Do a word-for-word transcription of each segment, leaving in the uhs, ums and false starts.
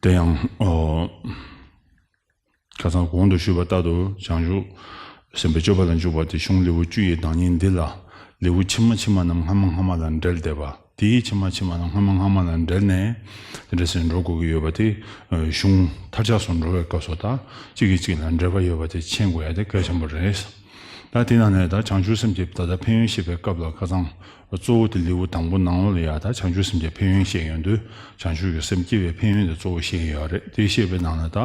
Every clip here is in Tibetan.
དེ་ཡང་ཨོ། ཁ་སང་གོང་དུ་ཞུས་པ་ལྟར་དུ་བྱང་ཆུབ་སེམས་དཔའི་སྤྱོད་པ་ལ་འཇུག་པ་དེ་གཞུང་ལེའུ་བཅུ་ཡི་བདག་ཉིད་འདི་ལ། ལེའུ་ཕྱི་མ་ཕྱི་མ་རྣམས་སྔ་མ་སྔ་མ་ལ་འབྲེལ་བསྡད་པ། དེའི་ཕྱི་མ་ཕྱི་མ་རྣམས་སྔ་མ་སྔ་མ་ལ་འབྲེལ་ནས་དེ་འདྲ་ཟེར་འགྲོ་དགོས་ཀྱི་ཡོད་པ་དེ། གཞུང་མཐར་ཆགས་སུ་འགྲོ་བའི་སྐབས་སུ་ད་གཅིག་གིས་གཅིག་ལ་འབྲེལ་བ་ཡོད་པ་དེ་མཁྱེན་དགོས་ཡ་དེ་གལ་ཆེན་པོ་རེད། ད་དེ་ནང་ནས་ད་བྱང་ཆུབ་སེམས་ཀྱི་ད་ལྟ་ཕན་ཡོན་བཤད་པའི་སྐབས་ལ་ཁ་སང་གཙོ་བོ་དེ་ལེའུ་དང་པོ་ནང་ལོགས་ལ་ཡ་ད་བྱང་ཆུབ་སེམས་ཀྱི་ཕན་ཡོན་བཤད་ཡོང་དུས། བྱང་ཆུབ་ཀྱི་སེམས་སྐྱེ་བའི་ཕན་ཡོན་དེ་གཙོ་བོ་བཤད་ཡོད་རེད། དེ་བཤད་པའི་ནང་ལ་ད་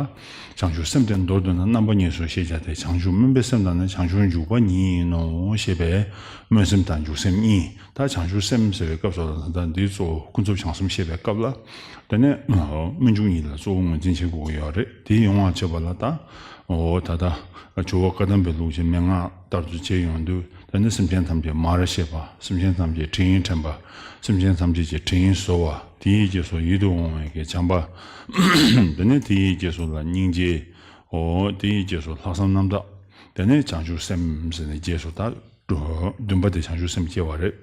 བྱང་ཆུབ་སེམས་དེ་མདོར་བསྡུ་ན་རྣམ་པ་གཉིས་སུ་ཤེས་བྱ་སྟེ། བྱང་ཆུབ་སྨོན་པའི་སེམས་དང་ནི་བྱང་ཆུབ་འཇུག་པ་ཉིད་ཡིན་ནོ་ཞེས་པའི་སྨོན་སེམས་དང་འཇུག་སེམས་གཉིས། ད་བྱང་ཆུབ་སེམས་ཟེར་བའི་སྐབས་སུ་ད་ལྟ་འདིའི་གཙོ་བོ་ཀུན་རྫོབ་བྱང་སེམས་བཤད་པའི་སྐབས་ལ། དེ་ནས་སྨོན་འཇུག་གཉིས་ལ་གཙོ་བོ་ངོས་འཛིན་བྱེད་དགོས་ཀྱི་ཡོད་རེད། དེ་ཡོང་བ་བྱེད་པ་ལ་ད་འོ་ད་ལྟ་ཇོ་བོ་བཀའ་གདམས་པའི་ལུགས་ཀྱི་མན་ངག་ལྟར་དུ་བྱས་ཡོང་དུས། དེ་ནི་སེམས་ཅན་ཐམས་ཅད་མར་ཤེས་པ། སེམས་ཅན་ཐམས་ཅད་དྲིན་དྲན་པ། སེམས་ཅན་ཐམས་ཅད་ཀྱི་དྲིན་གཟོ་བ། དེའི་རྗེས་སུ་ཡིད་དུ་འོང་བའི་གི་བྱམས་པ། དེ་ནས་དེའི་རྗེས་སུ་ལ་སྙིང་རྗེ། འོ་དེའི་རྗེས་སུ་ལྷག་བསམ་རྣམ་དག། དེ་ནས་བྱང་ཆུབ་སེམས་ཟེར་ནས་རྗེས་སུ་ད་བདུན་པ་དེ་བྱང་ཆུབ་སེམས་སྐྱེ་བ་རེད།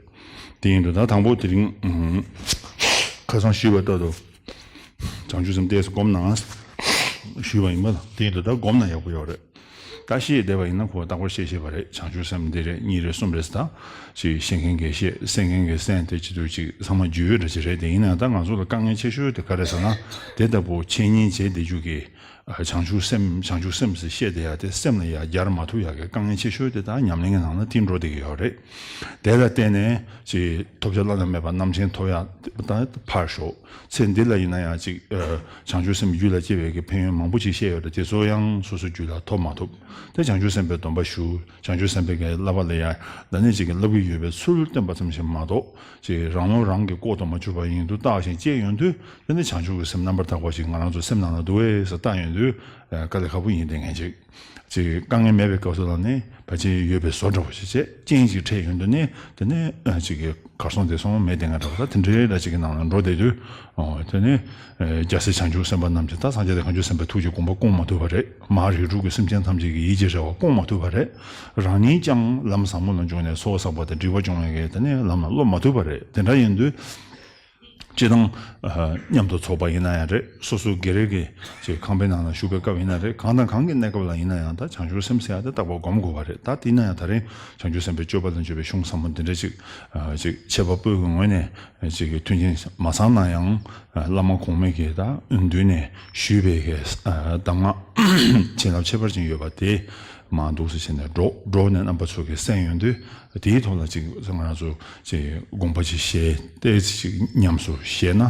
དེ་ཡིན་དུས་ད་དང་པོ་དེ་རིང་ཁ་སང་ཞུས་པ་ལྟར་དུ་བྱང་ཆུབ་སེམས་ཏོག་ཙམ་སྒོམ་ན་ཞུས་པ་ཡིན་པ་ལ། དེ་ཡིན་དུས་ད་སྒོམ་ན་ཡག་པོ་ཡོད་རེད། ད་ཤེས་བསྡད་པ་ཡིན་ན་ཁོ་རྟག་པར་ཤེས་ཤེས་པ་རེད། བྱང་ཆུབ་སེམས་འདི་རེད། གཉིས་རེད། གསུམ་རེད་ཟེར། ད་ཅིག་ཤེས་མཁན་གྱིས་ཤེས། གསན་མཁན་གྱིས་གསན། དེ་བྱེད་དུས་ཅིག་ཚང་མ་རྒྱུས་ཡོད་འདྲ་ཅིག་རེད། དེ་ཡིན་ན་ད་ང་ཚོ་ལ་དཀའ་ངལ་ཆེ་ཤོས་དེ་ག་རེ་ཟེར་ན། དེ་ལྟ་བུ་འཆད་ཉན་བྱེད་བསྡད་རྒྱུ་གི་བྱང་ཆུབ་སེམས། བྱང་ཆུབ་སེམས་ཟེར་བཤད་བསྡད་ཡ་དེ་སེམས་ལ་ཡ་སྦྱར་མ་ཐུབ་ཡ་གི་དཀའ་ངལ་ཆེ་ཤོས་དེ་ད་ཉམས་ལེན་གྱི་ནང་ལ་དེ་འགྲོ་བསྡད་ཀྱི་ཡོད་རེད། དེ་ལ་བརྟེན་ནས་ཅིག་ཐོབ་བྱ་བླ་ན་མེད་པ་རྣམ་མཁྱེན་ཐོབ་ཡ་ད་ཕར་ཞོག་ཚེ་འདི་ལ་ཡིན་ན་ཡང་ཅིག་བྱང་ཆུབ་སེམས་རྒྱུད་ལ་སྐྱེ་བའི་གི་ཕན་ཡོན་མང་པོ་ཅིག་བཤད་ཡོད་རེད། དེ་ཚོ་ཡང་སོ་སོ་རྒྱུད་ལ་ཐོབ་མ་ཐུབ། དེ་བྱང་ཆུབ་སེམས་དཔའི་སྡོམ་པ་ཞུ། བྱང་ཆུབ་སེམས་དཔའི་གི་བསླབ་པ་ལ་ཡང་ད་ནི་ཅིག་གི་བསླབ་ཀྱི་ཡོད་པའི་ཚུལ་བསྟན་པ་ཙམ་ཞིག་མ་གཏོགས། ཅིག་རང་བློ་རང་གིས་ལྐོག་ཏུ་མ་གྱུར་པ་ཡིན་དུ་བརྟགས་ཤིང་དཔྱད་ཡོང་དུས། དེ་ནི་བྱང་ཆུབ་ཀྱི་སེམས་རྣམ་པར་དག་པ་ཞིག་ང་རང་ཚོ་སེམས་ནང་ལ་འདུག་གས་ཟེར་བརྟགས་ཡོང་དུས། དཀའ་ལས་ཁག་པོ་ཡིན་བསྡད་མཁན་ཅིག་ཅིག་དཀའ་ངལ་མེད་པའི་སྐབས་སུ་ལ་ནི་ཕལ་ཆེར་ཡོད་པའི་བཟོ་འདྲ་བོ་ཞིག་བྱས། རྐྱེན་ཅིག་འཕྲད་ཡོང་དུས་ནི་དེ་ནི་ཅིག་གི་གར་སོང་དེ་སོང་མེད་བསྡད་མཁན་འདྲ་བོ། ད་དེ་འདྲའི་འདྲ་ཅིག་གི་ནང་ལ་འགྲོ་བསྡད་དུས། ཨོ་དེ་ནི་རྒྱལ་སྲས་བྱང་ཆུབ་སེམས་དཔའ་རྣམས་ཀྱིས་ད་སངས་རྒྱས་དང་བྱང་ཆུབ་སེམས་དཔའི་ཐུགས་ཀྱི་དགོངས་པ་སྐོང་མ་ཐུབ་པ་རེད། མ་རིགས་དྲུག་གི་སེམས་ཅན་ཐམས་ཅད་ཀྱི་ཡིད་ཀྱི་རེ་བ་སྐོང་མ་ཐུབ་པ་རེད། རང་ཉིད་ཀྱང་ལམ་ཟབ་མོ་ལ་འབྱོངས་ནས་ཚོགས་བསགས་པ་དང་སྒྲིབ་པ་སྦྱོང་བའི་གི་དེ་ནི་ལམ་ལ་སློབ་མ་ཐུབ་པ་རེད། དེ་འདྲ་ཡིན་དུས། སྤྱིར་བཏང་། མཉམ་དུ་ཚོགས་པ་ཡིན་ན་ཡང་རེད། སོ་སོའི་སྒེར་གྱི་ཅིག་ཁང་པའི་ནང་ལ་བཞུགས་པའི་སྐབས་ཡིན་ན་རེད། གང་དང་གང་གི་གནས་སྐབས་ལ་ཡིན་ན་ཡང་ད་བྱང་ཆུབ་སེམས་ཟེར་ཡ་དེ་རྟག་པར་སྒོམ་དགོས་པ་རེད། ད་དེ་ཡིན་ན་ཡང་ད་རིང་བྱང་ཆུབ་སེམས་དཔའི་སྤྱོད་པ་ལ་འཇུག་པའི་གཞུང་ཟབ་མོ་འདི་འདྲ་ཅིག་ཅིག་འཆད་པ་པོའི་ངོས་ནས་ཅིག་གི་མཐུན་རྐྱེན་མ་ཚང་ན་ཡང་། བླ་མ་གོང་མའི་གི་ད་མདུན་ནས་ཞུས་པའི་གི་གདམས་ངག་བྱིན་རླབས་ཁྱད་པར་ཅན་ཡོད་པ་དེ་མར་འདུག་སེ་བྱས་ནས་སྒྲོག་སྒྲོག་ནས་རྣམ་པ་ཚོ་གིས་གསན་ཡོང་དུས། དེའི་ཐོག་ལ་ཅིག་ང་རང་ཚོ་ཅིག་དགོངས་པ་ཅིག་བཞེས་ཏེ་ཅིག་ཉམས་སུ་བཞེས་ན་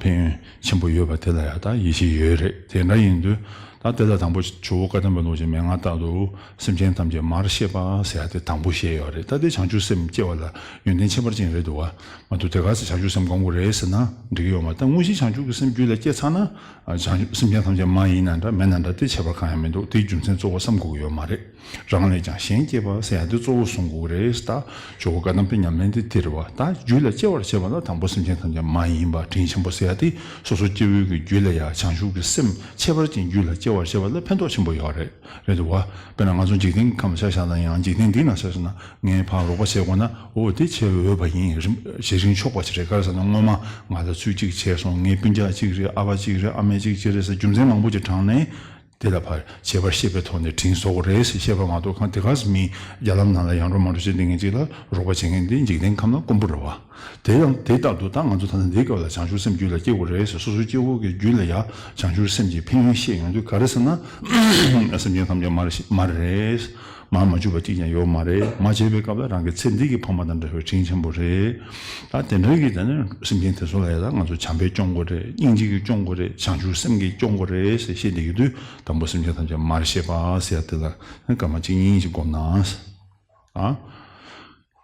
ཕན་ཡོན་ཆེན་པོ་ཡོད་པ་དེ་ལ་ཡང་ད་ཡིད་ཆེས་ཡོད་རེད། དེ་འདྲ་ཡིན་དུས་ད་དེ་ལ་དང་པོ་ཇོ་བོ་བཀའ་གདམས་པའི་ལུགས་ཀྱི་མན་ངག་ལྟར་དུ་སེམས་ཅན་ཐམས་ཅད་མར་ཤེས་པ་ཟེར་ཡ་དེ་དང་པོ་བཤད་ཡོད་རེད། ད་དེ་བྱང་ཆུབ་སེམས་སྐྱེ་བ་ལ་ཡོན་ཏན་ཁྱད་པར་ཅན་རེད་འདུག་བ། མ་གཏོགས་དེ་ག་ཚོད་བྱང་ཆུབ་སེམས་སྒོམ་དགོས་རེད་ཟེར་ན་འགྲིག་གི་ཡོད་མ་རེད། ད་དངོས་གཞི་བྱང་ཆུབ་ཀྱི་སེམས་རྒྱུད་ལ་སྐྱེས་ཚར་ན་བྱང་ཆུབ་སེམས་ཅན་ཐམས་ཅད་མ་ཡིན་ན་འདྲ་མེད་ན་འདྲ་དེ་ཁྱད་པར་གང་ཡང་མི་འདུག་དེའི་རྒྱུ་མཚན་གཙོ་བོ་བསམ་དགོས་ཀྱི་ཡོད་མ་རེད། རང་ལས་ཀྱང་གཞན་གཅེས་པ་ཟེར་ཡ་དེ་གཙོ་བོ་བཟུང་དགོས་རེད། ད་ཇོ་བོ་བཀའ་གདམས་པའི་ཉམས་ལེན་དེ་དེ་རེད་བ། ད་རྒྱུད་ལ་སྐྱེ་བར་བྱེད་པ་ལ་དང་པོ་སེམས་ཅན་ཐམས་ཅད་མ་ཡིན་པ་དྲིན་ཆེན་པོ་ཟེར་ཡ་དེ་སོ་སོ་སྐྱེ་བོའི་གི་རྒྱུད་ལ་ཡ་བྱང་ཆུབ་ཀྱི་སེམས་ཁྱད་པར་ཅན་རྒྱུད་ལ་སྐྱེ་བར་བྱེད་པ་ལ་ཕན་ཐོགས་ཆེན་པོ་ཡོད་རེད། རེད་འདུག་བ། དཔེར་ན་ང་ཚོ་འཇིག་རྟེན་གྱི་ཁམས་ཆ་བཞག་ན་ཡང་འཇིག་རྟེན་འདི་ན་ཆ་བཞག་ན་ངས་ཕར་རོགས་པ་བྱེད་དགོས་ན་འོ་དེ་བྱེད་འོས་པ་ཡིན། རིམ་བྱེད་རིན་ཆོག་པ་ཞིག་རེད། ག་རེ་ཟེར་ན་སྔོན་མ་ང་ལ་ཚུལ་གཅིག་བྱས་སོང་། ངའི་སྤུན་ཀྱག་གཅིག་རེད། ཨ་ཕ་གཅིག་རེད། ཨ་མ་གཅིག་གཅིག་རེད་ཟེར་རྒྱུ་མཚན་མང་པོ་ཅིག་དྲངས་ནས། དེ་ལ་ཕར་བྱས་པར་ཤེས་པའི་ཐོག་ནས་དྲིན་གཟོ་དགོས་རེད་ཟེར་བཤད་པ་མ་གཏོགས། གང་དེ་ག་སེ་མི་རྒྱ་ལམ་ནང་ལ་ཡང་འགྲོ་མ་འགྲོ་བྱེད་བསྡད་མཁན་ཅིག་ལ་རོགས་པ་བྱེད་མཁན་དེ་འཇིག་རྟེན་ཁམས་ལ་དཀོན་པོ་རེད་བ། དེ་ཡང་དེ་ལྟར་དུ་ད་ང་ཚོ་ད་ལྟ་འདིའི་སྐབས་ལ་བྱང་ཆུབ་སེམས་རྒྱུད་ལ་སྐྱེ་དགོས་རེད་ཟེར། སོ་སོའི་སྐྱེ་བོ་གི་རྒྱུད་ལ་ཡ་བྱང་ཆུབ་སེམས་ཀྱི་ཕན་ཡོན་བཤད་ཡོང་དུས་ག་རེ་ཟེར་ན། སེམས་ཅན་ཐམས་ཅད་མར་མར་རེད། མར་མ་གྱུར་པ་གཅིག་ཀྱང་ཡོད་མ་རེད། མར་བྱས་པའི་སྐབས་ལ་རང་གི་ཚེ་འདི་གི་ཕ་མ་དང་འདྲ་བའི་དྲིན་ཆེན་པོ་རེད། ད་དེ་འདྲ་གི་ད་ནི་སེམས་ཅན་དེ་ཚོ་ལ་ཡ་ད་ང་ཚོ་བྱམས་པས་སྐྱོང་དགོས་རེད། སྙིང་རྗེ་གིས་སྐྱོང་དགོས་རེད། བྱང་ཆུབ་སེམས་ཀྱིས་སྐྱོང་དགོས་རེད་ཟེར་བཤད་བསྡད་ཡོད་དུས། དང་པོ་སེམས་ཅན་ཐམས་ཅད་མར་ཤེས་པ་ཟེར་ཡ་དེ་ལ་ནི་སྐར་མ་གཅིག་གཉིས་ཤིག་སྒོམ་ན། ཨ།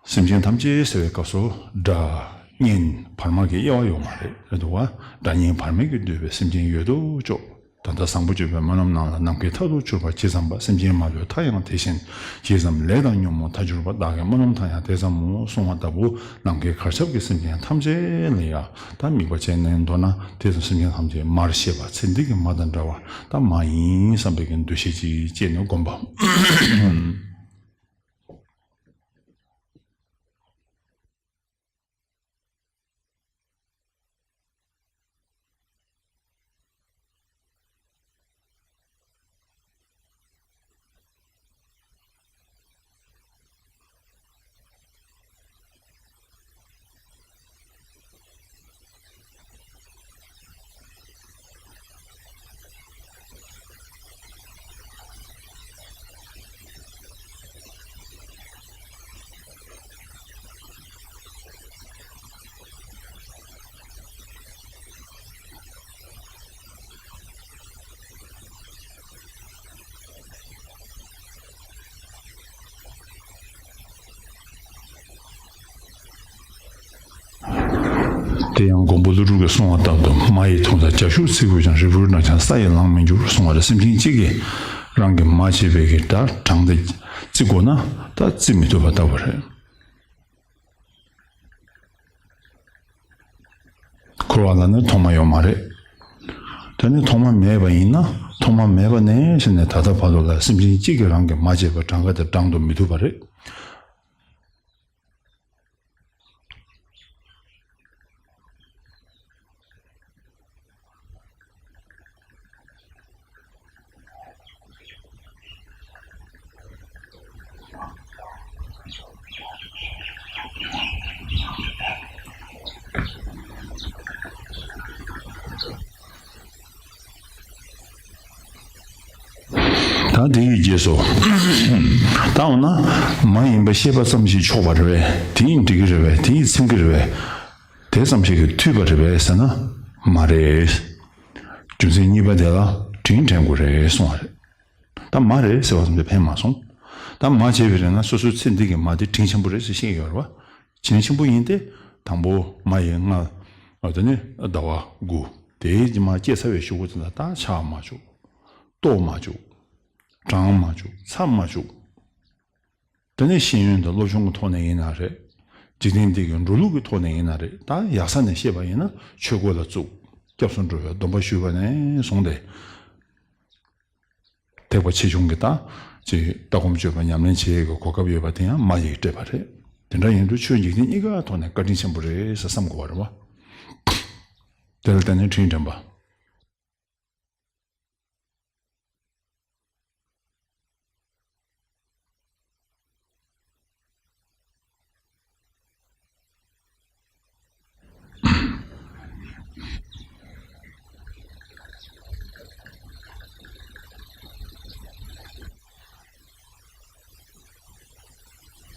སེམས་ཅན་ཐམས་ཅད་ཟེར་བའི་སྐབས་སུ་སྒྲ་སྙན་བར་མ་གི་དབྱེ་བ་ཡོད་མ་རེད། རེད་འདུག་བ། སྒྲ་སྙན་བར་མ་གིས་བསྡུས་པའི་སེམས་ཅན་ཡོད་དོ་ཅོག་ད་ལྟ་བཟང་པོ་སྤྱོད་པའི་སྨོན་ལམ་རྣམས་ལ་ནམ་མཁའི་མཐའ་དུ་གྱུར་པ་ཇི་ཙམ་པ། སེམས་ཅན་མ་ལུས་མཐའ་ཡང་དེ་བཞིན་ཇི་ཙམ། ལས་དང་ཉོན་མོངས་མཐའ་གྱུར་པ། བདག་གི་སྨོན་ལམ་མཐའ་ཡང་དེ་ཙམ་མོ་གསུངས་པ་ལྟ་བུ། ནམ་མཁའི་གར་ཁྱབ་ཀྱི་སེམས་ཅན་ཐམས་ཅད་ལ་ཡང་ད་དམིགས་པ་བྱས་ནས་མདོར་ན་དེ་ཙམ་སེམས་ཅན་ཐམས་ཅད་མར་ཤེས་པ། ཚེ་འདི་གི་མ་དང་འདྲ་བ་ད་མ་ཡིན་བསམ་པའི་གི་འདུ་ཤེས་ཅིག་བསྐྱེད་ནས་སྒོམ་པ། དེ་ཡང་མགོན་པོ་ཀླུ་སྒྲུབ་ཀྱིས་གསུངས་པ་ལྟར་དུ། མ་ཡི་དུང་ཟེར་རྒྱ་ཤུག་བརྩིགས་དགོས་ཀྱང་། རིལ་བུར་ན་ཀྱང་ས་ཡི་ལང་མི་འགྱུར་གསུངས་པ་རེད། སེམས་ཅན་གཅིག་གིས་རང་གི་མ་བྱས་པའི་གི་ད་གྲངས་དེ་བརྩི་དགོས་ན་ད་བརྩི་མི་ཐུབ་པ་ལྟ་བུ་རེད། འཁོར་བ་ལ་ནི་ཐོག་མ་ཡོད་མ་རེད། དེ་ནི་ཐོག་མ་མེད་པ་ཡིན་ན་ཐོག་མ་མེད་པ་ནས་བྱས་ནས་ད་ལྟ་བར་དུ་ལ་སེམས་ཅན་གཅིག་གིས་རང་གི་མ་བྱས་པ་གྲངས་ཀ་དེ་བགྲང་དུ་མི་ཐུབ་པ་རེད། ད་དེ་ཡི་རྗེས་སུ། ད་འོ་ན་མ་ཡིན་པ་ཤེས་པ་ཙམ་ཞིག་ཆོག་པ་རེད་པས། དེ་ཡིས་འགྲིག་གི་རེད་པས། དེ་ཡིས་ཚིམ་གི་རེད་པས། དེ་ཙམ་ཞིག་གིས་འཐུས་པ་རེད་པས་ཟེར་ན་མ་རེད། རྒྱུ་མཚན་གཉིས་པ་དེ་ལ་དྲིན་དྲན་དགོས་རེད་གསུངས་པ་རེད། ད་མ་རེད་ཟེར་བ་ཙམ་གྱིས་ཕན་མ་སོང་། ད་མ་བྱས་པའི་རིང་ན་སོ་སོའི་ཚེ་འདི་གི་མ་དེ་དྲིན་ཆེན་པོ་རེད་ཟེར་བཤད་ཀྱི་ཡོད་རེད་བ། དྲིན་ཆེན་པོ་ཡིན་ཏེ། དང་པོ་མ་ཡི་ལྔ། ཨ་དེ་ནི་ཟླ་བ་དགུ། དེའི་མ་སྐྱེས་ཚར་བའི་གཞུག་གུ་དེ་ལ་ད་ཕྱག་མ་བཅུག་ལྟོ་མ་བཅུག་གྲངས་མ་བཅུག་ཚབ་མ་བཅུག་དེ་ནས་ཤེས་ཡོན་དང་སློབ་སྦྱོང་གི་ཐོག་ནས་ཡིན་ན་རེད། འཇིག་རྟེན་འདི་གི་འགྲོ་ལུགས་ཀྱི་ཐོག་ནས་ཡིན་ན་རེད། ད་ཡག་ས་ནས་བཤད་པ་ཡིན་ན་ཆོས་སྒོ་ལ་བཙུགས། སྐྱབས་སུ་འགྲོ་བའི་སྡོམ་པ་ཞུས་པ་ནས་བཟུང་སྟེ། ཐེག་པ་ཆེ་ཆུང་གི་ད་ཅིག་ལྟ་སྒོམ་སྤྱོད་པ་ཉམས་ལེན་བྱེད་ཡས་ཀྱི་གོ་སྐབས་ཡོད་པ་དེ་ཡང་མ་ཡིས་སྤྲད་པ་རེད། དེ་འདྲ་ཡིན་དུས་ཆོས་འཇིག་རྟེན་གཉིས་ཀ་ཐོག་ནས་བཀའ་དྲིན་ཆེན་པོ་རེད་ཟེར་བསམ་དགོས་པ་རེད་བ། དེ་ལ་བརྟེན་ནས་དྲིན་དྲན་པ།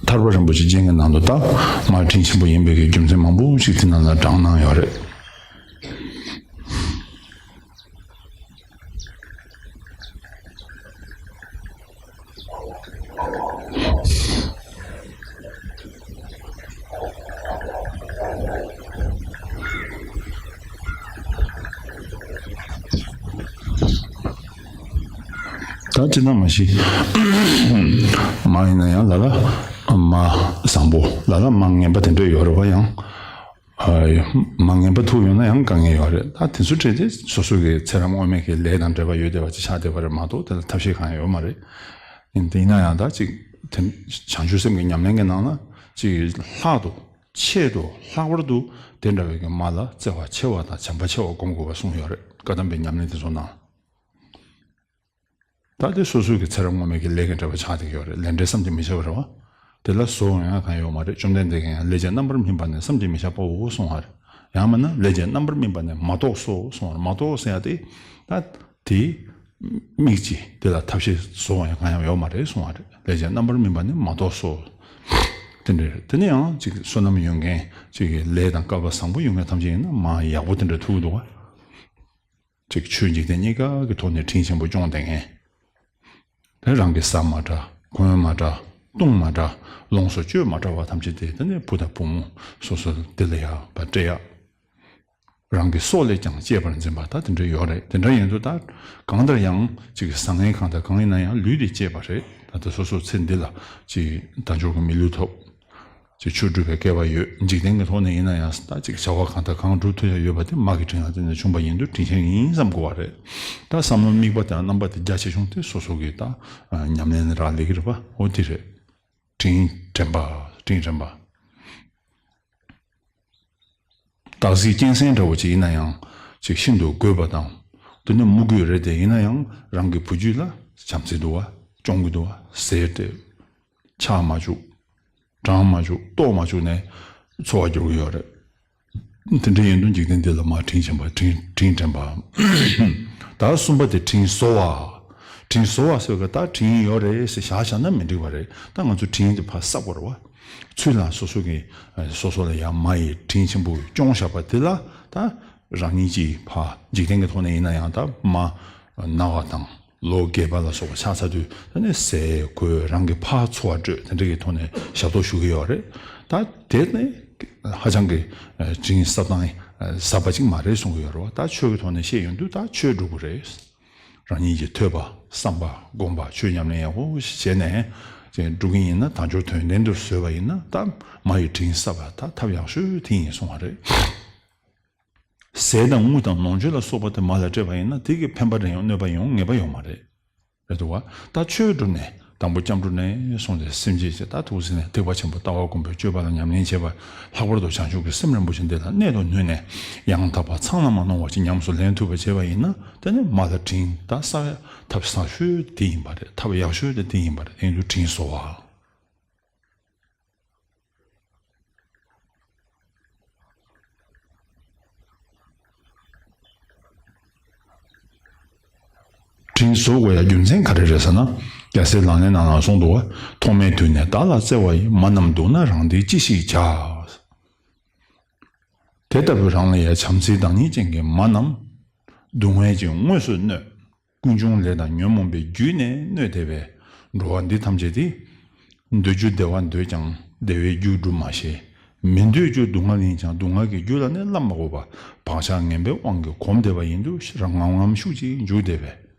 ཐར་པ་རིན་པོ་ཆེ་རྒྱན་གྱི་ནང་དུ་ད་མ་དྲིན་ཆེན་པོ་ཡིན་པའི་གི་རྒྱུ་མཚན་མང་པོ་ཞིག་དེ་ནང་ལ་དྲངས་གནང་ཡོད་རེད། ད་ཅི་ན་མ་ཤི། མ་ཡིན་ན་ཡང་ལ་ལ་མ་བཟང་པོ་ལ་ལ་མ་ངན་པ་དེ་འདྲ་ཡོད་རེད་བ། ཡང་མ་ངན་པ་ཐུག་ཡོང་ན་ཡང་དཀའ་ངལ་ཡོད་རེད། ད་དེ་ཚོ་བྲིས་ཏེ་སོ་སོ་གི་ཚེ་རབས་སྔོན་མའི་གི་ལས་དང་འབྲེལ་བ་ཡོད་བསྡད་པ་ཅིག་ཆགས་བསྡད་པ་རེད་མ་གཏོགས་དེ་ལ་ཐབས་ཤེས་གང་ཡང་ཡོད་མ་རེད། ཡིན་དེ་ཡིན་ན་ཡང་ད་ཅིག་དེ་བྱང་ཆུབ་སེམས་ཀྱི་ཉམས་ལེན་གྱི་ནང་ན་ཅིག་ལྷག་ཏུ་ཆེད་དུ་ལྷག་པར་དུ་དེ་འདྲ་བའི་གི་མ་ལ་བརྩེ་བ་ཆེ་བ་དང་བྱམས་པ་ཆེ་བ་སྒོམ་དགོས་པ་གསུངས་ཡོད་རེད། བཀའ་གདམས་པའི་ཉམས་ལེན་དེ་ཚོ་ནང་། ད་དེ་སོ་སོའི་གི་ཚེ་རབས་སྔོན་མའི་གི་ལས་ཀྱི་འབྲེལ་བ་ཆགས་བསྡད་ཀྱི་ཡོད་རེད། ལས་འབྲས་བསམ་གྱིས་མི་ཁྱབ་པ་རེད་བ། དེ་ལ་བཟོ་ཡང་གང་ཡོད་མ་རེད། བཅོམ་ལྡན་འདས་ཀྱིས་ཡང་ལས་ཀྱི་རྣམ་པར་སྨིན་པ་ནི་བསམ་གྱིས་མི་ཁྱབ་པའོ་གསུངས་པ་རེད། ཡང་མིན་ན་ལས་ཀྱི་རྣམ་པར་སྨིན་པ་ནི་མ་རྟོགས་སོ་གསུངས་པ་རེད། མ་རྟོགས་ཟེར་ཡ་དེ་ད་དེ་དམིགས་ཀྱིས་དེ་ལ་ཐབས་ཤེས་བཟོ་ཡང་གང་ཡང་ཡོད་མ་རེད་གསུངས་པ་རེད། ལས་ཀྱི་རྣམ་པར་སྨིན་པ་ནི་མ་རྟོགས་སོ། དེ་འདྲ་རེད། དེ་ནས་ཡང་ཅིག་བསོད་ནམས་ཡོད་མཁན་ཅིག་གི་ལས་དང་སྐལ་བ་བཟང་པོ་ཡོད་མཁན་ཐམས་ཅད་ཡིན་ན་མ་ཡག་པོ་དེ་འདྲ་ཐུག་འདུག་བ། ཅིག་ཆོས་འཇིག་རྟེན་གཉིས་ཀ་གི་ཐོག་ནས་དྲིན་ཆེན་པོ་སྐྱོང་བསྡད་མཁན། དེ་རང་གི་བཟའ་མ་དྲག་གོན་མ་དྲག་བཏུང་མ་དྲག་ལོངས་སུ་སྤྱོད་མ་དྲག་པ་ཐམས་ཅད་དེ་དེ་ནས་བུ་དང་བུ་མོ་སོ་སོ་དེ་ལ་ཡག་པ་སྤྲད་ཡག་རང་གི་སྲོག་ལས་ཀྱང་གཅེས་པར་འཛིན་པ་ད་དེ་འདྲ་ཡོད་རེད། དེ་འདྲ་ཡིན་དུས་ད་གང་ལྟར་ཡང་ཅིག་བཟང་ངན་གང་དང་གང་ཡིན་ན་ཡང་ལུས་དེ་གཅེས་པ་རེད། ད་ལྟ་སོ་སོ་ཚེ་འདི་ལ་ཅིག་དལ་འབྱོར་གྱི་མི་ལུས་ཐོབ། ཅིག་ཆོས་སྒྲུབ་པའི་སྐལ་བ་ཡོད། འཇིག་རྟེན་གྱི་ཐོག་ནས་ཡིན་ན་ཡང་ད་ཅིག་བྱ་བ་གང་དང་གང་སྒྲུབ་ཐུབ་ཡ་ཡོད་པ་དེ་མ་གི་དྲིན་ལ་བརྟེན་ནས་བྱུང་བ་ཡིན་དུས་དྲིན་ཆེན་ཡིན་བསམ་དགོས་པ་རེད། ད་བསམ་བློ་དམིགས་པ་དང་རྣམ་པ་དེ་རྒྱ་ཆེ་ཆུང་དེ་སོ་སོ་གི་ད་ཉམས་ལེན་རག་ལས་ཀྱི་རེད་པ། འོ་དེ་རེད། དྲིན་དྲན་པ། དྲིན་དྲན་པ། སྟག་གཟིག་གཅན་གཟན་འདྲ་བོ་ཅིག་ཡིན་ན་ཡང་ཅིག་ཤིན་ཏུ་རྒོད་པ་དང་། དེ་ནི་དམུ་རྒོད་རེད་དེ། ཡིན་ན་ཡང་རང་གི་བུ་རྒྱུད་ལ་བྱམས་བརྩེ་འདུག་བ། སྐྱོང་གི་འདུག་བ། ཟེར་ཏེ། ཕྱག་མ་བཅུག་གྲངས་མ་བཅུག་ལྟོ་མ་བཅུག་ནས་འཚོ་བ་སྐྱོང་གི་ཡོད་རེད། དེ་འདྲ་ཡིན་དུས་འཇིག་རྟེན་འདི་ལ་མ་དྲིན་ཆེན་པ། དྲིན་དྲིན་དྲན་པ། ད་གསུམ་པ་དེ་དྲིན་གཟོ་བ། དྲིན་གཟོ་བ་ཟེར་བ་ད་དྲིན་ཡོད་རེད་ཟེར་བཞག་བཞག་ན་མི་འགྲིག་པ་རེད། ད་ང་ཚོ་དྲིན་དེ་ཕར་བསག་པ་རེད་བ། ཚུར་ལ་སོ་སོ་གི་སོ་སོ་ལ་ཡང་མ་ཡི་དྲིན་ཆེན་པོ་སྐྱོང་བཞག་པ་དེ་ལ་ད་རང་ཉིད་ཀྱིས་ཕར་འཇིག་རྟེན་གྱི་ཐོག་ནས་ཡིན་ན་ཡང་ད་མ་ན་བ་དང་། ལོ་རྒས་པ་ལ་སོགས་པ་ཆགས་ཚར་དུས་ད་ནི་ཟས་གོས་རང་གི་ཕར་འཚོ་བ་སྤྲོད་དེ་འདྲ་གི་ཐོག་ནས་ཞབས་ཏོག་ཞུ་གི་ཡོད་རེད། ད་དེ་ནི་ཧ་ཅང་གི་དྲིན་གསབ་སྟངས་ ཟབ་པ་ཅིག་མ་རེད་གསུང་གི་ཡོད་རེད་བ། ད་ཆོས་ཀྱི་ཐོག་ནས་བཤད་ཡོང་དུས་ད་ཆོས་སྒྲུབ་དགོས་རེད། རང་ཉིད་ཀྱི་ཐོས་པ་བསམ་པ་སྒོམ་པ་ཆོས་ཉམས་ལེན་ཡག་པོ་ཞིག་བྱས་ནས་ཅིག་སྒྲུབ་ཀྱི་ཡིན་ན་དལ་འབྱོར་དོན་ལྡན་དུ་བཟོས་པ་ཡིན་ན་ད་མ་ཡི་དྲིན་གསབ་པ་ད་ཐབས་ཡག་ཤོས་དེ་ཡིན་གསུང་བ་རེད། ཟས་དང་དངུལ་དང་ལོངས་སྤྱོད་ལ་སོགས་པ་དེ་མ་ལ་སྤྲད་པ་ཡིན་ན་དེ་གི་ཕན་པ་རེ་ཡང་གནོད་པ་ཡང་ངེས་པ་ཡོད་མ་རེད། རེད་འདུག་བ། ད་ཆོས་སྒྲུབ་ནས་དང་པོ་སྐྱབས་འགྲོ་ནས་བཟུང་སྟེ་སེམས་བསྐྱེད་བྱས་ད་ཐུགས་ཟིན་ནས་ཐེག་པ་ཆེན་པོ་ལྟ་བ་སྒོམ་པའི་སྤྱོད་པ་ལ་ཉམས་ལེན་བྱས་པ། ལྷག་པར་དུ་བྱང་ཆུབ་ཀྱི་སེམས་རིན་པོ་ཆེ་འདི་ལ་གནད་དུ་བསྣུན་ནས་ཡང་དག་པ་ཚང་ལ་མ་གནོང་བ་ཞིག་ཉམས་སུ་ལེན་ཐུབ་པ་བྱས་པ་ཡིན་ན་དེ་ནི་མ་ལ་དྲིན་ད་གསབ་ཡ་ཐབས་བཟང་ཤོས་དེ་ཡིན་པ་རེད། ཐབས་ཡག་ཤོས་དེ་དེ་ཡིན་པ་རེད། དེ་ཡིན་དུས་དྲིན་གཟོ་བ། དྲིན་གཟོ་དགོས་ཡ་རྒྱུ་མཚན་ག་རེ་རེད་ཟེར་ན། རྒྱལ་སྲས་ལག་ལེན་ནང་ལ་གསུངས་འདུག་བ། ཐོག་མེད་དུས་ནས་བདག་ལ་བརྩེ་བ་ཡིས། མ་རྣམས་སྡུག་ན་རང་བདེ་ཅི་ཞིག་བྱ། དེ་ལྟ་བུའི་རང་ལ་ཡ་བྱམས་བརྩེའི་བདག་ཉིད་ཅན་གྱི་མ་རྣམས་སྡུག་བསྔལ་གྱིས་དངོས་སུ་གནོད། ཀུན་འབྱུང་ལས་དང་ཉོན་མོངས་པའི་རྒྱུས་ནས་གནོད་དེ་བས། འགྲོ་བ་འདི་ཐམས་ཅད་དེ། འདོད་རྒྱུ་བདེ་བ་འདོད་ཀྱང་བདེ་བའི་རྒྱུ་སྒྲུབ་མ་ཤེས། མི་འདོད་རྒྱུ་སྡུག་བསྔལ་ཡིན་ཀྱང་སྡུག་བསྔལ་གྱི་རྒྱུ་ལ་ནི་བསླབ་མ་དགོས་པར་བག་ཆགས་ངན་པའི་དབང་གིས་གོམས་བསྡད་པ་ཡིན་དུས་རང་ངམ་ངམ་ཤུགས་ཀྱིས་འཇུག་བསྡད་པས།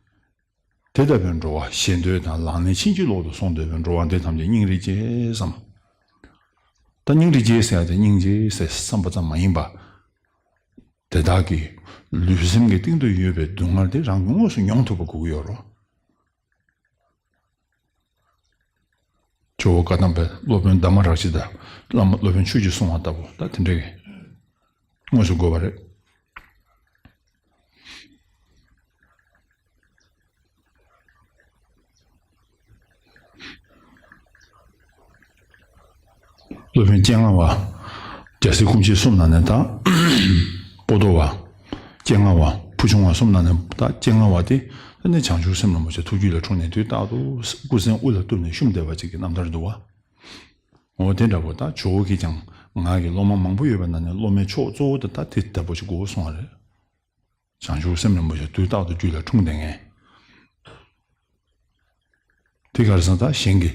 དེ་ལྟ་བུའི་འགྲོ་བ་ཞེ་འདོད་དང་ལག་ལེན་ཕྱིན་ཅི་ལོག་ཏུ་སོང་བསྡད་པའི་འགྲོ་བ་འདི་ཐམས་ཅད་སྙིང་རེ་རྗེ་བསམ། ད་སྙིང་རེ་རྗེ་ཟེར་ཡ་དེ་སྙིང་རྗེ་ཟེར་བསམ་པ་ཙམ་མ་ཡིན་པ། དེ་དག་གི་ལུས་སེམས་ཀྱི་སྟེང་དུ་ཡོད་པའི་སྡུག་བསྔལ་དེ་རང་གིས་དངོས་སུ་མྱོང་ཐུབ་པ་དགོས་ཀྱི་ཡོད་རེད། ཇོ་བོ་བཀའ་གདམས་པའི་སློབ་དཔོན་གདམས་པ་རག་ཤི་དང་བླ་མ་སློབ་དཔོན་ཆོས་ཀྱིས་གསུངས་པ་ལྟ་བུ་ད་དེ་འདྲའི་དངོས་སུ་དགོས་པ་རེད། སློབ་དཔོན་སྤྱན་སྔ་བ། རྒྱལ་སྲས་སྐུ་མཆེད་གསུམ་ནང་ནས་ད། པོ་ཏོ་བ། སྤྱན་སྔ་བ། ཕུ་ཆུང་བ་གསུམ་ནང་ནས་ད་སྤྱན་སྔ་བ་དེ་ནི་བྱང་ཆུབ་སེམས་རིན་པོ་ཆེ་ཐུགས་རྒྱུད་ལ་འཁྲུངས་ནས་དུས་རྟག་ཏུ་སྐུ་ཚེ་དབུ་ལ་གཏུབས་ནས་བཤུམས་བསྡད་པ་ཅིག་གི་རྣམ་ཐར་འདུག་བ། འོ་དེ་འདྲ་པོ་ད་ཇོ་བོ་གིས་ཀྱང་ང་གི་སློབ་མ་མང་པོ་ཡོད་པ་ནང་ནས་སློབ་མའི་མཆོག་གཙོ་བོ་དེ་ད་དེ་ལྟ་བུ་ཞིག་དགོས་གསུངས་པ་རེད། བྱང་ཆུབ་སེམས་རིན་པོ་ཆེ་དུས་རྟག་ཏུ་རྒྱུད་ལ་འཁྲུངས་བསྡད་མཁན། དེ་ག་རེ་ཟེར་ན་ད་གཞན་གྱི་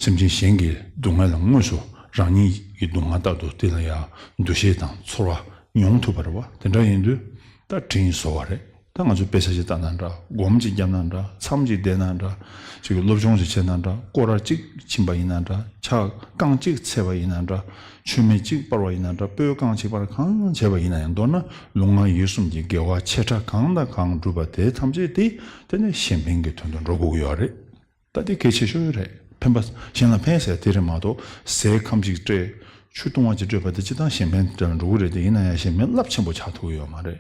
སེམས་ཅན་གཞན་གྱི་སྡུག་བསྔལ་ལ་དངོས་སུ་རང་ཉིད་ཀྱི་སྡུག་བསྔལ་ལྟར་དུ་དེ་ལ་ཡང་འདུ་ཤེས་དང་ཚོར་བ་མྱོང་ཐུབ་པ་རེད་བ། དེ་འདྲ་ཡིན་དུས་ད་དྲིན་གཟོ་བ་རེད། ད་ང་ཚོས་དཔེ་ཆ་ཞིག་ལྟ་ན་འདྲ། སྒོམ་ཅིག་བརྒྱབ་ན་འདྲ། མཚམས་ཅིག་བསྡད་ན་འདྲ། ཅིག་གི་སློབ་སྦྱོང་ཅིག་བྱས་ན་འདྲ། སྐོར་ར་གཅིག་ཕྱིན་པ་ཡིན་ན་འདྲ། ཆ་རྐང་གཅིག་འཚལ་བ་ཡིན་ན་འདྲ། མཆོད་མེ་གཅིག་སྤར་བ་ཡིན་ན་འདྲ། སྤོས་རྐང་གཅིག་སྤར། གང་བྱས་པ་ཡིན་ན་ཡང་། མདོར་ན་ལུས་ངག་ཡིད་གསུམ་གྱི་དགེ་བ་ཆེ་ཕྲ་གང་དང་གང་བསྒྲུབས་པ་དེ་ཐམས་ཅད་དེ་དེ་ནི་གཞན་ཕན་གྱི་དོན་དུ་འགྲོ་དགོས་ཀྱི་ཡོད་རེད། ད་དེ་གལ་ཆེ་ཤོས་རེད། ཕན་པ་གཞན་ལ་ཕན་ཟེར་དེ་རེད་མ་གཏོགས་ཟས་ཁམ་གཅིག་སྤྲད། ཆུ་བཏུང་བ་གཅིག་སྤྲད་པ་དེ་སྤྱིར་བཏང་གཞན་ཕན་དེ་ལ་འགྲོ་གི་རེད་དེ། ཡིན་ན་ཡང་གཞན་ཕན་རླབས་ཆེན་པོ་ཆགས་ཐུབ་ཀྱི་ཡོད་མ་རེད།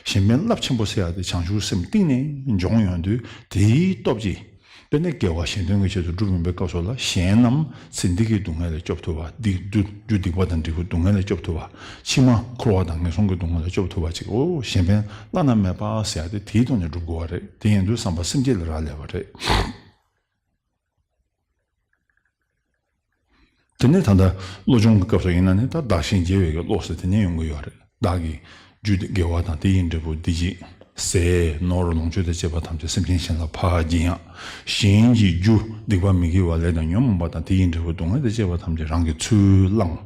གཞན་ཕན་རླབས་ཆེན་པོ་ཟེར་ཡ་དེ་བྱང་ཆུབ་སེམས་གཏིང་ནས་འབྱོངས་ཡོང་དུས་དེའི་སྟོབས་ཀྱིས་དཔེར་ན་དགེ་བ་གཞན་དོན་གྱི་ཆེད་དུ་སྒྲུབ་ཡོང་པའི་སྐབས་སུ་ལ་གཞན་ནམ་ཚེ་འདི་གི་སྡུག་བསྔལ་ལས་སྐྱོབ་ཐུབ་པ། འདི་རྒྱུ་རྒྱུ་སྡིག་པ་དང་འབྲས་བུ་སྡུག་བསྔལ་ལས་སྐྱོབ་ཐུབ་པ། ཕྱི་མ་འཁོར་བ་དང་ངན་སོང་གི་སྡུག་བསྔལ་ལས་སྐྱོབ་ཐུབ་པ་ཅིག་འོ་གཞན་ཕན་བླ་ན་མེད་པ་ཟེར་ཡ་དེ་དེའི་ཐོག་ནས་སྒྲུབ་དགོས་པ་རེད། དེ་ཡིན་དུས་བསམ་པ་སེམས་བསྐྱེད་ལ་རག་ལས་པ་རེད། དེ་ནས་ད་ལྟ་བློ་སྦྱོང་གི་སྐབས་སུ་ཡིན་ན་ནི་ད་བདག་གཞན་བརྗེ་བའི་གི་བློ་ཟེར་དེ་ནས་ཡོང་གི་ཡོད་རེད། བདག་གི་རྒྱུ་དེ་དགེ་བ་དང་དེ་ཡི་འབྲས་བུ་འདི་ཅིག་ཟས་ནོར་ལོངས་སྤྱོད་དང་བཅས་པ་ཐམས་ཅད་སེམས་ཅན་གཞན་ལ་ཕར་སྦྱིན་ཡག་གཞན་གྱི་རྒྱུ་སྡིག་པ་མི་དགེ་བ་ལས་དང་ཉོན་མོངས་པ་དང་དེ་ཡི་འབྲས་བུ་སྡུག་བསྔལ་དང་བཅས་པ་ཐམས་ཅད་རང་གིས་ཚུར་བླངས།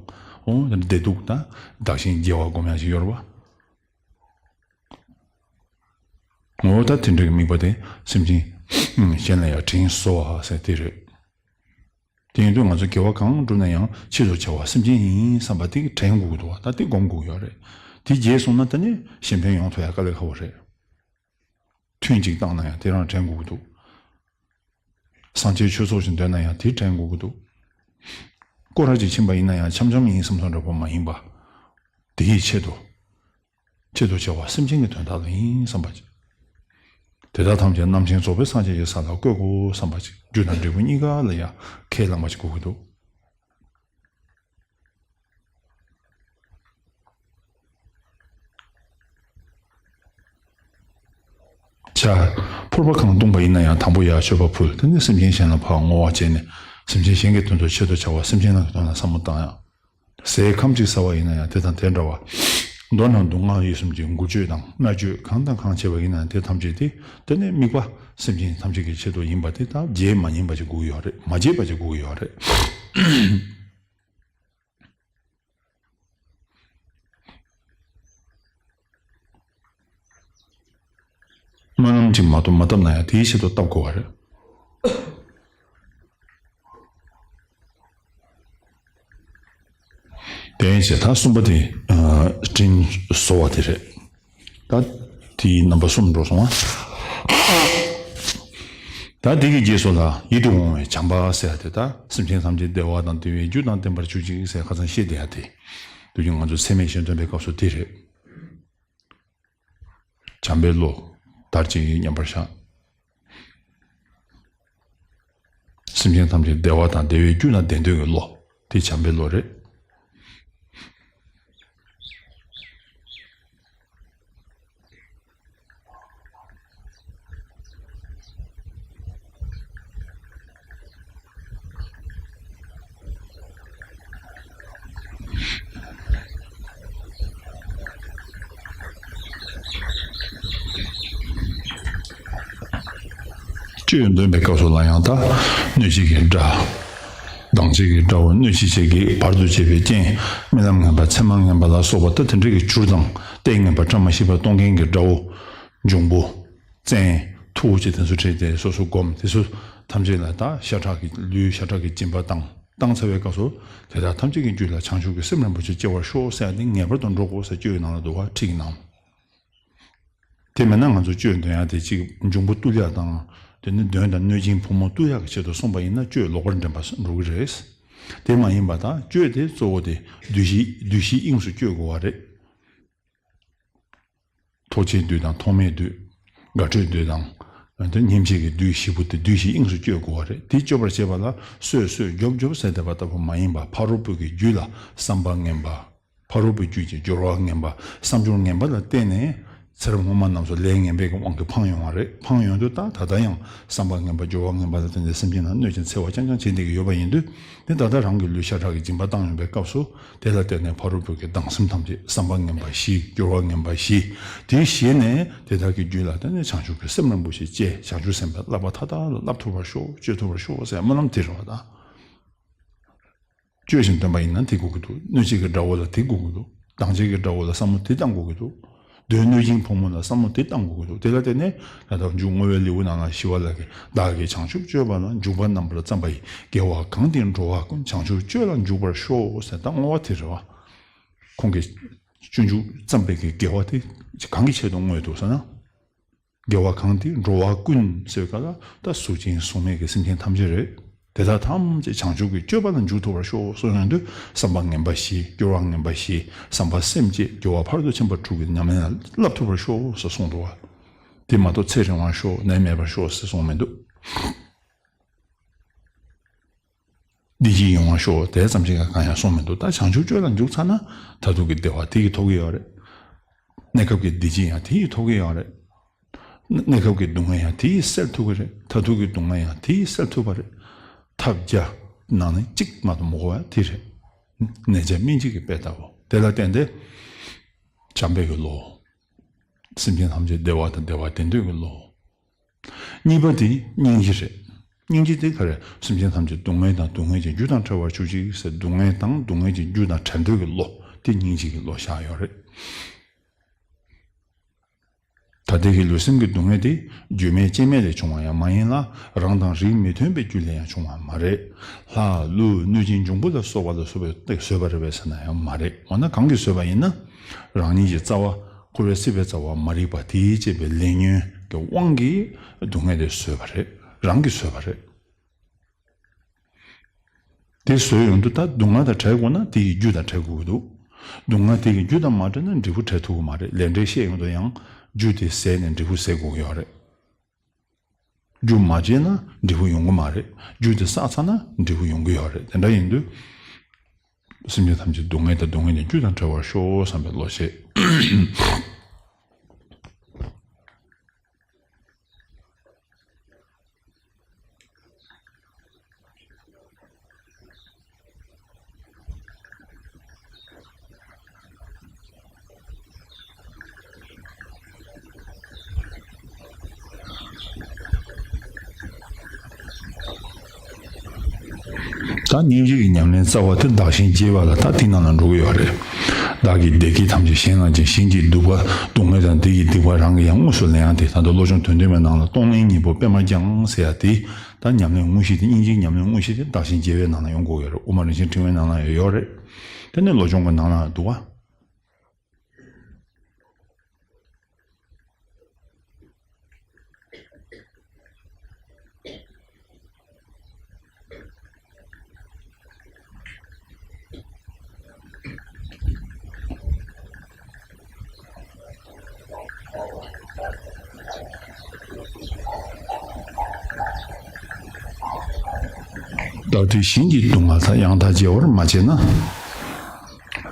འོ་བདེ་སྡུག་དང་བདག་གཞན་བརྗེ་བ་སྒོམ་ཡག་ཅིག་ཡོད་རེད་བ། འོ་ད་དེ་འདྲ་གི་དམིགས་པ་དེ་སེམས་ཅན་གཞན་ལ་ཡང་དྲིན་གཟོ་བ་ཟེར་དེ་རེད། དེ་ཡིན་དུས་ང་ཚོ་དགེ་བ་གང་བསྒྲུབས་ན་ཡང་ཆེད་དུ་བྱ་བ་སེམས་ཅན་ཡིན་བསམ་པ་དེ་གི་དྲན་དགོས་ཀྱི་འདུག་བ། ད་དེ་སྒོམ་དགོས་ཀྱི་ཡོད་རེད། དེ་རྗེས་སོང་ན་ད་ནི་གཞན་ཕན་ཡོང་ཐུབ་ཡ་དཀའ་ལས་ཁག་པོ་རེད། ཐུན་གཅིག་བཏང་ན་ཡང་དེ་རང་དྲན་དགོས་ཀྱི་འདུག་སངས་རྒྱས་ཆོས་ཚོགས་ཤིག་འདོན་ན་ཡང་དེ་དྲན་དགོས་ཀྱི་འདུག་སྐོར་ར་ཅིག་ཕྱིན་པ་ཡིན་ན་ཡང་འཆམ་འཆམ་ཡིན་བསམ་ཚོ་འདྲ་པོ་མ་ཡིན་པ། དེ་ཡི་ཆེད་དུ། ཆེད་དུ་བྱ་བ་སེམས་ཅན་གྱི་དོན་དག་ལ་ཡིན་བསམ་པ་ཅིག་དེ་དག་ཐམས་ཅད་རྣམ་མཁྱེན་རྫོགས་པའི་སངས་རྒྱས་ཀྱི་ས་ལ་བཀོད་དགོས་བསམ་པ་ཅིག་རྒྱུ་དང་འབྲས་བུ་གཉིས་ཀ་ལ་ཡང་ཁས་བླངས་པ་ཅིག་དགོས་ཀྱི་འདུག་བྱ། ཕོར་པ་གང་བཏུངས་པ་ཡིན་ན་ཡང་དང་པོ་ཡར་མཆོད་པ་ཕུལ། དེ་ནས་སེམས་ཅན་གཞན་ལ་ཕར་བསྔོ་བ་བྱས་ནས་སེམས་ཅན་གཞན་གྱི་དོན་དུ་ཆེད་དུ་བྱ་བ་སེམས་ཅན་ལ་དོན་ལ་བསམ་བློ་བཏང་ཡག་ཟས་ཁམ་གཅིག་ཟ་བ་ཡིན་ན་ཡང་དེ་དང་དེ་འདྲ་བ། མདོར་ན་སྡུག་བསྔལ་ཡིད་གསུམ་གྱི་འགུལ་སྐྱོད་དང་མནར་གཅོད་གང་དང་གང་བྱས་པ་ཡིན་ན་དེ་ཐམས་ཅད་དེ་དེ་ནས་དམིགས་པ་སེམས་ཅན་ཐམས་ཅད་ཀྱི་ཆེད་དུ་ཡིན་པ་དེ་དག་བརྗེད་མ་ཉན་པ་ཅིག་དགོས་ཀྱི་ཡོད་རེད། མ་བརྗེད་པ་ཅིག་དགོས་ཀྱི་ཡོད་རེད། སྨོན་ལམ་ཅིག་མ་གཏོགས་མ་བཏབ་ན་ཡང་དེའི་ཆེད་དུ་བཏབ་དགོས་པ་རེད། དེ་ཡིན་ཞེས་ད་གསུམ་པ་དེ་ཨ་དྲིན་གཟོ་བ་དེ་རེད། ད་དེའི་རྣམ་པ་གསུམ་འགྲོ་སོང་ང་། ད་དེ་གི་རྗེས་སུ་ལ་ཡིད་དུ་འོང་བའི་བྱམས་པ་ཟེར་ཡ་དེ། ད་སེམས་ཅན་ཐམས་ཅད་བདེ་བ་དང་བདེ་བའི་རྒྱུ་དང་ལྡན་པར་གྱུར་ཅིག་ཟེར་ཁ་སང་བཤད་བསྡད་ཡ་དེ། དུས་རྒྱུན་ང་ཚོ་ཚད་མེད་གཞན་སྟོན་པའི་སྐབས་སུ་དེ་རེད། བྱམས་པའི་བློ། དར་ཅིག་མཉམ་པར་བཞག། སེམས་ཅན་ཐམས་ཅད་བདེ་བ་དང་བདེ་བའི་རྒྱུ་ལ་བདེ་འདོད་ཀྱི་བློ། དེ་བྱམས་པའི་བློ་རེད། སྤྱོད་ཡོན་སྟོན་པའི་སྐབས་སུ་ལ་ཡང་ད་གནོད་བྱེད་ཀྱི་དགྲ། སྡང་བྱེད་ཀྱི་དགྲ་བོ། གནོད་བྱེད་བྱེད་ཀྱི་བར་དུ་གཅོད་པའི་རྐྱེན། རྨི་ལམ་ངན་པ་མཚན་མ་ངན་པ་ལ་སོགས་པ་ད་དེ་འདྲ་གི་བྱུར་དང་ལྟས་ངན་པ་བཀྲ་མ་ཤིས་པ་གཏོང་མཁན་གྱི་དགྲ་བོ། འབྱུང་པོ། བཙན། མཐུ་བོ་བཅས་དེ་ཚོ་ཁྲིད་དེ་སོ་སོ་སྒོམ། དེ་ཚོ་ཐམས་ཅད་ལ་ད་ཤ་ཁྲག་གི་ལུས་ཤ་ཁྲག་གི་སྦྱིན་པ་བཏང་། བཏང་ཚར་བའི་སྐབས་སུ་དེ་དག་ཐམས་ཅད་ཀྱི་རྒྱུད་ལ་བྱང་ཆུབ་ཀྱི་སེམས་རིན་པོ་ཆེ་སྐྱེ་བར་ཤོག་ཟེར་ཡ་དེ་ངེས་པར་དུ་འགྲོ་དགོས་ཟེར་སྤྱོད་ཡོན་ནང་ལ་འདུག་བ། ཁྲིད་ཀྱི་ནང་། དེ་མེད་ན་ང་ཚོ་སྤྱོད་འདོན་ཡ་དེ་གཅིག་འབྱུང་པོ་བཏུལ་ཡ་དང་། དེ་ནི་གདོན་དང་གནོད་སྦྱིན་ཕོ་མོ་བཏུལ་ཡ་གི་ཆེད་དུ་གསུངས་པ་ཡིན་ན་སྤྱོད་ལོག་པར་འདྲེན་པ་འགྲོ་གི་རེད། དེ་མ་ཡིན་པ་དང་སྤྱོད་དེ་གཙོ་བོ་དེ་བདུད་བཞི་བདུད་བཞིའི་དབྱིངས་སུ་སྤྱོད་དགོས་པ་རེད། ཐོགས་བཅས་བདུད་དང་ཐོགས་མེད་བདུད། དགའ་བྲལ་བདུད་དང་། དེ་སྙེམས་བྱེད་ཀྱི་བདུད་བཞི་པོ་དེ་བདུད་བཞིའི་དབྱིངས་སུ་སྤྱོད་དགོས་པ་རེད། དེ་སྤྱོད་པར་བྱེད་པ་ལ་གསོད་གསོད་རྒྱོབ་རྒྱོབ་ཟེར་བསྡད་པ་ལྟ་བུ་མ་ཡིན་པ། ཕ་རོལ་པོ་གི་རྒྱུད་ལ་བསམ་པ་ངན་པ། ཕ་རོལ་པོའི་རྒྱུད་ཀྱི་སྦྱོར་བ་ངན་པ། བསམ་སྦྱོར་ངན་པ་ལ་བརྟེན་ནས་ཚེ་རབས་སྔོན་མ་རྣམས་སུ་ལས་ངན་པའི་དབང་གིས་འཕངས་ཡོང་བ་རེད། འཕངས་ཡོང་དུས་ད་ད་ལྟ་ཡང་བསམ་པ་ངན་པ་སྦྱོར་བ་ངན་པ་ལ་བརྟེན་ནས་སེམས་ཅན་ལ་གནོད་ཅིང་འཚེ་བ་རྐྱང་རྐྱང་བྱེད་བསྡད་ཀྱི་ཡོད་པ་ཡིན་དུས། དེ་ད་ལྟ་རང་གི་ལུས་ཤ་ཁྲག་གི་སྦྱིན་པ་བཏང་ཡོང་པའི་སྐབས་སུ་དེ་ལ་བརྟེན་ནས་ཕ་རོལ་པོ་གི་སྡང་སེམས་ཐམས་ཅད་བསམ་པ་ངན་པ་ཞི། སྦྱོར་བ་ངན་པ་ཞི། དེ་ཞི་ནས་དེ་དག་གི་རྒྱུད་ལ་བརྟེན་ནས་བྱང་ཆུབ་ཀྱི་སེམས་རིན་པོ་ཆེ་སྐྱེ། བྱང་ཆུབ་སེམས་དཔའི་བསླབ་པ་མཐའ་དག་ལ་བསླབ་ཐུབ་པར་ཤོག། སྤྱོད་ཐུབ་པར་ཤོག་ཟེར་སྨོན་ལམ་དེ་རེད་བ་ད། སྤྱོད་ཅིང་སྟོན་པ་ཡིན་ན་དེ་དགོས་ཀྱི་འདུག། གནོད་བྱེད་ཀྱི་དགྲ་བོ་ལ་དེ་དགོས་ཀྱི་འདུག། སྡང་བྱེད་ཀྱི་དགྲ་བོ་ལ་བསམ་བློ་དེ་བཏང་དགོས་ཀྱི་འདུག། གདོན་གནོད་སྦྱིན་ཕོ་མོ་ལ་བསམ་བློ་དེ་བཏང་དགོས་ཀྱི་འདུག། དེ་ལ་བརྟེན་ནས་ད་ལྟ་མཇུག་བསྔོ་བའི་ལེའུ་ནང་ལ་ཞི་བ་ལྷ་གིས་བདག་གིས་བྱང་ཆུབ་སྤྱོད་པ་ལ་འཇུག་པ་རྣམ་པར་བརྩམས་པ་ཡི། དགེ་བ་གང་དེས་འགྲོ་བ་ཀུན། བྱང་ཆུབ་སྤྱོད་ལ་འཇུག་པར་ཤོག་ཟེར། ད་བསྔོ་བ་དེ་རེད་བ། ཁོང་གིས་སྤྱོད་འཇུག་བརྩམས་པའི་གི་དགེ་བ་དེ་གང་གི་ཆེད་དུ་བསྔོས་འདུག་ཟེར་ན། དགེ་བ་གང་དེས་འགྲོ་བ་ཀུན་ཟེར་བའི་སྐབས་ལ་ད་གཟུགས་ཅན་གཟུགས་མེད་ཀྱི་སེམས་ཅན་ཐམས་ཅད་རེད། དེ་དག་ཐམས་ཅད་བྱང་ཆུབ་ཀྱི་སྤྱོད་པ་ལ་འཇུག་ཐུབ་པར་ཤོག་གསུངས་ཡོང་དུས་བསམ་པ་ངན་པ་ཞི། སྦྱོར་བ་ངན་པ་ཞི། བསམ་པ་སེམས་བསྐྱེད། སྦྱོར་བ་ཕ་རོལ་ཏུ་ཕྱིན་པ་དྲུག་གི་ཉམས་ལེན་ལ་བསླབ་ཐུབ་པར་ཤོག་ཟེར་གསུངས་འདུག་བ། དེ་མ་གཏོགས་ཚེ་རིང་བར་ཤོག། ནད་མེད་པར་ཤོག་ཟེར་གསུངས་མི་འདུག། བདེ་སྐྱིད་ཡོང་བར་ཤོག། དེ་ཙམ་ཞིག་ག་གང་ཡང་གསུངས་མི་འདུག། ད་བྱང་ཆུབ་སྤྱོད་ལ་འཇུག་ཚར་ན་མཐར་ཐུག་གི་བདེ་བ་དེ་ཡིས་ཐོབ་ཀྱི་ཡོད་རེད། གནས་སྐབས་ཀྱི་བདེ་སྐྱིད་ཡང་དེ་ཡིས་ཐོབ་ཀྱི་ཡོད་རེད། གནས་སྐབས་ཀྱི་སྡུག་བསྔལ་ཡང་དེ་ཡིས་སེལ་ཐུབ་ཀྱི་རེད། མཐར་ཐུག་གི་སྡུག་བསྔལ་ཡང་དེ་ཡིས་སེལ་ཐུབ་པ་རེད། ཐབས་བརྒྱ་ནང་ནས་གཅིག་མ་གཏོགས་མི་དགོས་པ་དེ་རེད། ནད་བརྒྱ་སྨན་གཅིག་གི་དཔེ་ལྟ་བུ། དེ་ལ་བརྟེན་ཏེ་བྱམས་པའི་གི་བློ། སེམས་ཅན་ཐམས་ཅད་བདེ་བ་དང་བདེ་བ་དེ་འདོད་ཀྱི་བློ། གཉིས་པ་དེ་སྙིང་རྗེ་རེད། སྙིང་རྗེ་དེ་ག་རེ། སེམས་ཅན་ཐམས་ཅད་སྡུག་བསྔལ་དང་སྡུག་བསྔལ་གྱི་རྒྱུ་དང་བྲལ་བར་གྱུར་ཅིག་ཟེར། སྡུག་བསྔལ་དང་སྡུག་བསྔལ་གྱི་རྒྱུ་དང་བྲལ་འདོད་ཀྱི་བློ། དེ་སྙིང་རྗེ་གི་བློ་བཞག་ཡོད་རེད། ད་ལྟའི་གི་ལུས་སེམས་ཀྱི་སྡུག་བསྔལ་དེ་རྒྱུ་མེད་རྐྱེན་མེད་ལས་བྱུང་བ་ཡང་མ་ཡིན་ལ། རང་དང་རིགས་མི་མཐུན་པའི་རྒྱུ་ལས་ཡང་བྱུང་བ་མ་རེད། ལྷ་ཀླུ་གནོད་སྦྱིན་འབྱུང་པོ་ལ་སོགས་པ་ལ་སོགས་པས་བཟོས་པ་རེད་པས་ཟེར་ན་ཡང་མ་རེད། འོ་ན་གང་གིས་བཟོས་པ་ཡིན་ན། རང་ཉིད་ཀྱི་རྩ་བ། འཁོར་བའི་སྲིད་པའི་རྩ་བ་མ་རིག་པ་དེས་བསྐྱེད་པའི་ལས་ཉོན་གྱི་དབང་གིས་སྡུག་བསྔལ་དེ་བཟོས་པ་རེད། རང་གིས་བཟོས་པ་རེད། དེ་བཟོས་ཡོང་དུས་ད་སྡུག་བསྔལ་དང་བྲལ་དགོས་ན་དེ་ཡི་རྒྱུ་དང་བྲལ་དགོས་ཀྱི་འདུག། སྡུག་བསྔལ་དེ་ཡི་རྒྱུ་དང་མ་བྲལ་ན་འབྲས་བུ་འབྲལ་ཐུབ་ཀྱི་མ་རེད། ལས་འབྲས་བཤད་ཡོང་དུས་ཡང་རྒྱུ་དེ་ཟད་ནས་འབྲས་བུ་ཟད་དགོས་ཀྱི་ཡོད་རེད། རྒྱུ་མ་བརྗེས་ན་འབྲས་བུ་ཡོང་གི་མ་རེད། རྒྱུ་དེ་བསགས་ཚར་ན་འབྲས་བུ་ཡོང་གི་ཡོད་རེད། དེ་འདྲ་ཡིན་དུས། སེམས་ཅན་ཐམས་ཅད་སྡུག་བསྔལ་དང་སྡུག་བསྔལ་གྱི་རྒྱུ་དང་བྲལ་བར་ཤོག་བསམ་པའི་བློ་བྱེད། ད་སྙིང་རྗེ་གི་ཉམས་ལེན་རྩ་བ་དེ་བདག་གཞན་བརྗེ་བ་ལ་ད་དེ་ནང་ལ་འགྲོ་གི་ཡོད་རེད། བདག་གིས་བདེ་སྐྱིད་ཐམས་ཅད་གཞན་ལ་སྦྱིན། གཞན་གྱི་སྡུག་པ་སྡུག་བསྔལ་དང་། དེ་ཡི་སྡིག་པ་རང་གིས་ཡང་། དངོས་སུ་ལེན་ཡང་དེ། ད་དུང་བློ་སྦྱོང་དོན་བདུན་མའི་ནང་ལ་གཏོང་ལེན་གཉིས་པོ་པད་མ་བརྐྱང་ཟེར་ཡ་དེ། ད་ཉམས་ལེན་དངོས་གཞི་དེ། སྙིང་རྗེའི་ཉམས་ལེན་དངོས་གཞི་དེ་བདག་གཞན་བརྗེ་བའི་ནང་ལ་ཡོང་དགོས་ཡོད་རེད། དབུ་མ་རིན་ཆེན་ཕྲེང་བའི་ནང་ལ་ཡང་ཡོད་རེད། དེ་ནས་བློ་སྦྱོང་གི་ནང་ལ་འདུག་བ། བདག་སྡིག་གཞན་གྱི་སྡུག་བསྔལ་དག །ཡང་དག་བརྗེ་བར་མ་བྱས་ན།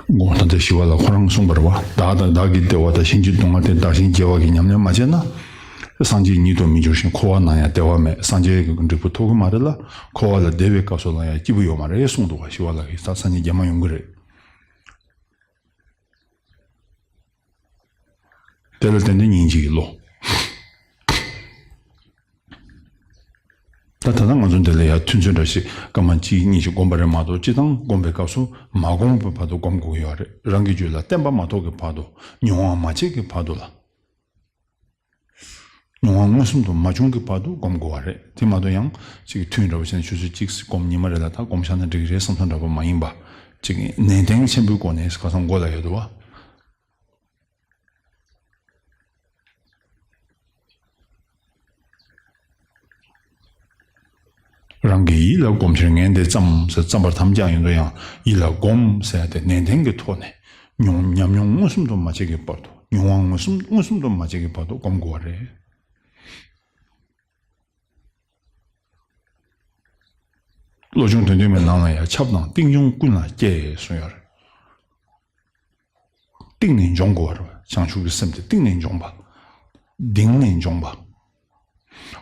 དགོངས་དག་ཞི་བ་ལྷ་ཁོ་རང་གསུངས་པ་རེད་བ། བདག་དང་བདག་གི་བདེ་བ་དང་། གཞན་གྱི་སྡུག་བསྔལ་དེ་བདག་གཞན་བརྗེ་བ་གི་ཉམས་ལེན་མ་བྱས་ན། སངས་རྒྱས་ཉིད་དུ་མི་འགྱུར་ཞིང་། འཁོར་བ་ན་ཡང་བདེ་བ་མེད། སངས་རྒྱས་ཀྱི་འབྲས་བུ་ཐོབ་ཀྱི་མ་རེད་ལ། འཁོར་བ་ལ་བདེ་བའི་སྐབས་སུ་ལ་ཡང་སྐྱིད་པོ་ཡོད་མ་རེད་གསུངས་འདུག་བ། ཞི་བ་ལྷ་གིས། ད་སངས་རྒྱས་རྒྱ་མ་ཡོང་གི་རེད། དེ་ལ་བརྟེན་ནས་སྙིང་རྗེ་ཡི་བློ། ད་ད་ལྟ་ང་ཚོ་འདི་ལ་ཡང་ཐུན་ཚོད་འདྲ་ཞིག་སྐར་མ་གཅིག་གཉིས་ཤིག་བསྒོམ་པ་རེད་མ་གཏོགས། སྤྱིར་བཏང་བསྒོམ་པའི་སྐབས་སུ་མ་བསྒོམས་པའི་བར་དུ་བསྒོམ་དགོས་ཀྱི་ཡོད་རེད། རང་གི་རྒྱུད་ལ་བརྟན་པ་མ་ཐོབ་ཀྱི་བར་དུ། མྱོང་བ་མ་བྱས་ཀྱི་བར་དུ་ལ། མྱོང་བ་མངོན་སུམ་དུ་མ་བྱུང་གི་བར་དུ་བསྒོམ་དགོས་པ་རེད། དེ་མ་གཏོགས་ཡང་ཅིག་ཐུན་འདྲ་བོ་བྱས་ནས་ཆུ་ཚོད་གཅིག་བསྒོམ། ཉི་མ་རེ་ལ་ད་བསྒོམ་བཞག་ན་འགྲིག་གི་རེད་བསམ་བསམ་འདྲ་བོ་མ་ཡིན་པ། ཅིག་ནན་ཏན་ཆེན་པོའི་སྒོ་ནས་ཁ་སང་མགོ་ལ་ཡོད་འདུག་བ། རང་གི་ཡིད་ལ་སྒོམ་ཕྱིར་ངས་འདི་བརྩམས་ཟེར། བརྩམས་པར་དམ་བཅའ་ཡིན་དུ་ཡང་ཡིད་ལ་སྒོམ་ཟེར་ཏེ་ནན་ཏན་གྱི་ཐོག་ནས་མྱོང་ཉམས་མྱོང་མངོན་སུམ་དུ་མ་བྱས་ཀྱི་བར་དུ། མྱོང་བ་མངོན་སུམ་མངོན་སུམ་དུ་མ་བྱས་ཀྱི་བར་དུ་སྒོམ་དགོས་པ་རེད། བློ་སྦྱོང་དོན་བདུན་མའི་ནང་ལ་ཡང་ཆབ་དང་གཏིང་ཆུང་ཀུན་ལ་སྐྱེ་གསུངས་ཡོད་རེད། གཏིང་ནས་འཇོམས་དགོས་པ་རེད། བྱང་ཆུབ་ཀྱི་སེམས་དེ་གཏིང་ནས་འཇོམས་པ། གཏིང་ནས་འཇོམས་པ།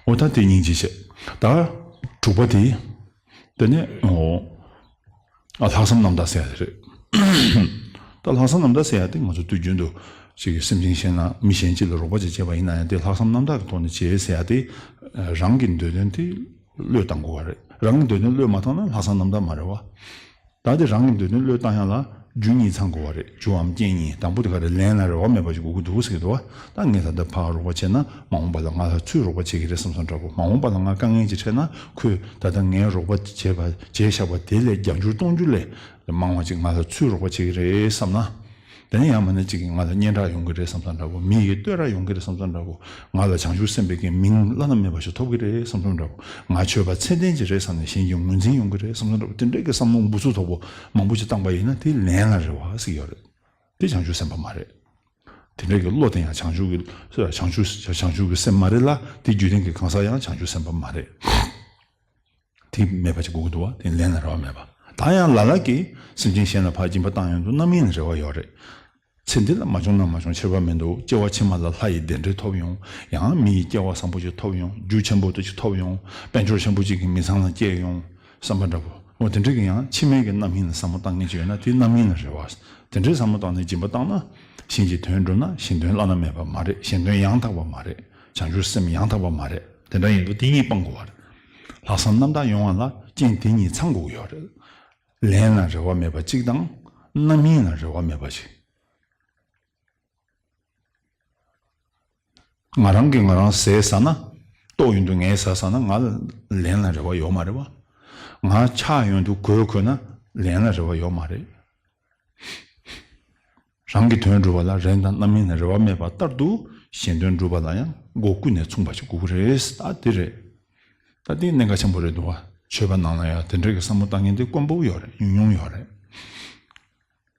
འོ་ད་དེ་སྙིང་རྗེ་བྱས། ད་དྲུག་པ་དེ། དེ་ནས་འོ། ཨ་ལྷག་བསམ་རྣམ་དག་ཟེར་ཡ་དེ་རེད། ད་ལྷག་བསམ་རྣམ་དག་ཟེར་ཡ་དེ་ང་ཚོ་དུས་རྒྱུན་དུ་ཅིག་གི་སེམས་ཅན་གཞན་ལ་མི་གཞན་གཅིག་ལ་རོགས་པ་ཅིག་བྱས་པ་ཡིན་ན་ཡང་། དེ་ལྷག་བསམ་རྣམ་དག་གི་ཐོག་ནས་བྱས་ཟེར་ཡ་དེ། རང་གི་འདོད་དོན་དེ་བློས་བཏང་དགོས་པ་རེད། རང་གི་འདོད་དོན་བློས་མ་བཏང་ན་ལྷག་བསམ་རྣམ་དག་མ་རེད་བ། ད་དེ་རང་གི་འདོད་དོན་བློས་བཏང་ཡ་ལ་རྒྱུ་གཉིས་ཚང་དགོས་པ་རེད། རྒྱུའམ་རྐྱེན་གཉིས། དང་པོ་དེ་ག་རེ། ལན་ལ་རེ་བ་མེད་པ་ཞིག་དགོས་ཀྱི་འདུག་ཟེར་གྱི་འདུག་བ། ད་ངས་ད་ལྟ་ཕར་རོགས་པ་བྱས་ན་མ་འོངས་པ་ལ་ང་ལ་ཚུར་རོགས་པ་བྱེད་ཀྱི་རེད་བསམ་བསམ་འདྲ་པོ། མ་འོངས་པ་ལ་ང་དཀའ་ངལ་ཅིག་འཕྲད་ན་ཁོས་ད་ལྟ་ངས་རོགས་པ་བྱས་པ་བྱས་བཞག་པ་དེ་ལས་བརྒྱ་འགྱུར་སྟོང་འགྱུར་ལས་མང་བ་ཅིག་ང་ལ་ཚུར་རོགས་པ་བྱེད་ཀྱི་རེད་བསམ་ན། དེ་ནས་ཡང་མིན་ན་ཅིག་གིས་ང་ལ་སྙན་གྲགས་ཡོང་གི་རེད་བསམ་བསམ་འདྲ་པོ། མི་ཡིས་བསྟོད་ར་ཡོང་གི་རེད་བསམ་བསམ་འདྲ་པོ། ང་ལ་བྱང་ཆུབ་སེམས་དཔའི་གི་མིང་བླ་ན་མེད་པ་ཞིག་ཐོབ་ཀྱི་རེད་བསམ་བསམ་འདྲ་པོ། ང་ཆོས་པ་ཚད་ལྡན་ཅིག་རེད་བསམ་ནས་གཞན་གྱིས་ངོས་འཛིན་ཡོང་གི་རེད་བསམ་བསམ་འདྲ་པོ། དེ་འདྲའི་གི་བསམ་བློ་འབུ་ཚུགས་དོག་པོ་མང་པོ་ཅིག་བཏང་པ་ཡིན་ན་དེ་ལན་ལ་རེ་བ་ཟེར་ཡོད་རེད། དེ་བྱང་ཆུབ་སེམས་དཔའ་མ་རེད། དེ་འདྲའི་གི་བློ་དེ་ཡང་བྱང་ཆུབ་ཀྱི་བྱང་ཆུབ་བྱང་ཆུབ་ཀྱི་སེམས་མ་རེད་ལ། དེ་རྒྱུད་ལྡན་གྱི་གང་ཟག་ཡང་བྱང་ཆུབ་སེམས་དཔའ་མ་རེད། དེ་མེད་པ་ཅིག་དགོས་ཀྱི་འདུག་བ། དེ་ལན་ལ་རེ་བ་མེད་པ། ད་ཡང་ལ་ལ་གིས་སེམས་ཅན་གཞན་ལ་ཕར་སྦྱིན་པ་བཏང་ཡོང་དུས་རྣམ་སྨིན་ལ་རེ་བ་ཡོད་རེད། ཚེ་འདི་ལ་མ་བྱུང་ན་མ་བྱུང་ཁྱད་པར་མི་འདུག། སྐྱེ་བ་ཕྱི་མ་ལ་ལྷ་ཡི་གདན་འདྲེན་ཐོབ་ཡོང་། ཡང་མི་ཡི་སྐྱེ་བ་བཟང་པོ་ཅིག་ཐོབ་ཡོང་། རྒྱུ་ཆེན་པོ་དེ་ཅིག་ཐོབ་ཡོང་། དཔལ་འབྱོར་ཆེན་པོ་ཅིག་གི་མི་ཚང་ལ་སྐྱེས་ཡོང་། བསམ་པ་འདྲ་པོ། འོ་དེ་འདྲ་གི་ཡང་ཕྱི་མའི་གི་རྣམ་སྨིན་ལ་བསམ་བློ་བཏང་མཁན་ཅིག་ཡོད་ན་དེ་རྣམ་སྨིན་ལ་རེ་བ། དེ་འདྲའི་བསམ་བློ་བཏང་ནས་སྦྱིན་པ་བཏང་ན། གཞན་གྱི་དོན་བསྒྲུབས་ན་གཞན་དོན་བླ་ན་མེད་པ་མ་རེད། གཞན་དོན་ཡང་དག་པ་མ་རེད། བྱང་ཆུབ་སེམས་ཡང་དག་པ་མ་རེད། དེ་འདྲ་ཡིན་དུས་དེ་གཉིས་སྤང་དགོས་པ་རེད། ལྷག་བསམ་རྣམ་དག་ཡོང་བ་ལ་རྐྱེན་དེ་གཉིས་ཚང་དགོས་ཀྱི་ཡོད་རེད། ལན་ལ་རེ་བ་མེད་པ་གཅིག་དང་། རྣམ་སྨིན་ལ་རེ་བ་མེད་པ་ཞིག། ང་རང་གིས་ང་རང་ཟས་ཟ་ན། ལྟོགས་ཡོང་དུས་ངས་ཟས་ཟ་ན་ང་ལ་ལན་ལ་རེ་བ་ཡོད་མ་རེད་བ། ང་ཆགས་ཡོང་དུས་གོས་གོན་ན་ལན་ལ་རེ་བ་ཡོད་མ་རེད། རང་གི་དོན་སྒྲུབ་པ་ལ་རན་དང་རྣམ་སྨིན་ལ་རེ་བ་མེད་པ་ལྟར་དུ། གཞན་དོན་སྒྲུབ་པ་ལ་ཡང་སྒོ་ཀུན་ནས་མཚུངས་པ་ཞིག་དགོས་ཀྱི་རེད། ད་དེ་རེད། ད་དེ་གནད་འགག་ཆེན་པོ་རེད་འདུག་བ། ཆོས་པ་ནང་ལ་ཡང་དེ་འདྲ་གི་བསམ་བློ་བཏང་མཁན་དེ་དཀོན་པོ་ཡོད་རེད། ཉུང་ཉུང་ཡོད་རེད།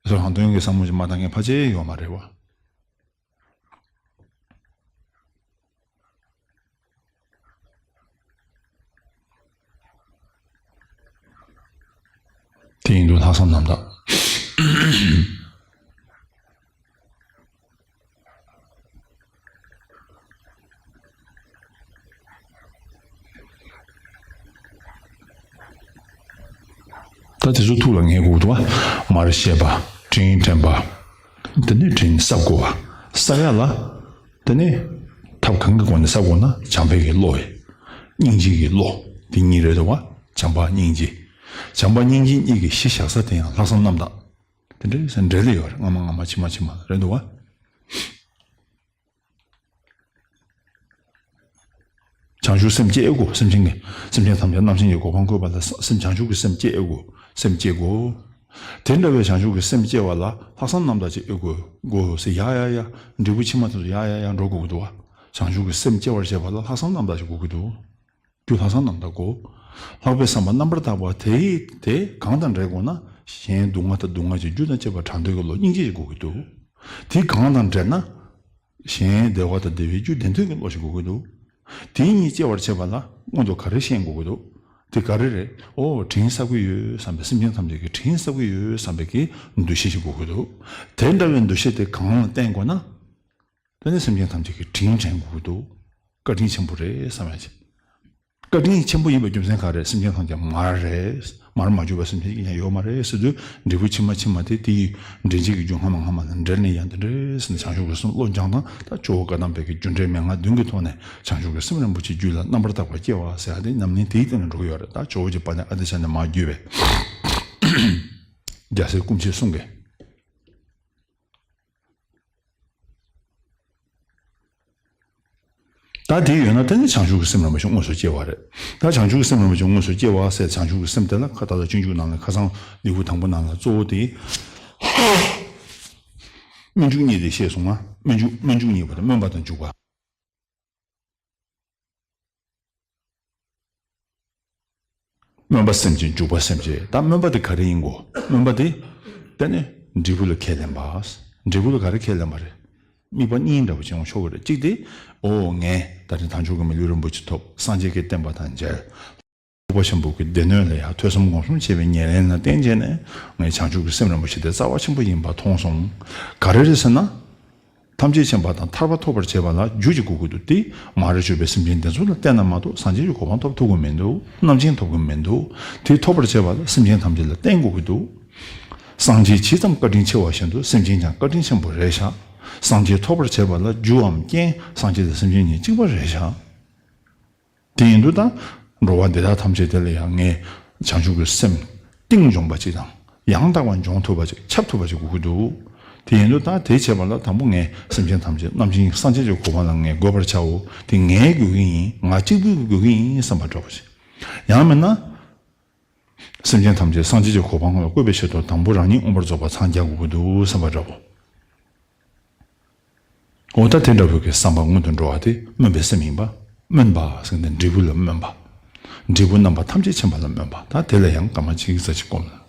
སོ་སོ་རང་དོན་གྱི་བསམ་བློ་ཞིག་མ་བཏང་མཁན་ཕལ་ཆེར་ཡོད་མ་རེད་བ། དེ་ཡིན་དུས་ལྷག་བསམ་རྣམ་དག། ད་དེ་ཚོ་ཐུགས་ལ་ངེས་དགོས་འདུག་བ། མར་བཤད་པ། དྲིན་དྲན་པ། དེ་ནས་དྲིན་གསབ་དགོས་པ། གསབ་ཡ་ལ། དེ་ནས་ཐབས་གང་གི་སྒོ་ནས་གསབ་དགོས་ན། བྱམས་པའི་གི་བློ་ཡིས། སྙིང་རྗེ་གི་བློ། དེ་གཉིས་རེད་འདུག་བ། བྱམས་པ་སྙིང་རྗེ། བྱམས་པ་སྙིང་རྗེ་གཉིས་ཀྱི་གཞི་བཞག་ས་དེ་ཡང་ལྷག་བསམ་རྣམ་དག། དེ་འདྲའི་འབྲེལ་ལ་ཡོད་རེད། སྔ་མ་སྔ་མ་ཕྱི་མ་ཕྱི་མ་རེད་འདུག་བ། བྱང་ཆུབ་སེམས་བསྐྱེད་དགོས། སེམས་ཅན་གྱི་སེམས་ཅན་ཐམས་ཅད་རྣམ་མཁྱེན་གྱི་གོ་འཕང་བཀོད་པ་ལ་སེམས་བྱང་ཆུབ་ཀྱི་སེམས་བསྐྱེད་དགོས། སེམས་བསྐྱེད་དགོས། དེ་འདྲ་བའི་བྱང་ཆུབ་ཀྱི་སེམས་བསྐྱེད་པ་ལ་ལྷག་བསམ་རྣམ་དག་ཅིག་ཨེ་དགོས་དགོས་ཟེར། ཡ་ཡ་ཡ། འབྲས་བུ་ཕྱི་མ་དེ་ཚོ་ཡ་ཡ་ཡ་འགྲོ་དགོས་ཀྱི་འདུག་བ། བྱང་ཆུབ་ཀྱི་སེམས་སྐྱེ་བར་བྱེད་པ་ལ་ལྷག་བསམ་རྣམ་དག་ཅིག་དགོས་ཀྱི་འདུག་རྒྱུ་ལྷག་བསམ་རྣམ་དག་གོ། ལྷག་པའི་བསམ་པ་རྣམ་པར་དག་པ་དེ་དེ་གང་དང་འབྲེལ་དགོས་ན། གཞན་སྡུག་བསྔལ་དང་སྡུག་བསྔལ་གྱི་རྒྱུ་དང་བཅས་པ་གྲགས་འདོད་ཀྱི་བློ་སྙིང་རྗེ་ཞིག་དགོས་ཀྱི་འདུག་དེ་གང་དང་འབྲེལ་ན། གཞན་བདེ་བ་དང་བདེ་བའི་རྒྱུ་བདེན་མཐུན་གྱི་བློ་ཞིག་དགོས་ཀྱི་འདུག་དེ་གཉིས་སྐྱེ་བར་བྱེད་པ་ལ་སྔོན་དུ་ག་རེ་ཤེས་དགོས་ཀྱི་འདུག་དེ་ག་རེ་རེད། ཨོ་དྲིན་བསབ་ཀྱི་ཡོད་བསམ་པའི། སེམས་ཅན་ཐམས་ཅད་ཀྱི་དྲིན་བསབ་ཀྱི་ཡོད་བསམ་པའི་གི་འདུ་ཤེས་ཤིག་དགོས་ཀྱི་འདུག་དེ་འདྲ་བའི་འདུ་ཤེས་དེ་གང་ལ་བརྟེན་དགོས་ན། དེ་ནི་སེམས་ཅན་ཐམས་ཅད་ཀྱི་དྲིན་དྲན་དགོས་ཀྱི་འདུག་བཀའ་དྲིན་ཆེན་པོ་རེད་བསམ་ཡ་ཆེ། བཀའ་དྲིན་ཆེན་པོ་ཡིན་པའི་རྒྱུ་མཚན་ག་རེ་རེད། སེམས་ཅན་ཐམས་ཅད་མར་རེད། མར་མ་གྱུར་པ་སེམས་ཅན་གཅིག་ཀྱང་ཡོད་མ་རེད་ཟེར་དུས། འབྲས་བུ་ཕྱི་མ་ཕྱི་མ་དེ་དེ་ཡི་འདྲེན་བྱེད་ཀྱི་རྒྱུ་སྔ་མ་སྔ་མ་ལ་འབྲེལ་ནས་ཡང་དེ་འདྲ་ཟེར་ནས་བྱང་ཆུབ་ཀྱི་སེམས་བློ་སྦྱང་སྟངས། ད་ཇོ་བོ་བཀའ་གདམས་པའི་གི་རྒྱུ་འབྲས་མན་ངག་བདུན་གྱི་ཐོག་ནས་བྱང་ཆུབ་ཀྱི་སེམས་རིན་པོ་ཆེ་རྒྱུད་ལ་རྣམ་པར་དག་པ་སྐྱེ་བ་ཟེར་ཡ་དེ་ཉམས་ལེན་དེའི་སྟེང་ནས་འགྲོ་གི་ཡོད་རེད། ད་ཇོ་བོ་རྗེ་དཔལ་ལྡན་ཨ་ཏི་ཤ་ནས་མར་བརྒྱུད་པའི་རྒྱལ་སྲས་སྐུ་མཆེད་གསུམ་གྱི། ད་དེ་ཡོད་ན་དེ་ནི་བྱང་ཆུབ་ཀྱི་སེམས་རིན་པོ་ཆེ་དངོས་སུ་སྐྱེ་བ་རེད། ད་བྱང་ཆུབ་ཀྱི་སེམས་རིན་པོ་ཆེ་དངོས་སུ་སྐྱེ་བ་ཟེར། བྱང་ཆུབ་ཀྱི་སེམས་དེ་ལ་ཁ་ད་ལྟ་སྤྱོད་འཇུག་ནང་ལ་ཁ་སང་ལེའུ་དང་པོ་ནང་ལ་གཙོ་བོ་དེ་སྨོན་འཇུག་གཉིས་དེ་བཤད་སོང་ང་། སྨོན་འཇུག་སྨོན་འཇུག་གཉིས་པོ་དེ་སྨོན་པ་དང་འཇུག་པ། སྨོན་པ་སེམས་བསྐྱེད། འཇུག་པ་སེམས་བསྐྱེད། ད་སྨོན་པ་དེ་ག་རེ་ཡིན་གོ། སྨོན་པ་དེ་དེ་ནི་འབྲས་བུ་ལ་ཁས་ལེན་པ། འབྲས་བུ་ལ་ག་རེ་ཁས་ལེན་པ་རེད། དམིགས་པ་གཉིས་འདྲ་བོ་ཅིག་ཡོང་ཆོག་གི་རེད། གཅིག་དེ། ཨོ་ངས་ད་རེས་དལ་འབྱོར་གྱི་མི་ལུས་རིན་པོ་ཆེ་ཐོབ། སངས་རྒྱས་ཀྱི་བསྟན་པ་དང་མཇལ། ཐེག་པ་ཆེན་པོ་གི་སྡེ་སྣོད་ལ་ཡང་ཐོས་བསམ་སྒོམ་གསུམ་བྱས་པའི་ཉེར་ལེན་ལ་བརྟེན་བྱས་ནས་ངས་བྱང་ཆུབ་ཀྱི་སེམས་རིན་པོ་ཆེ་དེ་རྩ་བ་ཆེན་པོ་ཡིན་པ་མཐོང་སོང་། ག་རེ་རེད་ཟེར་ན། ཐམས་ཅད་མཁྱེན་པ་དང་ཐར་པ་ཐོབ་པར་བྱེད་པ་ལ་རྒྱུ་གཅིག་དགོས་ཀྱི་འདུག་དེ་མ་རིག་སྤྱོད་པའི་སེམས་ཅན་དེ་ཚོ་ལ་བརྟེན་ན་མ་གཏོགས་སངས་རྒྱས་ཀྱི་གོ་འཕང་ཐོབ་ཐུབ་ཀྱི་མི་འདུག་རྣམ་མཁྱེན་ཐོབ་ཀྱི་མི་འདུག་དེ་ཐོབ་པར་བྱེད་པ་ལ་སེམས་ཅན་ཐམས་ཅད་ལ་བརྟེན་དགོས་ཀྱི་འདུག་སངས་རྒྱས་ཇི་ཙམ་བཀའ་དྲིན་ཆེ་བ་བཞིན་དུ་སེམས་ཅན་ཀྱང་བཀའ་དྲིན་ཆེན་པོ་རེད་ཤག་སངས་རྒྱས་ཐོབ་པར་བྱེད་པ་ལ་རྒྱུའམ་རྐྱེན་སངས་རྒྱས་དང་སེམས་ཅན་གཉིས་གཅིག་པ་རེད་ཤག་དེ་ཡིན་དུས་ད་འགྲོ་བ་འདི་དག་ཐམས་ཅད་དེ་ལ་ཡང་ངས་བྱང་ཆུབ་ཀྱི་སེམས་གཏིང་འབྱོངས་པ་ཅིག་དང་། ཡང་དག་པར་འབྱོངས་ཐུབ་པ་ཅིག། ཁྱབ་ཐུབ་པ་ཅིག་དགོས་ཀྱི་འདུག་དེ་ཡིན་དུས་ད་དེ་བྱེད་པ་ལ་དང་པོ་ངས་སེམས་ཅན་ཐམས་ཅད་རྣམ་མཁྱེན་སངས་རྒྱས་ཀྱི་གོ་འཕང་ལ་ངས་འགོད་པར་བྱའོ། དེ་ངས་དགོས་ཀྱི་ཡིན། ང་གཅིག་པུས་དགོས་ཀྱི་ཡིན་བསམ་པ་འདྲ་བོ་ཞིག་ཡང་མིན་ན། སེམས་ཅན་ཐམས་ཅད་སངས་རྒྱས་ཀྱི་གོ་འཕང་ལ་བཀོད་པའི་ཆེད་དུ་དང་པོ་རང་ཉིད་མངོན་པར་རྫོགས་པར་འཚང་རྒྱ་དགོས་ཀྱི་འདུག་བསམ་པ་འདྲ་བོ། འོ་ད་དེ་འདྲ་བོ་གི་བསམ་པ་སྔོན་དུ་འགྲོ་བ་དེ་སྨོན་པའི་སེམས་ཡིན་པ། སྨོན་པ་ཟེར་ནས་འབྲས་བུ་ལ་སྨོན་པ། འབྲས་བུ་རྣམ་པ་ཐམས་ཅད་མཁྱེན་པ་ལ་སྨོན་པ། ད་དེ་ལ་ཡང་སྐར་མ་གཅིག་ཙམ་ཞིག་བསྒོམས་ལ།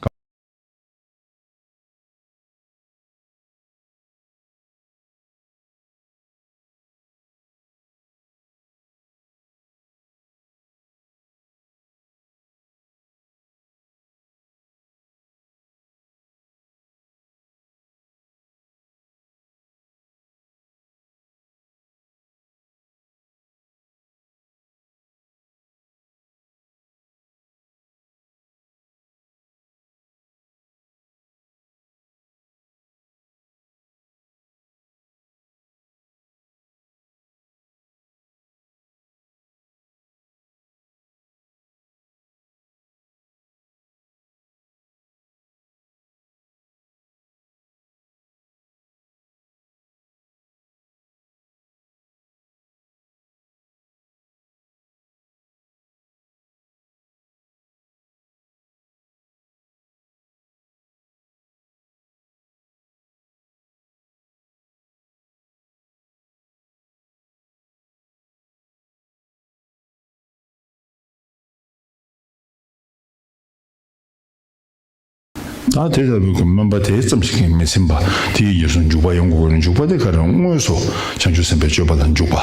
ད་དེ་ལྟ་བུའི་གི་སྨོན་པ་དེ་ཙམ་ཞིག་གིས་མི་ཚིམ་པ། དེའི་རྗེས་སུ་འཇུག་པ་ཡོང་དགོས་ཀྱི་རེད། འཇུག་པ་དེ་ག་རེ། དངོས་སུ་བྱང་ཆུབ་སེམས་དཔའི་སྤྱོད་པ་ལ་འཇུག་པ།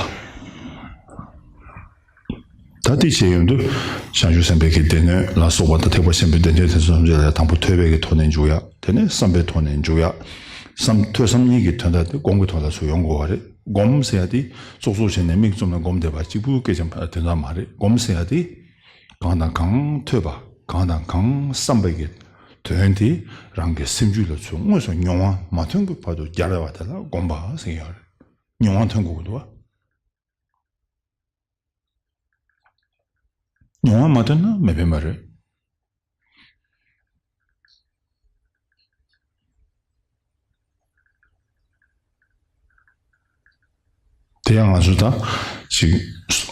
ད་དེ་བྱས་ཡོང་དུས་བྱང་ཆུབ་སེམས་དཔའི་གི་སྡེ་སྣོད་ལ་སོགས་པ་དང་ཐེག་པ་ཆེན་པོའི་སྡེ་སྣོད་དེ་ཚོ་ཐམས་ཅད་ལ་དང་པོ་ཐོས་པའི་གི་ཐོག་ནས་འཇུག་ཡ། དེ་ནས་བསམ་པའི་ཐོག་ནས་འཇུག་ཡ། བསམ། ཐོས་བསམ་གཉིས་ཀྱི་དོན་དག་དེ་སྒོམ་གྱི་ཐོག་ལ་ཚུར་ཡོང་དགོས་པ་རེད། སྒོམ་ཟེར་ཡ་དེ་ཙོག་ཙོག་བྱས་ནས་མིག་བཙུམ་ནས་སྒོམ་བསྡད་པ་གཅིག་པུའི་སྐད་ཆ་དོན་དག་མ་རེད། སྒོམ་ཟེར་ཡ་དེ་གང་དང་གང་ཐོས་པ། གང་དང་གང་བསམ་པའི་གི་དོན་དེ་རང་གི་སེམས་རྒྱུད་ལ་ཚུར་དངོས་སུ་མྱོང་བ་མ་ཐོན་གྱི་བར་དུ་སྦྱར་བ་དེ་ལ་སྒོམ་པ་ཟེར་གྱི་ཡོད་རེད། མྱོང་བ་ཐོན་དགོས་ཀྱི་འདུག་བ། མྱོང་བ་མ་ཐོན་ན་མི་ཕན་པ་རེད། ཡང་ང་ཚོ་ད་ཅིག་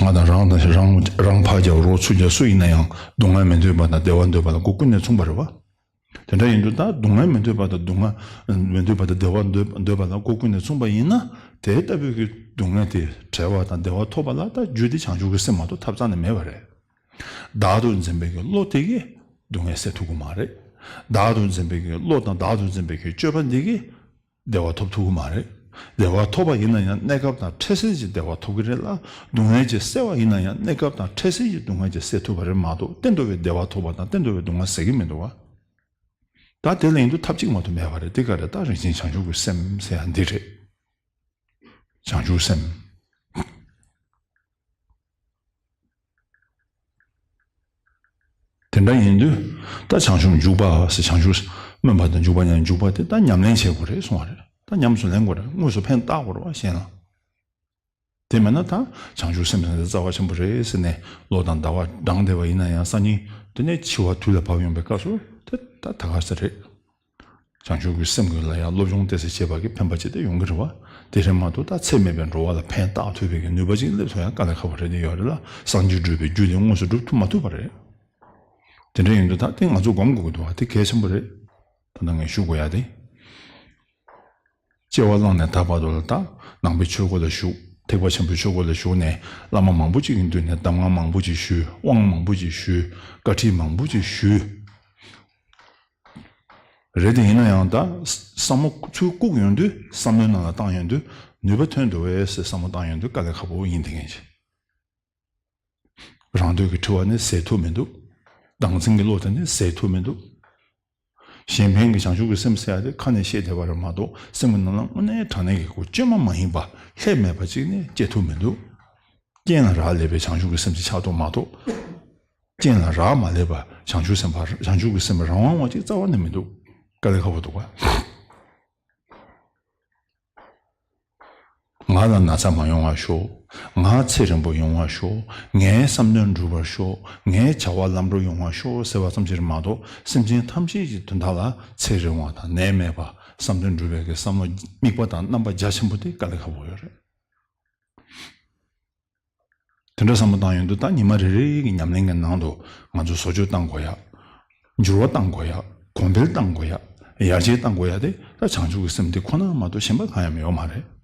ང་དང་རང་དང་རང་རང་ཕར་རྒྱབ་རོགས་ཚུར་རྒྱབ་སུ་ཡིན་ན་ཡང་སྡུག་བསྔལ་མི་འདོད་པ་དང་བདེ་བ་འདོད་པ་ལ་སྒོ་ཀུན་ནས་མཚུངས་པ་རེད་བ། དེ་འདྲ་ཡིན་དུས་ད་སྡུག་བསྔལ་མི་འདོད་པ་དང་སྡུག་བསྔལ་མི་འདོད་པ་དང་བདེ་བ་འདོད་འདོད་པ་ལ་སྒོ་ཀུན་ནས་མཚུངས་པ་ཡིན་ན། དེ་ལྟ་བུའི་གི་སྡུག་བསྔལ་དེ་བྲལ་བ་དང་བདེ་བ་ཐོབ་པ་ལ་ད་རྒྱུ་དེ་བྱང་ཆུབ་ཀྱི་སེམས་མ་གཏོགས་ཐབས་རྩ་ནས་མེད་པ་རེད། བདག་ཏུ་འཛིན་པའི་གི་བློ་དེ་གིས་སྡུག་བསྔལ་སེལ་ཐུབ་ཀྱི་མ་རེད། བདག་ཏུ་འཛིན་པའི་གི་བློ་དང་བདག་ཏུ་འཛིན་པའི་གི་སྤྱོད་པ་འདི་གིས་བདེ་བ་ཐོབ་ཐུབ་ཀྱི་མ་རེད། བདེ་བ་ཐོབ་པ་ཡིན་ན་ཡང་གནས་སྐབས་དང་འཕྲལ་སེལ་གྱི་བདེ་བ་ཐོབ་ཀྱི་རེད་ལ། སྡུག་བསྔལ་གྱིས་བསལ་བ་ཡིན་ན་ཡང་གནས་སྐབས་དང་འཕྲལ་སེལ་གྱི་སྡུག་བསྔལ་གྱིས་སེལ་ཐུབ་པ་རེད་མ་གཏོགས་གཏན་དུ་བའི་བདེ་བ་ཐོབ་པ་དང་གཏན་དུ་བའི་སྡུག་བསྔལ་སེལ་གྱི་མི་འདུག་བ། ད་དེ་ལ་ཡིན་དུས་ཐབས་གཅིག་མ་གཏོགས་མེད་པ་རེད། དེ་ག་རེད། ད་རིན་ཆེན་བྱང་ཆུབ་ཀྱི་སེམས་ཟེར་ཡ་འདི་རེད། བྱང་ཆུབ་སེམས། དེ་འདྲ་ཡིན་དུས་ད་བྱང་ཆུབ་འཇུག་པ་ཟེར། བྱང་ཆུབ་སྨོན་པ་དང་འཇུག་པ་ཉམས། འཇུག་པ་དེ་ད་ཉམས་ལེན་བྱེད་དགོས་རེད་གསུང་བ་རེད། ད་ཉམས་སུ་ལེན་དགོས་རེད། དངོས་སུ་ཕན་བཏགས་དགོས་རེད་བ་གཞན་ལ། དེ་མེད་ན་ད་བྱང་ཆུབ་སེམས་ཟེར་ན་རྩ་བ་ཆེན་པོ་རེད་ཟེར་ནས་ལོ་དང་ཟླ་བ་འགྲངས་བསྡད་པ་ཡིན་ན་ཡང་སང་ཉིན་དེ་ནས་འཆི་བ་དུས་ལ་བབ་ཡོང་པའི་སྐབས་སུ་དེ་ད་ད་ག་ས་རེད། བྱང་ཆུབ་ཀྱི་སེམས་ཀྱི་ལ་ཡང་སློབ་སྦྱོང་ཏོག་ཙམ་བྱས་པ་གི་ཕན་པ་ཅིག་དེ་ཡོང་གི་རེད་བ། དེ་རེད་མ་གཏོགས་ད་ཚད་མེད་པའི་འགྲོ་བ་ལ་ཕན་བཏགས་ཐུབ་པའི་གི་ནུས་པ་ཅིག་སླེབས་ཐུབ་ཡང་དཀའ་ལས་ཁག་པོ་རེད། དེ་ཡོད་རེད་ལ། སངས་རྒྱས་འགྲུབ་པའི་རྒྱུ་དེ་དངོས་སུ་འགྲུབ་ཐུབ་མ་ཐུབ་པ་རེད། དེ་འདྲ་ཡིན་དུས་ད་དེ་ང་ཚོ་སྒོམ་དགོས་ཀྱི་འདུག་བ། དེ་གལ་ཆེན་པོ་རེད། ད་ལྟ་ངས་ཞུ་དགོས་ཡ་དེ། སྐྱེ་བ་བླངས་ནས་ད་བར་དུ་ལ་ད་ནང་པའི་ཆོས་སྒོ་ལ་ཞུགས། ཐེག་པ་ཆེན་པོའི་ཆོས་སྒོ་ལ་ཞུགས་ནས་བླ་མ་མང་པོ་ཅིག་གི་མདུན་ནས་གདམས་ངག་མང་པོ་ཅིག་ཞུས། དབང་མང་པོ་ཅིག་ཞུས། བཀའ་ཁྲིད་མང་པོ་ཅིག་ཞུས། རེད་དེ་ཡིན་ན་ཡང་ད་བསམ་བློ་ཚུར་བཀུག་ཡོང་དུས། བསམ་བློའི་ནང་ལ་བཏང་ཡོང་དུས་ནུས་པ་ཐོན་འདུག་བས་ཟེར་བསམ་བློ་བཏང་ཡོང་དུས་དཀའ་ལས་ཁག་པོ་ཡིན། དེ་ངེས་ཅིག་རང་འདོད་ཀྱི་འཁྲི་བ་ནི་ཟད་ཐུབ་མི་འདུག། བདག་འཛིན་གྱི་བློ་དེ་ནི་ཟད་ཐུབ་མི་འདུག། གཞན་ཕན་གྱི་བྱང་ཆུབ་ཀྱི་སེམས་ཟེར་ཡ་དེ་ཁ་ནས་བཤད་བསྡད་པ་རེད་མ་གཏོགས་སེམས་ཀྱི་ནང་ལ་དངོས་གནས་དྲང་གནས་ཀྱི་སྒོ་བཅོས་མ་མ་ཡིན་པ་ལྷད་མེད་པ་ཅིག་ནི་སྐྱེ་ཐུབ་མི་འདུག། རྐྱེན་ལ་རག་ལས་པའི་བྱང་ཆུབ་ཀྱི་སེམས་ཅིག་ཆགས་འདུག་མ་གཏོགས། རྐྱེན་ལ་རག་མ་ལས་པ་བྱང་ཆུབ་སེམས་དཔའ། བྱང་ཆུབ་ཀྱི་སེམས་རང་དབང་བ་ཅིག་རྩ་བ་ནས་མི་འདུག། དཀའ་ལས་ཁག་པོ་འདུག་ག། ང་ལ་ན་ཚ་མ་ཡོང་བར་ཤོག། ང་ཚེ་རིང་པོ་ཡོང་བར་ཤོག། ངའི་བསམ་དོན་འགྲུབ་པར་ཤོག། ངའི་བྱ་བ་ལམ་འགྲོ་ཡོང་བར་ཤོག་ཟེར་བ་ཙམ་ཞིག་རེད་མ་གཏོགས་སེམས་ཅན་ཐམས་ཅད་ཀྱི་དོན་དག་ལ་ཚེ་རིང་བ་དང་ནད་མེད་པ། བསམ་དོན་འགྲུབ་པའི་གི་བསམ་བློ་དམིགས་པ་དང་རྣམ་པ་རྒྱ་ཆེན་པོ་དེ་དཀའ་ལས་ཁག་པོ་ཡོད་རེད། དེ་འདྲ་བསམ་བློ་བཏང་ཡོང་དུས་ད་ཉི་མ་རེ་རེ་གི་ཉམས་ལེན་གྱི་ནང་དུ་ང་ཚོ་བཟོ་བཅོས་གཏང་དགོས་ཡ། འགྱུར་བ་གཏང་དགོས་ཡ། གོང་འཕེལ་གཏང་དགོས་ཡ། ཡར་རྒྱས་གཏང་དགོས་ཡ་དེ་ད་བྱང་ཆུབ་ཀྱི་སེམས་འདི་ཁོ་ན་མ་གཏོགས་གཞན་པ་གང་ཡང་ཡོད་མ་རེད།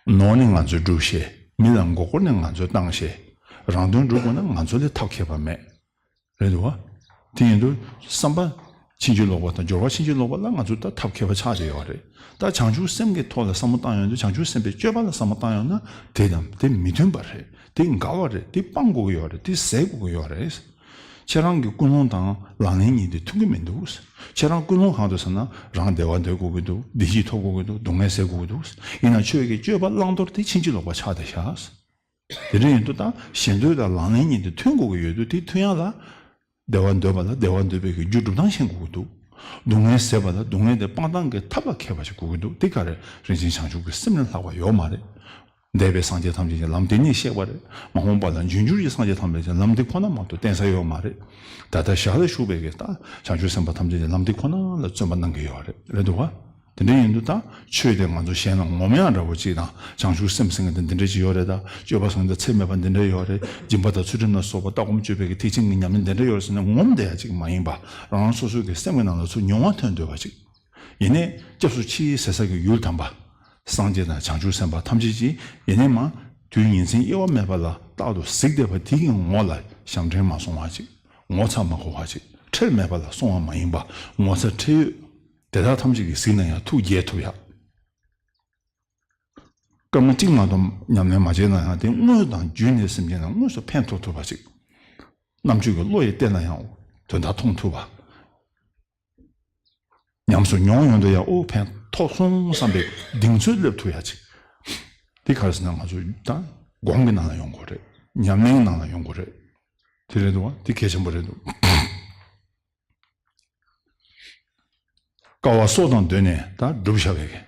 ནོར་ནི་ང་ཚོས་སྒྲུབ་ཤེས། མི་ལ་མགོ་སྐོར་ནི་ང་ཚོས་བཏང་ཤེས། རང་དོན་སྒྲུབ་དགོས་ན་ང་ཚོ་ལས་ཐབས་མཁས་པ་མེད། རེད་འདུག་བ། དེ་ཡིན་དུས་བསམ་པ་ཕྱིན་ཅི་ལོག་པ་དང་སྦྱོར་བ་ཕྱིན་ཅི་ལོག་པ་ལ་ང་ཚོ་ད་ཐབས་མཁས་པ་ཆགས་བསྡད་ཡོད་རེད། ད་བྱང་ཆུབ་སེམས་ཀྱི་ཐོག་ལ་བསམ་བློ་བཏང་ཡོང་དུས་བྱང་ཆུབ་སེམས་དཔའི་སྤྱོད་པ་ལ་བསམ་བློ་བཏང་ཡོང་ན་དེ་དང་དེ་མི་མཐུན་པ་རེད། དེ་འགལ་བ་རེད། དེ་སྤང་དགོས་ཀྱི་ཡོད་རེད། དེ་ཟད་དགོས་ཀྱི་ཡོད་རེད། ཁྱེད་རང་གི་ཀུན་སློང་དང་ལག་ལེན་གཉིས་དེ་མཐུན་གྱི་མི་འདུག། ཁྱེད་རང་ཀུན་སློང་གང་འདུག་ཟེར་ན་རང་བདེ་བ་འདོད་དགོས་ཀྱི་འདུག། བདེ་སྐྱིད་ཐོབ་དགོས་ཀྱི་འདུག། སྡུག་བསྔལ་སེལ་དགོས་ཀྱི་འདུག། ཡིན་ན་ཁྱོད་ཀྱི་སྤྱོད་པ་བླང་དོར་དེ་ཕྱིན་ཅི་ལོག་པ་ཆགས་བསྡད་ཤག། དེ་འདྲ་ཡིན་དུས་ད་ཞེ་འདོད་དང་ལག་ལེན་གཉིས་དེ་མཐུན་དགོས་ཀྱི་ཡོད་དུས་དེ་མཐུན་ཡག་ལ། བདེ་བ་འདོད་པ་ལ་བདེ་བ་འདོད་པའི་གི་རྒྱུ་སྒྲུབ་སྟངས་ཤེས་དགོས་ཀྱི་འདུག། སྡུག་བསྔལ་ཟད་པ་ལ་སྡུག་བསྔལ་དེ་སྤང་སྟངས་ཀྱི་ཐབས་ལ་མཁས་པ་ཞིག་དགོས་ཀྱི་འདུག། དེ་ག་རེ་རིན་ཆེན་བྱང་ཆུབ་ཀྱི་སེམས་ལས་ལྷག་པ་ཡོད་མ་རེད། འདས་པའི་སངས་རྒྱས་ཐམས་ཅད་ཀྱིས་ལམ་དེ་ཉིད་བཤད་པ་རེད། མ་འོངས་པ་ལ་འབྱུང་འགྱུར་གྱི་སངས་རྒྱས་ཐམས་ཅད་ཀྱིས་ལམ་དེ་ཁོ་ན་མ་གཏོགས་བསྟན་ས་ཡོད་མ་རེད། ད་ལྟ་ཞར་ལ་བཞུགས་པའི་གི་ད་བྱང་ཆུབ་སེམས་དཔའ་ཐམས་ཅད་ཀྱིས་ལམ་དེ་ཁོ་ན་ལ་བརྩོན་པ་གནང་གི་ཡོད་རེད། རེད་འདུག་བ། དེ་འདྲ་ཡིན་དུས་ད་ཆོས་དེ་ང་ཚོ་གཞན་ལ་ངོམ་ཡག་འདྲ་བོ་ཅིག་དང་། བྱང་ཆུབ་སེམས་ཟེར་མཁན་དེ་འདི་འདྲ་ཅིག་ཡོད་རེད། ད་སྤྱོད་པ་ཟེར་མཁན་དེ་ཚད་མེད་པ་འདི་འདྲ་ཡོད་རེད། སྦྱིན་པ་དང་ཚུལ་ཁྲིམས་ལ་སོགས་པ་ལྟ་སྒོམ་སྤྱོད་པའི་གི་ཐེག་ཆེན་གྱི་ཉམས་ལེན་འདི་འདྲ་ཡོད་རེད་ཟེར་ནས་ངོམ་བསྡད་ཡག་ཅིག་མ་ཡིན་པ། རང་རང་སོ་སོའི་གི་སེམས་ཀྱི་ནང་ལ་ཚུར་མྱོང་བ་ཐོན་སྡོད་པ་ཅིག། ཡིན་ནའི་སྐྱབས་སུ་མཆི་ཟེར་ས་གི་ཡུལ་དམ་པ། སངས་རྒྱས་དང་བྱང་ཆུབ་སེམས་དཔའ་ཐམས་ཅད་ཀྱིས་ཡེ་ནས་མ་དུས་ཉིན་མཚན་དབྱེ་བ་མེད་པ་ལ་རྟག་ཏུ་གཟིགས་བསྡད་པ་དེ་གི་ངོ་ལ་ཞབས་འདྲེན་མ་སོང་བ་ཅིག། ངོ་ཚ་མ་གོ་བ་ཅིག། ཁྲེལ་མེད་པ་ལ་སོང་བ་མ་ཡིན་པ། ངོ་ཚ་ཁྲེལ་ཡོད། དེ་དག་ཐམས་ཅད་ཀྱིས་གཟིགས་ན་ཡང་ཐུགས་དགྱེས་ཐུབ་ཡག། སྐར་མ་གཅིག་མ་གཏོགས་ཉམས་ལེན་མ་བྱས་ན་ཡང་དེ་དངོས་དང་བརྒྱུད་ནས་སེམས་ཅན་ལ་དངོས་སུ་ཕན་ཐོགས་ཐུབ་པ་ཅིག། རྣམ་དཔྱོད་ཀྱི་བློ་ཡིས་བལྟས་ན་ཡང་དོན་དག་མཐོང་ཐུབ་པ། ཉམས་སུ་མྱོང་ཡོང་དུས་ཡང་ཨོ་ཕན་ཐོགས་སོང་བསམ་པའི་གདེང་ཚོད་སླེབས་ཐུབ་ཡག་ཅིག། དེ་ག་རེ་ཟེར་ན་ང་ཚོ་ད་སྒོམ་གྱི་ནང་ལ་ཡོང་དགོས་རེད། ཉམས་ལེན་ནང་ལ་ཡོང་དགོས་རེད། དེ་རེད་འདུག་བ། དེ་གལ་ཆེན་པོ་རེད་འདུག། དཀའ་བ་སྲོག་དང་བསྡོས་ནས་ད་བསྒྲུབས་བཞག་པའི་གི།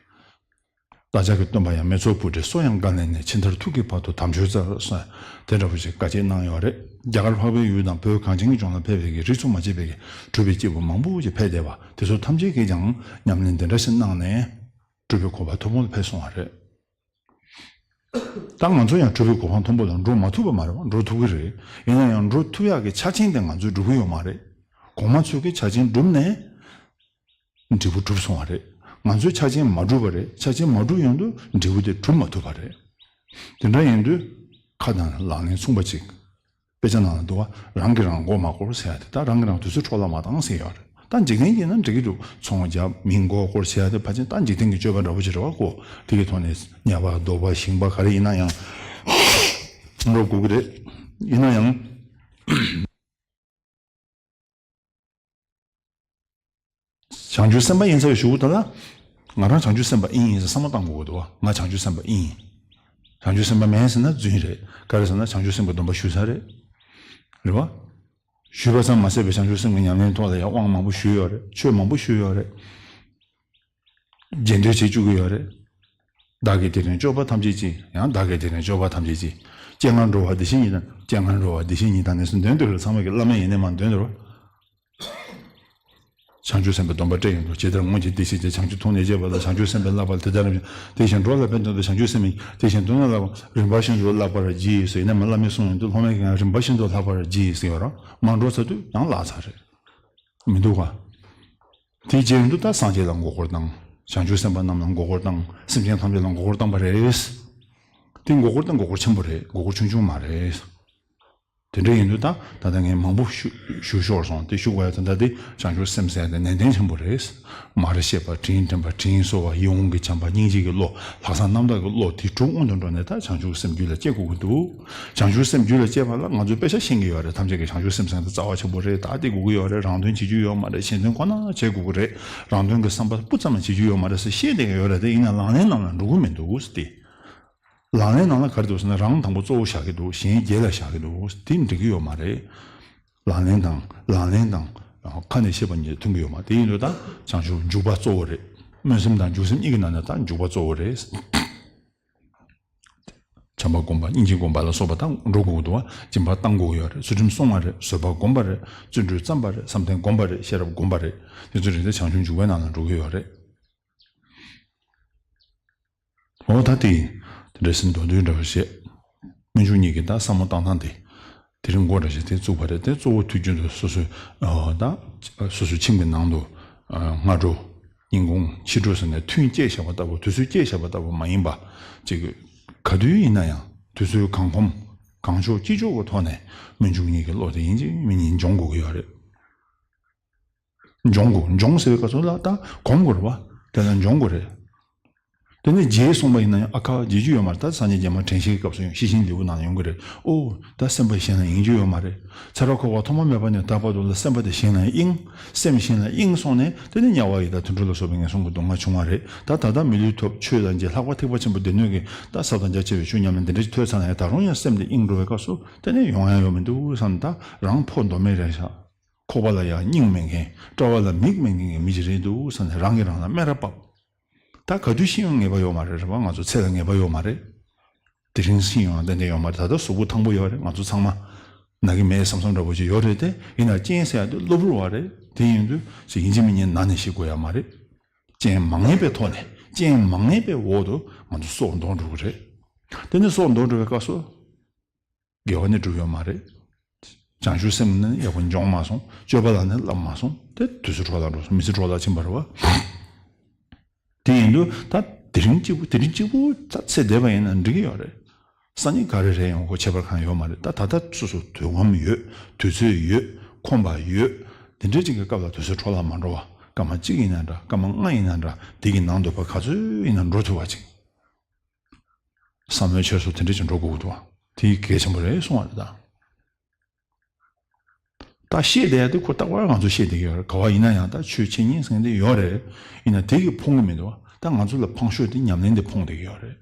བདག་ཅག་གི་སྟོན་པ་ཡང་མི་ཚོགས་པུ་ཊའི་སྲོག་ཡང་དཀའ་ལས་ནས། ཕྱི་མཐར་ཐུག་གི་བར་དུ་དམ་ཆོས་བསྩལ་གསུངས། དེ་འདྲ་བོ་ཞིག་བཀའ་ཆད་གནང་ཡོད་རེད། རྒྱ་གར་འཕགས་པའི་ཡུལ་དང་བོད་གངས་ཅན་གྱི་ལྗོངས་ལ་ཕེབས་པའི་གི་རིས་སུ་མ་ཆད་པའི་གི་གྲུབ་པའི་སྐྱེས་བུ་མང་པོ་ཞིག་ཕེབས་བསྡད་པ་དེ་ཚོ་ཐམས་ཅད་ཀྱིས་ཀྱང་ཉམས་ལེན་འདི་འདྲ་ཞིག་གནང་ནས་གྲུབ་པའི་གོ་འཕང་ཐོབ་པ་ལ་ཕེབས་སོང་བ་རེད། ད་ང་ཚོ་ཡང་གྲུབ་པའི་གོ་འཕང་མཐོན་པོ་ལ་འགྲོ་མ་ཐུབ་པ་མ་རེད་བ། འགྲོ་ཐུབ་ཀྱི་རེད། ཡིན་ན་ཡང་འགྲོ་ཐུབ་ཡག་གི་ཆ་རྐྱེན་དེ་ང་ཚོས་སྒྲུབ་ཀྱི་ཡོད་མ་རེད། གོང་མ་ཚོས་ཀྱི་ཆ་རྐྱེན་བསྒྲུབས་ནས་འབྲས་བུ་གྲུབ་སོང་བ་རེད། ང་ཚོས་ཆ་རྐྱེན་མ་བསྒྲུབས་པ་རེད། ཆ་རྐྱེན་མ་བསྒྲུབས་ཡོང་དུས་འབྲས་བུ་དེ་གྲུབ་མ་ཐུབ་པ་རེད། དེ་འདྲ་ཡིན་དུས་ཁ་དང་ལག་ལེན་མཚུངས་པ་ཅིག་དཔེ་ཆ་ནང་ལ་འདུག་བ། རང་གིས་རང་མགོ་མ་སྐོར་ཟེར་ཡ་དེ། ད་རང་གིས་རང་དུས་ཚོད་འཕྲོ་བརླག་མ་བཏང་ཟེར་ཡོད་རེད། ད་འཇིག་རྟེན་གྱི་ན་འགྲིག་གི་འདུག་ཚོང་རྒྱབ། མི་མགོ་སྐོར་བྱེད་ཡ་དེ་ཕལ་ཆེར་ད་འཇིག་རྟེན་གྱི་སྤྱོད་པ་འདྲ་པོ་ཅིག་རེད་བ་ཀོ། དེ་གི་ཐོག་ནས་ཉ་པ་རྡོ་པ་ཞིང་པ་ག་རེ་ཡིན་ན་ཡང་འགྲོ་དགོས་ཀྱི་རེད། ཡིན་ན་ཡང་། བྱང་ཆུབ་སེམས་དཔའ་ཡིན་ཚར་བའི་གཞུག་གུ་དེ་ལ། ང་རང་བྱང་ཆུབ་སེམས་དཔའ་ཡིན་ཡིན་ཟེར་བསམ་བློ་བཏང་དགོས་ཀྱི་འདུག་བ། ང་བྱང་ཆུབ་སེམས་དཔའ་ཡིན། བྱང་ཆུབ་སེམས་དཔའ་མིན་ཟེར་ན་རྫུན་རེད། ག་རེ་ཟེར་ན་བྱང་ཆུབ་སེམས་དཔའི་སྡོམ་པ་ཞུས་ཚར་རེད། རེད་བ། ཞུས་པ་ཙམ་མ་ཟད་པའི་བྱང་ཆུབ་སེམས་ཀྱི་ཉམས་ལེན་ཐོག་ལ་ཡང་དབང་མང་པོ་ཞུས་ཡོད་རེད། ཆོས་མང་པོ་ཞུས་ཡོད་རེད། རྗེས་ཟློས་བྱེད་བཅུག་གི་ཡོད་རེད། བདག་གིས་དེ་རིང་སྤྱོད་པ་ཐམས་ཅད་ཀྱིས། ཡང་བདག་གིས་དེ་རིང་སྤྱོད་པ་ཐམས་ཅད་ཀྱིས། སྤྱན་སྔར་འགྲོ་བ་བདེ་གཤེགས་ཉིད་དང་། སྤྱན་སྔར་འགྲོ་བ་བདེ་གཤེགས་ཉིད་དང་ནས་སུ་འདོན་འདོད་རེད། ཚང་མ་གི་བླ་མ་ཡིན་ནས་མ་འདོན་འདོད་རེད། བྱང་ཆུབ་སེམས་དཔའི་སྡོམ་པ་སྤྲད་ཡོང་དུས་ཇི་ལྟར་སྔོན་གྱི་བདེ་གཤེགས་ཀྱིས། བྱང་ཆུབ་ཐུགས་ཉིད་བསྐྱེད་པ་དང་། བྱང་ཆུབ་སེམས་དཔའི་བསླབ་པ་དེ་ལྟར་རིམ་བཞིན། དེ་བཞིན་འགྲོ་ལ་ཕན་དོན་དུ་བྱང་ཆུབ་སེམས་ཀྱིས། དེ་བཞིན་དོན་དུ་བསླབ་པ་རིམ་པ་བཞིན་དུ་བསླབ་པར་བགྱི་ཟེར། ཡིན་ན་མ་བླ་མའི་གསུང་ཡོང་དུས་སློབ་མའི་གི་རིམ་པ་བཞིན་དུ་བསླབ་པར་བགྱི་ཟེར་ཡོད་ར། མ་འགྲོ་ཚར་དུས་ཡང་བརླག་ཚར་རེད། མི་འདུག་ག་དེའི་རྗེས་ཡོང་དུས་ད་སངས་རྒྱས་ལ་མགོ་སྐོར་བཏང་། བྱང་ཆུབ་སེམས་དཔའ་རྣམས་ལ་མགོ་སྐོར་བཏང་། སེམས་ཅན་ཐམས་ཅད་ལ་མགོ་སྐོར་བཏང་པ་རེད། དེ་མགོ་སྐོར་དེ་མགོ་སྐོར་ཆེན་པོ་རེད། མགོ་སྐོར་ཆུང་ཆུང་མ་རེད། དེ་འདྲ་ཡིན་དུས་ད་ད་ལྟ་ངས་མང་པོ་ཞུ་ཞུ་ཤོར་སོང་། དེ་ཞུ་དགོས་ཡ་དེ་འདྲ་དེ་བྱང་ཆུབ་སེམས་ཟེར་ཡ་དེ་ནན་ཏན་ཆེན་པོ་རེད། མར་བཤད་པ། དྲིན་དྲན་པ། དྲིན་གཟོ་བ། ཡིད་འོང་གི་བྱམས་པ། སྙིང་རྗེ་གི་བློ། ལྷག་བསམ་རྣམ་དག་གི་བློ། དེ་དྲུག་སྔོན་དུ་འགྲོ་ནས་ད་བྱང་ཆུབ་སེམས་རྒྱུད་ལ་སྐྱེ་དགོས་ཀྱི་འདུག་བྱང་ཆུབ་སེམས་རྒྱུད་ལ་སྐྱེས་པ་ལ་ང་ཚོས་དཔེ་ཆ་ཤེས་ཀྱི་ཡོད་རེད། ཐམས་ཅད་ཀྱིས་བྱང་ཆུབ་སེམས་ཟེར་དེ་རྩ་བ་ཆེན་པོ་རེད། ད་དེ་དགོས་ཀྱི་ཡོད་རེད། རང་དོན་བྱེད་རྒྱུ་ཡོད་མ་རེད། གཞན་དོན་ཁོ་ན་བྱེད་དགོས་ཀྱི་རེད། རང་དོན་གྱི་བསམ་པ་སྤུ་ཙམ་ཡང་བྱེད་རྒྱུ་ཡོད་མ་རེད་ཟེར་བཤད་བསྡད་ཀྱི་ཡོད་རེད། དེ་ཡིན་ན་ལག་ལེན་ནང་ལ་འགྲོ་གི་མི་འདུག་ཟེར་ཏེ། ལག་ལེན་ནང་ལ་ག་རེ་འདུག་ཟེར་ན། རང་དང་པོ་གཙོ་བོ་བཞག་གི་འདུག་གཞན་རྗེས་ལ་བཞག་གི་འདུག་དེ་འགྲིག་གི་ཡོད་མ་རེད། ལག་ལེན་དང་། ལག་ལེན་དང་། ཁ་ནས་བཤད་པ་གཉིས་མཐུན་གྱི་ཡོད་མ་རེད། དེ་ཡིན་དུས་ད་བྱང་ཆུབ་འཇུག་པ་གཙོ་བོ་རེད། སྨོན་སེམས་དང་འཇུག་སེམས་གཉིས་ཀྱི་ནང་ནས་ད་འཇུག་པ་གཙོ་བོ་རེད། བྱམས་པ་སྒོམ་པ། སྙིང་རྗེ་སྒོམ་པ་ལ་སོགས་པ་ད་འགྲོ་དགོས་ཀྱི་འདུག་བ། སྦྱིན་པ་བཏང་དགོས་ཀྱི་ཡོད་རེད། ཚུལ་ཁྲིམས་སྲུང་བ་རེད། བཟོད་པ་སྒོམ་པ་རེད། བརྩོན་འགྲུས་བརྩམ་པ་རེད། བསམ་གཏན་སྒོམ་པ་རེད། ཤེས་རབ་སྒོམ་པ་རེད། དེ་ཚོ་རེད་དེ་བྱང་ཆུབ་འཇུག་པའི་ནང་ལ་འགྲོ་གི་ཡོད་རེད། འོ་ད་དེ་ཡིན། དེ་འདྲ་ཟིན་མདོ་འདུས་འདྲ་བ་བཤད། སྨོན་འཇུག་གཉིས་ཀྱི་ད་བསམ་བློ་བཏང་སྟངས་དེ། དེ་རིང་མགོ་འདྲ་བྱས་དེ་བཙུགས་པ་རེད། དེ་གཙོ་བོ་དུས་རྒྱུན་དུ་སོ་སོའི་ཨ་ད་སོ་སོའི་ཁྱིམ་གྱི་ནང་དུ་ཨ་སྔ་དྲོ། ཉིན་གུང་། ཕྱི་དྲོ་ཟེར་ནས་ཐུན་བཅད་བཞག་པ་ལྟ་བུ། དུས་ཚོད་བཅད་བཞག་པ་ལྟ་བུ་མ་ཡིན་པ། ཅིག་ག་དུས་ཡིན་ན་ཡང་དུས་ཚོད་གང་ཁོམ་གང་ལྕོགས་ཅི་ལྕོགས་ཀྱི་ཐོག་ནས་སྨོན་འཇུག་གཉིས་ཀྱི་བློ་དེ་ཡིན་གཅིག་མིན་གཉིས་འབྱོངས་དགོས་ཀྱི་ཡོད་རེད། འབྱོངས་དགོས། འབྱོངས་ཟེར་བའི་སྐབས་སུ་ལ་ད་སྒོམ་དགོས་རེད་བ། དེ་ལ་འབྱོངས་དགོས་རེད། དེ་ནས་བརྗེད་སོང་བ་ཡིན་ན་ཡང་ཨ་ཁ་བརྗེད་རྒྱུ་ཡོད་མ་རེད། ད་སངས་རྒྱས་སྒྲོལ་མ་དྲན་ཤེས་ཀྱི་སྐབས་སུ་ཡང་ཤེས་བཞིན་ལེའུ་ནང་ཡོང་གི་རེད། ཨོ་ད་སེམས་པ་གཞན་ལ་གཡེང་རྒྱུ་ཡོད་མ་རེད། ཚེ་རབས་འཁོར་བ་ཐོག་མ་མེད་པ་ནས་ད་བར་དུ་ལ་སེམས་པ་དེ་གཞན་ལ་གཡེང་། སེམས་གཞན་ལ་གཡེང་སོང་ནས་དེ་ནས་དམྱལ་བ་ཡི་དྭགས་དུད་འགྲོ་ལ་སོགས་པའི་ངན་སོང་གི་སྡུག་བསྔལ་བྱུང་བ་རེད། ད་ད་ལྟ་མི་ལུས་ཐོབ། ཆོས་དང་མཇལ། ལྷག་པར་ཐེག་པ་ཆེན་པོ་སྡེ་སྣོད་ཀྱི་ད་ཟབ་དང་རྒྱ་ཆེ་བའི་ཆོས་ཉམས་ལེན་དེ་འདྲ་ཞིག་ཐོས་ཚར་ན་ཡང་ད་རུང་ཡང་སེམས་དེ་གཡེང་འགྲོ་བའི་སྐབས་སུ་དེ་ནས་ཡོང་ཡ་ཡོད་མི་འདུག་བསམ། ད་རང་ཕོ་མདོ་སྨད་རེད་ཤག་ཁོག་པ་ལ་ཡང་སྙིང་མེད་མཁན། དཔྲལ་བ་ལ་མིག་མེད་མཁན་གྱི་མི་ཞིག་རེད་འདུག་བསམ་ནས་རང་གིས་རང་ལ་སྨད་ར་བབས། ད་ག་དུས་ཤི་ཡང་ངེས་པ་ཡོད་མ་རེད། རེད་བ། ང་ཚོ་ཚེ་ལ་ངེས་པ་ཡོད་མ་རེད། དེ་རིང་ཤི་ཡང་ཏན་ཏན་ཡོད་མ་རེད། ད་ལྟ་གཟུགས་པོ་ཐང་པོ་ཡོད་རེད། ང་ཚོ་ཚང་མ་ན་གི་མེད་བསམ་བསམ་འདྲ་པོ་ཅིག་ཡོད་རེད་དེ། ཡིན་ན་རྐྱེན་ཟེར་ཡ་དེ་གློ་བུར་བ་རེད། དེ་ཡིན་དུས་ཅིག་ཡིན་གཅིག་མིན་གཉིས་ན་ནས་ཤི་དགོས་ཡ་མ་རེད། རྐྱེན་མ་ངེས་པའི་ཐོག་ནས། རྐྱེན་མ་ངེས་པའི་འོག་ཏུ་ང་ཚོ་སྲོག་འདོར་འགྲོ་གི་རེད། དེ་ནས་སྲོག་འདོར་འགྲོ་བའི་སྐབས་སུ། དགེ་བ་ནི་སྒྲུབ་ཡོད་མ་རེད། བྱང་ཆུབ་སེམས་ནི་ཡག་པོ་འབྱོངས་མ་སོང་། སྤྱོད་པ་ལ་ནི་བསླབ་མ་སོང་། དེ་དུས་ཚོད་འཕྲོ་བརླག་འགྲོ་སོང་། མི་ཚེ་འཕྲོ་བརླག་ཕྱིན་པ་རེད་བ། དེ་ཡིན་དུས་ད་དེ་རིང་གཅིག་པུ། དེ་རིང་གཅིག་པུ་ད་ཚེ་འདས་པ་ཡིན་ན་འགྲིག་གི་ཡོད་རེད། སང་ཉིན་ག་རེ་རེད་ཡོང་ཁོ་ཁྱད་པར་གང་ཡོད་མ་རེད། ད་ད་ལྟ་སོ་སོ་དུས་ཁོམ་ཡོད། དུས་ཚོད་ཡོད། ཁོམ་པ་ཡོད། དེ་འདྲའི་ཅིག་གི་སྐབས་ལ་དུས་ཚོད་འཕྲོ་བརླག་མ་འགྲོ་བ། སྐར་མ་གཅིག་ཡིན་ན་འདྲ། སྐར་མ་ལྔ་ཡིན་ན་འདྲ། དེ་གི་ནང་དུ་ཕར་ག་ཚོད་ཡིན་ན་འགྲོ་ཐུབ་པ་ཅིག་བསམ་བློའི་འཁྱེར་སོ་དེ་འདྲ་ཅིག་འགྲོ་དགོས་ཀྱི་འདུག་དེ་གལ་ཆེན་པོ་རེད་གསུང་བ་རེད་ད། ད་བཤད་བསྡད་ཡ་དེ་ཁོ་རྟག་པར་ང་ཚོ་བཤད་བསྡད་ཀྱི་ཡོད་རེད། ག་བ་ཡིན་ན་ཡང་ད་ཆོས་འཆད་ཉན་ཟེར་མཁན་དེ་ཡོད་རེད། ཡིན་ན་དེ་གིས་ཕོངས་ཀྱི་མི་འདུག་ད་ང་ཚོ་ལ་ཕངས་ཤོས་དེ་ཉམས་ལེན་དེ་ཕོངས་བསྡད་ཀྱི་ཡོད་རེད།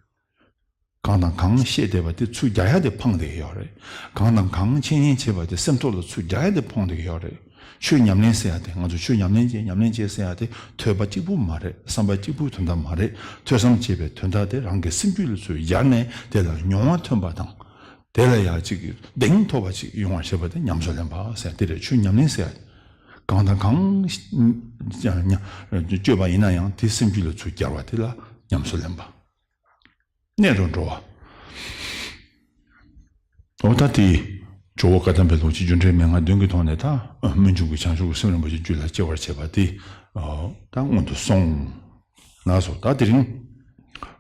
གང་དང་གང་བཤད་བསྡད་པ་དེ་ཚུར་རྒྱག་ཡ་དེ་ཕངས་བསྡད་ཀྱི་ཡོད་རེད། གང་དང་གང་འཆད་ཉན་བྱས་པ་དེ་སེམས་ཐོག་ལ་ཚུར་རྒྱག་ཡ་དེ་ཕོངས་བསྡད་ཀྱི་ཡོད་རེད། ཆོས་ཉམས་ལེན་ཟེར་ཡ་དེ། ང་ཚོ་ཆོས་ཉམས་ལེན་བྱེད། ཉམས་ལེན་བྱེད་ཟེར་ཡ་དེ་ཐོས་པ་གཅིག་པུ་མ་རེད། བསམ་པ་གཅིག་པུའི་དོན་དག་མ་རེད། ཐོས་བསམ་བྱེད་པའི་དོན་དག་དེ་རང་གི་སེམས་རྒྱུད་ལ་ཚུར་སྦྱར་ནས་དེ་ལ་མྱོང་བ་ཐོན་པ་དང་། དེ་ལ་ཡང་ཅིག་གདེང་ཐོབ་པ་ཅིག་ཡོང་བར་བྱེད་པ་དེ་ཉམས་སུ་ལེན་པ་ཟེར་དེ་རེད། ཆོས་ཉམས་ལེན་ཟེར་ཡ། གང་དང་གང་སྤྱོད་པ་ཡིན་ན་ཡང་དེ་སེམས་རྒྱུད་ལ་ཚུར་སྦྱར་བ་དེ་ལ་ཉམས་སུ་ལེན་པ། གནད་དུ་འགྲོ་ འོ་ད་དེ། ཇོ་བོ་བཀའ་གདམས་པའི་ལུགས་ཀྱི་རྒྱུ་འབྲས་མན་ངག་བདུན་གྱི་ཐོག་ནས་ད་སྨོན་འཇུག་གི་བྱང་ཆུབ་ཀྱི་སེམས་རིན་པོ་ཆེ་རྒྱུད་ལ་སྐྱེ་བར་བྱེད་པ་དེ་ད་སྔོན་དུ་སོང་། ལགས་སོ། ད་དེ་རིང་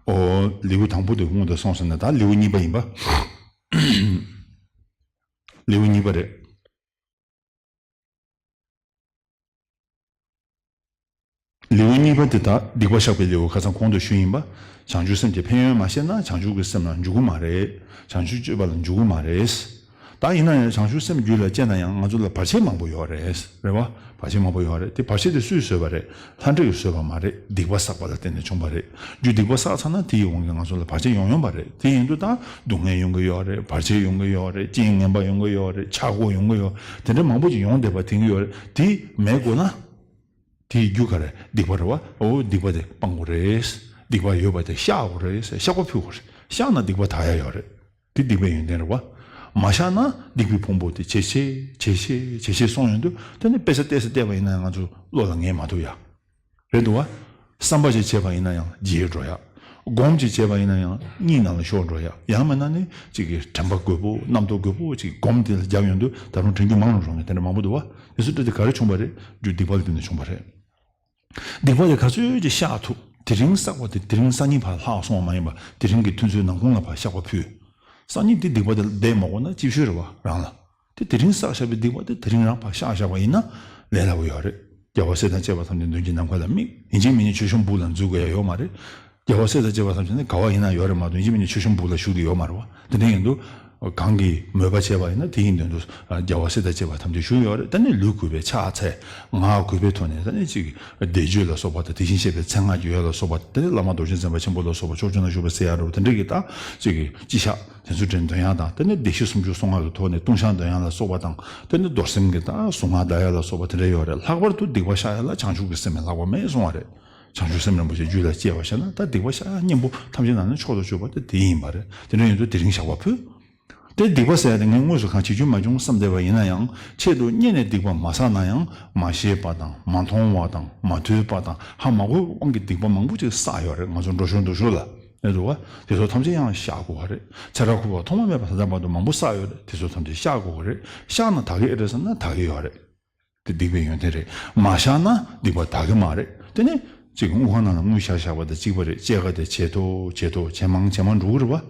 ཨོ་ལེའུ་དང་པོ་དེ་སྔོན་དུ་སོང་ཟེར་ན་ད་ལེའུ་གཉིས་པ་ཡིན་པ། ལེའུ་གཉིས་པ་རེད། ལེའུ་གཉིས་པ་དེ་དག་སྡིག་པ་བཤགས་པའི་ལེའུ་ཁ་སང་གོང་དུ་ཞུས་ཡིན་པ། བྱང་ཆུབ་སེམས་ཀྱི་ཕན་ཡོན་མ་ཤེས་ན་བྱང་ཆུབ་ཀྱི་སེམས་ལ་འཇུག་གི་མ་རེད། བྱང་ཆུབ་སྤྱོད་པ་ལ་འཇུག་གི་མ་རེད། ད་ཡིན་ན་ཡང་བྱང་ཆུབ་སེམས་རྒྱུད་ལ་སྐྱེས་ན་ཡང་ང་ཚོ་ལ་བར་ཆད་མང་པོ་ཡོད་རེད། རེད་བ། བར་ཆད་མང་པོ་ཡོད་རེད། དེ་བར་ཆད་དེ་སུས་བཟོས་པ་རེད། ལྷ་འདྲེ་གིས་བཟོས་པ་མ་རེད། སྡིག་པ་བསགས་པ་ལ་བརྟེན་ནས་བྱུང་བ་རེད། རྒྱུ་སྡིག་པ་བསགས་ཚར་ན་དེ་ཡི་དབང་གིས་ང་ཚོ་ལ་བར་ཆད་ཡོང་ཡོང་བ་རེད། དེ་ཡིན་དུས་ད་སྡུག་བསྔལ་ཡོང་གི་ཡོད་རེད། བར་ཆད་ཡོང་གི་ཡོད་རེད། རྐྱེན་ངན་པ་ཡོང་གི་ཡོད་རེད། ཆག་སྒོ་ཡོང་གི་ཡོད། དེ་འདྲ་མང་པོ་ཅིག་ཡོང་བསྡད་པ་དེང་གི་ཡོད་རེད། དེ་མེད་དགོས་ན། དེའི་རྒྱུ་ག་རེ། སྡིག་པ་རེད་བ། འོ་སྡིག་པ་དེ་སྤང་དགོས་རེད། སྡིག་པ་ཡོད་པ་དེ་བཤགས་དགོས་རེད། བཤགས་པ་ཕུལ་དགོས་རེད། བཤགས་ན་སྡིག་པ་དག་ཡ་ཡོད་རེད། དེ་སྡིག་པའི་ཡོན་ཏན་རེད་བ། མ་བཤགས་ན་སྡིག་པའི་ཕུང་པོ་དེ་ཇེ་ཆེ་ཇེ་ཆེ་ཇེ་ཆེ་སོང་ཡོང་དུས་དེ་ནི་དཔེ་ཆ་བལྟས་སེ་བལྟས་པ་ཡིན་ན་ང་ཚོ་བློ་ལ་ངེས་མ་ཐུབ་ཡ། རེད་འདུག་བ། བསམ་པ་ཞིག་བྱས་པ་ཡིན་ན་ཡང་བརྗེད་འགྲོ་ཡ། སྒོམ་ཅིག་བྱས་པ་ཡིན་ན་ཡང་གཉིད་ནང་ལ་ཤོར་འགྲོ་ཡ། ཡང་མིན་ན་ནི་ཅིག་གི་དྲན་པ་རྒོད་པོ་རྣམ་རྟོག་རྒོད་པོ་ཅིག་སྒོམ་དེ་ལ་རྒྱབ་ཡོང་དུས་ད་རུང་དྲན་རྒྱུ་མང་རུ་འགྲོ་ངེས་དེ་འདྲ་མང་པོ་འདུག་བ། དེ་ཚོ་ལྟ་དེ་ག་རེ་བྱུང་བ་རེད། རྒྱུ་སྡིག་པ་ལ་བརྟེན་ནས་བྱུང་བ་རེད། སྡིག་པ་དེ་ག་ཚོད་ཅིག་བཤགས་ཐུབ། དེ་རིང་བསགས་པ་དེ་དེ་རིང་སང་ཉིན་ཕར་ལྷག་སོང་བ་མ་ཡིན་པ་དེ་རིང་གི་ཐུན་ཚོད་ནམ་གུང་ལ་ཕར་བཤགས་པ་ཕུལ། སང་ཉིན་དེ་སྡིག་པ་དེ་བསྡད་མ་དགོས་ན་ཅིག་ཤོས་རེད་བ་རང་ལ། དེ་དེ་རིང་བསགས་བཞག་པའི་སྡིག་པ་དེ་དེ་རིང་རང་ཕར་བཤགས་བཞག་པ་ཡིན་ན་ལས་སླ་པོ་ཡོད་རེད། རྒྱལ་བ་སྲས་དང་བཅས་པ་ཐམས་ཅད་མདུན་གྱི་ནམ་མཁའ་ལ་དམིགས། ཡིན་གཅིག་མིན་གཅིག་མཆོད་གཤོམ་སྦུག་ལ་འཛུལ་དགོས་ཡ་ཡོད་མ་རེད། རྒྱལ་བ་སྲས་དང་བཅས་པ་ཐམས་ཅད་ནི་ག་བ་ཡིན་ན་ཡོད་རེད་མ་གཏོགས་ཡིན་གཅིག་མིན་གཅིག་མཆོད་གཤོམ་སྦུག་ལ་བཞུགས་ཀྱི་ཡོད་མ་རེད་བ། དེ་འདྲ་ཡིན་དུས། གང་གིས་མོས་པ་བྱས་པ་ཡིན་ན་དེ་ཡི་མདུན་དུ་རྒྱལ་བ་སྲས་དང་བཅས་པ་ཐམས་ཅད་བཞུགས་ཡོད་རེད། ད་ནི་ལུས་གུས་པའི་ཕྱག་འཚལ། ངག་གུས་པའི་ཐོག་ནས་ད་ནི་ཅིག་བཟླས་བརྗོད་ལ་སོགས་པ་དང་དེ་བཞིན་གཤེགས་པའི་མཚན་སྔགས་ཀྱི་འོད་ལ་སོགས་པ་དེ་ནི་བླ་མ་རྡོ་རྗེ་འཛིན་པ་ཆེན་པོ་ལ་སོགས་པ་ཕྱོགས་བཅུ་ན་བཞུགས་པ་ཟེར་ཡ་རེད་བ། དེ་འདྲ་གི་ད་ཅིག་གི་སྤྱི་ཕྱག་དེ་ཚོ་འདྲ་འདོན་ཡ་དང་དེ་ནི་བདེ་གཤེགས་སུམ་ཅུ་སོ་ལྔ་གི་ཐོག་ནས་ལྟུང་བཤགས་འདོན་ཡ་ལ་སོགས་པ་དང་དེ་ནི་རྡོར་སེམས་ཀྱི་ད་གཟུངས་སྔགས་བཟླ་ཡ་ལ་སོགས་པ་དེ་འདྲ་ཡོད་རེད། ལྷག་པར་དུ་སྡིག་པ་བཤགས་ཡ་ལ་བྱང་ཆུབ་ཀྱི་སེམས་ལས་ལྷག་པ་མེད་གསུང་བ་རེད། བྱང་ཆུབ་སེམས་རིན་པོ་ཆེ་རྒྱུད་ལ་སྐྱེས་པ་ཤེས་ན་ད་སྡིག་པ་བཤགས་ཡ་གཉེན་པོ་ཐམས་ཅད་ནང་ནས་མཆོག་ཏུ་གྱུར་པ་དེ་དེ་ཡིན་པ་རེད། དེ་འདྲ་ཡིན་དུས་དེ་རིང་བཤགས་པ་ཕུལ། དེ་སྡིག་པ་ཟེར་ཡ་དེ་ངས་དངོས་སུ་གང་བྱེད་རྒྱུ་མ་བྱུང་བསམ་བསྡད་པ་ཡིན་ན་ཡང་ཆེད་དུ་གཉེར་ནས་སྡིག་པ་མ་བསགས་ན་ཡང་མ་ཤེས་པ་དང་མ་མཐོང་བ་དང་མ་ཐོས་པ་དང་ཧ་མ་གོ་བའི་དབང་གིས་སྡིག་པ་མང་པོ་ཅིག་བསགས་ཡོད་རེད། ང་ཚོ་འགྲོ་ཞོར་འགྲོ་ཞོར་ལ་རེད་འདུག་བ། དེ་ཚོ་ཐམས་ཅད་ཡང་བཤགས་དགོས་པ་རེད། ཚེ་རབས་འཁོར་བ་ཐོག་མ་མེད་པ་ད་ལྟ་བར་དུ་མང་པོ་བསགས་ཡོད་རེད། དེ་ཚོ་ཐམས་ཅད་བཤགས་དགོས་པ་རེད། བཤགས་ན་དག་གི་ཨེ་རེད་བསམ་ན་དག་གི་ཡོད་རེད། དེ་སྡིག་པའི་ཡོན་ཏན་རེད། མ་བཤགས་ན་སྡིག་པ་དག་གི་མ་རེད། དེ་ནས་ཅིག་དངུལ་ཁང་ནང་ལ་དངུལ་བཞག་བཞག་པ་དང་གཅིག་པ་རེད། སྐྱེད་ཀ་དེ་ཇེ་མཐོ་ཇེ་མཐོ་ཇེ་མང་ཇེ་མང་འགྲོ་གི་རེད་བ།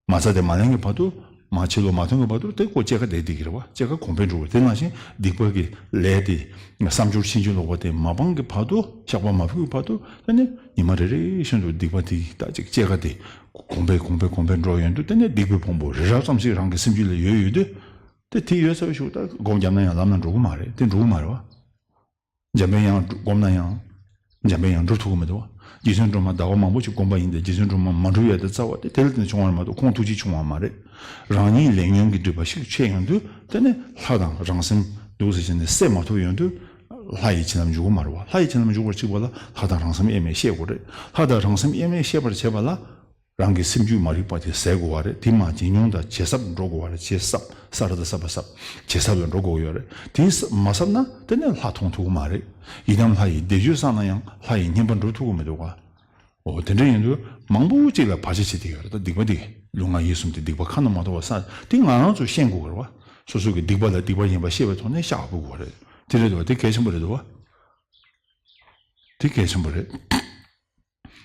མ་རྩ་དེ་མ་ལེན་གི་བར་དུ་མ་ཕྱི་ལོགས་མ་ཐོན་གི་བར་དུ་དེ་ཀོ་སྐྱེད་ཀ་དེ་སྡིག་གི་རེད་བ། སྐྱེད་ཀ་གོང་འཕེལ་འགྲོ་གི། དེ་ནང་བཞིན་སྡིག་པ་གི་ལས་དེ་བསམ་སྦྱོར་ཕྱིན་ཅི་ལོག་པ་དེ་མ་སྤངས་གི་བར་དུ་བཤགས་པ་མ་ཕུལ་གི་བར་དུ་དེ་ནས་ཉི་མ་རེ་རེ་བཞིན་དུ་སྡིག་པ་དེ་ད་ཅིག་སྐྱེད་ཀ་དེ་གོང་འཕེལ་གོང་འཕེལ་གོང་འཕེལ་འགྲོ་ཡོང་དུས་དེ་ནས་སྡིག་པའི་ཕུང་པོ་རི་རབ་ཙམ་ཞིག་རང་གི་སེམས་རྒྱུད་ལ་ཡོད་ཡོད་དུས། དེ་དེ་ཡོད་ཚར་བའི་གཞུག་ད་སྒོམ་བརྒྱབ་ན་ཡང་ལམ་ལ་འགྲོ་གི་མ་རེད། དེ་འགྲོ་གི་མ་རེད་བ། འཇམ་པའི་དབྱངས་བསྒོམ་ན་ཡང་། འཇམ་པའི་དབྱངས་འགྲུབ་ཐུབ་ཀྱི་མི་འདུག་བ། རྗེ་བཙུན་སྒྲོལ་མ་ཟླ་བ་མང་པོ་ཅིག་བསྒོམས་པ་ཡིན་ཏེ་རྗེ་བཙུན་སྒྲོལ་མ་མ་འགྲུབ་ཡ་དེ་རྩ་བ་དེ་དེ་ལ་བརྟེན་ནས་བྱུང་བ་མ་གཏོགས་ཁོང་ཐུགས་རྗེ་ཆུང་བ་མ་རེད། རང་ཉིད་ལས་ཉོན་གྱི་སྒྲིབ་པ་ཤུགས་ཆེ་ཡོང་དུས་དེ་ནས་ལྷ་དང་རང་སེམས་འདུག་ཟེར་བྱས་ནས་བསྲེ་མ་ཐུབ་ཡོང་དུས། ལྷ་ཡི་བྱིན་རླབས་འཇུག་གི་མ་རེད་བ། ལྷ་ཡི་བྱིན་རླབས་འཇུག་པར་བྱེད་པ་ལ་ལྷ་དང་རང་སེམས་དབྱེར་མེད་ཤེས་དགོས་རེད། ལྷ་དང་རང་སེམས་དབྱེར་མེད་ཤེས་པར་བྱེད་པ་ལ། རང་གི་སེམས་རྒྱུད་མ་རིག་པ་དེ་ཟད་དགོས་པ་རེད། དེ་མར་ཇེ་ཉུང་དང་ཇེ་ཟབ་འགྲོ་དགོས་པ་རེད། ཇེ་ཟབ་ས་ར་བཏགས་ཟ་བ་ཟབ། ཇེ་ཟབ་ལ་འགྲོ་དགོས་ཡོད་རེད། དེ་ཟབ་མ་ཟབ་ན་དེ་ནས་ལྷ་མཐོང་ཐུབ་ཀྱི་མ་རེད། ཡི་དམ་ལྷ་ཡི་བཟླས་བརྗོད་བསགས་ན་ཡང་ལྷ་ཡི་བསྙེན་པ་འགྲུབ་ཐུབ་ཀྱི་མི་འདུག་ག་འོ་དེ་འདྲ་ཡིན་དུས་མང་པོ་ཅིག་ལ་བར་ཆད་བྱེད་བསྡད་ཡོད་རེད། ད་སྡིག་པ་འདི་ལུས་ངག་ཡིད་གསུམ་དེ་སྡིག་པ་ཁ་ན་མ་ཐོ་བ་ས་དེ་ང་རང་ཚོ་ཤེས་དགོས་ཀྱི་རེད་བ། སོ་སོ་གི་སྡིག་པ་ལ་སྡིག་པ་ཡིན་པ་ཤེས་པའི་ཐོག་ནས་བཤགས་དགོས་ཀྱི་རེད། དེ་རེད་འདུག་བ། དེ་གལ་ཆེན་པོ་རེད་འདུག་བ། དེ་གལ་ཆེན་པོ་རེད།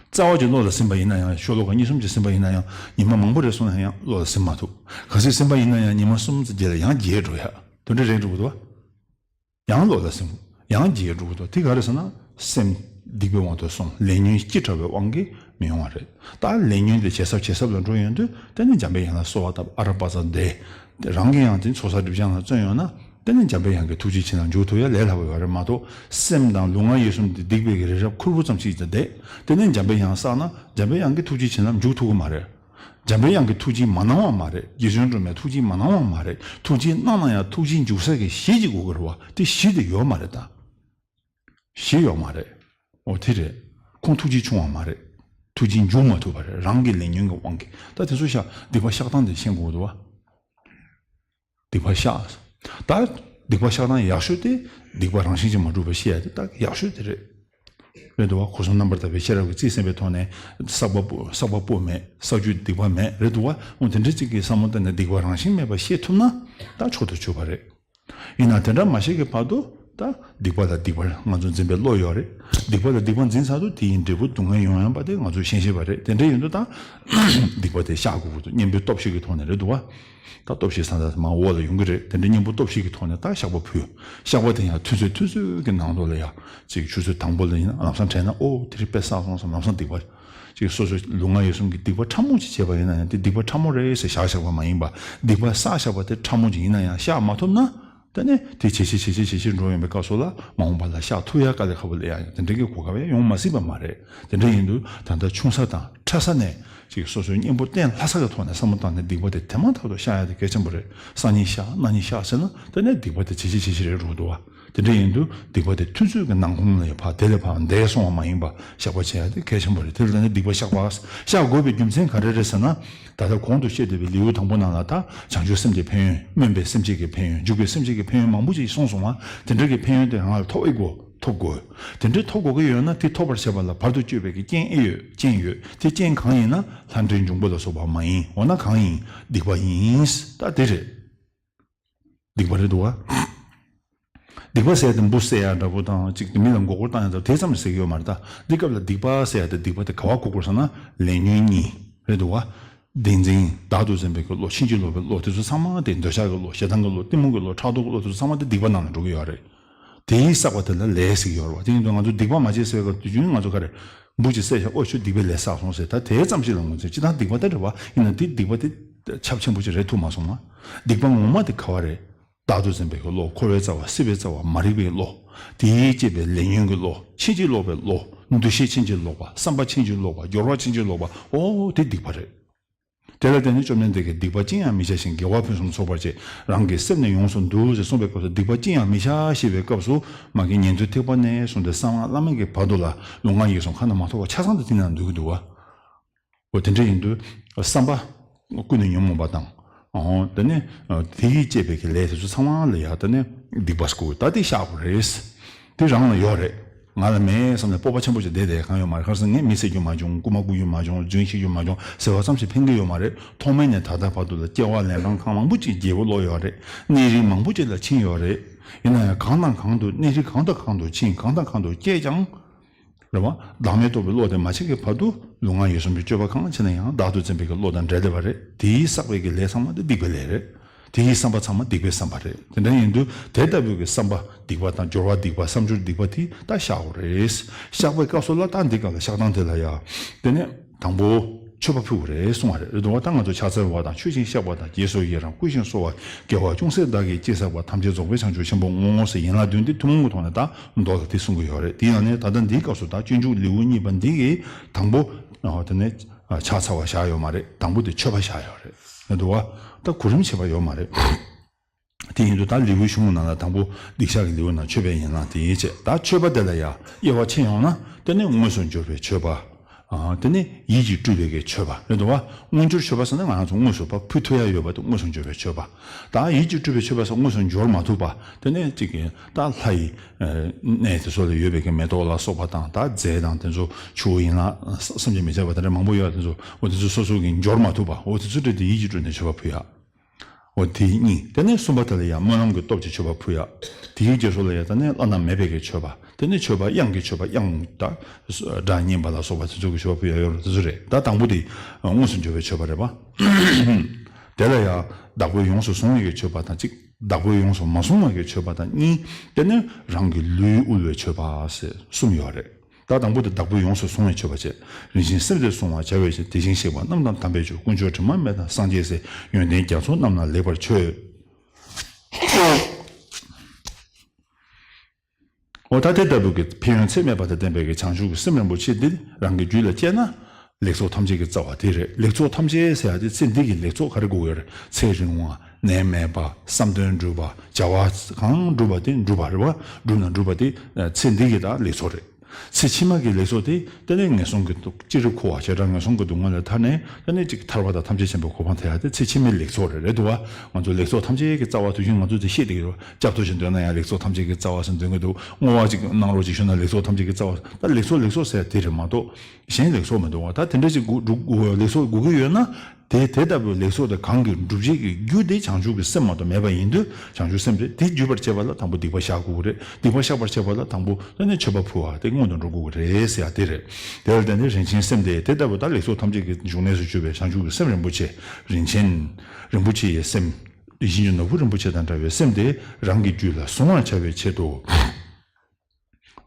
རྩ་བ་གཅིག་བློ་ལ་ཟིན་པ་ཡིན་ན་ཡང་ཤོ་ལོ་ཀ་གཉིས་གསུམ་གཅིག་ཟིན་པ་ཡིན་ན་ཡང་ཉི་མ་མང་པོ་རེ་སོང་ན་ཡང་བློ་ལ་ཟིན་མ་ཐུབ། གལ་སྲིད་ཟིན་པ་ཡིན་ན་ཡང་ཉི་མ་གསུམ་ཙམ་རྗེས་ལ་ཡང་རྒྱས་འགྲོ་ཡ། དེ་འདྲ་རེད་འགྲོ་གི་འདུག་བ། ཡང་བློ་ལ་ཟིན། ཡང་རྒྱས་འགྲོ་གི་འདུག། དེ་ག་རེ་ཟེར་ན་སེམས་སྡིག་པའི་དབང་དུ་སོང་། ལས་ཉོན་ལྕི་དྲགས་པའི་དབང་གིས་མི་ཡོང་བ་རེད། ད་ལས་ཉོན་དེ་ཇེ་ཟབ་ཇེ་ཟབ་ལ་འགྲོ་ཡོང་དུས་དེ་ནི་འཇམ་པའི་དབྱངས་ལ་གསོལ་བ་བཏབ། ཨ་ར་པ་ཙ་བཟླས། དེ་རང་གིས་ཡང་དེ་ཚོགས་བསགས་སྒྲིབ་སྦྱང་ལ་བརྩོན་ཡོང་ན། དེ་ནི་འཇམ་པའི་དབྱངས་ཀྱི་ཐུགས་རྗེའི་བྱིན་རླབས་འཇུག་ཐུབ་ཡ་ལས་སླ་པོ་ཡོད་རེད་མ་གཏོགས། སེམས་དང་ལུས་ངག་ཡིད་གསུམ་དེ་སྡིག་པའི་གི་རི་རབ་ཁུར་པོ་ཙམ་ཞིག་ཏུ་བསྡད། དེ་ནས་འཇམ་པའི་དབྱངས་བསགས་ན་འཇམ་པའི་དབྱངས་ཀྱི་ཐུགས་རྗེའི་བྱིན་རླབས་འཇུག་ཐུབ་ཀྱི་མ་རེད། འཇམ་པའི་དབྱངས་ཀྱི་ཐུགས་རྗེས་མ་གནང་བ་མ་རེད། རྗེ་བཙུན་སྒྲོལ་མའི་ཐུགས་རྗེས་མ་གནང་བ་མ་རེད། ཐུགས་རྗེས་གནང་ན་ཡང་ཐུགས་རྗེ་འཇུག་ས་གི་གཞི་ཅིག་དགོས་ཀྱི་རེད་བ། དེ་གཞི་དེ་ཡོད་མ་རེད་ད། གཞི་ཡོད་མ་རེད། འོ་དེ་རེད། ཁོང་ཐུགས་རྗེ་ཆུང་བ་མ་རེད། ཐུགས་རྗེ་འཇུག་མ་ཐུབ་པ་རེད། རང་གི་ལས་ཉོན་གྱི་དབང་གིས། ད་དེ་ཚོ་བཤགས། སྡིག་པ་བཤགས་སྟངས་དེ་ཤེས་དགོས་འདུག་བ། སྡིག་པ་བཤགས། ད་སྡིག་པ་བཤགས་སྟངས་ཡག་ཤོས་དེ་སྡིག་པ་རང་བཞིན་གྱིས་མ་གྲུབ་པ་ཤེས་ཡ་དེ་ད་ཡག་ཤོས་དེ་རེད། རེད་འདུག་བ། འཁོར་གསུམ་རྣམ་པར་དག་པའི་ཤེས་རབ་ཀྱིས་རྩིས་ཟིན་པའི་ཐོག་ནས་བསགས་པ་པོ་བསགས་པ་པོ་མེད། བསགས་རྒྱུ་སྡིག་པ་མེད། རེད་འདུག་བ། འོ་དེ་འདྲ་ཅིག་གི་བསམ་བློ་བཏང་ནས་སྡིག་པ་རང་བཞིན་མེད་པ་ཤེས་ཐུབ་ན་ད་མཆོག་ཏུ་གྱུར་པ་རེད། ཡིན་ན་དེ་འདྲ་མ་ཤེས་ཀྱི་བར་དུ་ད་སྡིག་པ་ལ་སྡིག་པ་ང་ཚོ་འཛིན་པའི་བློ་ཡོད་རེད། སྡིག་པ་ལ་སྡིག་པ་འཛིན་ཚར་དུས་དེ་ཡི་འབྲས་བུ་སྡུག་བསྔལ་ཡོང་ཡང་པ་དེ་ང་ཚོས་ཤེས་ཤེས་པ་རེད། དེ་འདྲ་ཡིན་དུས་ད་སྡིག་པ་དེ་བཤགས་དགོས་ཀྱི་འདུག་གཉེན་པོའི་སྟོབས་ཤིག་གི་ཐོག་ནས་རེད་འདུག་བ། ད་སྟོབས་ཤིག་ས་མཚམས་མར་འོག་ལ་ཡོང་གི་རེད། དེ་འདྲ་གཉེན་པོ་སྟོབས་ཤིག་གི་ཐོག་ནས་ད་བཤགས་པ་ཕུལ། བཤགས་པ་དེ་ཡང་ཐུན་ཚོད་ཐུན་ཚོད་ཀྱི་ནང་ལོགས་ལ་ཡ་ཅིག་ཆུ་ཚོད་དང་པོ་ལ་ཡིན་ན་ལམ་སང་དྲན་ན་ཨོ་དེ་རིང་དཔེ་བསགས་སོང་བསམ། ལམ་སང་སྡིག་པ་ཅིག་སོ་སོའི་ལུས་ངག་ཡིད་གསུམ་གྱི་སྡིག་པ་ཕྲ་མོ་ཅིག་བྱས་པ་ཡིན་ན་ཡང་དེ་སྡིག་པ་ཕྲ་མོ་རེད་ཟེར་བཞག་བཞག་པ་མ་ཡིན་པ། སྡིག་པ་བསགས་བཞག་པ་དེ་ཕྲ་མོ་ཅིག་ཡིན་ན་ཡང་བཤགས་མ་ཐུབ་ན། དེ་ནས་དེ་ཇེ་ཆེ་ཇེ་ཆེ་ཇེ་ཆེ་འགྲོ་ཡོང་བའི་སྐབས་སུ་ལ་མ་འོངས་པ་ལ་བཤགས་ཐུབ་ཡ་དཀའ་ལས་ཁག་པོ་སླེབས་ཡ་ཡོད། དེ་འདྲའི་གི་གོ་སྐབས་ཡང་ཡོང་མ་སྲིད་པ་མ་རེད། དེ་འདྲ་ཡིན་དུས་ད་ལྟ་ཆུང་ས་དང་ཕྲ་ས་ནས་ཅིག་སོ་སོའི་གཉེན་པོ་བསྟེན་ལྷ་ས་གི་ཐོག་ནས་བསམ་བློ་བཏང་ནས་སྡིག་པ་དེ་དེ་མ་ཐག་ཏུ་བཤགས་ཡ་དེ་གལ་ཆེན་པོ་རེད། སང་ཉིན་བཤགས་གནངས་ཉིན་བཤགས་ཟེར་ན་དེ་ནས་སྡིག་པ་དེ་ཇེ་ཆེ་ཇེ་ཆེ་རེད་འགྲོ་གི་འདུག་བ། དེ་འདྲ་ཡིན་དུས་སྡིག་པ་དེ་ཐུན་ཚོད་ཀྱི་ནང་ཁོངས་ལ་ཡ་ཕར་དེ་ལས་ཕར་འདས་སོང་བ་མ་ཡིན་པ་བཤགས་པ་བྱེད་ཡ་དེ་གལ་ཆེན་པོ་རེད། དེ་ལ་ནི་སྡིག་པ་བཤགས་པ་བཤགས་དགོས་པའི་རྒྱུ་མཚན་ག་རེ་རེད་ཟེར་ན། ད་ལྟ་གོང་དུ་བཤད་བསྡད་པའི་ལེའུ་དང་པོ་ནང་ལ་ད་བྱང་ཆུབ་སེམས་ཀྱི་ཕན་ཡོན། སྨོན་པའི་སེམས་བསྐྱེད་ཀྱི་ཕན་ཡོན། འཇུག་པའི་སེམས་བསྐྱེད་ཀྱི་ཕན་ཡོན་མང་པོ་ཅིག་གསུངས་སོང་བ། དེ་འདྲ་གི་ཕན་ཡོན་དེ་རང་ལ་ཐོབ་ཨེ་དགོས། ཐོབ་དགོས། དེ་འདྲའི་ཐོབ་དགོས་ཀྱི་ཡོད་ན་དེ་ཐོབ་པར་བྱེད་པ་ལ་བར་དུ་གཅོད་པའི་གི་རྐྱེན་ཨེ་ཡོད། རྐྱེན་ཡོད། དེ་རྐྱེན་གང་ཡིན་ན་ལྷ་འདྲེ་འབྱུང་པོ་ལ་སོགས་པ་མ་ཡིན། འོ་ན་གང་ཡིན། སྡིག་པ་ཡིན། ད་དེ་རེད། སྡིག་པ་རེད་འདུག་བ། སྡིག་པ་ཟེར་དེ་འབུ་བསད་ཡ་འདྲ་པོ་དང་ཅིག་མི་ལ་མགོ་སྐོར་བཏང་ཡ་འདྲ་དེ་ཙམ་ཟེར་གྱི་ཡོད་མ་རེད། ད་འདི་སྐབས་ལ་སྡིག་པ་ཟེར་ཡ་དེ་སྡིག་པ་དེ་ག་བ་གོ་དགོས་ཟེར་ན་ལས་ཉོན་གཉིས་རེད་འདུག་བ། བདེན་འཛིན། བདག་ཏུ་འཛིན་པའི་གི་བློ། ཕྱིན་ཅི་ལོག་པའི་བློ། དེ་ཚོ་ཚང་མ་དེ་འདོད་ཆགས་ཀྱི་བློ། ཞེ་སྡང་གི་བློ། གཏི་མུག་གི་བློ། ཕྲག་དོག་གི་བློ། དེ་ཚོ་ཚང་མ་དེ་སྡིག་པ་ནང་ལ་འགྲོ་གི་ཡོད་རེད། དེའི་བསགས་པ་དེ་ལ་ལས་ཟེར་གྱི་ཡོད་རེད་བ། དེ་ཡིན་དུས་ང་ཚོ་སྡིག་པ་མ་བྱེད་ཟེར་བའི་སྐབས་དུས་རྒྱུན་ང་ཚོ་ག་རེ། འབུ་ཅིག་བསད་ཤག་ཨོ་ཁྱོད་སྡིག་པའི་ལས་བསགས་སོང་ཟེར། ད་དེ་ཙམ་ཞིག་ལ་ངོས་འཛིན། སྤྱིར་བཏང་སྡིག་པ་དེ་རེད་བ། ཡིན་ན་དེ་སྡིག་པ་དེ་ཁྱབ་ཆེན་པོ་ཅིག་རེད་ཐུབ་མ་སོང་ང་། སྡིག་པ་ངོ་མ་དེ་ག་བ་རེད། བདག་ཏུ་འཛིན་པའི་གི་བློ། འཁོར་བའི་རྩ་བ། སྲིད་པའི་རྩ་བ། མ་རིག་པའི་བློ། དེས་བསྐྱེད་པའི་ལས་ཉོན་གྱི་བློ། ཕྱིན་ཅི་ལོག་པའི་བློ། འདུ་ཤེས་ཕྱིན་ཅི་ལོག་པ། བསམ་པ་ཕྱིན་ཅི་ལོག་པ། སྦྱོར་བ་ཕྱིན་ཅི་ལོག་པ། ཨོ་དེ་སྡིག་པ་རེད། དེ་ལ་བརྟེན་ནས་བཅོམ་ལྡན་འདས་ཀྱིས་སྡིག་པ་ཅི་ཡང་མི་བྱ་ཞིང་། དགེ་བ་ཕུན་སུམ་ཚོགས་པར་སྤྱད། རང་གི་སེམས་ནི་ཡོངས་སུ་འདུལ་ཟེར་གསུངས་པའི་སྐབས་སུ་སྡིག་པ་ཅི་ཡང་མི་བྱ་ཞེས་པའི་སྐབས་སུ་མ་གི་ཉན་ཐོས་ཐེག་པ་ནས་བཟུང་སྟེ་གསང་སྔགས་བླ་མེད་ཀྱི་བར་དུ་ལ་ལུས་ངག་ཡིད་གསུམ་ཁ་ན་མ་ཐོ་བ་ཆ་ཚང་དུ་དེ་ནང་འདུས་ཀྱི་འདུག་བ། འོ་དེ་འདྲ་ཡིན་དུས་བསམ་པ་ཀུན་ནས་ཉོན་མོངས་པ་དང་། འོ་དེ་ནས་དེ་ཡིས་བསྐྱེད་པའི་གི་ལས་དེ་ཚོ་ཚང་མ་ལ་ཡ་དེ་ནས་སྡིག་པ་ཟེར་གོ། ད་དེ་བཤགས་དགོས་རེད། དེ་རང་ལ་ཡོད་རེད། ང་ལ་མེད་བསམ་ནས་སྤོབས་པ་ཆེན་པོ་ཞིག་བསྡད་བསྡད་གང་ཡོད་མ་རེད། ཁར་སང་ངས་མི་བསད་རྒྱུ་མ་བྱུང་། རྐུན་མ་རྐུ་རྒྱུ་མ་བྱུང་། རྫུན་བཤད་རྒྱུ་མ་བྱུང་ཟེར་བ་ཙམ་ཞིག་ཕན་གྱི་ཡོད་མ་རེད། ཐོག་མེད་ནས་ད་ལྟ་བར་དུ་ལ་སྐྱེ་བ་ལན་གྲངས་གང་མང་པོ་ཅིག་བརྒྱབ་པ་ལོག་ཡོད་རེད། གནས་རིས་མང་པོ་ཅིག་ལ་ཕྱིན་ཡོད་རེད། ཡིན་ན་ཡང་གང་དང་གང་དུ་གནས་རིས་གང་དང་གང་དུ་ཕྱིན། གང་དང་གང་དུ་སྐྱེས་ཀྱང་། རེད་བ། བདག་མེད་རྟོགས་པའི་བློ་དེ་མ་སྐྱེས་ཀྱི་བར་དུ་ལུས་ངག་ཡིད་གསུམ་གྱི་སྤྱོད་པ་གང་བྱས་ན་ཡང་བདག་ཏུ་འཛིན་པའི་གི་བློ་དང་འབྲེལ་བསྡད་པ་རེད། དེའི་བསགས་པའི་གི་ལས་ཚང་མ་དེ་སྡིག་པའི་ལས་རེད། དེའི་བསམ་པ་ཚང་མ་སྡིག་པའི་བསམ་པ་རེད། དེ་འདྲ་ཡིན་དུས་དེ་ལྟ་བུའི་གི་བསམ་པ་སྡིག་པ་དང་སྦྱོར་བ་སྡིག་པ། བསམ་སྦྱོར་སྡིག་པ་དེ་ད་བཤགས་དགོས་རེད། བཤགས་པའི་སྐབས་སུ་ལ་ད་འདི་ག་ལ་བཤགས་སྟངས་དེ་ལ་ཡ། དེ་ནས་དང་པོ་མཆོད་པ་ཕུལ་དགོས་རེད་གསུང་བ་རེད། རེད་འདུག་བ། ད་ང་ཚོ་ཕྱག་འཚལ་བ་དང་མཆོད་ཅིང་བཤགས་པ་དང་། རྗེས་སུ་ཡི་རང་བསྐུལ་ཞིང་གསོལ་བ། དགེ་བ་ཅུང་ཟད་བདག་གིས་ཅི་བསགས་པ། ཐམས་ཅད་རྫོགས་པའི་བྱང་ཆུབ་ཆེན་པོར་བསྔོ། ཟེར་ཡན་ལག་བདུན་དེ་ཐུན་མོང་གི་ཐོག་ནས་ད་མདོ་ལ་དེ་གསུང་གི་ཡོད་རེད། དེ་ཡང་ནས་ད་ལྟ་འདིའི་སྐབས་སུ་ད་སྤྱོད་འཇུག་ལེའུ་གཉིས་པ་འདི་གི་དང་པོ། དེ་ནས་ཕྱག་འཚལ་བ་བཞག་ཡོད་མ་རེད། དང་པོ་དེ་མཆོད་པ་བཞག་ཡོད་རེད། རེད་འདུག་བ། ད་གོ་རིམ་བྱས་པ་ཡོད་མ་རེད། དེ་ཡིན་དུས་ད་ལེའུའི་གཞུང་ནང་ལ་དང་པོ་སྡིག་བཤགས་ཀྱི་ལེའུ་ནང་མཆོད་པའི་ཡན་ལག་དེ་ཡིན་བྱས། ད་མཆོད་པ་དེ་ལ་ཡང་དབྱེ་བ་ཕྱེ་ཡོང་ན་དེ་ནས་དངོས་སུ་འབྱོར་བའི་མཆོད་པ། ཨ། དེ་ནས་ཡིད་ཀྱིས་སྤྲུལ་པའི་གི་མཆོད་པ་རེད་འདུག་བ། དངོས་འབྱོར་མཆོད་པ་ཟེར་ན་ང་རང་ཚོ་དངོས་སུ་ཕར་ཕུལ་ཐུབ་ཡ་ཡོད་པ་དེ་དངོས་སུ་འབྱོར་བའི་མཆོད་པ། ད་ཡིད་ཀྱིས་སྤྲུལ་པའི་མཆོད་པ་ཟེར་དངོས་སུ་འབྱོར་མ་ཐུབ་པ། དེ་ནས་གཅིག་གི་ད་ལྷ་ཡི་གནས་དེ་ཚོ་ལ་ཡོད་པའི་གི་མེ་ཏོག་ལ་སོགས་པ་དང་། ད་རྫས་དང་དེ་ཚོ་ཆུ་བོ་ཡན་ལག་བསམ་གྱིས་མི་ཁྱབ་པ་དེ་འདྲ་མང་པོ་ཡོད་པ་དེ་ཚོ། འོ་དེ་ཚོ་སོ་སོ་གི་འབྱོར་མ་ཐུབ་པ། འོ་དེ་ཚོ་སྤྲད་དེ་ཡིད་ཀྱིས་སྤྲུལ་ནས་མཆོད་པ་ཕུལ་ཡ། འོ་དེ་གཉིས། དེ་ནས་གསུམ་པ་དེ་ལ་ཡང་སྨོན་ལམ་གྱི་སྟོབས་ཀྱིས་མཆོད་པ་ཕུལ་ཡ། དེའི་རྗེས་སུ་ལ་ཡང་ད་ནི་བླ་ན་མེད་པའི་གི་མཆོད་པ། དེ་ནི་མཆོད་པ་དབྱངས་ཀྱི་མཆོད་པ། དབྱངས་དང་སྒྲ་སྙན་པ་ལ་སོགས་པ་དེ་ཚོ་གི་མཆོད་པ་ཕུལ་ཡ་ཡོད་རེད། དེ་ཚོ་རེད། ད་དང་པོ་དེ་དངོས་སུ་འབྱོར་བའི་མཆོད་པ་རེད་པ། དེ་ལ་ཡང་བདག་པོས་ཡོངས་སུ་བཟུང་བའི་གི་མཆོད་པ་དང་གཅིག་བདག་པོས་ཡོངས་སུ་མ་བཟུང་བའི་གི་མཆོད་པ་དང་གཉིས། དེ་ནི་རང་གི་ལུས་དབུལ་བའི་མཆོད་པ་ཟེར་གསུམ་ཡོད་རེད། ད་དང་པོ་དེ་བདག་པོས་ཡོངས་སུ་བཟུང་བའི་མཆོད་པ་བྱས། རིན་ཆེན་གསེར་དེ་བཟུང་བར་བྱ་བའི་ཕྱིར། དེ་བཞིན་གཤེགས་པ་རྣམས་དང་དམ་པའི་ཆོས། དཀོན་མཆོག་དྲི་མ་མེད་དང་སངས་རྒྱས་སྲས། ཡོན་ཏན་རྒྱ་མཚོ་རྣམས་ལ་ལེགས་པར་མཆོད། འོ་ད་དེ་ལྟ་བུ་གི་ཕན་ཡོན་ཚད་མེད་པ་དང་ལྡན་པའི་གི་བྱང་ཆུབ་ཀྱི་སེམས་རིན་པོ་ཆེ་འདི་རང་གི་རྒྱུད་ལ་སྐྱེས་ན། ལེགས་ཚོགས་ཐམས་ཅད་ཀྱི་རྩ་བ་དེ་རེད། ལེགས་ཚོགས་ཐམས་ཅད་ཟེར་ཡ་དེ་ཚེ་འདི་གི་ལེགས་ཚོགས་ག་རེ་དགོས་ཡོད་རེད། ཚེ་རིང་བ། ནད་མེད་པ། བསམ་དོན་འགྲུབ་པ། བྱ་བ་གང་འགྲུབ་པ་དེ་འགྲུབ་པ་རེད་བ། འགྲུབ་ན་འགྲུབ་པ་དེ་ཚེ་འདི་གི་ད་ལེགས་ཚོགས་རེད། ཚེ་ཕྱི་མ་གི་ལེགས་ཚོགས་དེ་དེ་ནས་ངན་སོང་གི་སྡུག་ཅི་རིགས་འཁོར་བ་བྱེ་བྲག་ངན་སོང་གི་སྡུག་བསྔལ་ལས་ཐར་ནས་དེ་ནས་ཅིག་ཐར་པ་དང་ཐམས་ཅད་མཁྱེན་པའི་གོ་འཕང་ཐོབ་ཡ་དེ་ཚེ་ཕྱི་མའི་ལེགས་ཚོགས་རེད་རེད་འདུག་བ། ང་ཚོ་ལེགས་ཚོགས་ཐམས་ཅད་ཀྱི་རྩ་བ་དུས་རྒྱུན་ང་ཚོ་དེ་ཤེས་བསྡད་ཀྱི་རེད། སྐྱབས་ཐོབ་ཞིག་འདོན་ན་ཡང་ལེགས་ཚོགས་ཐམས་ཅད་ཀྱི་རྩ་བ་ཟེར་འདོན་གྱི་འདུག་བསྔོ་བ་ཅིག་གནང་རོགས་ཅིག་ཞུ་ན་ལེགས་ཚོགས་ཐམས་ཅད་ཀྱི་རྩ་བ། ད་ལེགས་ཚོགས་ལེགས་ཚོགས་ཟེར་དེ་རེད་མ་གཏོགས་གཞན་ལེགས་ཚོགས་མི་འདུག་བ། ད་དེ་འདྲ་ཅིག་དགོས་དགོས་ལེགས་ཚོགས་དགོས་ཀྱི་ཡོད་ན། དེ་དེ་ལྟ་བུའི་ལེགས་ཚོགས་དེ་གང་གིས་སྒྲུབ་བྱེད་ཀྱི་རྒྱུ་དེ་བྱང་ཆུབ་ཀྱི་སེམས་མ་གཏོགས་མེད་པ་ཡིན་དུས། བྱང་ཆུབ་སེམས་དེ་དེ་འགྲུབ་པར་བྱེད་པ་ལ་དང་པོ་སྡིག་པ་བཤགས་དགོས་ཀྱི་རེད། སྡིག་པ་བཤགས་པར་བྱེད་པ་ལ་དང་པོ་དེ་ནས་མཆོད་པ་ཕུལ་བ་དེ་སྔོན་དུ་འགྲོ་དགོས་ཀྱི་རེད་ཟེར་ཡ་དེ་རེད། དེ་ལ་བརྟེན་ནས་རིན་ཆེན་སེམས་དེ་དེ་ལྟ་བུ་ད་ལེགས་ཚོགས་ཐམས་ཅད་ཀྱི་འབྱུང་གནས་སུ་གྱུར་པའི་བྱང་ཆུབ་ཀྱི་སེམས་རིན་པོ་ཆེ། རིན་ཆེན་རིན་པོ་ཆེ་ཡི་སེམས། དེ་བཞིན་གྱི་ནོར་བུ་རིན་པོ་ཆེ་དང་འདྲ་བའི་སེམས་དེ་རང་གི་རྒྱུད་ལ་གཟུང་བར་བྱ་བའི་ཆེད་དུ།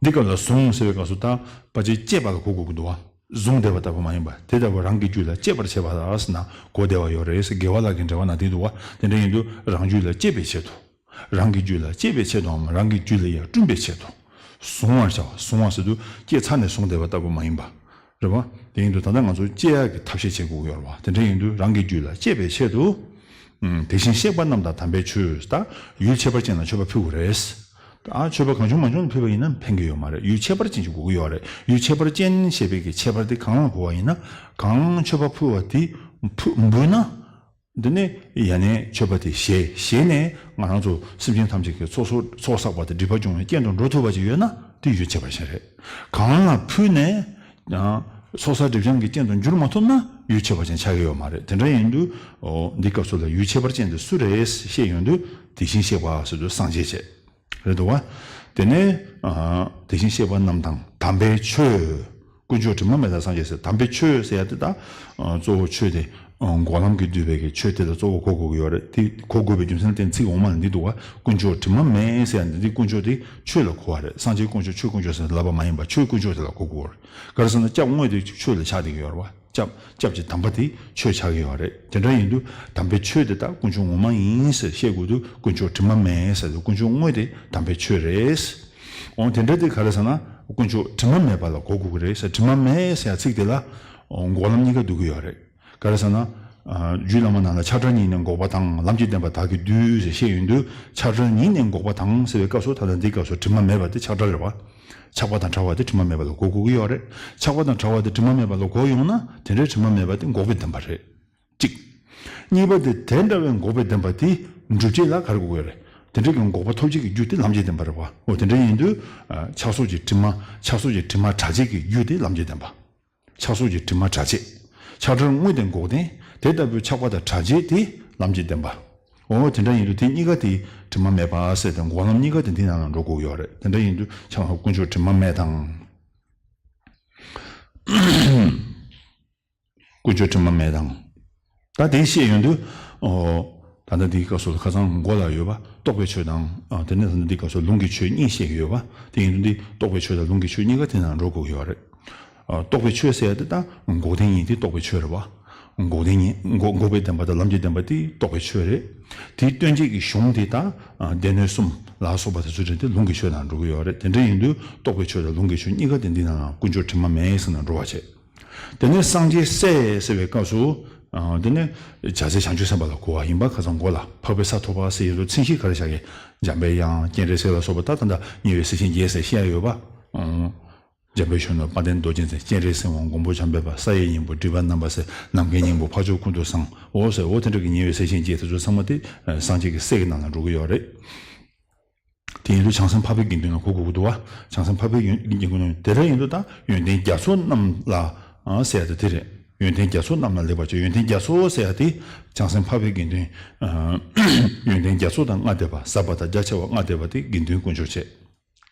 འདི་སྐབས་ལ་གཟུང་ཟེར་བའི་སྐབས་སུ་ད་ཕལ་ཆེར་བཅད་པ་ལ་གོ་དགོས་ཀྱི་འདུག་བ། གཟུང་བསྡད་པ་ལྟ་བུ་མ་ཡིན་པ་དེ་ལྟ་བུ་རང་གི་རྒྱུད་ལ་སྐྱེས་པར་བྱེད་པ་ལ་ཟེར་ན་གོ་བདེ་བ་ཡོད་རེད་ཟེར། དགེ་བ་ལག་གི་འགྲེལ་པ་ན་དེ་འདུག་བ། དེ་འདྲ་ཡིན་དུས་རང་རྒྱུད་ལ་སྐྱེས་པའི་ཆེད་དུ། རང་གི་རྒྱུད་ལ་སྐྱེས་པའི་ཆེད་དུའམ་རང་གི་རྒྱུད་ལ་ཡང་བསྐྲུན་པའི་ཆེད་དུ། གཟུང་བར་བྱ་བ། གཟུང་བ་ཟེར་དུས་སྐྱེས་ཚར་ནས་གཟུང་བསྡད་པ་ལྟ་བུ་མ་ཡིན་པ། རེད་བ། དེ་ཡིན་དུས་ད་ལྟ་ང་ཚོ་སྐྱེ་ཡག་གི་ཐབས་ཤེས་བྱེད་དགོས་ཀྱི་ཡོད་རེད་བ། དེ་འདྲ་ཡིན་དུས་རང་གི་རྒྱུད་ལ་སྐྱེས་པའི་ཆེད་དུ། ཨུམ། དེ་བཞིན་གཤེགས་པ་རྣམས་དང་དམ་པའི་ཆོས། ད་ཡུལ་ཁྱད་པར་ཅན་ལ་མཆོད་པ་ཕུལ་དགོས་རེད། ད་མཆོད་པ་གང་བྱུང་མང་བྱུང་ཕུལ་བ་ཡིན་ན་ཕན་གྱི་ཡོད་མ་རེད། ཡུལ་ཁྱད་པར་ཅན་ཞིག་དགོས་ཀྱི་ཡོད་རེད། ཡུལ་ཁྱད་པར་ཅན་ཞེས་པའི་གི་ཁྱད་པར་དེ་གང་ལ་གོ་བ་ཡིན་ན། གང་མཆོད་པ་ཕུལ་བ་དེ་ཕུ་འབུལ་ན། འདི་ནི་ཡ་ནས་མཆོད་པ་དེ་བཞེས་བཞེས་ནས་ང་རང་ཚོ་སེམས་ཅན་ཐམས་ཅད་ཀྱི་ཚོགས་གསོག་ཚོགས་བསགས་པ་དང་སྒྲིབ་པ་སྦྱོང་བའི་རྐྱེན་དུ་འགྲོ་ཐུབ་པ་ཅིག་ཡོད་ན་དེ་ཡུལ་ཁྱད་པར་ཅན་རེད། གང་ལ་ཕུལ་ནས་ཡང་ཚོགས་བསགས་སྒྲིབ་སྦྱང་གི་རྐྱེན་དུ་འགྱུར་མ་ཐུབ་ན་ཡུལ་ཁྱད་པར་ཅན་ཆགས་ཀྱི་ཡོད་མ་རེད། དེ་འདྲ་ཡིན་དུས་འོ་འདི་སྐབས་སུ་ལ་ཡུལ་ཁྱད་པར་ཅན་དེ་སུ་རེད་བཤད་ཡོང་དུས་དེ་བཞིན་གཤེགས་པ་ཟེར་དུས་སངས་རྒྱས་བྱས། རེད་འདུག་བ། དེ་ནས་ཨ་དེ་བཞིན་གཤེགས་པ་རྣམས་དང་དམ་པའི་ཆོས། དཀོན་མཆོག་དྲི་མ་མེད་དང་སངས་རྒྱས་ཟེར། དམ་པའི་ཆོས་ཟེར་ཡ་དེ་ད་ཨ་གཙོ་བོ་ཆོས་དེ་ཨ་འགོག་ལམ་གྱིས་བསྡུས་པའི་གི་ཆོས་དེ་ལ་གཙོ་བོ་གོ་དགོས་ཀྱི་ཡོད་རེད། དེ་གོ་དགོས་པའི་རྒྱུ་མཚན་དེ་ཚིག་འོག་མ་ལ་འདི་འདུག་བ། དཀོན་མཆོག་དྲི་མ་མེད་ཟེར་ཡ་འདི་དེ་དཀོན་མཆོག་དེ་ཆོས་ལ་གོ་བ་རེད། སངས་རྒྱས་དཀོན་མཆོག་ཆོས་དཀོན་མཆོག་ཟེར་ལབ་པ་མ་ཡིན་པ་ཆོས་དཀོན་མཆོག་དེ་ལ་གོ་དགོས་རེད། ག་རེ་ཟེར་ན་སྐྱབས་དངོས་དེ་ཆོས་ལ་ཆགས་བསྡད་ཀྱི་ཡོད་རེད་བ། སྐྱབས་སྐྱབས་ཀྱི་དམ་པ་དེ་ཆོས་ཆགས་ཀྱི་ཡོད་རེད། དེ་འདྲ་ཡིན་དུས་དམ་པའི་ཆོས་དེ་དག་དཀོན་མཆོག་ངོ་མ་ཡིན་ཟེར་བཤད་དགོས་དུས་དཀོན་མཆོག་དྲི་མ་མེད་ཟེར་དུས་དཀོན་མཆོག་དངོས་དེ་དམ་པའི་ཆོས་རེད། འོ་དེ་འདྲ་དེ་ག་རེ་ཟེར་ན་དཀོན་མཆོག་དྲི་མ་མེད་པ་ལ་གོ་དགོས་ཀྱི་རེད་ཟེར། དྲི་མ་མེད་ཟེར་ཡ་ཚིག་དེ་ལ་འོ་འགོག་ལམ་གཉིས་ཀ་འདུ་གི་ཡོད་རེད། ག་རེ་ཟེར་ན་ཨ་རྒྱུད་བླ་མ་རྣམས་ལ་ཆགས་བྲལ་ཉིད་ནས་འགོག་པ་དང་ལམ་གྱི་བདེན་པ་དག་གིས་བསྡུས་ཟེར་བཤད་ཡོང་དུས་ཆགས་བྲལ་ཉིད་ནས་འགོག་པ་དང་ཟེར་བའི་སྐབས་སུ་ད་ལྟ་འདིའི་སྐབས་སུ་དྲི་མ་མེད་པ་དེ་ཆགས་བྲལ་རེད་བ། ཆགས་པ་དང་བྲལ་བ་དེ་དྲི་མ་མེད་པ་ལ་གོ་དགོས་ཀྱི་ཡོད་རེད། ཆགས་པ་དང་བྲལ་བ་དེ་དྲི་མ་མེད་པ་ལ་གོ་ཡོང་ན་དེ་འདྲའི་དྲི་མ་མེད་པ་དེ་འགོག་པའི་བདེན་པ་རེད། གཅིག་གཉིས་པ་དེ་དེ་འདྲ་བའི་འགོག་པའི་བདེན་པ་དེ་འགྲུབ་བྱེད་ལ་ག་རེ་དགོས་ཀྱི་ཡོད་རེད། དེ་འདྲ་གི་འགོག་པ་ཐོབ་བྱེད་ཀྱི་རྒྱུ་དེ་ལམ་གྱི་བདེན་པ་རེད་བ། འོ་དེ་འདྲ་ཡིན་དུས་ཨ་ཆགས་སོགས་ཀྱི་དྲི་མ་ཆགས་སོགས་ཀྱི་དྲི་མ་བྲལ་བྱེད་ཀྱི་རྒྱུ་དེ་ལམ་གྱི་བདེན་པ། ཆགས་སོགས་ཀྱི་དྲི་མ་བྲལ་བྱེད། ཆགས་བྲལ་དངོས་དེ་འགོག་བདེན། དེ་ལྟ་བུའི་ཆགས་པ་དང་བྲལ་བྱེད་དེ་ལམ་གྱི་བདེན་པ། འོ་དེ་འདྲ་ཡིན་དུས་དེ་གཉིས་ཀ་དེ་དྲི་མ་མེད་པ་ཟེར་ཏེ་འགོག་ལམ་གཉིས་ཀ་དེ་འདི་ནང་ལ་འགྲོ་དགོས་ཡོད་རེད། དེ་འདྲ་ཡིན་དུས་ཆགས་དཀོན་མཆོག་དྲི་མ་མེད་དང་། དཀོན་མཆོག་དྲི་མ་མེད་དང་། ད་དེ་བཤད་ཡོང་དུས། ཨོ། ད་ལྟ་འདིའི་སྐབས་སུ་ཁ་སང་མགོ་ལ་ཡོད་པ་རྟོགས་པའི་ཆོས་དང་། ཨ་དེ་ནས་ད་ལྟ་འདིའི་སྐབས་སུ་ལུང་གི་ཆོས་གཉིས་བཤད་ཀྱི་ཡོད་པ། དེ་ཡིན་དུས་འདི་རྟོགས་པའི་ཆོས་དང་ལུང་གི་ཆོས་གཉིས་ཀ་དེ་ནང་འགྲོ་དགོས་ཀྱི་ཡོད་རེད། ཨ་རྟོགས་པའི་ཆོས་ཟེར་ཡ་དེ་ད་འགོག་བདེན་ཡིན་དེ་རྟོགས་པའི་ཆོས་རེད་པ། འགོག་བདེན་ཡིན་འགོག་འགོག་པའི་བདེན་པ་དང་ལམ་གྱི་བདེན་པ་དེ་རྟོགས་པའི་ཆོས་རེད། དེའི་སྟོན་བྱེད་ཀྱི་གཞུང་དེ་ད་ཨ་སྡེ་སྣོད་གསུམ་ལ་སོགས་པ་དེ་ཚོ་རེད་དེ་ལུང་གི་ཆོས་ནང་འགྲོ་གི་ཡོད་རེད། དེ་འདྲ་ཡིན་དུས་རྟོགས་པའི་ཆོས་དང་ལུང་གི་ཆོས་གཉིས་ཀ་དེ་འདི་ནང་ལ་དཀོན་མཆོག་དྲི་མ་མེད་ཟེར་ན་འགྲོ་བ་བྱེད། དེ་ནས་སངས་རྒྱས་སྲས་ཟེར་བའི་སྐབས་སུ། ཨ་དེ་ནས་བྱ་བྱེད་བྱང་ཆུབ་སེམས་དཔའ་ལ་གོ་བ་ཡིན་པ་ཁ་སང་གོ་ལ་འཕགས་པའི་ས་ཐོབ་པ་ཟེར་ཡོད་དུས་མཚན་གཞི་ག་རེ་བཞག་གི། འཇམ་པའི་དབྱངས་སྤྱན་རས་གཟིགས་ལ་སོགས་པ་ད་ད་ལྟ་ཉེ་བའི་སྲས་ཆེན་བརྒྱད་ཟེར་བཤད་ཡོད་པ། ཨང་། འཇམ་དཔལ་གཞོན་ནུ་དཔལ་ལྡན་རྡོ་རྗེ་འཛིན་སྤྱན་རས་གཟིགས་དབང་མགོན་པོ་བྱམས་པའི་དཔལ་ས་ཡི་སྙིང་པོ་སྒྲིབ་པ་རྣམ་པ་སེལ་ནམ་མཁའི་སྙིང་པོ་འཕགས་མཆོག་ཀུན་ཏུ་བཟང་འོ་ཟེར་འོ་དེ་འདྲ་གི་ཉེ་བའི་སྲས་ཆེན་བརྒྱད་དེ་ཚོ་ཚང་མ་དེ་སངས་རྒྱས་ཀྱི་སྲས་ཀྱི་ནང་ལ་འགྲོ་གི་ཡོད་རེད། དེ་ཡིན་དུས་བྱང་སེམས་འཕགས་པའི་དགེ་འདུན་ལ་གོ་དགོས་ཀྱི་འདུག་བ། བྱང་སེམས་འཕགས་པའི་དགེ་འདུན་དེ་འདྲ་ཡིན་དུས་ད་ཡོན་ཏན་རྒྱ་མཚོ་རྣམས་ལ་ཨ་ཟེར་ཡ་དེ་དེ་རེད། ཡོན་ཏན་རྒྱ་མཚོ་རྣམས་ལ་ལེགས་པར་མཆོད། ཡོན་ཏན་རྒྱ་མཚོ་ཟེར་ཡ་དེ་བྱང་སེམས་འཕགས་པའི་དགེ་འདུན། ཨ་ཡོན་ཏན་རྒྱ་མཚོ་དང་ལྔ་བསྡེབས་པ་ཟབ་པ་དང་རྒྱ་ཆེ་བ་ལྔ་བསྡེབས་པ་དེ་དགེ་འདུན་དཀོན་མཆོག་བྱས།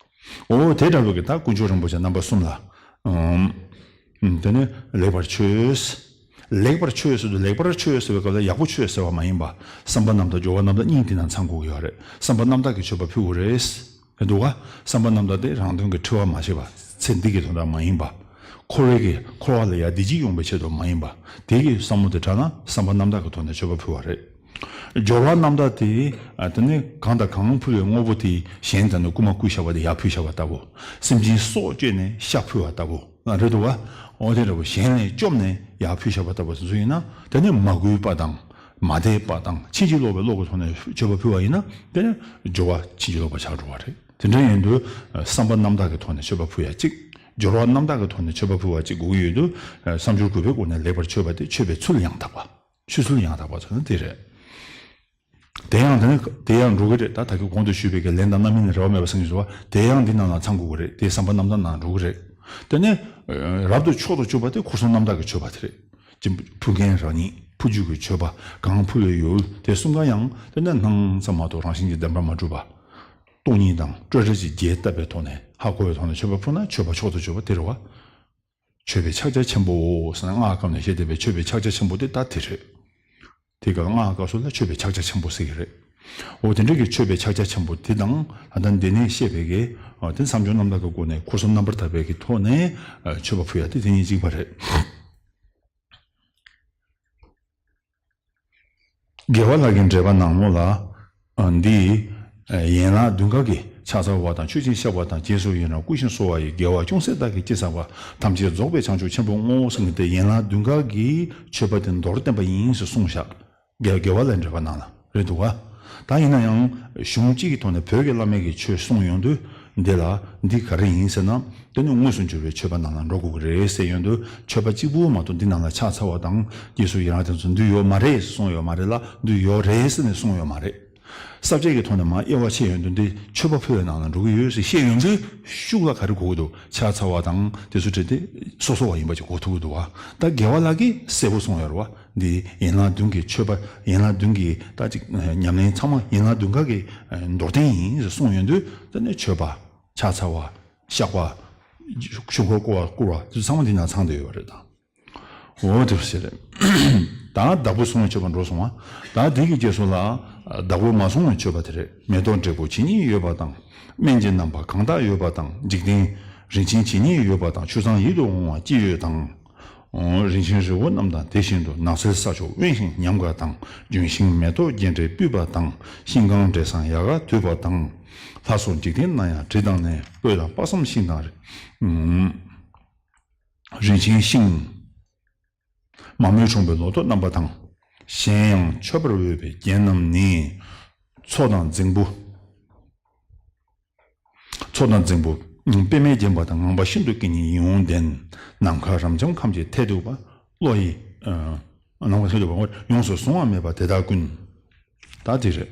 འོ་དེ་འདྲ་བའི་གི་ད་དཀོན་མཆོག་རིན་པོ་ཆེ་རྣམ་པ་གསུམ་ལ། ཨམ། དེ་ནས་ལེགས་པར་མཆོད། ལེགས་པར་མཆོད་ཟེར་དུས་ལེགས་པར་མཆོད་ཟེར་བའི་སྐབས་ལ་ཡག་པོ་མཆོད་ཟེར་བ་མ་ཡིན་པ། བསམ་པ་རྣམ་དག་སྦྱོར་བ་རྣམ་དག་གཉིས་དེ་ནང་ཚང་དགོས་ཀྱི་ཡོད་རེད། བསམ་པ་རྣམ་དག་གི་མཆོད་པ་ཕུལ་དགོས་རེད། འདུག་ག་བསམ་པ་རྣམ་དག་དེ་རང་དོན་གྱི་འཁྲི་བ་མ་བྱེད་པ། ཚེ་འདི་གི་དོན་དག་མ་ཡིན་པ། འཁོར་བའི་གི་འཁོར་བ་ལ་ཡང་བདེ་སྐྱིད་ཡོང་བའི་ཆེད་དུ་མ་ཡིན་པ། དེ་གི་བསམ་བློ་དེ་དྲག་ན་བསམ་པ་རྣམ་དག་གི་ཐོག་ནས་མཆོད་པ་ཕུལ་བ་རེད། སྦྱོར་བ་རྣམ་དག་དེ་ཨ་དེ་ནི་གང་དང་གང་ཕུལ་བའི་དངོས་པོ་དེ་གཞན་དང་ནི་རྐུ་མ་བརྐུས་བཞག་པ་དེ་ཡར་ཕུལ་བཞག་པ་ལྟ་བུ། སེམས་ཅན་སྲོག་གཅོད་ནས་ཤ་ཕུལ་བ་ལྟ་བུ་ཨ་རེད་འདུག་ག་འོ་དེ་འདྲ་བོ་གཞན་ལས་བཅོམ་ནས་ཡར་ཕུལ་བཞག་པ་ལྟ་བུ་དེ་ཚོ་ཡིན་ན་དེ་ནི་མ་གུས་པ་དང་མ་དད་པ་དང་ཕྱིན་ཅི་ལོག་པའི་བློ་གི་ཐོག་ནས་མཆོད་པ་ཕུལ་བ་ཡིན་ན་དེ་ནི་སྦྱོར་བ་ཕྱིན་ཅི་ལོག་པ་ཆགས་འགྲོ་བ་རེད། དེ་འདྲ་ཡིན་དུས་བསམ་པ་རྣམ་དག་གི་ཐོག་ནས་མཆོད་པ་ཕུལ་ཡ་གཅིག་སྦྱོར་བ་རྣམ་དག་གི་ཐོག་ནས་མཆོད་པ་ཕུལ་བ་ཅིག་དགོས་ཀྱི་ཡོད་དུས། བསམ་སྦྱོར་དགུ་པའི་སྒོ་ནས་ལེགས་པར་མཆོད་པ་དེ་མཆོད་པའི་ཚུལ་ཡང་དག་པ། མཆོད་ཚུལ་ཡང་དག་པ་ཟེར་ན་དེ་རེད། དེ་ཡང་དེ་ནི་དེ་ཡང་འགྲོ་གི་རེད། ད་ད་གི་གོང་དུ་ཞུས་པའི་གི་ལན་དང་རྣམ་སྨིན་ལ་རེ་བ་མེད་པ་སེམས་ཀྱི་བཟོ་བ་དེ་ཡང་འདི་རྣམས་ལ་ཚང་དགོས་ཀྱི་རེད། དེ་བསམ་པ་རྣམ་དག་ནང་འགྲོ་གི་རེད། དེ་ནས་རབ་ཏུ་མཆོག་ཏུ་གྱུར་པ་དེ་འཁོར་གསུམ་རྣམ་དག་གི་མཆོད་པ་དེ་རེད། ཅིག་ཕུལ་མཁན་རང་ཉིད་ཕུལ་རྒྱུ་གི་མཆོད་པ་གང་ཕུལ་བའི་ཡུལ་དེ་གསུམ་ཀ་ཡང་དེ་ནས་སྣང་ཙམ་མ་གཏོགས་རང་བཞིན་གྱིས་བདེན་པར་མ་གྲུབ་པ། སྟོང་ཉིད་དང་སྤྲོས་བྲལ་གྱི་རྒྱས་བཏབ་པའི་ཐོག་ནས་ཧ་གོ་བའི་ཐོག་ནས་མཆོད་པ་ཕུལ་ན་མཆོད་པ་མཆོག་ཏུ་གྱུར་པ་དེ་རེད་བ། མཆོད་པའི་ཕྱག་རྒྱ་ཆེན་པོའོ་ཟེར་ན་སྔགས་སྐབས་ནས་བཤད་བསྡད་པའི་མཆོད་པའི་ཕྱག་རྒྱ་ཆེན་པོ་དེ་ད་དེ་རེད། དེ་སྐབས་སྔགས་སྐབས་སུ་ལ་མཆོད་པའི་ཕྱག་རྒྱ་ཆེན་པོ་ཟེར་གྱི་རེད། འོ་དེ་འདྲ་གི་མཆོད་པའི་ཕྱག་རྒྱ་ཆེན་པོ་དེ་དང་ད་ལྟ་འདི་ནས་བཤད་པའི་གི་དེ་བསམ་སྦྱོར་རྣམ་དག་གི་སྒོ་ནས་འཁོར་གསུམ་རྣམ་པར་དག་པའི་གི་ཐོག་ནས་མཆོད་པ་ཕུལ་ཡ་དེ་དེ་གཉིས་གཅིག་པ་རེད། རྒྱལ་བ་ལྷ་གི་འགྲེལ་པ་ནང་ལོགས་ལ། འདི་ཡན་ལག་བདུན་ཀ་གི་ཕྱག་འཚལ་བ་དང་མཆོད་ཅིང་བཤགས་པ་དང་རྗེས་སུ་ཡི་རང་བསྐུལ་ཞིང་གསོལ་བ་ཡི་དགེ་བ་ཅུང་ཟད་དག་གིས་ཅི་བསགས་པ་ཐམས་ཅད་རྫོགས་པའི་བྱང་ཆུབ་ཆེན་པོར་བསྔོ་ཟེར་མཁན་དེ་ཡན་ལག་བདུན་ཀ་གི་མཆོད་པ་དེ་མདོར་བསྟན་པ་ཡིན་ཞེས་གསུངས་བཞག་རྒྱལ་རྒྱལ་བ་ལྷའི་འགྲེལ་པ་ནང་ལ་རེད་འདུག་ག་ད་ཡིན་ན་ཡང་གཞུང་གཅིག་གི་ཐོག་ནས་བོད་ཀྱི་བླ་མའི་གི་ཆོས་གསུངས་ཡོང་དུས། འདི་ལ་འདི་ག་རེ་ཡིན་ཟེར་ན། དེ་ནི་དངོས་སུ་འབྱོར་བའི་མཆོད་པ་ནང་ལ་འགྲོ་དགོས་ཀྱི་རེད་ཟེར་ཡོང་དུས། མཆོད་པ་གཅིག་པུ་མ་གཏོགས་འདི་ནང་ལ་ཕྱག་འཚལ་བ་དང་རྗེས་སུ་ཡི་རང་དེ་ཚོ་འདུས་ཡོད་མ་རེད་ཟེར་གསུངས་ཡོད་མ་རེད་ལ། འདུས་ཡོད་རེད་ཟེར་ནས་གསུངས་ཡོད་མ་རེད། ས་བཅད་ཀྱི་ཐོག་ནས་མར་དབྱེ་བ་ཕྱེ་ཡོང་དུས་འདི་མཆོད་པ་ཕུལ་བའི་ནང་ལ་འགྲོ་གི་ཡོད་ཟེར་བཤད་ཡོང་དུས། ཤུགས་ལ་ག་རེ་དགོས་ཀྱི་འདུག་ཕྱག་འཚལ་བ་དང་དེ་ཚོ་བྲིས་ཏེ་སོ་སོ་བ་ཡིན་པ་ཅིག་གོ་ཐུབ་ཀྱི་འདུག་བ། ད་རྒྱལ་བ་ལྷ་གིས་གསལ་པོ་གསུངས་ཡོད་རེད་བ། འདི་ཡན་ལག་བདུན་གྱི་མཆོད་པ། ཡན་ལག་བདུན་གྱི་ད་ཅིག་ཉམས་ལེན་ཚང་མ་ཡན་ལག་བདུན་ཀ་གི་མདོར་བསྟན་ཡིན་ཟེར་གསུངས་ཡོང་དུས། དེ་ནས་མཆོད་པ། ཕྱག་འཚལ་བ། བཤགས་པ། ཆོས་འཁོར་བསྐོར་བ་བསྐུར་བ་དེ་ཚང་མ་འདི་ནང་ཚང་བསྡད་ཡོད་པ་རེད་ད། འོ་དེ་ཟེར་རེད། ད་བདག་པོས་བསྲུང་བའི་མཆོད་པ་འགྲོ་སོང་བ། ད་དེ་གི་རྗེས་སུ་ལ་བདག་པོས་མ་བསྲུང་བའི་མཆོད་པ་དེ་རེད། མེ་ཏོག་འབྲས་བུ་ཇི་སྙེད་ཡོད་པ་དང་། སྨན་གྱི་རྣམ་པ་གང་དག་ཡོད་པ་དང་། འཇིག་རྟེན་རིན་ཆེན་ཇི་སྙེད་ཡོད་པ་དང་། ཆུ་གཙང་ཡིད་དུ་འོང་བ་ཅི་ཡོད་དང་། རིན་ཆེན་རི་བོ་རྣམས་དང་དེ་བཞིན་དུ། ནགས་ཚལ་ས་ཕྱོགས་དབེན་ཞིང་ཉམས་དགའ་དང་། ལྗོན་ཤིང་མེ་ཏོག་རྒྱན་སྤྲས་སྤུད་པ་དང་། ཤིང་གང་འབྲས་བཟང་ཡལ་ག་དུད་པ་དང་། ལྷ་སོགས་འཇིག་རྟེན་ན་ཡང་དྲི་དང་ནི། སྤོས་དང་དཔག་བསམ་ཤིང་དང་། རིན་ཆེན་ཤིང་། མ་རྨོས་འཁྲུངས་པའི་ལོ་ཐོག་རྣམ་པ་དང་། གཞན་ཡང་མཆོད་པར་འོས་པའི་རྒྱན་རྣམས་ནི། མཚོ་དང་རྫིང་བུ། མཚོ་དང་རྫིང་བུ། པདྨས་བརྒྱན་པ་དང་ངང་པ་ཤིན་ཏུ་སྐད་སྙན་ཡིད་འོང་ལྡན། ནམ་མཁའ་རབ་འབྱམས་ཁམས་ཀྱི་མཐས་གཏུགས་པ། བློ་ཡི། ནམ་མཁའ་མཐས་གཏུགས་པ། ཡོངས་སུ་བཟུང་བ་མེད་པ་དེ་དག་ཀུན། ད་དེ་རེད།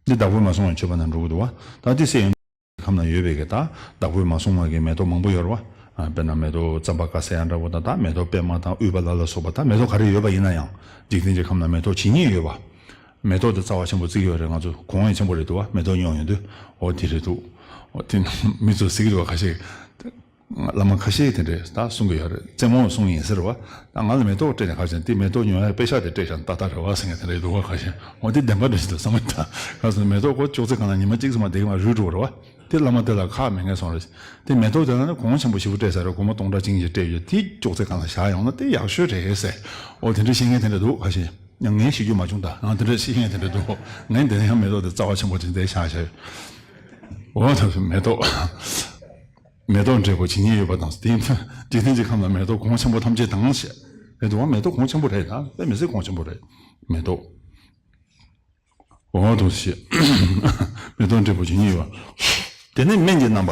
འདི་བདག་པོས་མ་བསྲུང་བའི་མཆོད་པ་ནང་འགྲོ་གི་འདུག་བ། ད་དེ་ཟེར་ཡོང་། ཁམས་ན་ཡོད་པའི་གི་ད་བདག་པོས་མ་བསྲུང་བ་གི་མེ་ཏོག་མང་པོ་ཡོད་རེད་བ། དཔེར་ན་མེ་ཏོག་རྩམ་པ་དཀར་ཟེར་ཡ་འདྲ་བོ་དང་། ད་མེ་ཏོག་པད་མ་དང་དབུས་པ་ལ་ལ་སོགས་པ། ད་མེ་ཏོག་ག་རེ་ཡོད་པ་ཡིན་ན་ཡང་། འཇིག་རྟེན་གྱི་ཁམས་ན་མེ་ཏོག་ཇི་སྙེད་ཡོད་པ། མེ་ཏོག་དེ་རྩ་བ་ཆེན་པོ་བརྩི་གི་ཡོད་རེད། ང་ཚོ་གོང་ཡང་ཆེན་པོ་རེད་འདུག་བ། མེ་ཏོག་ཉོ་ཡོང་དུས། འོ་དེ་རེད་འདུག་འོ་དེ་མི་ཚོ་ཟེར་གི་འདུག་བ། ཁ་ཤས། བླ་མ་ཁ་ཤས་དེ་འདྲས་ད་གསུང་གི་ཡོད་རེད། རྩེད་མོ་གསུང་ཡིན་ཟེར་བ། ད་ང་ལ་མེ་ཏོག་སྤྲད་ནས་ཁ་ཤས་དེ་མེ་ཏོག་ཉོ་ཡ་པེ་ཤག་དེ་སྤྲད་ཤག་ཏག་ཏག་རེད་བ་ཟེར་མཁན་དེ་འདྲས་འདུག་བ། ཁ་ཤས་འོ་དེ་བདེན་པ་འདྲ་ཞིག་འདུག་བསམ་གི་ད། ཁ་སང་མེ་ཏོག་ཁོ་ཅོག་ཙེ་སྒང་ལ་ཉི་མ་གཅིག་ཙམ་མ་བསྡད་གི་མ་རུལ་འགྲོ་རེད་བ། དེ་བླ་མ་དེ་ལ་ཁག་མེད་མཁན་སོང་རེད། དེ་མེ་ཏོག་དེ་ལ་ནི་གོང་ཆེན་པོ་ཞེ་པོ་སྤྲད་ས་རེད། སྒོར་མོ་སྟོང་ཕྲག་གཅིག་གཉིས་ཅིག་སྤྲད་ཡོད། དེ་ཅོག་ཙེ་སྒང་ལ་བཞག་ཡོང་ན་དེ་ཡག་ཤོས་རེད་ཟེར། འོ་དེ་འདྲ་བཤད་མཁན་དེ་འདྲ་འདུག་ཁ་ཤས། ཡང་ངས་ཤེས་རྒྱུ་མ་བྱུང་ད། ཡང་དེ་འདྲ་བཤད་མཁན་དེ་འདྲ་འདུག་ངས་འདི་ནས་ཡང་མེ་ཏོག་དེ་རྩ་བ་ཆེན་པོ་དེ་འདྲ་བཞག་བཞག་འོ་ད་མེ་ཏོག་མེ་ཏོག་འབྲས་བུ་ཇི་སྙེད་ཡོད་པ་དང་། དེ་འཇིག་རྟེན་གྱི་ཁམས་ན་མེ་ཏོག་གོང་ཆེན་པོ་ཐམས་ཅད་དང་ཞེས། མེ་ཏོག་མེ་ཏོག་གོང་ཆེན་པོ་རེད་ད། དཔེ་མི་སྲིད་གོང་ཆེན་པོ་རེད། མེ་ཏོག་འོ་དུ་ཞེས། མེ་ཏོག་འབྲས་བུ་ཇི་སྙེད་ཡོད། དེ་ནས་སྨན་གྱི་རྣམ་པ།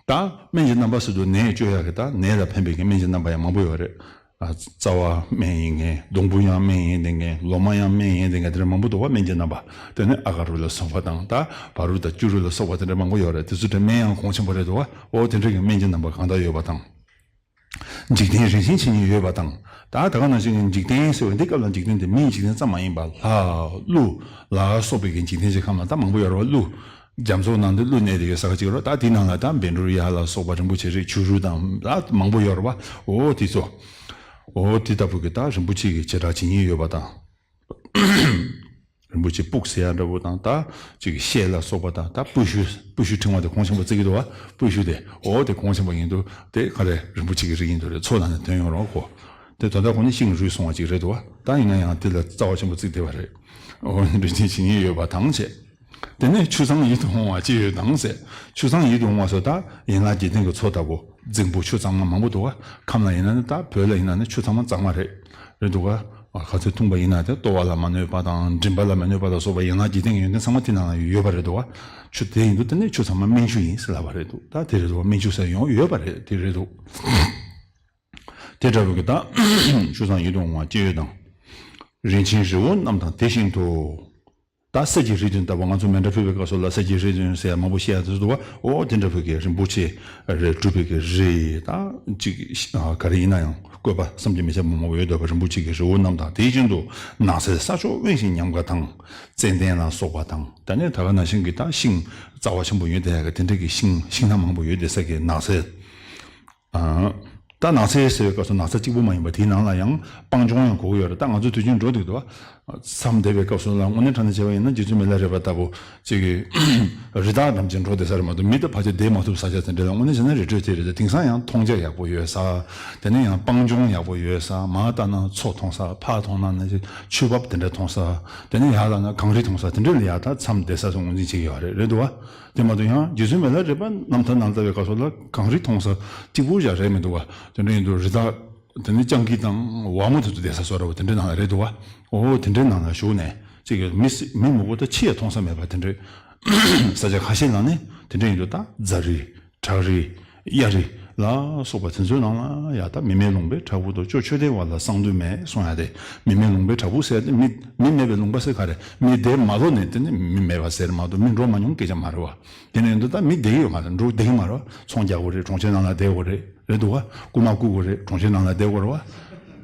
ད་སྨན་གྱི་རྣམ་པ་ཟེར་དུས་ནད་བཅོས་ཡག་གི་ད་ནད་ལ་ཕན་པའི་གི་སྨན་གྱི་རྣམ་པ་ཡང་མང་པོ་ཡོད་རེད། རྩ་བ་སྨན་ཡིན་མཁན། སྡོང་བུ་ཡང་སྨན་ཡིན་བསྡད་མཁན། ལོ་མ་ཡང་སྨན་ཡིན་བསྡད་མཁན་དེ་འདྲ་མང་པོ་འདུག་བ། སྨན་གྱི་རྣམ་པ། དེ་ནས་ཨ་ག་རུ་ལ་སོགས་པ་དང་། ད་བ་རུ་དང་སྐྱུ་རུ་ལ་སོགས་པ་དེ་འདྲ་མང་པོ་ཡོད་རེད། དེ་ཚོ་དེ་སྨན་ཡང་གོང་ཆེན་པོ་རེད་འདུག་བ། འོ་དེ་འདྲ་གི་སྨན་གྱི་རྣམ་པ་གང་དག་ཡོད་པ་དང་། འཇིག་རྟེན་རིན་ཆེན་ཇི་སྙེད་ཡོད་པ་དང་། ད་ད་ག་ནང་བཞིན་གྱི་འཇིག་རྟེན་ཟེར་བའི་འདི་སྐབས་ལ་འཇིག་རྟེན་དེ་མིའི་འཇིག་རྟེན་ཙམ་མ་ཡིན་པར་ལྷ་ཀླུ་ལ་སོགས་པའི་གི་འཇིག་རྟེན་གྱི་ཁམས་ལ་ད་མང་པོ་ཡོད་རེད་བ། ཀླུ། རྒྱ་མཚོ་ནང་དུ་ཀླུ་གནས་དེ་གའི་ས་ཁ་ཅིག་རེད། ད་དེའི་ནང་ལ་ད་བཻ་ཌཱུརྱ་ལ་སོགས་པ་རིན་པོ་ཆེ་རིགས་བྱུ་རུ་དང་ད་མང་པོ་ཡོད་རེད་བ། འོ་དེ་ཚོ། འོ་དེ་ལྟ་བུ་གི་ད་རིན་པོ་ཆེ་གི་བྱེ་བྲག་ཇི་སྙེད་ཡོད་པ་དང་། རིན་པོ་ཆེ་སྤུགས་ཟེར་ཡ་འདྲ་བོ་དང་། ད་ཅིག་ཤེལ་ལ་སོགས་པ་དང་། ད་སྤོས་ཤུལ། སྤོས་ཤུལ་ཕྲེང་བ་དེ་གོང་ཆེན་པོ་བརྩི་གི་འདུག་བ། སྤོས་ཤུལ་དེ། འོ་དེ་གོང་ཆེན་པོ་ཡིན་དུས་དེ་ག་རེ་རིན་པོ་ཆེ་གི་རིགས་ཡིན་དུས་རེད། མཚོ་ནང་ནས་ཐོན་ཡོང་རོགས་གོ། དེ་དོན་དག་ཁོ་ནི་ཤིང་རུལ་སོང་བ་ཅིག་རེད་འདུག་བ། ད་ཡིན་ན་ཡང་དེ་ལ་རྩ་བ་ཆེན་པོ་བརྩིགས་བསྡད་པ་རེད། འོ་འདྲ་ཅན་ཇི་སྙེད་ཡོད་པ་དང་བྱས། དེ་ནས་ཆུ་གཙང་ཡིད་དུ་འོང་བ་ཅི་ཡོད་དང་ཟེར། ཆུ་གཙང་ཡིད་དུ་འོང་བ་སོགས་ད་ཡན་ལག་བརྒྱད་ལྡན་གྱི་མཚོ་ལྟ་བུ་རྫིང་བུ་ཆུ་གཙང་མ་མང་པོ་འདུག་བ། ཁམས་ལ་ཡིན་ན་ནི། ད་བོད་ལ་ཡིན་ན་ནི་ཆུ་ཚང་མ་གཙང་མ་རེད། རེད་འདུག་ག་ག་ཚོད་འཐུང་པ་ཡིན་ན་དེ་ལྟོ་བ་ལ་མ་གནོད་པ་དང་མགྲིན་པ་ལ་མ་གནོད་པ་ལ་སོགས་པ་ཡང་ན་འཇིག་རྟེན་གྱི་ཡོན་ཏན་ཚང་མ་དེ་ནང་ལ་ཡོད་པ་རེད་འདུག་བ། ཆུ་དེ་ཡིན་དུས་དེ་ནས་ཆུ་ཚང་མ་སྨན་ཆུ་ཡིན་ཟེར་ལབ་པ་རེད་འདུག་ད་དེ་རེད་འདུག་བ། སྨན་ཆུ་ཟེར་ཡོང་ཡོད་པ་རེད། དེ་རེད་འདུག་དེ་འདྲ་བོ་གི་ད་ཆུ་ཚང་ཡིད་དུ་འོང་བ་སྐྱེ་ཡོད་དང་། རིན་ཆེན་རི་བོ་རྣམས་དང་དེ་བཞིན་དུ། ད་ས་གཞི་རི་བདུན་ལྟ་བུ་ང་ཚོ་མཎྜལ་ཕུལ་བའི་སྐབས་སུ་ལ་ས་གཞི་རི་བདུན་ཟེར་མང་པོ་བཤད་ཡ་དེ་འདུག་བ། ཨོ་དེ་འདྲ་བོ་གི་རིན་པོ་ཆེ་རེད། གྲུབ་པའི་གི་རི་ད་ཅིག་ག་རེ་ཡིན་ན་ཡང་བཀོད་པ་བསམ་གྱིས་མི་ཁྱབ་པ་མང་པོ་ཡོད་འདུག་བ། རིན་པོ་ཆེ་གི་རི་བོ་རྣམས་དང་དེ་བཞིན་དུ་ནགས་ཚལ་ས་ཕྱོགས་དབེན་ཞིང་ཉམས་དགའ་དང་། ཙན་དན་ལ་སོགས་པ་དང་། ད་ནི་ད་ག་ནང་བཞིན་གྱི་ད་ཤིང་རྩ་བ་ཆེན་པོ་ཡོད་དེ་ཡ་གི་དེ་འདྲ་གི་ཤིང་ཤིང་སྣ་མང་པོ་ཡོད་དེ་ས་གི་ནགས་ཚལ། ད་ནགས་ཚལ་ཟེར་བའི་སྐབས་སུ་ནགས་ཚལ་གཅིག་པུ་མ་ཡིན་པ་དེའི་ནང་ལ་ཡང་སྤང་ལྗོངས་ཡང་གོ་གི་ཡོད་རེད། ད་ང་ཚོ་དུས་རྒྱུན་འགྲོ་འདུག་འདུག་བ། མཚམས་བསྡད་པའི་སྐབས་སུ་ལ་དངོས་གནས་དྲང་གནས་བྱས་པ་ཡིན་ན་རྗེ་བཙུན་མི་ལ་རས་པ་ལྟ་བུ་ཅིག་གི་རི་དྭགས་འགྲམ་ཅིག་འགྲོ་བསྡད་ས་རེད་མ་གཏོགས་མི་དེ་ཕལ་ཆེར་བསྡད་མ་ཐུབ་ས་ཆ་དེ་འདྲ་ལ་དངོས་གནས་བྱས་ན་རི་ཁྲོད་དེ་རེད། དེང་སང་ཡང་མཐོང་རྒྱ་ཡག་པོ་ཡོད་ས། དེ་ནས་ཡང་སྤང་ལྗོངས་ཡག་པོ་ཡོད་ས། མར་ལྟ་ན་མཚོ་མཐོང་ས། ཕར་མཐོང་ན་ན་ཆུ་འབབ་དེ་འདྲ་མཐོང་ས། དེ་ནས་ཡར་ལྟ་ན་གངས་རི་མཐོང་ས། དེ་འདྲ་ལ་ཡར་ད་མཚམས་བསྡད་ས་སུ་ངོས་འཛིན་བྱེད་ཀྱི་ཡོད་རེད། རེད་འདུག་བ། དེ་མ་གཏོགས་ཡང་རྗེ་བཙུན་མི་ལ་རས་པ་རྣམ་ཐར་ནང་ལྟ་བའི་སྐབས་སུ་ལ་གངས་རི་མཐོང་ས་གཅིག་པུ་ཞིག་རེད་མི་འདུག་བ། དེ་འདྲ་ཡིན་དུས་རི་དྭགས་དེ་ནི་སྤྱང་ཀི་དང་ཝ་མོ་དེ་ཚོ་བསྡད་ས་བཟོ་འདྲ་བོ་དེ་འདྲའི་ནང་ལ་རེད་འདུག་བ། ཨོ་དེ་འདྲའི་ནང་ལ་བཞུགས་ནས་ཅིག་གི་མི་སྲིད་མི་མང་པོ་དང་ཕྱི་ཡང་མཐོང་ས་མེད་པ་དེ་འདྲའི་ས་ཆ་ཁ་ཤས་ལ་ནི་དེ་འདྲ་ཡིན་དུས་ད་རྫ་རི། བྲག་རི། གཡའ་རི་ལ་སོགས་པ་དེ་ཚོའི་ནང་ལ་ཡ་ད་མི་མེད་ལུང་པའི་བྲག་ཕུག་ཏུ་ཅོག་ཆོས་ལྡན་བ་ལ་གསང་འདུས་མེད་གསུང་ཡ་དེ། མི་མེད་ལུང་པའི་བྲག་ཕུག་ཟེར་ཏེ་མི་མི་མེད་པའི་ལུང་པ་ཟེར་ག་རེ། མི་བསྡད་མ་ཐུབ་ནས་དེ་ནི་མི་མེད་པ་ཟེར་མ་གཏོགས་མི་འགྲོ་མ་མྱོང་སྐད་ཆ་མ་རེད་བ། དེ་ནས་འདི་ལྟ་མི་བསྡད་ཀྱི་ཡོད་མ་རེད། འགྲོ་བསྡད་ཀྱི་མ་རེད་བ། ཚོང་རྒྱག་དགོས་རེད། གྲོང་ཁྱེར་ནང་ལ་བསྡད་དགོས་རེད། རེད་འདུག་བ། རྐུ་མ་རྐུ་དགོས་རེད། གྲོང་ཁྱེར་ནང་ལ་བསྡད་དགོས་རེད་བ།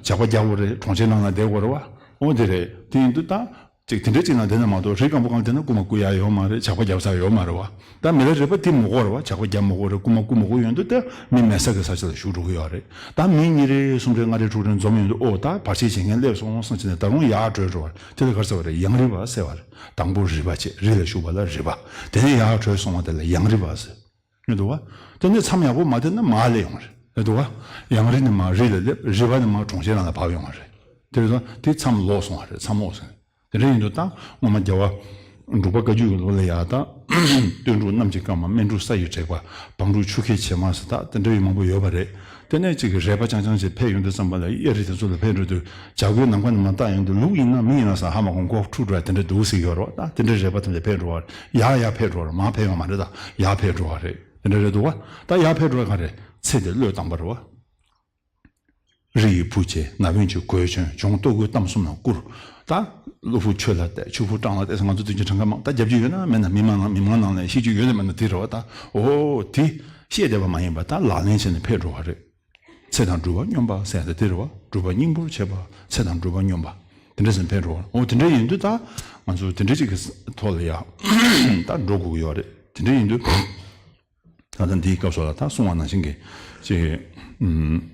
ཇག་པ་རྒྱག་དགོས་རེད། གྲོང་ཁྱེར་ནང་ལ་བསྡད་དགོས་རེད་བ། འོ་དེ་རེད། དེ་ཡིན་དུས་ད། ཅིག་དེ་འདྲའི་ཅིག་ན་བསྡད་ན་མ་གཏོགས་རི་སྐམ་པོ་སྒང་བསྡད་ན་རྐུ་མ་རྐུ་ཡ་ཡོད་མ་རེད། ཇག་པ་རྒྱབ་ས་ཡོད་མ་རེད་བ། ད་མི་ལ་རས་པ་དེ་མི་དགོས་རེད་བ། ཇག་པ་རྒྱབ་མི་དགོས་རེད། རྐུ་མ་རྐུ་མི་དགོས། ཡོང་དུས་ད་མི་མེད་ས་གི་ས་ཆ་ལ་བཞུགས་འགྲོ་གི་ཡོད་རེད། ད་མི་གཉིས་རེ་གསུམ་རེ་ལྔ་རེ་དྲུག་རེ་འཛོམས་ཡོང་དུས་ཨོ་ད་བར་ཆད་བྱེད་མཁན་སླེབས་སོང་བསམ་བྱས་ནས་ད་རུང་ཡར་བྲོས་འགྲོ་བ་རེད། དེ་ལ་ག་རེ་ཟེར་བ་རེད། ཡང་རི་བ་ཟེར་བ་རེད། དང་པོ་རི་བ་བྱས། རི་ལ་བཞུགས་པ་ལ་རི་བ། དེ་ནས་ཡར་བྲོས་སོང་བ་དེ་ལ་ཡང་རི་བ་ཟེར། རེད་འདུག་བ། དེ་ནས་མཚམས་ཡག་པོ་མ་བསྡད་ན་མར་སླེབས་ཡོང་བ་རེད། རེད་འདུག་བ། ཡང་རི་ནས་མར་རི་ལ་སླེབས། རི་བ་ནས་མར་གྲོང་ཁྱེར་ནང་ལ་བབས་ཡོང་བ་རེད། དེ་རེད་དོ། དེ་མཚམས་ལོག་སོང་བ་རེད། མཚམས་ལོག་སོང་། དེ་འདྲ་ཡིན་དུས་ད་སྔོན་མ་རྒྱལ་བ་འབྲུག་པ་བཀའ་བརྒྱུད་ཀྱི་ལོ་ལ་ཡ་ད་སྟོན་འབྲུག་གནམ་གྱི་སྐར་མ། སྨིན་འབྲུག་ས་ཡི་དྲེག་པ། བང་འབྲུག་ཆུ་ཁའི་བྱེ་མ་ཟེར་ད་དེ་འདྲ་ཡི་མང་པོ་ཡོད་པ་རེད། དེ་ནས་ཅིག་གི་རས་པ་རྐྱང་རྐྱང་ཅིག་ཕེབས་ཡོང་དུས་ཙམ་པ་ལ་གཡའ་རི་དེ་ཚོ་ལ་ཕེབས་འགྲོ་དུས་བྱ་རྒོད་ནམ་མཁའ་ནས་མར་བལྟས་ཡོང་དུས་ལུག་ཡིན་ན་མི་ཡིན་ན་ཟེར་ཧ་མ་གོ་མགོ་འཁྲུག་འགྲོ་ཡ་དེ་འདྲ་འདུག་ཟེར་གྱི་ཡོད་རེད་བ། ད་དེ་འདྲའི་རས་པ་ཐམས་ཅད་ཕེབས་འགྲོ་བ་རེད། ཡར་ཡར་ཕེབས་འགྲོ་བ་རེད། མར་ཕེབས་ཡོང་མ་རེད། ད་ཡར་ཕེབས་འགྲོ་བ་ག་རེ། ཚེ་འདི་བློས་བཏང་བ་རེད་བ། རི་ཡི་བུ་བྱས་ན་བུན་གྱི་གོས་གྱོན། གྱོང་ལྟོ་གོས་གཏམ་གསུམ་ལ་བསྐུར། ད་གློ་བུར་ཆོས་ལ་གཏད། ཆོས་ཕུག་སྤྲང་ལ་གཏད་ཟེར་ང་ཚོ་དུས་རྒྱུན་དྲན་ག་མང་། ད་རྒྱབ་རྒྱུ་ཡོད་ན་མེད་ན་མི་མང་ནང་མི་མང་ནང་ལ་ཤེས་རྒྱུ་ཡོད་ན་མེད་ན་དེ་རེད་བ། ད་ཨོ་དེ་ཤེས་བསྡད་པ་མ་ཡིན་པ་ད་ལག་ལེན་བྱས་ནས་ཕེབས་འགྲོ་བ་རེད། ཚེ་དང་སྒྲུབ་པ་སྙོམས་པ་ཟེར་ཡ་དེ་རེད་བ། སྒྲུབ་པ་སྙིང་པོར་བྱེད་པ། ཚེ་དང་སྒྲུབ་པ་སྙོམས་པ། དེ་འདྲ་ཟེར་ཕེབས་འགྲོ་བ། ཨོ་དེ་འདྲ་ཡིན་དུས་ད་ང་ཚོ་དེ་འདྲ་ཅིག་གི་ཐོག་ལ་ཡ་ད་འགྲོ་དགོས་ཀྱི་ཡོད་རེད། དེ་འདྲ་ཡིན་དུས། ད་ལྟ་འདིའི་སྐབས་སུ་ལ་ད་གསུངས་པ་ནང་བཞིན་གྱི་ཅིག་ཨུམ།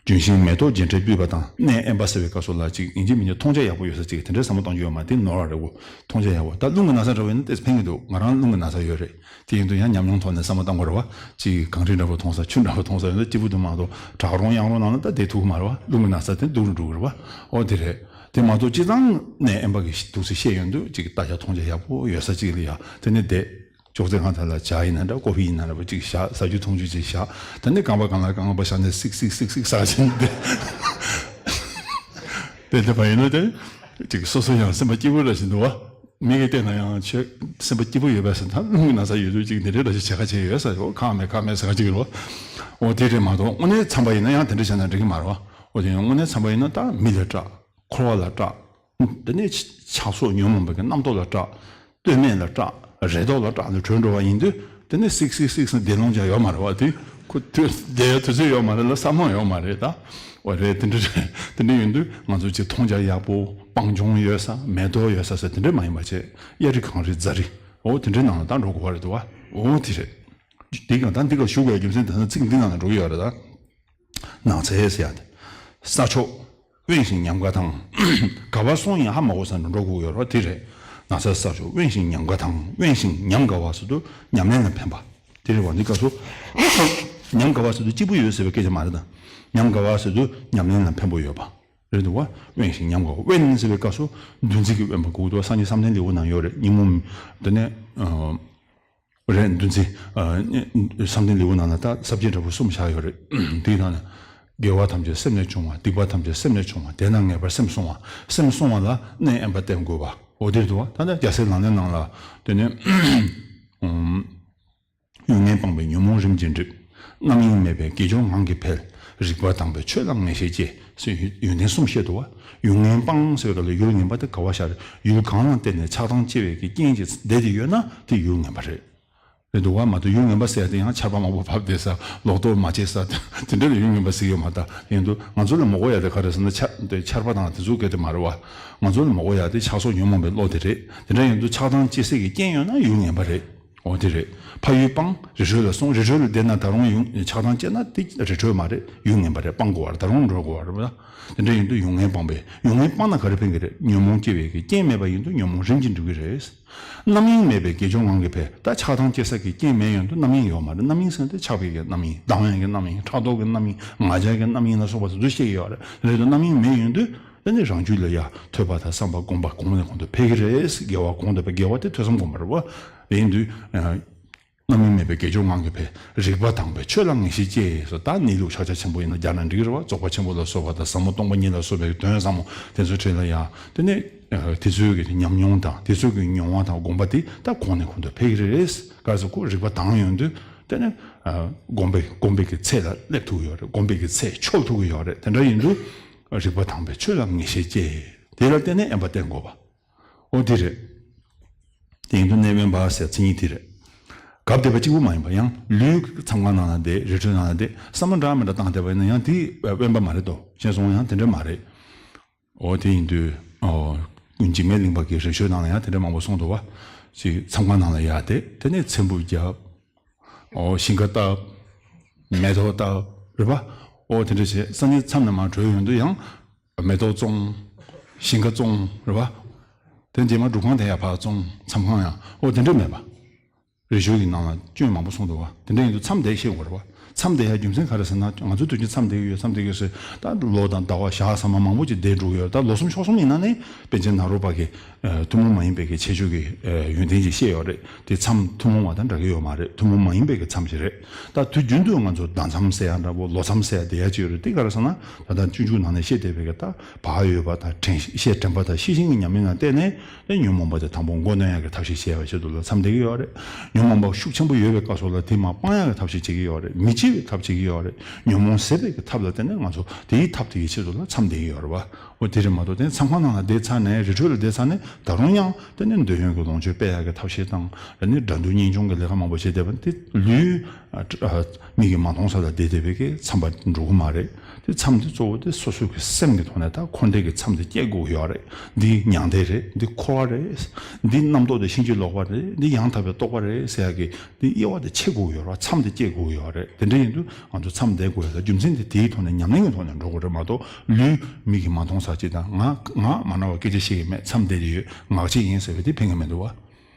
ལྗོན་ཤིང་མེ་ཏོག་རྒྱན་སྤྲས་སྤུད་པ་དང་། གནས་དབེན་པ་ཟེར་བའི་སྐབས་སུ་ལ་ཅིག་ཡིན་གཅིག་མིན་གཅིག་མཐོང་རྒྱ་ཡག་པོ་ཡོད་ས་ཅིག་དེ་འདྲའི་བསམ་བློ་གཏོང་རྒྱུ་ཡོད་མ་རེད། དེ་ནོར་བ་རེད་གོ། མཐོང་རྒྱ་ཡག་པོ། ད་རླུང་གི་ན་ཚ་འདྲ་བོ་ཡིན་ན་ཏོག་ཙམ་ཕན་གྱི་འདུག་ང་རང་རླུང་གི་ན་ཚ་ཡོད་རེད། དེ་ཡིན་དུས་ཡང་ཉམས་མྱོང་ཐོག་ནས་བསམ་བློ་གཏོང་དགོས་རེད་བ། ཅིག་གངས་རི་འདྲ་བོ་མཐོང་ས། ཆུ་འདྲ་བོ་མཐོང་ས་ཡོད་ན་སྐྱིད་པོ་འདུག་མ་གཏོགས་བྲག་རོང་གཡང་རོང་ནང་ལ་ད་བསྡད་ཐུབ་ཀྱི་མ་རེད་བ། རླུང་གི་ན་ཚ་དེ་སྡུག་རུ་འགྲོ་གི་རེད་བ། ཨོ་དེ་རེད། དེ་མ་གཏོགས་སྤྱིར་བཏང་གནས་དབེན་པ་གི་འདུག་སེ་བཤད་ཡོང་དུས་ཅིག་ལྟ་རྒྱ་མཐོང་རྒྱ་ཡག་པོ་ཡོད་ས་ཅིག་ལ་ཡ་དེ་ནས་བསྡད། ཅོག་ཙེ་སྒང་ཐག་ལ་ཇ་ཡིན་ན་འདྲ། ཀོ་ཕི་ཡིན་ན་འདྲ་བ་ཅིག་བཞག་ཟ་རྒྱུ་འཐུང་རྒྱུ་ཅིག་བཞག་དེ་ནས་རྐང་པ་སྒང་ལ་རྐང་པ་བཞག་ནས་སིག་སིག་སིག་སིག་ཟ་བཞིན་དེ། དེ་འདྲ་བ་ཡིན་ན་དེ་ཅིག་སོ་སོ་ཡང་སེམས་པ་སྐྱིད་པོ་འདྲ་ཞིག་འདུག་བ། མི་གིས་བལྟས་ན་ཡང་ཁྱོད་སེམས་པ་སྐྱིད་པོ་ཡོད་པས་ཟེར། ད་རླུང་གི་ན་ཚ་ཡོད་དུས་ཅིག་འདི་འདྲའི་འདྲ་ཞིག་བྱེད་ཁ་བྱས་ཡོད་ཟེར། ཁག་མེད་ཁག་མེད་ཟེར་ཁ་ཅིག་རེད་བ། འོ་དེ་རེད་མ་གཏོགས་དངོས་གནས་འཚམས་པ་ཡིན་ན་ཡང་དེ་འདྲ་བྱས་ན་འགྲིག་གི་མ་རེད་བ། འོ་དེ་ཡང་དངོས་གནས་འཚམས་པ་ཡིན་ན་ད་མི་ལ་སྐྲག་འཁོར་བ་ལ་སྐྲག་དེ་ནས་ཆགས་སོགས་ཉོན་མོངས་པའི་རྣམ་རྟོག་ལ་སྐྲག་ལྟོས་མེད་ལ་སྐྲག་རེ་དོགས་ལ་སྐྲག་ནས་བྲོས་འགྲོ་བ་ཡིན་དུས། དེ་ནས་སིག་སིག་སིག་སིག་བདེ་ལོང་ཅང་ཡོད་མ་རེད་བ། དེ་ཁོ་དུས་བསྡད་ཡ་དུས་ཚོད་ཡོད་མ་རེད་ལ་ས་མང་ཡོད་མ་རེད་ད། འོ་རེད། དེ་འདྲ་རེད། དེ་འདྲ་ཡིན་དུས་ང་ཚོ་ཅིག་མཐོང་རྒྱ་ཡག་པོ་སྤང་ལྗོངས་ཡོད་ས་མེ་ཏོག་ཡོད་ས་ཟེར་དེ་འདྲ་མ་ཡིན་པ་བྱས་གཡའ་རི་གངས་རི་རྫ་རི་འོ་དེ་འདྲའི་ནང་ལ་ད་འགྲོ་དགོས་པ་རེད་འདུག་བ། འོ་དེ་རེད། འདི་གང་ད་འདི་ག་ཞུ་དགོས་རྒྱུ་མཚན་དེ་ཚོ་ཚིག་འདི་ནང་ལ་འགྲོ་གི་ཡོད་རེད་ད། ནགས་ཚལ་ཟེར་ཡ་དེ། ས་ཕྱོགས་དབེན་ཞིང་ཉམས་དགའ་དང་། ག་པར་སོང་ཡང་ཧ་མ་གོ་ས་ནས་འགྲོ་དགོས་ཡོད་རེད་བ། དེ་རེད། ནགས་ཚལ་ས་ཕྱོགས་དབེན་ཞིང་ཉམས་དགའ་དང་། དབེན་ཞིང་ཉམས་དགའ་བ་ཟེར་དུས་ཉམས་ལེན་ལ་ཕན་པ། དེ་རེད་བ། འདི་སྐབས་སུ་ཉམས་དགའ་བ་ཟེར་དུས་སྐྱིད་པོ་ཡོད་ཟེར་བའི་སྐད་ཆ་མ་རེད་ད། ཉམས་དགའ་བ་ཟེར་དུས་ཉམས་ལེན་ལ་ཕན་པོ་ཡོད་པ། རེད་འདུག་བ། དབེན་ཞིང་ཉམས་དགའ་བ། དབེན་ཟེར་བའི་སྐབས་སུ་འདུ་འཛི་གི་དབེན་པ་གོ་གི་འདུག་བ། སངས་རྒྱས་བསམ་གཏན་ལེའུ་ནང་ཡོད་རེད། ཉོན་མོངས་དེ་ནས། རེད། འདུ་འཛི། ཨ། བསམ་གཏན་ལེའུ་ནང་ལ་ད་ས་བཅད་འདྲ་པོ་གསུམ་བཞག་ཡོད་རེད། དེའི་ནང་ནས་ དགེ་བ་ཐམས་ཅད་སེམས་ལས་བྱུང་བ། སྡིག་པ་ཐམས་ཅད་སེམས་ལས་བྱུང་བ། དེས་ན་ངེས་པར་སེམས་བསྲུང་བ། སེམས་བསྲུང་བ་ལ་གནས་དབེན་པ་བསྟེན་དགོས་པ། འོ་དེ་རེད་འདུག་བ། ད་ནི་རྒྱལ་སྲས་ལག་ལེན་ནང་ལ་དེ་ནི་ཡུལ་ངན་སྤངས་པས་ཉོན་མོངས་རིམ་གྱིས་འགྲིབ། རྣམ་གཡེང་མེད་པས་དགེ་སྦྱོར་ངང་གིས་འཕེལ། རིག་པ་དྭངས་པས་ཆོས་ལ་ངེས་ཤེས་སྐྱེ། ཟེར་ཡོན་ཏན་གསུམ་བཤད་འདུག་བ། ཡུལ་ངན་སྤངས་ཟེར་བ་ལ་ཡུལ་ངན་པ་དེ་ག་བ་ཤར། ཡུལ་གང་ལ་བརྟེན་ནས་ཆགས་སྡང་སྐྱེ་བའི་གི་རྐྱེན་གྱིས་བསྡད་དེ་ཡོད་ན་དེ་ཡུལ་ངན་པ་རེད། རེད་འདུག་བ། མ་གཏོགས་ཡུལ་ངན་པ་ཟེར་ཡ་དེ་ཡང་ཆར་པ་མང་པོ་བབས་བསྡད་ས། ལོག་རྟོག་མ་བྱེད་ས། དེ་འདྲ་ལ་ཡུལ་ངན་པ་ཟེར་གྱི་ཡོད་མ་རེད། ད་ཡིན་དུས་ང་ཚོ་ལ་མོ་གོ་ཡ་དེ་ག་རེ་ཟེར་ན་ཆ་དེ་ཆར་པ་དང་དེ་ཚོ་ག་དེ་མ་རེད་བ། ང་ཚོ་ལ་མོ་གོ་ཡ་དེ་ཆགས་སོགས་ཉོན་མོངས་པའི་བློ་དེ་རེད། དེ་འདྲ་ཡིན་དུས་ཆགས་སྡང་སྐྱེ་སའི་གི་རྐྱེན་ཡོད་ན་ཡུལ་ངན་པ་རེད། འོ་དེ་རེད། ཕ་ཡུལ་སྤངས། རི་ཁྲོད་ལ་སོང་། རི་ཁྲོད་ལ་བསྡད་ན་ད་རུང་ཡུལ་ཆགས་སྡང་སྐྱེ་ན་དེ་རི་ཁྲོད་མ་རེད། ཡུལ་ངན་པ་རེད། སྤང་དགོས་བ་རེད། ད་རུང་འགྲོ་དགོས་བ་རེད་བ། དེ་འདྲ་ཡིན་དུས་ཡུལ་ངན་སྤངས་པས། ཡུལ་ངན་སྤངས་ན་ག་རེ་ཕན་གི་རེད། ཉོན་མོངས་སྐྱེ་བའི་གི་རྐྱེན་མེད་པ་ཡིན་དུས་ཉོན་མོངས་རིམ་གྱིས་འགྲིབ་གི་རེད། རྣམ་གཡེང་མེད་པས་དགེ་སྦྱོར་ངང་གིས་འཕེལ། ད་ཆགས་སྡང་སྐྱེ་ས་གི་རྐྱེན་མེད་ཡོང་དུས་རྣམ་གཡེང་ཡོད་མ་རེད། རྣམ་གཡེང་ཟེར་ན་དེ་ཆགས་པའི་གི་རྣམ་གཡེང་། སྡང་བའི་གི་རྣམ་གཡེང་། ཕྲག་དོག་གི་རྣམ་གཡེང་། ང་རྒྱལ་གྱི་རྣམ་གཡེང་ལ་སོགས་པ་དེ་ཚོ་སྐྱེ་གི་ཡོད་རེད། དེ་འདྲ་ཡིན་དུས་རྣམ་གཡེང་མེད་ཡོང་དུས་དེ་ནི་རང་རྒྱུད་ལ་ཡ་ཐོས་པ་དང་བསམ་པ་སྒོམ་པ་གོང་ནས་གོང་དུ་འཕེལ་གི་རེད། དགེ་བ་གོང་དུ་འཕེལ། དགེ་བ་དེ་ཐོས་བསམ་སྒོམ་པ་རེད་བ། ཡིན་དུས། རྣམ་གཡེང་མེད་པས་དགེ་སྦྱོར་ངང་གིས་འཕེལ། རིག་པ་དྭངས་པས་ཆོས་ལ་ངེས་ཤེས་སྐྱེ། སོ་ད་གནས་ལུགས་ཕྱག་རྒྱ་ཆེན་པོ་ཡིན་ན་རྒྱག་ན་འགྲིག་གི་རེད་བ། རྫོགས་པ་ཆེན་པོ་ལ་སོགས་པ་དང་ཟབ་མོ་སྟོང་པ་ཉིད་ལ་སོགས་པའི་དོན་ཟབ་མོ་དེ་ཚོ་དྲན་ལ་ཡ། དེ་ནས་དེ་ཚོའི་གི་ཉམས་མྱོང་དང་དེ་ཚོའི་གི་མྱོང་བ་དང་སྒོམ་པ་དེ་ད་གོང་ནས་གོང་དུ་འཕེལ་གི་རེད། ག་རེ་ཟེར། ཁོ་རིག་པ་དྭངས་ཡོང་དུས་དེ་ནས་སྒོམ་པའི་སྒོམ་པའི་གི་ཚད་ལ་སླེབས་ཐུབ་ཡོད་རེད། སྒོམ་པའི་གི་ཚད་འཁྱོལ་ཐུབ་ཀྱི་ཡོད་རེད། དེ་འདྲ་ཡིན་དུས་རིག་པ་དྭངས་པས་ཆོས་ལ་ངེས་ཤེས་སྐྱེ། དེ་ལ་བརྟེན་ནས་དབེན་པ་བསྟེན་དགོས་པ། ཨོ་དེ་རེད། དེ་ཡིན་དུས་གནས་དབེན་པ་ཟེར་མཚན་ཉིད་དེ་རེད། གབ་བསྡད་པ་གཅིག་པུ་མ་ཡིན་པ། ཡང་ལུས་མཚམས་ཁང་ནང་ལ་བསྡད། རི་ཁྲོད་ནང་ལ་བསྡད། བསམ་བློ་འདྲ་མི་འདྲ་བཏང་བསྡད་པ་ཡིན་ན་ཡང་དེ་དབེན་པ་མ་རེད་དོ། ཤེས་སོང་། ཡང་དེ་འདྲ་མ་རེད། ཨོ་དེ་ཡིན་དུས་ཨོ་འཇིགས་མེད་གླིང་པ་གི་རི་ཁྲོད་ནང་ལ་ཡང་དེ་འདྲ་མང་པོ་གསུངས་འདུག་བ། ཅིག་མཚམས་ཁང་ནང་ལ་ཡར་བསྡད། དེ་ནས་ཚེམ་བུ་བརྒྱབ། ཨོ་ཞིང་ཁ་བཏབ། མེ་ཏོག་བཏབ། རེད་པ། ཨོ་དེ་འདྲ་བྱས། སང་ཉིན་མཚམས་ནས་མར་གྲོལ་ཡོང་དུས་ཡང་མེ་ཏོག་བཙོང་། ཞིང་ཁ་བཙོང་། རེད་པ། དེ་རྗེས་མ་སྒྲུབ་ཁང་དེ་ཡར་ཕར་བཙོང་། མཚམས་ཁང་ཡང་། ཨོ་དེ་འདྲ་མེད་པ། རི་ཁྲོད་ཀྱི་ནང་ལ་སྐྱོན་མང་པོ་གསུངས་འདུག་བ། དེ་འདྲ་ཡིན་དུས་མཚམས་བསྡད་ཤེས་དགོས་རེད་པ། མཚམས་བསྡད་ཡ་རྒྱུ་མཚན་ག་རེ་ཟེར་ན། ང་ཚོ་དུས་རྒྱུན་མཚམས་བསྡད་ཀྱི་ཡོད། མཚམས་བསྡད་ཀྱི་ཡོད་ཟེར། ད་ལོ་དང་ཟླ་བ་ཞག་ཟ་མ་མང་པོ་ཅིག་བསྡད་འགྲོ་གི་ཡོད་རེད། ད་ལོ་གསུམ་ཕྱོགས་གསུམ་ཡིན་ན་ནི་པཎ་ཆེན་ནཱ་རོ་པ་གིས་ཐུན་མོང་མ་ཡིན་པའི་གི་ཁྱད་ཆོས་ཀྱི་ཡོན་ཏན་ཅིག་བཤད་ཡོད་རེད། དེ་མཚམས་ཐུན་མོང་བ་དང་འདྲ་གི་ཡོད་མ་རེད། ཐུན་མོང་མ་ཡིན་པའི་གི་མཚམས་ཤིག་རེད། ད་དུས་རྒྱུན་དུ་ང་ཚོ་ཟླ་མཚམས་ཟེར་ཡ་འདྲ་པོ། ལོ་མཚམས་ཟེར་ཡ་དེ་ཡ་ཅིག་ཡོད་རེད། དེ་ག་རེ་ཟེར་ན། ད་ལྟ་སྤྱོད་འཇུག་ནང་ནས་བཤད་བསྡད་པའི་གི་ད་བག་ཡོད་པ་དང་། དྲན་ཤེས་དྲན་པ་དང་ཤེས་བཞིན་གྱི་ཉམས་ལེན་ལ་བརྟེན་ནས་དེ་ཉོན་མོངས་པ་དེ་དང་པོ་མགོ་གནོན་ཡ་གི་ཐབས་ཤེས་བྱས་པ་ཆེད་དུ་ལ་མཚམས་བསྡད་ཀྱི་ཡོད་རེད། ཉོན་མོངས་པ་ཤུགས་ཆེན་པོ་ཡོད་པའི་སྐབས་སུ་ལ་དེ་མར་སྤང་ཡ་གི་ཐབས་ཤེས་བྱེད་ཀྱི་ཡོད་རེད། མི་སྐྱེ་བའི་ཐབས་བྱེད་ཀྱི་ཡོད་རེད། ཉོན་མོངས་ཟད་པའི་གི་ཐབས་ལ་བརྟེན་ནས་ང་ཚོ་དེའི་ཐབས་དེ་གི་ཆེད་དུ་ལ་མཚམས་བསྡད་ཀྱི་ཡོད་རེད་བ། འོ་དེ་རེད་མ་གཏོགས། དེ་མཚམས་ཁང་ནང་ལ་བསྡད་ཚར་ནས། རི་ཁྲོད་ལ་བསྡད་ཚར་ནས་ད་རུང་ཡང་དེ་ནས་འདོད་ཡོན་གྱི་ལོངས་སྤྱོད་སྤེལ་ཡག་གི་ཐབས་ཤེས་དང་། ཨ་ནི་དགྲ་འདུལ་གཉེན་སྐྱོང་གི་ལས་ཀ་མང་པོ་བྱས་བསྡད་པ་དེ་ལུས་ཨ་ཨ་མིག་གིས་མ་མཐོང་ས་ལ་བསྡད་བསྡད་པའི་གི་མཚམས་པ་འགྲོ་གི་མ་རེད། དེ་མཚམས་དེ་གཙོ་བོ་དེ་སོ་སོའི་གི་སེམས་ཀྱི་ཐོག་ནས་ད་འཁོར་འདས་ཀྱི་མཚམས་དེ་བཅད་དགོས་ཀྱི་ཡོད་རེད། འདི་མྱང་འདས་རེད། འདི་འཁོར་བ་རེད། འདི་རྣམ་རྟོག་དེ་ཕྱིན་ཅི་ལོག་པ་རེད། འདི་ཡང་དག་པའི་རྟོགས་པ་རེད་ཟེར་ཡག་གི་འདི་དབྱེ་བ་དེ་ཕྱེ་དགོས་ཀྱི་ཡོད་རེད། མཚམས་དེ་བཅད་དགོས་ཀྱི་ཡོད་རེད། དེ་འདྲ་ཡིན་དུས། ང་ཚོ་མཚམས་བསྡད་དགོས་ཡ་ལ་རྒྱུ་མཚན་དེ་དེའི་ཐོག་ནས་ཉམས་ལེན་གྱི་ཐོག་ནས་འགྲོ་དགོས་རེད་མ་གཏོགས། ལུས་མིག་གིས་མ་མཐོང་ས་ཅིག་དང་། ངག་ངག་མ་རྣ་བ་སྐད་ཆ་བཤད་ཀྱི་མེད། མཚམས་བསྡད་དེ་ཡོད། ངག་བྱེད་ཡིན་ཟེར་བས་དེ་ཕན་གྱི་མི་འདུག་བ།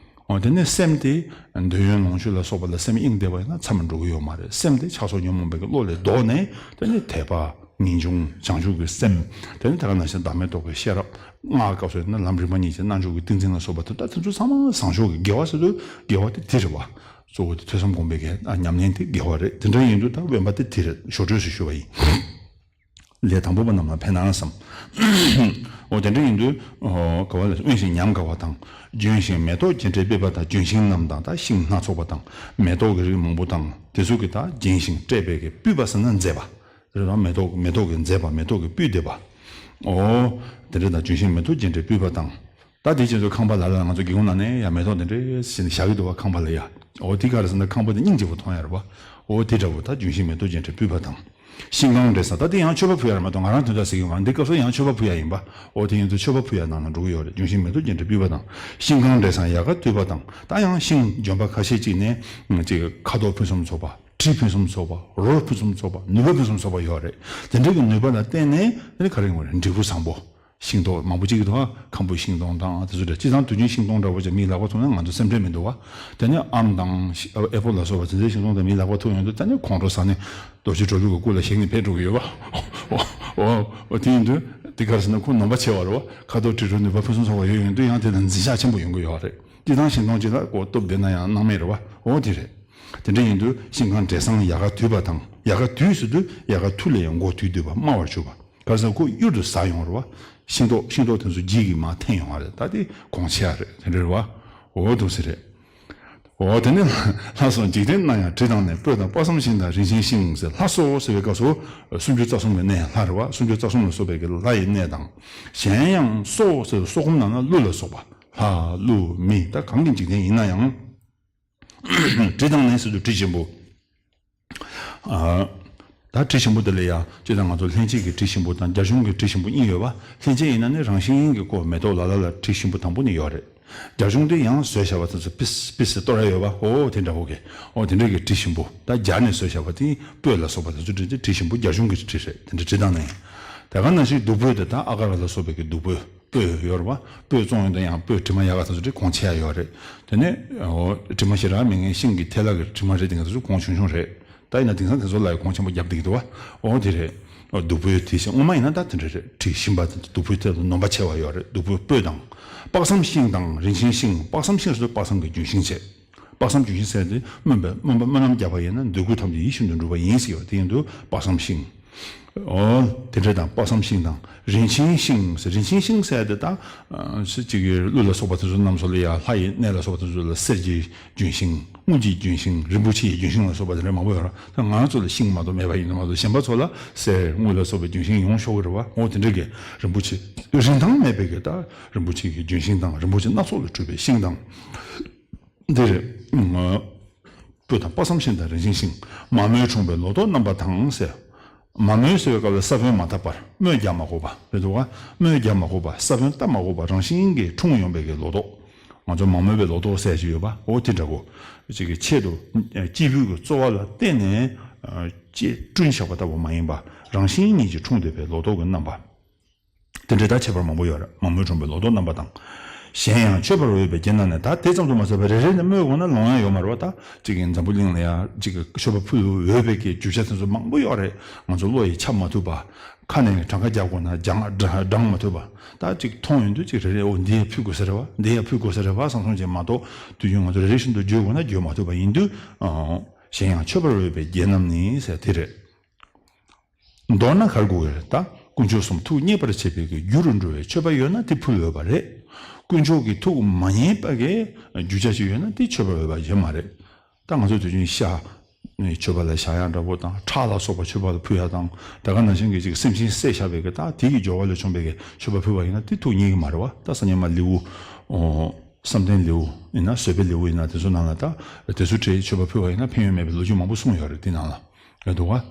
འོ་དེ་ནས་སེམས་དེ་འདོད་ཡོན་ལོངས་སྤྱོད་ལ་སོགས་པ་ལ་སེམས་གཡེང་བསྡད་པ་ཡིན་ན་མཚམས་འགྲོ་གི་ཡོད་མ་རེད། སེམས་དེ་ཆགས་སོགས་ཉོན་མོངས་པའི་གི་བློ་ལས་ལྡོག་ནས། དེ་ནས་དད་པ། ངེས་འབྱུང་། བྱང་ཆུབ་ཀྱི་སེམས། དེ་ནས་དེ་ག་ནང་བཞིན་བདག་མེད་རྟོགས་པའི་ཤེས་རབ། སྔགས་སྐབས་སུ་ཡིན་ན་ལམ་རིམ་པ་གཉིས་ཀྱི་རྣལ་འབྱོར་གྱི་ཏིང་འཛིན་ལ་སོགས་པ་དེ་དག་དེ་ཚོ་ཚང་མ་བཟང་ཕྱོགས་ཀྱི་དགེ་བ་ཟེར་དུས་དགེ་བ་དེ་དེ་རེད་བ། གཙོ་བོ་དེ་ཐོས་བསམ་སྒོམ་པའི་གི་ཨ་ཉམས་ལེན་དེ་དགེ་བ་རེད། དེ་འདྲ་ཡིན་དུས་ད་དབེན་པ་དེ་དེ་རེད། ཞོར་འཕྲོས་སུ་ཞུ་བ་ཡིན། ལས་དང་པོ་པ་རྣམས་ལ་ཕན་ན་བསམ། འོ་དེ་འདྲ་ཡིན་དུས་ཨོ་ག་བ་ལ་དབེན་ཞིང་ཉམས་དགའ་བ་དང་། ལྗོན་ཤིང་མེ་ཏོག་རྒྱན་སྤྲས་སྤུད་པ་དང་། ལྗོན་ཤིང་རྣམས་དང་ད་ཤིང་སྣ་ཚོགས་པ་དང་། མེ་ཏོག་གི་རིགས་མང་པོ་དང་། དེ་ཚོ་གི་ད་རྒྱན་ཞིང་སྤྲས་པའི་གི་སྤུད་པ་ཟེར་ན་མཛེས་པ། རེད་བ། མེ་ཏོག་མེ་ཏོག་གིས་མཛེས་པ། མེ་ཏོག་གིས་སྤུད་བསྡད་པ། ཨོ་དེ་འདྲ་དང་། ལྗོན་ཤིང་མེ་ཏོག་རྒྱན་སྤྲས་སྤུད་པ་དང་། ད་དེ་ཁྱེད་ཚོ་ཁང་པ་ལ་ལ་ང་ཚོ་སྒེའུ་ཁུང་ནང་ནས་ཡ་མེ་ཏོག་དེ་འདྲ་ཞིག་བཞག་གི་འདུག་བ། ཁང་པ་ལ་ཡ། འོ་དེ་ག་རེ་ཟེར་ན་ཁང་པ་དེ་སྙིང་རྗེ་པོ་མཐོང་ཡ་རེད་བ། འོ་དེ་འདྲ་བོ་ད་ལྗོན་ཤིང་མེ་ཏོག་རྒྱན་སྤྲས་སྤུད་པ་དང་། ཤིང་གང་འབྲས་བཟང་། ད་དེ་ཡང་མཆོད་པ་ཕུལ་ཡ་རེད་མ་གཏོགས་ང་རང་དོན་དག་ཟེར་གི་མ་རེད། འདི་སྐབས་སུ་ཡང་མཆོད་པ་ཕུལ་ཡ་ཡིན་པ། འོ་དེ་ཡིན་དུས་མཆོད་པ་ཕུལ་ཡ་ནང་ན་འགྲོ་གི་ཡོད་རེད། ལྗོན་ཤིང་མེ་ཏོག་རྒྱན་སྤྲས་སྤུད་པ་དང་། ཤིང་གང་འབྲས་བཟང་ཡལ་ག་དུད་པ་དང་། ད་ཡང་ཤིང་ལྗོན་པ་ཁ་ཤས་ཅིག་ནས་ཅིག་ཁ་དོག་ཕུན་སུམ་ཚོགས་པ། དྲི་ཕུན་སུམ་ཚོགས་པ། རོ་ཕུན་སུམ་ཚོགས་པ། ནུས་པ་ཕུན་སུམ་ཚོགས་པ་ཡོད་རེད། དེ་འདྲ་གི་ནུས་པ་ལ་བརྟེན་ནས་དེ་ནི་ག་རེ་ཡོང་བ་རེད། འབྲས་བུ་བཟང་པོ། ཤིང་ཏོག་མང་པོ་ཅིག་གི་ཐོག་ཁམ་བུ་ཤིང་སྡོང་དང་དེ་ཚོ་རེད། སྤྱིར་བཏང་དུས་རྒྱུན་ཤིང་སྡོང་འདྲ་བོ་ཅིག་མིའི་ལག་པ་ཐུག་ན་ང་ཚོ་སེམས་ཁྲལ་མི་འདུག་བ། དེ་ནས་ཨམ་དང་ཨེ་པོལ་ལ་སོགས་པ་དེ་ཚོའི་ཤིང་སྡོང་དེ་མིའི་ལག་པ་ཐུག་ཡོང་དུས་ད་ནི་ཁོང་ཁྲོ་ཟ་ནས་རྡོ་རྗེ་གྲོལ་ལུགས་ཀྱི་སྐུ་ལ་བཞེངས་ནས་ཕེབས་འགྲོ་གི་ཡོད་བ། འོ་འོ་དེ་ཡིན་དུས་དེ་ག་རེ་ཟེར་ན་ཁོ་ནོམ་པ་ཆེ་བ་རེད་བ། ཁ་དོག་དྲི་རོ་ནུས་པ་ཕུན་སུམ་ཚོགས་པ་ཡོད་ཡོང་དུས་ཡང་དེ་ལ་འཛིན་ཆགས་ཆེན་པོ་ཡོང་གི་ཡོད་རེད། སྤྱིར་བཏང་ཤིང་སྡོང་ཅིག་ལ་ཀོ་སྟོབས་ལྡན་ན་ཡང་སྣང་མེད་རེད་བ། འོ་དེ་རེད། དེ་འདྲ་ཡིན་དུས་ཤིང་ཁང་འབྲས་བཟང་ཡལ་ག་དུས་པ་དང་། ཡལ་ག་དུས་ཟེར་དུས་ཡལ་ག་ཐུག་ལ་ཡང་མགོ་དུས་དུས་པ་དམར་བར་གྱུར་པ། ག་རེ་ཟེར། ཁོ་གཡུར་དུ་ཟ་ཡོང་བ་རེད་བ། ཤིང་ཏོག་ཤིང་ཏོག་དེ་ཚོ་ལྗིད་ཀྱིས་མར་འཐེན་ཡོང་བ་རེད། ད་དེ་གོང་ཆེ་བ་རེད། དེ་འདྲ་རེད་བ། འོ་འདུག་སེ་རེད། འོ་དེ་ནས་ལྷ་སོགས་འཇིག་རྟེན་སྣང་ཡང་དྲི་དང་ནི། སྤོས་དང་དཔག་བསམ་ཤིང་དང་རིན་ཆེན་ཤིང་ཟེར། ལྷ་སོགས་ཟེར་བའི་སྐབས་སུ་སུམ་ཅུ་རྩ་གསུམ་གྱི་གནས། ལྷ་རེད་བ། སུམ་ཅུ་རྩ་གསུམ་ལ་སོགས་པའི་གི་ལྷ་ཡི་གནས་དང་། གཞན་ཡང་སོགས་ཟེར་སོགས་སྒོམ་ནང་ན་ཀླུ་ལ་སོགས་པ། ལྷ་ཀླུ་མི་ད་གང་གི་འཇིག་རྟེན་ཡིན་ན་ཡང་། དྲི་དང་ནི་ཟེར་དུས་དྲི་ཞིམ་པོ། ཨ། ད་དྲི་ཞིམ་པོ་དེ་ལ་ཡང་སྤྱིར་བཏང་ང་ཚོ་ལྷན་སྐྱེས་ཀྱི་དྲི་ཞིམ་པོ་དང་རྒྱ་གཞུང་གི་དྲི་ཞིམ་པོ་གཉིས་ཡོད་པ། ལྷན་སྐྱེས་ཡིན་ན་ནི་རང་བཞིན་གྱིས་ཁོ་མེ་ཏོག་ལ་ལ་ལ་དྲི་ཞིམ་པོ་དང་པོ་ནི་ཡོད་རེད། རྒྱ་གཞུང་དེ་ཡང་བཟོས་བཞག་པ་དེ་ཚོ་པིས་པིས་སེ་གཏོར་ཡ་ཡོད་པ། འོ་དེ་འདྲ་བོ་གི། འོ་དེ་འདྲ་གི་དྲི་ཞིམ་པོ། ད་རྒྱ་ནས་བཟོས་བཞག་པ་དེ་སྤོས་ལ་སོགས་པ་དེ་ཚོ་དྲི་དྲི་ཞིམ་པོ་རྒྱ་གཞུང་གི་དྲི་རེད། དེ་འདྲ་དྲི་དང་ནི། དེ་ག་ནང་བཞིན་བདུག་སྤོས་དེ་ད་ཨ་ག་ར་ལ་སོགས་པའི་གི་བདུག་སྤོས། སྤོས་ཡོད་རེད་བ། སྤོས་བཙོང་ཡོང་དུས་ཡང་སྤོས་དྲི་མ་ཡལ་ག་དེ་ཚོ་དྲི་གོང་ཆེ་ཡ་ཡོད་རེད། དེ་ནས་འོ་དྲི་མ་ཞེ་དྲག་མེད་མཁན་ཤིང་གི་ཐལ་བ་གི་དྲི་མ་རེད། དེ་ག་དེ་ཚོ་གོང་ཆུང་ཆུང་རེད། ད་ཡིན་ན་དེང་སང་དེ་ཚོ་ལ་ཡང་གོང་ཆེན་པོ་བརྒྱབ་བསྡད་ཀྱི་འདུག་བ། འོ་དེ་རེད། བདུག་སྤོས་དེ་བཞིན་སྔོན་མ་ཡིན་ན་ད་དེ་འདྲ་རེད། དྲི་ཞིམ་པ་དེ་བདུག་སྤོས་དེ་ནོམ་པ་ཆེ་བ་ཡོད་རེད། བདུག་སྤོས་སྤོས་དང་། དཔག་བསམ་ཤིང་དང་རིན་ཆེན་ཤིང་། དཔག་བསམ་ཤིང་ཟེར་དུས་དཔག་བསམ་གྱི་ལྗོན་ཤིང་བྱས། དཔག་བསམ་ལྗོན་ཤིང་ཟེར་དེ་སྨོན་པ་སྨོན་པ་སྨོན་ལམ་བརྒྱབ་པ་ཡིན་ན་འདོད་དགུ་ཐམས་ཅད་ཡིད་བཞིན་དུ་འགྲུབ་པ་ཡིན་ཟེར་བ་དེ་ཡིན་དུས་དཔག་བསམ་ཤིང་། འོ་དེ་འདྲ་དང་། དཔག་བསམ་ཤིང་དང་རིན་ཆེན་ཤིང་ཟེར། རིན་ཆེན་ཤིང་ཟེར་དེ་ད་ཨ་ཅིག་གི་ཀླུ་ལ་སོགས་པ་དེ་ཚོ་རྣམས་སོགས་ལ་ཡ། ལྷ་ཡི་གནས་ལ་སོགས་པ་དེ་ཚོ་ལ་གསེར་གྱི་ལྗོན་ཤིང་། དངུལ་གྱི་ལྗོན་ཤིང་། རིན་པོ་ཆེ་ཡི་ལྗོན་ཤིང་ལ་སོགས་པ་དེ་འདྲ་མང་པོ་ཡོད་རེད། ད་ང་ཚོ་ལ་ཤིང་མ་གཏོགས་མེད་པ་ཡིན་ན་མ་གཏོགས་གཞན་པ་ཚོ་ལ་གསེར་དངུལ་ལ་སོགས་པའི་ལྗོན་ཤིང་ཡོང་ཆོག་གི་རེད་བ། འོ་དེ་འདྲ་གི་རིན་པོ་ཆེ་རིན་ཐང་མེད་པའི་གི་ད་རིན་པོ་ཆེ་གི་ལྗོན་ཤིང་དང་། རིན་པོ་ཆེ་སྣ་ཚོགས་ལས་གྲུབ་པའི་ཤིང་དང་། འདི་རེད། སྤོས་དང་དཔག་བསམ་ཤིང་དང་རིན་ཆེན་ཤིང་། མ་རྨོས་འཁྲུངས་པའི་ལོ་ཏོག་རྣམ་པ་དང་ཟེར། མ་རྨོས་ཟེར་བའི་སྐབས་ལ་ས་བོན་མ་བཏབ་པར། རྨོས་རྒྱག་མ་དགོས་པ་རེད་འདུག་ག་རྨོས་རྒྱག་མ་དགོས་པ། ས་བོན་བཏབ་མ་དགོས་པ། རང་བཞིན་གྱིས་འཁྲུངས་ཡོང་བའི་གི་ལོ་ཏོག་ང་ཚོ་མ་རྨོས་པའི་ལོ་ཏོག་ཟེར་ཅིག་ཡོད་པ། འོ་དེ་འདྲ་བོ། ཅིག་གི་ཆེད་དུ་སྐྱེས་བུ་གི་རྩོལ་བ་ལ་བརྟེན་ནས་སྐྱེས་བསྐྲུན་བཞག་པ་ལྟ་བུ་མ་ཡིན་པ། རང་བཞིན་ཉིད་ཀྱིས་འཁྲུངས་བསྡད་པའི་ལོ་ཏོག་གི་རྣམ་པ། དེ་འདྲའི་ད་ཁྱད་པར་མང་པོ་ཡོད་རེད། མ་རྨོས་འཁྲུངས་པའི་ལོ་ཏོག་རྣམ་པ་དང་། གཞན་ཡང་མཆོད་པར་འོས་པའི་རྒྱན་རྣམས་ནི། ད་དེ་ཙམ་དུ་མ་ཟད་པར་རེ་རེ་ནས་རྨོས་དགོས་ན་ལོང་ཡ་ཡོད་མ་རེད་བ། ད་ཅིག་གི་འཛམ་བུ་གླིང་ལ་ཡ་ཅིག་གི་མཆོད་པ་ཕུལ་འོས་པའི་གི་རྒྱུ་ཆ་དེ་ཚོ་མང་པོ་ཡོད་རེད། ང་ཚོ་བློ་ཡིས་ཁྱབ་མ་ཐུབ་པ། ཁ་ནས་གྲངས་ཀ་རྒྱག་དགོས་ན་བགྲང་བགྲང་མ་ཐུབ་པ། ད་ཅིག་མཐོང་ཡོང་དུས་ཅིག་རེ་རེ། འོ་འདི་ཡ་ཕུལ་དགོས་ས་རེད་བ། འདི་ཡ་ཕུལ་དགོས་ས་རེད་བ་བསམ་སོང་ཅིག་མ་གཏོགས་དུས་རྒྱུན་ང་ཚོ་རེ་རེ་བཞིན་དུ་བརྗོད་དགོས་ན་བརྗོད་མ་ཐུབ་པ་ཡིན་དུས། གཞན་ཡང་མཆོད་པར་འོས་པའི་རྒྱན་རྣམས་ནི་ཟེར་དེ་རེད། མདོར་ན་ག་རེ་གོ་གི་རེད། ད་དཀོན་མཆོག་གསུམ་ཐུགས་མཉེས་པར་བྱེད་པའི་གི་རྒྱུ་རུ་འགྲོ་བའི་མཆོད་པ་ཡོད་ན་དེ་ཕུལ་འོས་པ་རེད། དཀོན་མཆོག་གི་ཐུགས་མ་མཉེས་པ་གི་རྒྱུ་ཆ་ཞིག་ཡོད་ན་དེ་མཆོད་པ་འོས་པ་ཡོད་མ་རེད། ད་ང་ཚོ་དུས་རྒྱུན་ཤ་ནི་མཆོད་པ་ལ་བཞག་ཡ་འདྲ་པོ་དང་། ཁྲག་ལ་སོགས་པ་མཆོད་པ་ལ་ཕུལ་ཡ་དང་། དེ་ག་ནང་བཞིན་གྱི་ཅིག་སེམས་ཅན་བསད་བཞག་པའི་གི་ད་དེ་གི་སྦྱོར་བ་ལས་བྱུང་བའི་གི་མཆོད་པ་ཕུལ་བ་ཡིན་ན་དེ་ཐུགས་མཉེས་ཀྱི་མ་རེད་བ། ད་སངས་རྒྱས་མ་ལེའུ། ཨོ། བསམ་གཏན་ལེའུ་ཡིན་ན། བཟོད་པའི་ལེའུ་ཡིན་ན། དེ་ཚོ་ནང་ལ་ད་དེ་ཚོ་བྲིས། མཆོད་པ་ཕུལ་བ་ཡིན་ན་ཕན་ཡོན་མེད་པའི་ལོ་རྒྱུས་མང་པོ་གསུངས་ཡོད་རེད་དེ་ནང་ལ། རེད་འདུག་ག་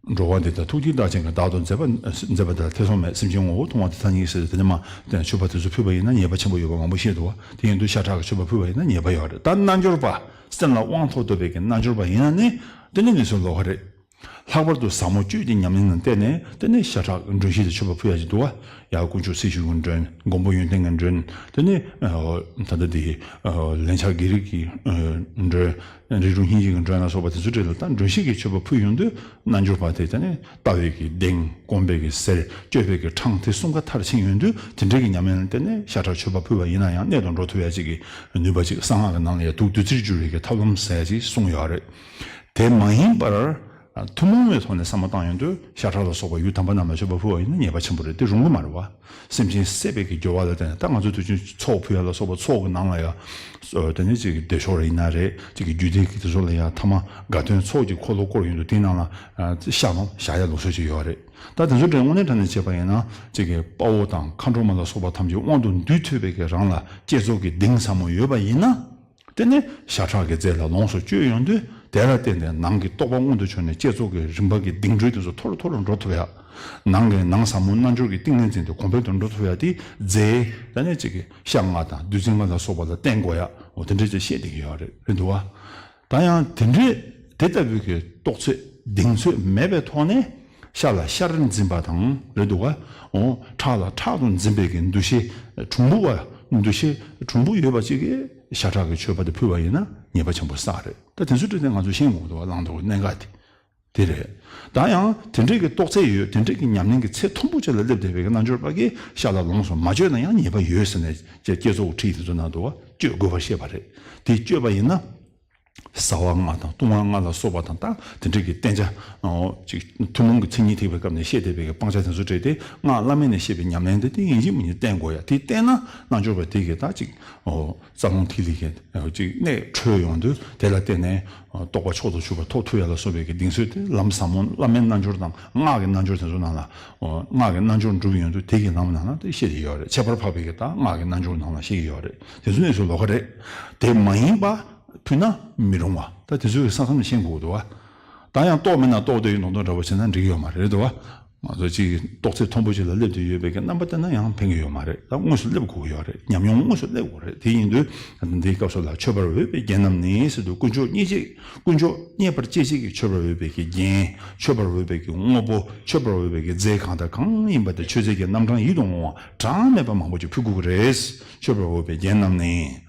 འགྲོ་བ་འདི་དག་ཐུགས་བསྐྱེད་བདག་གཞན་གྱི། བདག་ཏུ་མཛད་པ་མཛད་པ་དེ་ལ་ཐེ་ཚོམ་མེད། སེམས་ཅན་ངོ་བོ་མཐོང་བ་དེ་མཐའ་གཉིས་ཟེར་དེ་ནས་མ་དེ་མཆོད་པ་དེ་ཚོ་ཕུལ་བ་ཡིན་ན་ཉེས་པ་ཆེན་པོ་ཡོད་པ་མང་པོ་བཤད་འདུག་ག་དེ་ཡིན་དུས་ཤ་ཁྲག་གི་མཆོད་པ་ཕུལ་བ་ཡིན་ན་ཉེས་པ་ཡོད་རེད། ད་རྣལ་འབྱོར་པ། སེམས་ལ་དབང་ཐོབ་ཐུབ་པའི་གི་རྣལ་འབྱོར་པ་ཡིན་ན་ནི་དེ་ནི་ནི་སོ་ལོ་ཧ་རེད། ལྷག་པར་དུ་ཟབ་མོ་སྤྱོད་ཀྱི་ཉམས་ལེན་ལ་བརྟེན་ནས་དེ་ནས་ཤ་ཁྲག་མགྲོན་ཤིང་དེ་མཆོད་པ་ཕུལ་ཡ་ཅིག་འདུག་ག་ཡ་དཀོན་མཆོག་སྲི་ཞུ་གི་མགྲོན། མགོན་པོ་ཡོན་ཏན་གྱི་མགྲོན། དེ་ནས་ད་ལྟ་དེ་ལན་ཆགས་བགེགས་རིགས་ཀྱི་མགྲོན། རིགས་དྲུག་སྙིང་རྗེ་གི་མགྲོན་ལ་སོགས་པ་དེ་ཚོ་གྲས་ལ་ད་མགྲོན་ཤིང་གི་མཆོད་པ་ཕུལ་ཡོང་དུས་རྣལ་འབྱོར་པ་དེ་དེ་ནས་ལྟ་བའི་གི་གདེང་། སྒོམ་པའི་གི་ཟེར། སྤྱོད་པའི་གི་འཕྲང་དེ་གསུམ་ཀ་མཐར་ཕྱིན་ཡོང་དུས་དེ་འདྲའི་གི་ཉམས་ལེན་ལ་བརྟེན་ནས་ཤ་ཁྲག་མཆོད་པ་ཕུལ་བ་ཡིན་ན་ཡང་གནད་དུ་འགྲོ་ཐུབ་ཡ་ཅིག་གི་ནུས་པ་ཅིག་གསང་སྔགས་ཀྱི་ནང་ལ་ཡ་དུག་བདུད་རྩིར་བསྒྱུར་བའི་གི་ཐབས་ལམ་ཟེར་ཡ་ཅིག་གསུངས་ཡོད་རེད། དེ་མ་ཡིན་པར། ཐུན་མོང་བའི་ཐོག་ནས་བསམ་བློ་བཏང་ཡོང་དུས་ཤ་ཁྲག་ལ་སོགས་པ་ཡུལ་དམ་པ་རྣམས་ལ་མཆོད་པ་ཕུལ་བ་ཡིན་ན་ཉེས་པ་ཆེན་པོ་རེད། དེ་རུང་གི་མ་རེད་བ། སེམས་ཅན་བསད་པའི་གི་སྦྱོར་བ་ལ་བརྟེན་ནས། ད་ང་ཚོ་དུས་རྒྱུན་ཚོགས་ཕུལ་ཡ་ལ་སོགས་པ་ཚོགས་ཀྱི་ནང་ལ་ཡ། དེ་ནས་ཅིག་གི་བདེ་མཆོག་ར་ཡིན་ན་རེད། ཅིག་གི་རྒྱུད་སྡེ་གི་དེ་ཚོ་ལ་ཡ་ཐ་མ་དགའ་སྟོན་ཚོགས་ཀྱི་འཁོར་ལོ་བསྐོར་ཡོང་དུས་དེའི་ནང་ལ་ཤ་མ་བཞག་ཡ་ལུགས་སྲོལ་ཅིག་ཡོད་རེད། ད་དེ་ཚོ་འདྲ་དངོས་གནས་དྲང་གནས་བྱས་པ་ཡིན་ན་ཅིག་གི་དཔའ་བོ་དང་མཁའ་འགྲོ་མ་ལ་སོགས་པ་ཐམས་ཅད་དབང་དུ་འདུས་ཐུབ་པའི་གི་རང་ལ་བསྐྱེད་རྫོགས་ཀྱི་གདེང་ཟབ་མོ་ཡོད་པ་ཡིན་ན། དེ་ནས་ཤ་ཁྲག་གི་རྫས་ལ་ལོངས་སུ་སྤྱོད་ཡོང་དུས་དེ་ལ་བརྟེན་ནས་ནང་གི་རྟོགས་པ་མངོན་དུ་བྱུང་ནས་བསྐྱེད་རྫོགས་ཀྱི་རིམ་པ་གི་གདེང་འགྲོས་དེ་ཚོ་མཐོ་རུ་མཐོ་རུ་འགྲོ་ཐུབ་ཡ། ནང་གི་ནང་ཟབ་མོ་རྣལ་འབྱོར་གྱི་ཏིང་ངེ་འཛིན་དེ་གོང་འཕེལ་དུ་འགྲོ་ཐུབ་ཡ་དེ་རྫས་ད་ནས་ཅིག་གི་ཤ་ལྔ་དང་བདུད་རྩི་ལྔ་ལ་སོགས་པ་ལ་བརྟེན་དགོས་ཡ། འོ་དེ་འདྲས་ཅིག་བཤད་བསྡད་ཀྱི་ཡོད་རེད། རེད་འདུག་བ། ད་ཡང་དེ་འདྲས་དེ་ལྟ་བུའི་གི་རྟོགས་ཚོད་གདེང་ཚོད་མེད་པའི་ཐོག་ནས་ཤ་ལ་ཤར་འཛིན་པ་དང་། རེད་འདུག་ག་འོ་ཁྲག་ལ་ཁྲག་ཏུ་འཛིན་པའི་གི་འདུ་ཤེས་གྲུང་པོ་བ། འདུ་ཤེས་གྲུང་པོ་ཡོད་པ་ཅིག་གིས་ཤ་ཁྲག་གི་མཆོད་པ་དེ་ཕུལ་བ་ཡིན་ན་ཉེས་པ་ཆེན་པོ་བསགས་རེད། ད་དེ་ཚོ་འདྲ་དེ་ང་ཚོ་ཤེས་དགོས་འདུག་བ། བླང་དོར་གྱི་གནད་འགག་དེ་དེ་རེད། ད་ཡང་དེ་འདྲས་ཀྱི་རྟོགས་ཚད་ཡོད། དེ་འདྲས་ཀྱི་ཉམས་ལེན་གྱི་ཚད་མཐོན་པོ་ཅིག་ལ་སླེབས་བསྡད་པའི་གི་རྣལ་འབྱོར་པ་གིས་ཤ་ལ་ལོངས་སུ་མ་སྤྱོད་ན་ཡང་ཉེས་པ་ཡོད་ཟེར་ནས་བསྐྱེད་རྫོགས་ཁྲིད་དེ་ཚོ་ནང་དུ་བ་སྤྱོད་དགོས་པར་བཤད་པ་རེད། དེ་སྤྱོད་པ་ཡིན་ན། ཟ་བ་ལྔ་དང་བཏུང་བ་ལྔ་ལ་སོགས་པ་དང་། ད་དེ་འདྲ་གི་བསྟེན་བྱ་ཅིག་ཐུན་མོང་གི་མཚན་ཉིད་ཐེག་པའི་སྐབས་ནས་བཤད་བསྡད་པའི་གི་སྤང་བྱ་དེ་ཚོ་བྲིས་ཏེ། སྔགས་བླ་མེད་ནས་བཤད་པའི་ཉམས་ལེན་དེ་དེ་ཡིན་གཅིག་མིན་གཅིག་བསྟེན་དགོས་ཡ། དེ་བསྟེན་ན་རྣལ་འབྱོར་པ་དེ་གི་ད་ཅིག་རྩ་རླུང་ཐིག་ལེ་གི་ཅིག་གནད་འཕྲོད་ཡོང་དུས། དེ་ལ་བརྟེན་ནས་རྟོགས་པ་མཆོག་ཏུ་གྱུར་པ་ཐོབ་ཐུབ་ཡ་ལ་སོགས་པའི་གི་གདེང་ཚོད་དེ་ལམ་ཟབ་མོ་བླ་མེད་རྣལ་འབྱོར་དང་སྔགས་ཀྱི་རྣལ་འབྱོར་དེ་ཚོ་ནང་ལ། སྔགས་ཀྱི་རྣལ་འབྱོར་འགྲུབ་ཡོང་དུས་དེ་གི་ལམ་ནང་ལ་དེ་བཤད་ཀྱི་ཡོད་རེད། ཁྱད་པར་འཕགས་པའི་གི་ད་སྔགས་ཀྱི་རྣལ་འབྱོར་ནང་ལ་བཤད་ཀྱི་ཡོད་རེད། དེ་ཚོ་ནས་སུ་ལོགས་ཀ་རེད། དེ་མ་ཡིན་པ་ཕུལ་ན་མི་རུང་བ། ད་དེ་ཚོའི་ས་མཚམས་ཤེས་དགོས་འདུག་བ། ད་ཡང་རྟོགས་མེད་ན་རྟོགས་བསྡད་ཡོད་མདོག་མདོག་འདྲ་པོ་བྱས་ན་འགྲིག་ཡོད་མ་རེད་འདུག་བ། ང་ཚོ་གཅིག་རྟོགས་ཚད་མཐོན་པོ་ཅིག་ལ་སླེབས་བསྡད་ཡོད་པའི་གི་རྣམ་པ་བསྟན་ན་ཡང་ཕན་གི་ཡོད་མ་རེད། ད་དངོས་སུ་སླེབས་དགོས་ཀྱི་ཡོད་རེད། ཉམས་མྱོང་དངོས་སུ་སླེབས་དགོས་རེད། དེ་ཡིན་དུས་འདིའི་སྐབས་སུ་ལ་མཆོད་པར་འོས་པའི་རྒྱན་རྣམས་ནི་ཟེར་དུས། དཀོན་མཆོག་མཉེས་བྱེད། དཀོན་མཆོག་མཉེས་པར་བྱེད་བྱེད་ཀྱི་མཆོད་པར་འོས་པའི་གི་རྒྱན། མཆོད་པར་འོས་པའི་གི་དངོས་པོ། མཆོད་པར་འོས་པའི་གི་རྫས་གང་དང་གང་ཡིན་པ་དེ་མཆོད་རྫས་ཀྱི་རྣམ་གྲངས་ཡིད་དུ་འོང་བ་གྲངས་མེད་པ་མང་པོ་ཅིག་ཕུལ་དགོས་ཀྱི་རེད། མཆོད་པར་འོས་པའི་རྒྱན་རྣམས་ནི།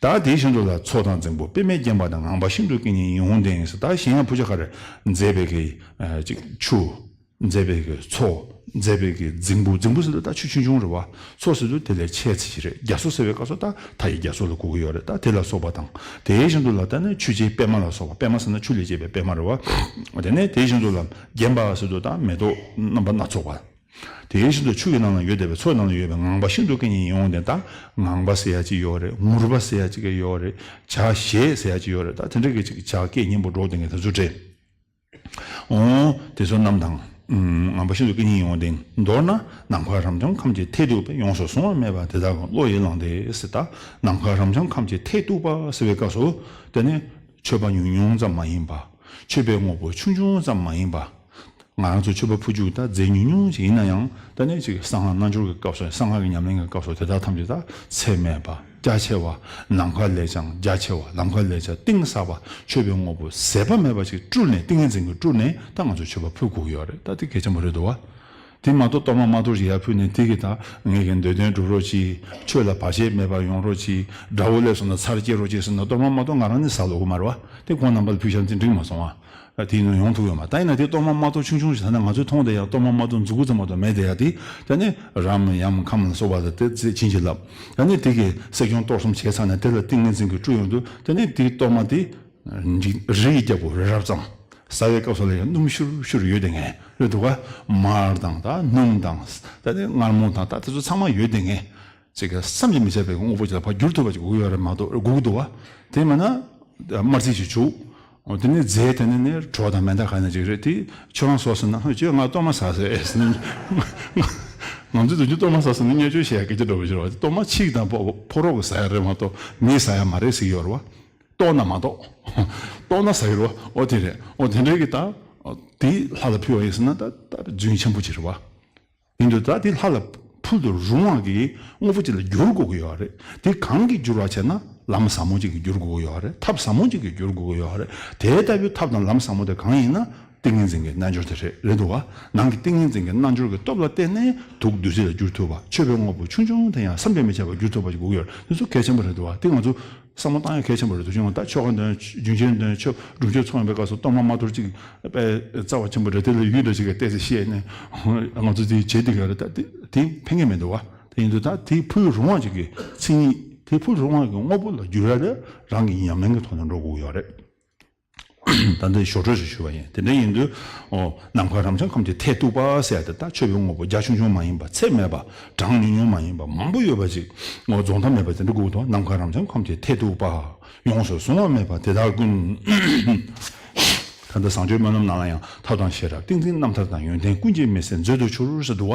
ད་དེ་བཞིན་དུ་ལ་མཚོ་དང་རྫིང་བུ། པདྨས་བརྒྱན་པ་དང་། ངང་པ་ཤིན་ཏུ་སྐད་སྙན་ཡིད་འོང་ལྡན་ཟེར། ད་གཞན་ཡང་ཕུལ་བྱ་ག་རེ་མཛེས་པའི་གི་ཅིག་ཆུ། མཛེས་པའི་གི་མཚོ། མཛེས་པའི་གི་རྫིང་བུ། རྫིང་བུ་ཟེར་དུས་ད་ཆུ་ཆུང་ཆུང་རེད་བ། མཚོ་ཟེར་དུས་དེ་ལས་ཆེ་ཙམ་ཞིག་རེད། རྒྱ་མཚོ་ཟེར་བའི་སྐབས་སུ་ད་མཐའ་ཡི་རྒྱ་མཚོ་ལ་གོ་གི་ཡོད་རེད། ད་དེ་ལ་སོགས་པ་དང་། དེ་བཞིན་དུ་ལ་ད་ནི་ཆུ་སྐྱེས་པད་མ་ལ་སོགས་པ། པད་མ་ཟེར་ན་ཆུ་ལས་སྐྱེས་པའི་པད་མ་རེད་བ། དེ་ནས་དེ་བཞིན་དུ་ལ་བརྒྱན་པ་ཟེར་དུས་ད་མེ་ཏོག་རྣམ་པ་སྣ་ཚོགས་པ། དེ་བཞིན་དུ་ཆུ་ཡི་ནང་ལ་ཡོད་བསྡད་པའི། མཚོ་ཡི་ནང་ལ་ཡོད་པའི་ངང་པ་ཤིན་ཏུ་སྐད་སྙན་ཡིད་འོང་ལྡན། ད་ངང་པ་ཟེར་ཡ་ཅིག་ཡོད་རེད། ངུར་པ་ཟེར་ཡ་ཅིག་ཡོད་རེད། བྱ་ཞེས་ཟེར་ཡ་ཅིག་ཡོད་རེད། ད་དེ་འདྲ་གི་ཅིག་བྱ་སྐད་སྙན་པོ་སྒྲོག་བསྡད་མཁན་དེ་ཚོ་རེད། འོ་དེ་ཚོ་རྣམས་དང་། ངང་པ་ཤིན་ཏུ་སྐད་སྙན་ཡིད་འོང་ལྡན། མདོར་ན་ནམ་མཁའ་རབ་འབྱམས་ཁམས་ཀྱི་མཐས་གཏུགས་པའི། ཡོངས་སུ་གཟུང་བ་མེད་པ་དེ་དག་ཀུན། བློ་ཡིས་བླངས་ཏེ་ཟེར། ད་ནམ་མཁའ་རབ་འབྱམས་ཁམས་ཀྱི་མཐས་གཏུགས་པ་ཟེར་བའི་སྐབས་སུ། དེ་ནི་མཆོད་པ་ཉུང་ཉུང་ཙམ་མ་ཡིན་པ། མཆོད་པའི་དངོས་པོ་ཆུང་ཆུང་ཙམ་མ་ཡིན་པ། ང་རང་ཚོ་མཆོད་པ་ཕུལ་རྒྱུ་ད་རྫས་ཉུང་ཉུང་ཞིག་ཡིན་ན་ཡང་། ད་ནི་ཅིག་གསང་སྔགས་རྣལ་འབྱོར་གྱི་སྐབས་སུ། གསང་སྔགས་ཀྱི་ཉམས་ལེན་གྱི་སྐབས་སུ་དེ་དག་ཐམས་ཅད་ད་ཚད་མེད་པ། རྒྱ་ཆེ་བ། ནམ་མཁའ་ལས་ཀྱང་རྒྱ་ཆེ་བ། ནམ་མཁའ་ལས་ཀྱང་གཏིང་ཟབ་པ། མཆོད་པའི་དངོས་པོ་ཟད་པ་མེད་པ་ཞིག་སྤྲུལ་ནས། ཏིང་ངེ་འཛིན་གྱིས་སྤྲུལ་ནས་ད་ང་ཚོས་མཆོད་པ་ཕུལ་དགོས་ཀྱི་ཡོད་རེད། ད་དེ་གལ་ཆེན་པོ་རེད་འདུག་བ། དེ་མ་གཏོགས་གཏོར་མ་མ་གཏོར་ཞིག་ཡར་ཕུལ་ནས། དེ་གིས་ད་ངེད་ཀྱི་འདོད་དོན་འགྲུབ་རོགས་གྱིས། ཆོས་ལ་བར་ཆད་མེད་པར་ཡོང་རོགས་གྱིས། དགྲ་བོ་སླེབས་སོང་ན་ཚར་སྐྱེལ་རོགས་གྱིས་ཟེར་ན། གཏོར་མ་མ་གཏོར་ང་རང་ནས་ཟ་ལོག་གི་མ་རེད་བ། དེ་ཁོང་རྣམ་པ་ལ་ཕུལ་བཞག་ན་དེ་འགྲིག་མ་སོང་བ། དེ་ནི་ཡོང་ཐུབ་ཡོད་མ། ད་ཡིན་ན་དེ་གཏོར་མ་མ་གཏོར་ཆུང་ཆུང་ཞིག། ད་ནི་ང་ཚོས་མཐོང་བསྡད་ཡ་གཏོར་མ་མ་གཏོར་མཛུ་གུ་ཙམ་མ་གཏོགས་མེད་བསྡད་ཡ་དེ། ད་ནི་རམ་ཡམ་ཁམ་ལ་སོགས་པ་དང་དེ་ཚེ་བྱིན་གྱིས་བརླབས། ད་ནི་དེ་གིས་སྲེག་སྐྱོང་གཏོར་གསུམ་བྱས་ཚར་ནས། དེ་ལ་ཏིང་ངེ་འཛིན་གྱིས་སྤྲུལ་ཡོང་དུས། ད་ནི་དེའི་གཏོར་མ་དེ་རི་ཡི་རྒྱལ་པོ་རི་རབ་ཙམ། ཟ་བའི་སྐབས་སུ་ལ་ཡང་སྣུམ་ཤུར་ཤུར་ཡོད་བསྡད་མཁན་རེད་འདུག་ག་མར་དང་། ད་སྣུམ་དང་། ད་ནི་མངར་མོ་དང་། ད་དེ་ཚོ་ཚང་མ་ཡོད་བསྡད་མཁན། ཅིག་གི་བསམ་གྱིས་མི་ཁྱབ་པའི་དངོས་པོ་ཅིག་ལ་ཕར་འགྱུར་ཐུབ་པ་ཅིག་དགོས་ཀྱི་ཡོད་རེད་མ་གཏོགས། དགོས་ཀྱི་འདུག་བ། དེ་མིན་ན་དམར་རྩི་ཞིག་བྱུག་འོ་དེ་ནི་རྫས་དེ་ནི་ནི་གྲོ་དང་མེ་མདའ་ག་ནས་ཅིག་རེད། དེ་ཁྱོད་རང་ཟོས་ཟིན་ན། ཁྱོད་ང་གཏོར་མ་ཟ་ཟེར་ཨེ་ཟེར་ན། ང་ཚོས་དུས་རྒྱུན་གཏོར་མ་ཟ་ཟིན་ན་བརྙས་བཅོས་བྱེད་ཡ་སྐད་ཆ་འདྲ་པོ་ཞིག་རེད་བ། གཏོར་མ་ཕྱིས་དང་ཕོ་ཕོ་རོག་གིས་ཟ་ཡ་རེད་མ་གཏོགས་མིས་ཟ་ཡ་མ་རེད་ཟེར་གྱི་ཡོད་རེད་བ། གཏོར་ན་མ་གཏོགས། གཏོར་ན་ཟ་གི་རེད་བ། འོ་དེ་རེད། འོ་དེ་འདྲའི་གི་ད་དེ་ལྷ་ལ་ཕུལ་བ་ཡིན་ཟེར་ན་ད་ད་རྫུན་ཆེན་པོ་ཅིག་རེད་བ། ཡིན་དུས་ད་དེ་ལྷ་ལ་ཕུལ་དུ་རུང་བ་གི་དངོས་པོ་ཅིག་ལ་བསྒྱུར་དགོས་ཀྱི་ཡོད་རེད། དེ་གང་གིས་བསྒྱུར་བ་བྱས་ན། ལམ་ཟབ་མོ་ཅིག་གིས་བསྒྱུར་དགོས་ཀྱི་ཡོད་རེད། ཐབས་ཟབ་མོ་ཅིག་གིས་བསྒྱུར་དགོས་ཀྱི་ཡོད་རེད། དེ་ལྟ་བུའི་ཐབས་དང་ལམ་ཟབ་མོ་དེ་གང་ཡིན་ན། ཏིང་ངེ་འཛིན་གྱི་རྣལ་འབྱོར་དེ་རེད། རེད་འདུག་བ། ནང་གི་ཏིང་ངེ་འཛིན་གྱི་རྣལ་འབྱོར་གྱི་སྟོབས་ལ་བརྟེན་ནས་དུག་བདུད་རྩི་ལ་བསྒྱུར་ཐུབ་པ། མཆོད་པའི་དངོས་པོ་ཆུང་ཆུང་དེ་ཡང་བསམ་གྱིས་མི་ཁྱབ་པ་བསྒྱུར་ཐུབ་པ་ཞིག་དགོས་ཀྱི་ཡོད་རེད། དེ་ཚོ་གལ་ཆེན་པོ་རེད་འདུག་བ། དེ་ང་ཚོ་བསམ་བློ་བཏང་ཡ་གལ་ཆེན་པོ་རེད་འདུག་ཅེས་ད་ཆོ་ག་འདོན། རྒྱུན་ཆེན་འདོན། ཆོ་སྒྲུབ་མཆོད་ཚོགས་ཡོང་པའི་སྐབས་སུ་གཏོར་མ་མ་གཏོར་ཅིག་དཔེ་རྩ་བ་ཆེན་པོ་རེད། དེ་ལ་ཡུལ་འདྲ་ཅིག་གི་བལྟས་ཚེ་བཤད་ནས་ང་ཚོ་དེ་བྱེད་དེ་ག་རེད། ད་དེ་དེ་ཕན་གྱི་མི་འདུག་བ། དེ་ཡིན་དུས་ད་དེ་ཕུལ་རུང་བ་ཅིག་གི་མཚན་ཉིད། དེ་ཕུལ་རུང་བ་གི་དངོས་པོ་ལ་བསྒྱུར་ཡ་དེ་རང་གི་ཉམས་ལེན་གྱི་ཐོག་ནས་འགྲོ་དགོས་ཡོད་རེད། ད་འདི་ཞོར་འཕྲོས་སུ་ཞུས་པ་ཡིན། དེ་འདྲ་ཡིན་དུས། ཨོ། ནམ་མཁའ་རབ་འབྱམས་ཁམས་ཀྱི་མཐས་གཏུགས་པ་ཟེར་ཡ་དེ། ད་མཆོད་པའི་དངོས་པོ་རྒྱ་ཆུང་ཆུང་མ་ཡིན་པ། ཚད་མེད་པ། གྲངས་ཉུང་ཉུང་མ་ཡིན་པ། མང་པོ་ཡོད་པ་ཅིག་ངོ་རྫོགས་མཐའ་མེད་པ་དེ་འདྲ་དགོས་དོ། ནམ་མཁའ་རབ་འབྱམས་ཁམས་ཀྱི་མཐས་གཏུགས་པ། ཡོངས་སུ་གཟུང་བ་མེད་པ་དེ་དག་ཀུན། ད་ལྟ་བཟང་སྤྱོད་སྨོན་ལམ་ནང་ལ་ཡང་ཐབས་དང་ཤེས་རབ་ཏིང་འཛིན་རྣམ་ཐར་དང་། ཡོན་ཏན་ཀུན་གྱི་མི་ཟད་མཛོད་དུ་གྱུར་ཟེར་འདུག་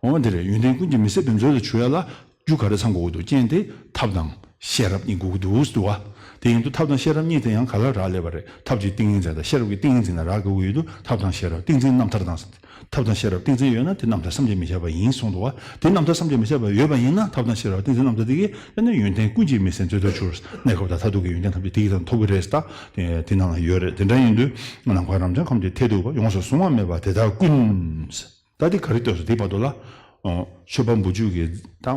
བ། འོ་དེ་རེད། ཡོན་ཏན་ཀུན་གྱི་མི་ཟད་པའི་མཛོད་དུ་གྱུར་ཡ་ལ། རྒྱུ་ག་རེ་ཚང་དགོས་ཀྱི་འདུག་རྐྱེན་དེ་ཐབས་དང་ཤེས་རབ་གཉིས་དགོས་ཀྱི་འདུག་ཟེར་འདུག་བ། དེ་ཡིན་དུས་ཐབས་དང་ཤེས་རབ་གཉིས་དེ་ཡང་ག་ལ་རག་ལས་པ་རེད། ཐབས་ཀྱི་ཏིང་ངེ་འཛིན་དང་ཤེས་རབ་ཀྱི་ཏིང་ངེ་འཛིན་ལ་རག་དགོས་ཀྱི་ཡོད་དུས། ཐབས་དང་ཤེས་རབ་ཏིང་འཛིན་རྣམ་ཐར་དང་། ཐབས་དང་ཤེས་རབ་ཏིང་འཛིན་ཡོད་ན་དེ་རྣམ་ཐར་བསམ་གྱིས་མི་ཁྱབ་པ་ཡིན་གསུངས་འདུག་བ། དེ་རྣམ་ཐར་བསམ་གྱིས་མི་ཁྱབ་པ་ཡོད་པ་ཡིན་ན། ཐབས་དང་ཤེས་རབ་ཏིང་འཛིན་རྣམ་ཐར་དེ་གིས་ཨ་ནི་ཡོན་ཏན་ཀུན་གྱི་མི་ཟད་མཛོད་དུ་གྱུར། གནས་སྐབས་དང་མཐར་ཐུག་གི་ཡོན་ཏན་ཐམས་ཅད་དེ་གིས་ཀྱང་ཐོབ་ཀྱི་རེད་ཟེར། ད་དེ་ནང་ལ་ཡོད་རེད། དེ་འདྲ་ཡིན་དུས་ནམ་མཁའ་རབ་འབྱམས་ཁམས་ཀྱི་མཐས་གཏུགས་པ། ཡོངས་སུ་གཟུང་བ་མེད་པ་དེ་དག་ཀུན། ད་དེ་ག་རེ་ལྟོས་སོ། དེའི་བར་དུ་ལ། ཨོ། མཆོད་པ་འབུལ་རྒྱུ་གི་ད་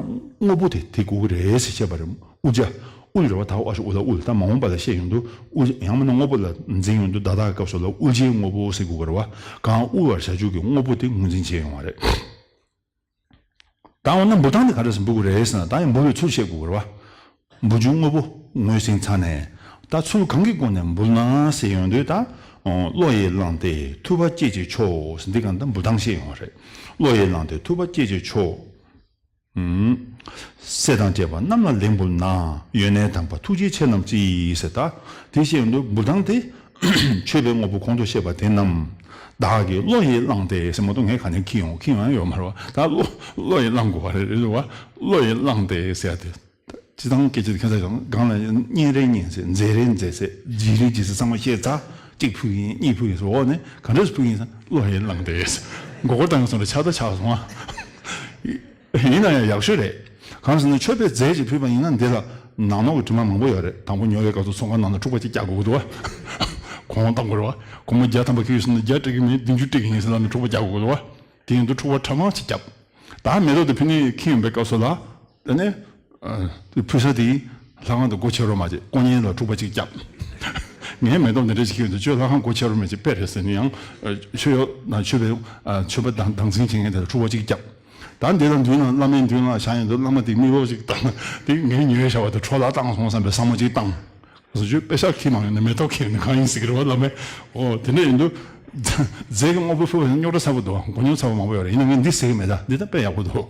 དངོས་པོ་དེ་དེ་དགོས་ཀྱི་རེད་ཟེར་བཤད་པ་རེད། དབུལ་བྱ། དབུལ་རེད་བ། ད་ཨ་ཤོ་དབུལ་ལ་དབུལ། ད་མ་འོངས་པ་ལ་བཤད་ཡོང་དུས་དབུལ། ཡང་མིན་ན་དངོས་པོ་ལ་འཛིན་ཡོང་དུས་ད་ལྟ་སྐབས་སུ་ལ་དབུལ་བྱའི་དངོས་པོ་ཟེར་དགོས་ཀྱི་རེད་བ། གང་དབུལ་བར་བྱ་རྒྱུ་གི་དངོས་པོ་དེ་ངོས་འཛིན་བྱས་ཡོང་བ་རེད། ད་འོ་ན་འབུལ་སྟངས་དེ་ག་འདྲ་སེ་འབུལ་དགོས་རེད་ཟེར་ན། ད་ཡང་འབུལ་བའི་ཚུལ་བཤད་དགོས་ཀྱི་རེད་བ། འབུལ་རྒྱུའི་དངོས་པོ་ངོས་ཟིན་ཚར་ནས། ད་ཚུལ་གང་གི་སྒོ་ནས་འབུལ་ན་ཟེར་ཡོང་དུས་ད། བློ་ཡིས་བླངས་ཏེ་ཐུབ་པ་སྐྱེད་ཅིག་ཆོག་ཟེར། འདི་གང་ལྟར་འབུལ་སྟངས་བཤད་ཡོང་བ་རེད། བློ་ཡིས་བླངས་ཏེ་ཐུབ་པ་སྐྱེད་ཅིག་ཆོག་ཨུམ། སྲས་དང་བཅས་པ་རྣམས་ལ་ལེགས་འབུལ་ན། ཡོན་གནས་དམ་པ་ཐུགས་རྗེའི་ཆེ་རྣམས་ཀྱིས་ཟེར། ད་དེ་བཤད་ཡོང་དུས་འབུལ་སྟངས་དེ། མཆོད་པའི་དངོས་པོ་གོང་དུ་བཤད་པ་དེ་རྣམས། བདག་གི་བློ་ཡིས་བླངས་ཏེ་ཟེར་མ་གཏོགས་ངས་ག་ནས་འཁྱེར་ཡོང་འཁྱེར་ཡོང་ཡོད་མ་རེད་བ། ད་བློ་བློ་ཡིས་བླང་དགོས་པ་རེད། རེད་བ། བློ་ཡིས་བླངས་ཏེ་ཟེར་ཡ་དེ། སྤྱི་བཏང་སྐད་ཆ་དེ་ཁ་ཚ་ཞིག་སྒང་ལ་གཉན་རེ་གཉན་ཟེར། མཛེ་རེ་མཛེ་ཟེར། ལྗིད་རེ་ལྗིད་ཟེར། ཚང་མ་བཤད་ཚར། གཅིག་ཕུལ་གྱི་ཡིན། གཉིས་ཕུལ་གྱི་ཡིན་ཟེར། འོག་ནས་ག་འདྲས་ཕུལ་གྱི་ཡིན་ཟེར། བློ་ཡིས་བླངས་ཏེ་ཟེར། མགོ་སྐོར་བཏང་སོང་རེད། ཆག་ད་ཆག་སོང་ཨ། ཡིན་ན་ཡང་ཡག་ཤོས་རེད། གང་ཟེར་ན་མཆོད་པའི་རྫས་ཅིག་ཕུལ་བ་ཡིན་ན་འདི་ལ་ནང་ནོག་གི་དྲི་མ་མང་པོ་ཡོད་རེད། དང་པོ་ཉོ་བའི་སྐབས་སུ་ཚོང་ཁང་ནང་ལ་འཁྲུག་པ་ཅིག་རྒྱག་དགོས་ཀྱི་འདུག་བ། གོང་བཏང་དགོས་རེད་བ། སྒོར་མོ་བརྒྱ་ཐམ་པ་ཁྱེར་ཡོད་སོང་ན་བརྒྱ་སྤྲད་ཀྱི་མིན་བདུན་ཅུ་སྤྲད་ཀྱི་ཡིན་ཟེར་ལབ་ནས་འཁྲུག་པ་རྒྱག་དགོས་ཀྱི་འདུག་བ། དེ་ཡིན་དུས་འཁྲུག་པ་ཕྲ་མ་ཅིག་བརྒྱབ། ད་མེ་ཏོག་དེ་ཕུལ་ནས་ཁྱེར་ཡོང་པའི་སྐབས་སུ་ལ། དེ་ནས། ཨ། དེ་ཕུལ་ས་དེ། ལྷ་ཁང་དུ་སྒོ་ཕྱེ་རོགས་མ་བྱེད། དཀོན་གཉེར་ལ་འཁྲུག་པ་གཅིག་བརྒྱབ། ངས་མེ་ཏོག་འདི་འདྲ་ཞིག་ཁྱེར་ཡོང་དུས་ཁྱོད་ལྷ་ཁང་སྒོ་ཕྱེ་རོགས་མ་བྱེད། དཔེ་རེད་ཟེར་ནས་ཡང་། ཨ། མཆོད་ཡོད་ན་མཆོད་པའི། ཨ། མཆོད་པ་དང་སྡང་འཛིན་བྱེད་མཁན་དེ་ལ་འཁྲུག་པ་གཅིག་བརྒྱབ། ད་འདི་ལ་མདུན་ལ་བླ་མའི་མདུན་ལ་བཞག་ཡོང་དུས་བླ་མ་དེ་མིག་ལོག་ཅིག་བཏང་། དེ་ངས་ཉོས་བཞག་པ་དེ་འཕྲོ་བརླག་བཏང་སོང་བསམ་པའི་བསམ་བློ་ཅིག་བཏང་། སོ་ཅོས་པེ་ཤག་ཁྱེར་མ་ཡོང་ན་མེ་ཏོག་ཁྱེར་ནས་གང་ཡིན་ཟེར་གི་རེད་བ། བླ་མས། ཨོ་དེ་འདྲ་ཡིན་དུས། རྫས་ཀྱི་དངོས་པོ་ཕུལ་བ་ཡིན་ན་རྙོག་དྲ་ཚ་པོ་འདུག་མགོ་རྙོག་ཚ་པོ་མང་པོ་ཡོད་རེད། ཡིན་ན་ངས་འདི་ཟེར་གི་མེད། ད་འདི་ད་དཔེ་ཡག་པོ་འདུག་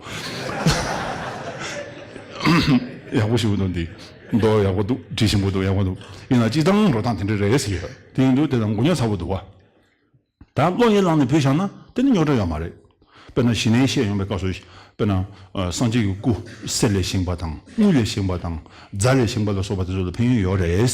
ཡག་པོ་ཞེ་པོ་འདུག་འདི་མདོག་ཡག་པོ་འདུག་འབྲི་ཞིམ་པོ་འདུག་ཡག་པོ་འདུག་ཡིན་ན་སྤྱིར་བཏང་འགྲོ་སྟངས་དེ་འདྲ་རེད་ཟེར་གི་ཡོད། དེ་ཡིན་དུས་དེ་ལ་མགོ་རྙོག་ཚ་པོ་འདུག་བ། ད་བློ་ཡིས་བླངས་ནས་ཕུལ་བཞག་ན་དེ་ནི་རྙོག་དྲ་ཡོད་མ་རེད། དཔེར་ན་ཞི་གནས་བཤད་ཡོང་པའི་སྐབས་སུ། དཔེར་ན། ཨ། སངས་རྒྱས་ཀྱི་སྐུ་གསེར་ལས་བཞེངས་པ་དང་། དངུལ་ལས་བཞེངས་པ་དང་། རྫ་ལས་བཞེངས་པ་ལ་སོགས་པ་དེ་ཚོ་ལ་ཕན་ཡོན་ཡོད་རེད།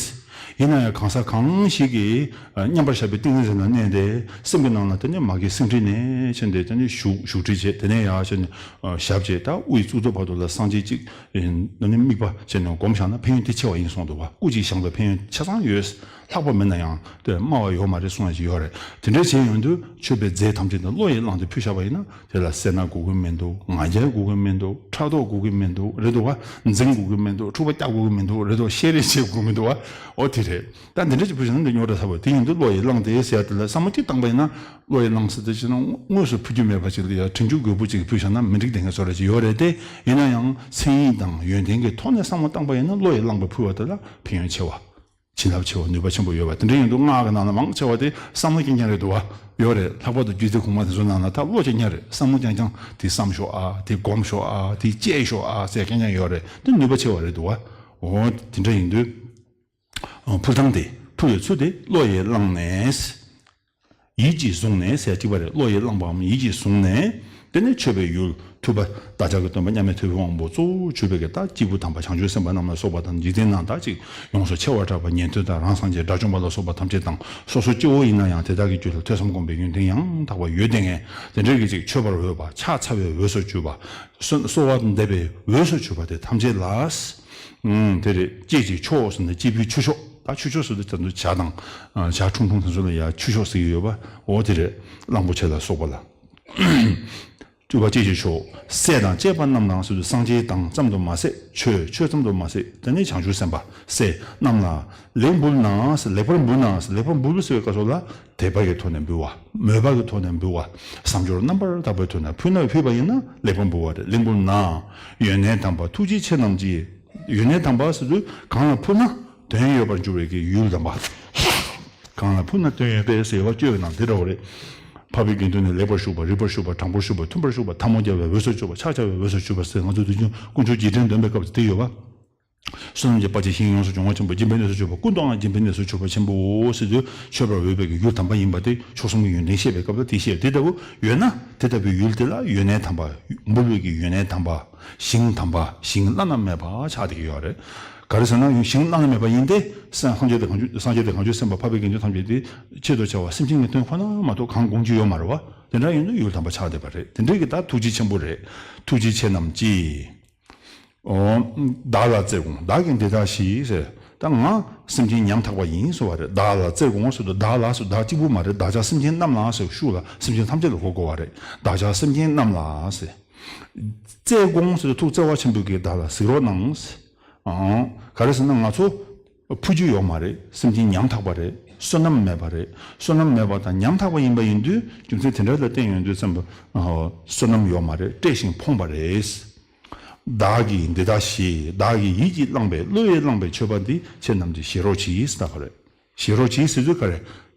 ཡིན་ན་ཡང་གང་ཟག་གང་ཞིག་གིས། ཨ། མཉམ་པར་བཞག་པའི་ཏིང་ངེ་འཛིན་ལ་གནས་ཏེ། སེམས་ཀྱི་ནང་ལ་དེ་ནས་མ་གི་སེང་ཁྲི་ནས་བྱས་ཏེ་དེ་ནས་བཞུགས་བཞུགས་ཁྲི་བྱས། དེ་ནས་ཡར་བྱས་ནས། ཨ། ཞབས་བྱས། ད་དབུའི་གཙུག་ཏོར་བར་དུ་ལ་སངས་རྒྱས་གཅིག་ཨ་ནི་དམིགས་པ་བྱས་ནས་བསྒོམས་བཞག་ན་ཕན་ཡོན་དེ་ཆེ་བ་ཡིན་གསུངས་འདུག་བ། སྐུ་གཅིག་བཞེངས་པའི་ཕན་ཡོན་ཆ་ཚང་ཡོད། ལྷག་པ་མེད་ན་ཡང་དེ་དམའ་བ་ཡོད་མ་རེད་གསུང་ཡ་ཅིག་ཡོད་རེད། དེ་འདྲ་བྱས་ཡོང་དུས་མཆོད་པའི་རྫས་ཐམས་ཅད་དེ་བློ་ཡིས་བླངས་ཏེ་ཕུལ་བཞག་པ་ཡིན་ན། དེ་ལ་སེར་སྣ་དགོས་ཀྱི་མི་འདུག་ང་རྒྱལ་དགོས་ཀྱི་མི་འདུག་ཕྲག་དོག་དགོས་ཀྱི་མི་འདུག་རེད་འདུག་བ། འཛིང་དགོས་ཀྱི་མི་འདུག་འཁྲུག་པ་རྒྱག་དགོས་ཀྱི་མི་འདུག་རེད་འདུག་ཤེས་རེ་བྱེད་དགོས་ཀྱི་མི་འདུག་བ། ཨོ་དེ་རེད། ད་འདི་འདྲ་ཅིག་ཕུལ་བཞག་ན་འདི་རྙོག་དྲ་ཚ་པོ། དེ་ཡིན་དུས་བློ་ཡིས་བླངས་ཏེ་ཟེར་ཡ་དེ་ལ་བསམ་བློ་གཅིག་བཏང་པ་ཡིན་ན། བློ་ཡིས་བླངས་ཟེར་དེ་ཅིག་ན་དངོས་སུ་ཕུལ་རྒྱུ་མེད་པ་ཅིག་ལ་ཡ་དྲིན་ཅུང་རྒོད་པོ་ཅིག་ཕུལ་བཞག་ན་མི་འགྲིག་བསྡད་མཁན་བཟོ་འདྲ་ཅིག་ཡོད་རེད་དེ། ཡིན་ན་ཡང་མཚན་ཉིད་དང་ཡོན་ཏན་གྱི་ཐོག་ནས་བསམ་བློ་བཏང་པ་ཡིན་ན་བློ་ཡིས་བླངས་པ་ཕུལ་བ་དེ་ལ་ཕན་ཡོན་ཆེ་བ། བྱིན་རླབས་ཆེ་བ། ནུས་པ་ཆེན་པོ་ཡོད་པ། དེ་འདྲ་ཡིན་དུས་སྔགས་ཀྱི་ནང་ལ་མང་ཆེ་བ་དེ་བསམ་བློ་རྐྱང་རྐྱང་རེད་འདུག་བ། ཡོད་རེད། ལྷག་པར་དུ་རྒྱུད་སྡེ་གོང་མ་དེ་ཚོ་ནང་ལ་ད་བློ་རྐྱང་རྐྱང་རེད། བསམ་བློ་རྐྱང་རྐྱང་དེ་བསམ་ཤོག་ཨ། དེ་བསྒོམ་ཤོག་ཨ། དེ་བཅས་ཤོག་ཨ་ཟེར་རྐྱང་རྐྱང་ཡོད་རེད། དེ་ནུས་པ་ཆེ་བ་རེད་འདུག་བ། འོ་དེ་འདྲ་ཡིན་དུས། ཨ། ཕུལ་སྟངས་དེ། ཕུལ་བའི་ཚུལ་དེ་བློ་ཡིས་བླངས་ནས། ཡིད་ཀྱིས་བཟུང་ནས་ཟེར་གཅིག་པ་རེད། བློ་ཡིས་བླངས་པའམ་ཡིད་ཀྱིས་བཟུང་ནས། དེ་ནས་མཆོད་པའི་ཡུལ་ཐུབ་པ་བདག་ཅག་གི་སྟོན་པ་མཉམ་མེད་ཐུབ་པའི་དབང་པོ་གཙོ་བོར་གྱུར་པའི་གི་ད་སྐྱེས་བུ་དམ་པ་བྱང་ཆུབ་སེམས་དཔའ་རྣམས་ལ་སོགས་པ་དང་། འཇིག་རྟེན་ན་ད་ཅིག་ཡོངས་སུ་ཆེ་བར་གྲགས་པ་ཉན་ཐོས་དང་རང་སངས་རྒྱས་དགྲ་བཅོམ་པ་ལ་སོགས་པ་ཐམས་ཅད་དང་། སོ་སོ་སྐྱེ་བོ་ཡིན་ན་ཡང་དེ་དག་གི་རྒྱུད་ལ་ཐོས་བསམ་སྒོམ་པའི་ཡོན་ཏན་ཡང་དག་པ་ཡོད་བསྡད་མཁན། དེ་འདྲའི་གི་ཅིག་མཆོད་པར་འོས་པ། ཕྱག་འཚལ་བའི་འོས་སུ་གྱུར་པ། གསོལ་གསོལ་བ་འདེབས་པའི་འོས་སུ་གྱུར་པ་དེ་ཐམས་ཅད་ལ། ཨུམ། དེ་རེད། སྐྱེད་ཅིག་ཆོག་ཟེར་ན་སྐྱེས་བུའི་ཆུ་ཤོག་ད་ཆུ་ཤོག་ཟེར་དུས་ད་དུང་ཇ་དང་། ཨ། ཇ་ཁྲུང་ཁྲུང་དེ་ཚོ་ལ་ཡ་ཆུ་ཤོག་ཟེར་གྱི་ཡོད་པ། འོ་དེ་རེད། གླང་པོ་ཆེ་ལ་སོགས་པ་ལ། སྤྲུལ་པ་སྐྱེད་ཅིག་ཆོག་སྲས་དང་བཅས་པ་རྣམས་ལའང་ཟེར་དུས་སངས་རྒྱས་དང་ཙམ་དུ་མ་ཟད། ཆོས་ཆོས་ཙམ་དུ་མ་ཟད། དེ་ནས་བྱང་ཆུབ་སེམས་དཔའ་སྲས་རྣམས་ལ་ལེགས་འབུལ་ན་ཟེར། ལེགས་པར་འབུལ་ན་ཟེར། ལེགས་པར་འབུལ་ཟེར་བའི་སྐབས་སུ་ལ། དད་པ་གི་ཐོག་ནས་འབུལ་བ། མོས་པ་གི་ཐོག་ནས་འབུལ་བ། བསམ་སྦྱོར་རྣམ་པར་དག་པའི་ཐོག་ནས་ཕུལ་ན་ཕུལ་བ་ཡིན་ན་ལེགས་པར་འབུལ་བ་རེད། ལེགས་འབུལ་ན། ཡོན་གནས་དམ་པ་ཐུགས་རྗེ་ཆེ་རྣམས་ཀྱིས། ཡོན་གནས་དམ་པ་ཟེར་དུས་གང་ལ་ཕུལ་ན་དོན་ཡོད་པར་འགྱུར་བའི་གི་ཡུལ་དམ་པ། གང་ལ་ཕུལ་ན་དོན་ཡོད་པའི་ཟེར་བ་བཅོས་པའི་ནང་དེ་འདྲ་བ་རེད། འཕགས་པའི་དགེ་འདུན་ནི་ལེགས་པར་ཞུགས་པ། རིགས་པར་ཞུགས་པ། དྲང་པོར་ཞུགས་པ། མཐུན་པར་ཞུགས་པ། ཐལ་མོ་སྦྱར་བའི་འོས་སུ་གྱུར་པ། ཕྱག་བྱ་བའི་འོས་སུ་གྱུར་པ་ཟེར། ང་ཚོ་དུས་རྒྱུན་དཀོན་མཆོག་འཇིག་རྟེན་སྟོན་པའི་སྐབས་སུ་དེ་ཡོད་པ། བསོད་ནམས་ཀྱི་དཔལ་གྱི་ཞིང་ཡོངས་སུ་སྦྱོང་བ་ཆེན་པོ། སྦྱིན་པའི་གནས་སུ་གྱུར་པ། ཀུན་ཏུའང་སྦྱིན་པའི་གནས་སུ་གྱུར་པ་ཆེན་པོའོ་ཟེར་དུས། མཆོད་པར་འོས་པའི་གི་ཡུལ་དམ་པ་ཡིན་པ་དེ་མཆོག་གསུམ་གྱི་ཡོན་ཏན་བཤད་པའི་སྐབས་ལ་དེ་བཤད། དེ་ལྟ་བུ་ཡོད་ན་དེ་ལྟ་བུའི་ཡུལ་དེ་ལ་ཡོན་གནས་དམ་པ། འབུལ་བའི་གི་ཡོན་གནས་དམ་པ། ཞིང་དམ་པ། ཞིང་བླ་ན་མེད་པ་ཆགས་བསྡད་ཀྱི་ཡོད་རེད། ག་རེ་ཟེར་ན་ཞིང་བླ་ན་མེད་པ་ཡིན་ཏེ། སངས་རྒྱས་དང་གང་བྱུང་སངས་རྒྱས་དང་གང་བྱུང་སེམས་དཔའ་འཕགས་པའི་དགེ་འདུན་ཐམས་ཅད་དེ་ཆེད་དུ་བྱ་བ་སེམས་ཅན་གྱི་དོན་ཁོ་ན་མ་གཏོགས་གང་དགོངས་རྒྱུ་ཡོད་མ་རེད་བ། དེ་འདྲ་ཡིན་དུས་ཡུལ་དམ་པ་ཆགས་བསྡད་པ་རེད། དེ་འདྲའི་གི་ད་ཐུགས་རྗེ་ཆེན་པོ་རེད། ཐུགས་རྗེ་ཆེ་རྣམས་ཀྱིས། ཨོ། བདག་ལ་བརྩེར་དགོངས། བདག་གིས་འདི་ལྟར་ཞུས་ཟེར། ད་ང་སེམས་ཅན་ཉམ་ཐག་པ་ཡིན་ཟེར་བ་རེད། བདག་ལ་བརྩེར་དགོངས་ཟེར་དུས་བདག་ལ་ཟེར། བདག་གཅིག་པུ་མ་རེད། བདག་ཅག་སེམས་ཅན་རྣམས་ལ་ཟེར། ཤུགས་ལ་སེམས་ཅན་ཐམས་ཅད་ལ་གོ་དགོས་པ་རེད། བདག་ཅག་སེམས་ཅན་རྣམས་ལ་ཟེར། བརྩེར་དགོངས་ཟེར་དུས་ཐུགས་བརྩེ་བ་ཆེན་པོས་ཀྱིས་བདག་ལ་གཟིགས་རོགས་གནང་། ཨང་། ག་རེ་ཟེར་ན་ང་ཚོ་ཕུལ་རྒྱུ་ཡོད་མ་རེད། སེམས་ཅན་ཉམ་ཐག་པ་རེད། བསོད་ནམས་མེད་པ་རེད། བསོད་ནམས་མེད་པ་དང་ཉམ་ཐག་པ་ཡིན་པ་ཡིན་དུས་རྒྱུ་མཚན་དེ་འདྲ་ལ་བརྟེན་ཡོང་དུས་ཙམ་པ། ཨ། བསོད་ནམས་ཡོད་མ་རེད། བཀྲེས་ཤིང་ཕོངས་པ་རེད། བདག་གིས་འདི་ལྟར་བཞེས། བདག་གིས་ཡིད་ཀྱིས་བླངས་པའི། བློས་བླངས་པའི་མཆོད་པ་འདི་ཁྱེད་རྣམས་ཀྱིས་བཞེས་རོགས་གྱིས་ཟེར་ད་ག་རེད། བཞེས་རོགས་གྱིས་ཟེར་དུས་ག་རེ།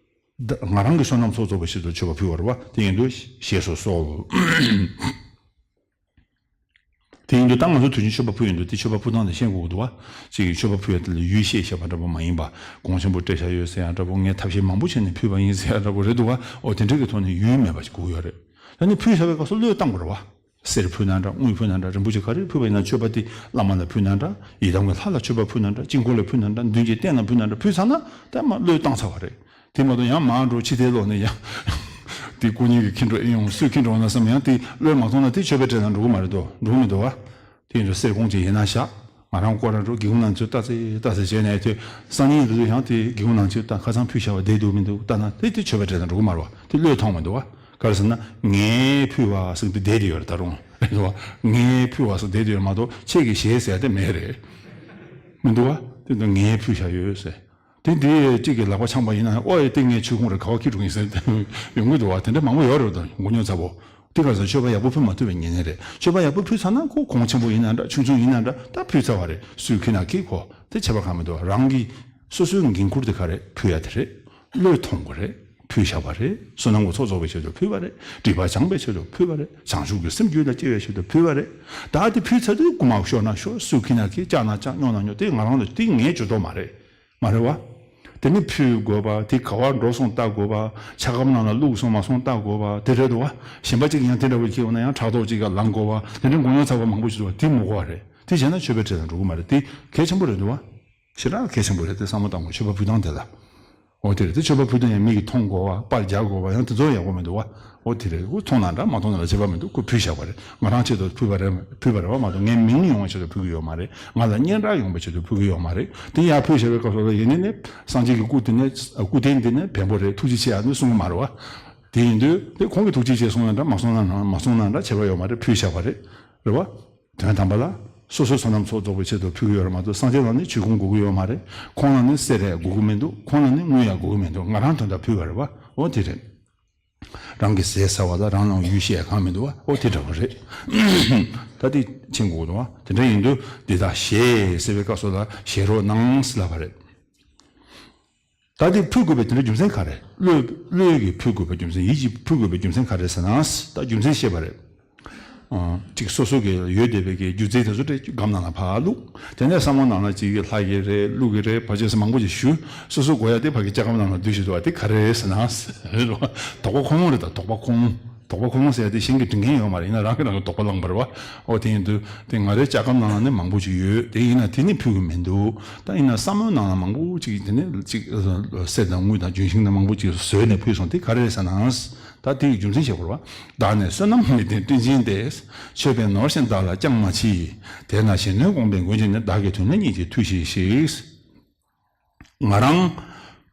ད་ང་རང་གི་བསོད་ནམས་ཚོགས་རྫོགས་པའི་ཆེད་དུ་མཆོད་པ་ཕུལ་བ་རེད་བ། དེ་ཡིན་དུས་བཞེས་སུ་གསོལ། དེ་ཡིན་དུས་ད་ང་ཚོ་དུས་རྒྱུན་མཆོད་པ་ཕུལ་ཡོང་དུས་དེ་མཆོད་པ་ཕུལ་སྟངས་དེ་ཤེས་དགོས་ཀྱི་འདུག་བ། གཅིག་གིས་མཆོད་པ་ཕུལ་ཡ་དེ་ལ་ཡུལ་ཤེས་བྱས་པ་འདྲ་པོ་མ་ཡིན་པ། གོང་ཆེན་པོ་སྤྲད་བཞག་ཡོད་ཟེར་ཡ་འདྲ་པོ། ངས་ཐབས་ཤེས་མང་པོ་བྱས་ནས་ཕུལ་བ་ཡིན་ཟེར་ཡ་འདྲ་པོ་རེད་འདུག་བ། འོ་དེ་འདྲ་གི་ཐོག་ནས་ཡུལ་མེད་པ་ཞིག་དགོས་ཡོད་རེད། ད་ནི་ཕུལ་བྱ་བའི་སྐབས་སུ་བློས་བཏང་དགོས་རེད་བ། གསེར་ཕུལ་ན་འདྲ། དངུལ་ཕུལ་ན་འདྲ། རིན་པོ་ཆེ་ག་རེ་ཕུལ་བ་ཡིན་ན། མཆོད་པ་དེ་བླ་མ་ལ་ཕུལ་ན་འདྲ། ཡི་དམ་གྱི་ལྷ་ལ་མཆོད་པ་ཕུལ་ན་འདྲ། དཀྱིལ་འཁོར་ལ་ཕུལ་ན་འདྲ། མདུན་གྱི་རྟེན་ལ་ཕུལ་ན་འདྲ། ཕུལ་ཚར་ན་ད་མར་བློས་བཏང་ཚར་བ་རེད། དེ་མ་གཏོགས་ཡང་མར་འགྲོ་ཕྱི་ཐལ་ལོག་ནས་ཡང་དེ་སྐུ་ཉིད་ཀྱིས་འཁྱེར་འགྲོ་ཨེ་ཡོང་། སུས་འཁྱེར་འགྲོ་ན་བསམ་ཡང་དེ་བློས་མ་ཐོངས་ན་དེ་མཆོད་པའི་གྲལ་ལ་འགྲོ་གི་མ་རེད་དོ། འགྲོ་གི་མི་འདུག་བ། དེ་ཡིན་དུས་གསེར་ཀོང་ཅིག་ཡིན་ན་བཞག་ང་རང་སྐོར་ར་འགྲོ། སྒེའུ་ཁུང་ནང་ཚུར་ལྟ་ཚེ་ལྟ་ཚེ་བྱས་ནས། དེ་སང་ཉིན་དུས་ཡང་དེ་སྒེའུ་ཁུང་ནང་ཚུར་ལྟ། ཁ་སང་ཕུལ་བཞག་པ་བསྡད་འདུག་མི་འདུག་ལྟ་ན་དེ་དེ་མཆོད་པའི་གྲལ་ལ་འགྲོ་གི་མ་རེད་བ། དེ་བློས་ཐོངས་མི་འདུག་བ། ག་རེ་ཟེར་ན་ངས་ཕུལ་བ་ཟེར་དེ་བསྡད་དེ་ཡོད་རེད་ད་རུང་། རེད་བ། ངས་ཕུལ་བ་ཟེར་བསྡད་དེ་ཡོད་མ་གཏོགས་ཁྱེད་ཀྱིས་བཞེས་ཟེར་ཡ་དེ་མེད་རེད། མི་འདུག་བ། དེ་ད་ངས་ཕུལ་བཞག་ཡོད་ཟེར། དེ་འདི་གཅིག་གིས་ལག་པ་འཆང་པ་ཡིན་ན་ཡང་། ཨོ་ཡ་དེ་ངའི་མཆོད་ཀོང་རེད། ག་བ་འཁྱེར་འགྲོ་ཡིན་ཟེར་ཡོང་གི་འདུག་བ། དེ་འདྲ་མང་པོ་ཡོད་རེད་ད། མགོ་རྙོག་ཚ་པོ། དེ་ག་ཚོད་མཆོད་པ་ཡག་པོ་ཕུལ་མ་ཐུབ་པའི་ཉེན་ཁ་རེད། མཆོད་པ་ཡག་པོ་ཕུལ་ཚར་ན་ཁོ་གོང་ཆེན་པོ་ཡིན་ན་འདྲ། ཆུང་ཆུང་ཡིན་ན་འདྲ། ད་ཕུལ་ཚར་བ་རེད། སུས་འཁྱེར་ན་འཁྱེར། ཁོ་དེ་ཁྱད་པར་གང་མི་འདུག་རང་གིས་སོ་སོའི་འགན་ཁུར་དེ་ག་རེད། ཕུལ་ཡ་དེ་རེད། བློས་ཐོངས་དགོས་རེད། ཕུལ་བཞག་པ་རེད། བསོད་ནམས་ཀྱི་ཚོགས་རྫོགས་པའི་ཆེད་དུ་ཕུལ་བ་རེད། སྒྲིབ་པ་སྦྱངས་པའི་ཆེད་དུ་ཕུལ་བ་རེད། བྱང་ཆུབ་ཀྱི་སེམས་རྒྱུད་ལ་སྐྱེ་བའི་ཆེད་དུ་ཕུལ་བ་རེད། ད་དེ་ཕུལ་ཚར་དུས་རྐུ་མ་ཤོར་ན་ཤོར། སུས་འཁྱེར་ན་འཁྱེར། བཅག་ན་བཅག། སྨྱོ་ན་སྨྱོ། དེ་ང་རང་ལ་དེ་ངའི་ཇུས་གཏོགས་མ་རེད། མ་རེད་བ། དེ་ནི་ཕུལ་དགོས་པ། དེ་ག་བར་འགྲོ་སོང་ལྟ་དགོས་པ། ཆ་སྒམ་ནང་ལ་བླུགས་སོང་མ་སོང་ལྟ་དགོས་པ་དེ་རེད་འདུག་བ། གཞན་པ་གཅིག་ཡང་དེ་འདྲ་བོ་ཁྱེར་ཡོང་ན་ཡང་ཕྲག་དོག་གཅིག་ག་ལངས་དགོས་པ། དེ་འདྲའི་མགོ་རྙོག་ཚ་བ་མང་པོ་ཞིག་འདུག་བ། དེ་མི་དགོས་པ་རེད། དེ་བྱས་ན་མཆོད་པའི་གྲལ་ལ་འགྲོ་གི་མ་རེད། དེ་གལ་ཆེན་པོ་རེད་འདུག་བ། ཞེ་དྲག་གལ་ཆེན་པོ་རེད། དེ་བསམ་བློ་བཏང་དགོས། མཆོད་པ་ཕུལ་སྟངས་དེ་ལ། འོ་དེ་རེད། དེ་མཆོད་པ་ཕུལ་དུས་ཡང་མིག་གིས་མཐོང་དགོས་པ། པར་རྒྱག་དགོས་པ། ཡང་དེ་ཚོ་ཡག་པོ་མི་འདུག་བ། འོ་དེ་རེད། འོ་མཐོང་ན་འདྲ་མ་མཐོང་ན་འདྲ་ཁྱད་པར་མི་འདུག་ཁོས་ཕུལ་བཞག་པ་རེད། ང་རང་ཆེད་དུ་ཕུལ་བ་རེད། ཕུལ་བ་རེད་བ་མ་གཏོགས་ངའི་མིང་ཡོང་བའི་ཆེད་དུ་ཕུལ་གྱི་ཡོད་མ་རེད། ང་ལ་སྙན་གྲགས་ཡོང་བའི་ཆེད་དུ་ཕུལ་གྱི་ཡོད་མ་རེད། དེ་ཡར་ཕུལ་བཞག་པའི་སྐབས་སུ་ལ་ཡིན་ནའི་ནི་སངས་རྒྱས་ཀྱི་སྐུ་དེ་ནི། སྐུ་རྟེན་འདི་ནི་བེམ་པོ་རེད། ཐུགས་རྗེ་ཆེ་ཡ་ནི་གསུང་གི་མ་རེད་བ། དེ་ཡིན་དུས་དེ་ཁོང་གིས་ཐུགས་རྗེ་ཆེ་གསུང་ན་འདྲ། མ་གསུང་ན་འདྲ། མ་གསུང་ན་འདྲ་ཁྱད་པར་ཡོད་མ་རེད། ཕུལ་བཞག་པ་རེད། རེད་བ། དོན་དམ་པ་ལ་སོ་སོའི་བསོད་ནམས་ཚོགས་རྫོགས་པའི་ཆེད་དུ་ཕུལ་གྱི་ཡོད་རེད་མ་གཏོགས། སངས་རྒྱས་ལ་ནི་མཆོད་ཀོང་དགོས་ཀྱི་ཡོད་མ་རེད། ཁོང་ལ་ནི་གསེར་ཡང་དགོས་ཀྱི་མི་འདུག་ཁོང་ལ་ནི་དངུལ་ཡང་དགོས་ཀྱི་མི་འདུག་ང་རང་དོན་དག་ཕུལ་བ་རེད་བ། འོ་དེ་རེད། རང་གི་ཟས་ཟ་བ་ལ་རང་ལ་ཡུལ་ཤེས་གང་མི་འདུག་བ། འོ་དེ་འདྲ་བོ་རེད། ད་དེ་མཁྱེན་དགོས་འདུག་བ། དེ་འདྲ་ཡིན་དུས་འདི་དག་བཞེས་ཟེར་བའི་སྐབས་སུ་ལ་བཞེས་རོགས་གནང་ཟེར་ལབ་པ་རེད། ད་དེ་ཕུལ་དགོས་པའི་དེ་འདྲ་རྒྱུ་མཚན་ག་རེ། བློས་བློས་ཀྱིས་ཕུལ་དགོས་པའི་རྒྱུ་མཚན། ཡིད་ཀྱིས་ཕུལ་དགོས་པའི་རྒྱུ་མཚན་ག་རེ་ཟེར་ན། ད་རྒྱུ་མཚན་བཤད་པ་རེད། ཨ། གཅིག་སོ་སོ་གི་ཡོད་བསྡད་པའི་གི་རྒྱུ་རྫས་དེ་ཚོ་དེ་སྒམ་ནང་ལ་ཕར་བླུགས། དེ་ནས་བསམ་བློ་ནང་ལ་གཅིག་གི་ལྷ་གི་རེད། ཀླུ་གི་རེད། ཕར་ཕྱོགས་སུ་མང་པོ་ཞིག་ཞུ། སོ་སོ་དགོས་ཡ་དེ་ཕ་གི་ལྕགས་སྒམ་ནང་ལ་བསྡུས་བཞག་འདུག་བ། དེ་ག་རེ་རེད་ཟེར་ན། རེད་བ། དོགས་པ་ཁོང་རེད། ད་དོགས་པ་ཁོང་། དོགས་པ་ཁོང་ཟེར་ཡ་དེ་གཞན་གྱིས་འདྲི་མཁན་ཡོད་མ་རེད། ཡིན་ན་རང་གིས་རང་ལ་དོགས་པ་ལངས་པ་རེད་བ། ཨོ་དེ་ཡིན་དུས་དེ་ང་རའི་ལྕགས་སྒམ་ནང་ལ་ནི་མང་པོ་ཞིག་ཡོད། དེ་ཡིན་ན་དེ་ནི་ཕུལ་གི་མི་འདུག་ད་ཡིན་ན་བསམ་བློ་ནང་ལ་མང་པོ་ཅིག་དེ་ནས་ཅིག་གསེར་དང་དངུལ་དང་ལྗོན་ཤིང་དང་མང་པོ་ཅིག་བཟོས་ནས་ཕུལ་སོང་། དེ་ག་རེ་རེད་ཟེར་ན། ད་དེ་ཡི་རྒྱུ་མཚན་བཤད་དགོས་རེད་བ། བདག་ནི་བསོད་ནམས་མི་ལྡན་བཀྲེན་ཆེན་ཏེ། མཆོད་པས་ནོར་ཞིང་བདག་ལ་ཅང་མ་མཆིས། དེས་ན་གཞན་གནོད་དགོངས་པའི་མགོན་ཁྱོད་ནི། བདག་གི་དོན་ལ་ཉིད་ཀྱིས་མཐུ་བཞེས་ཤིག་ང་རང་།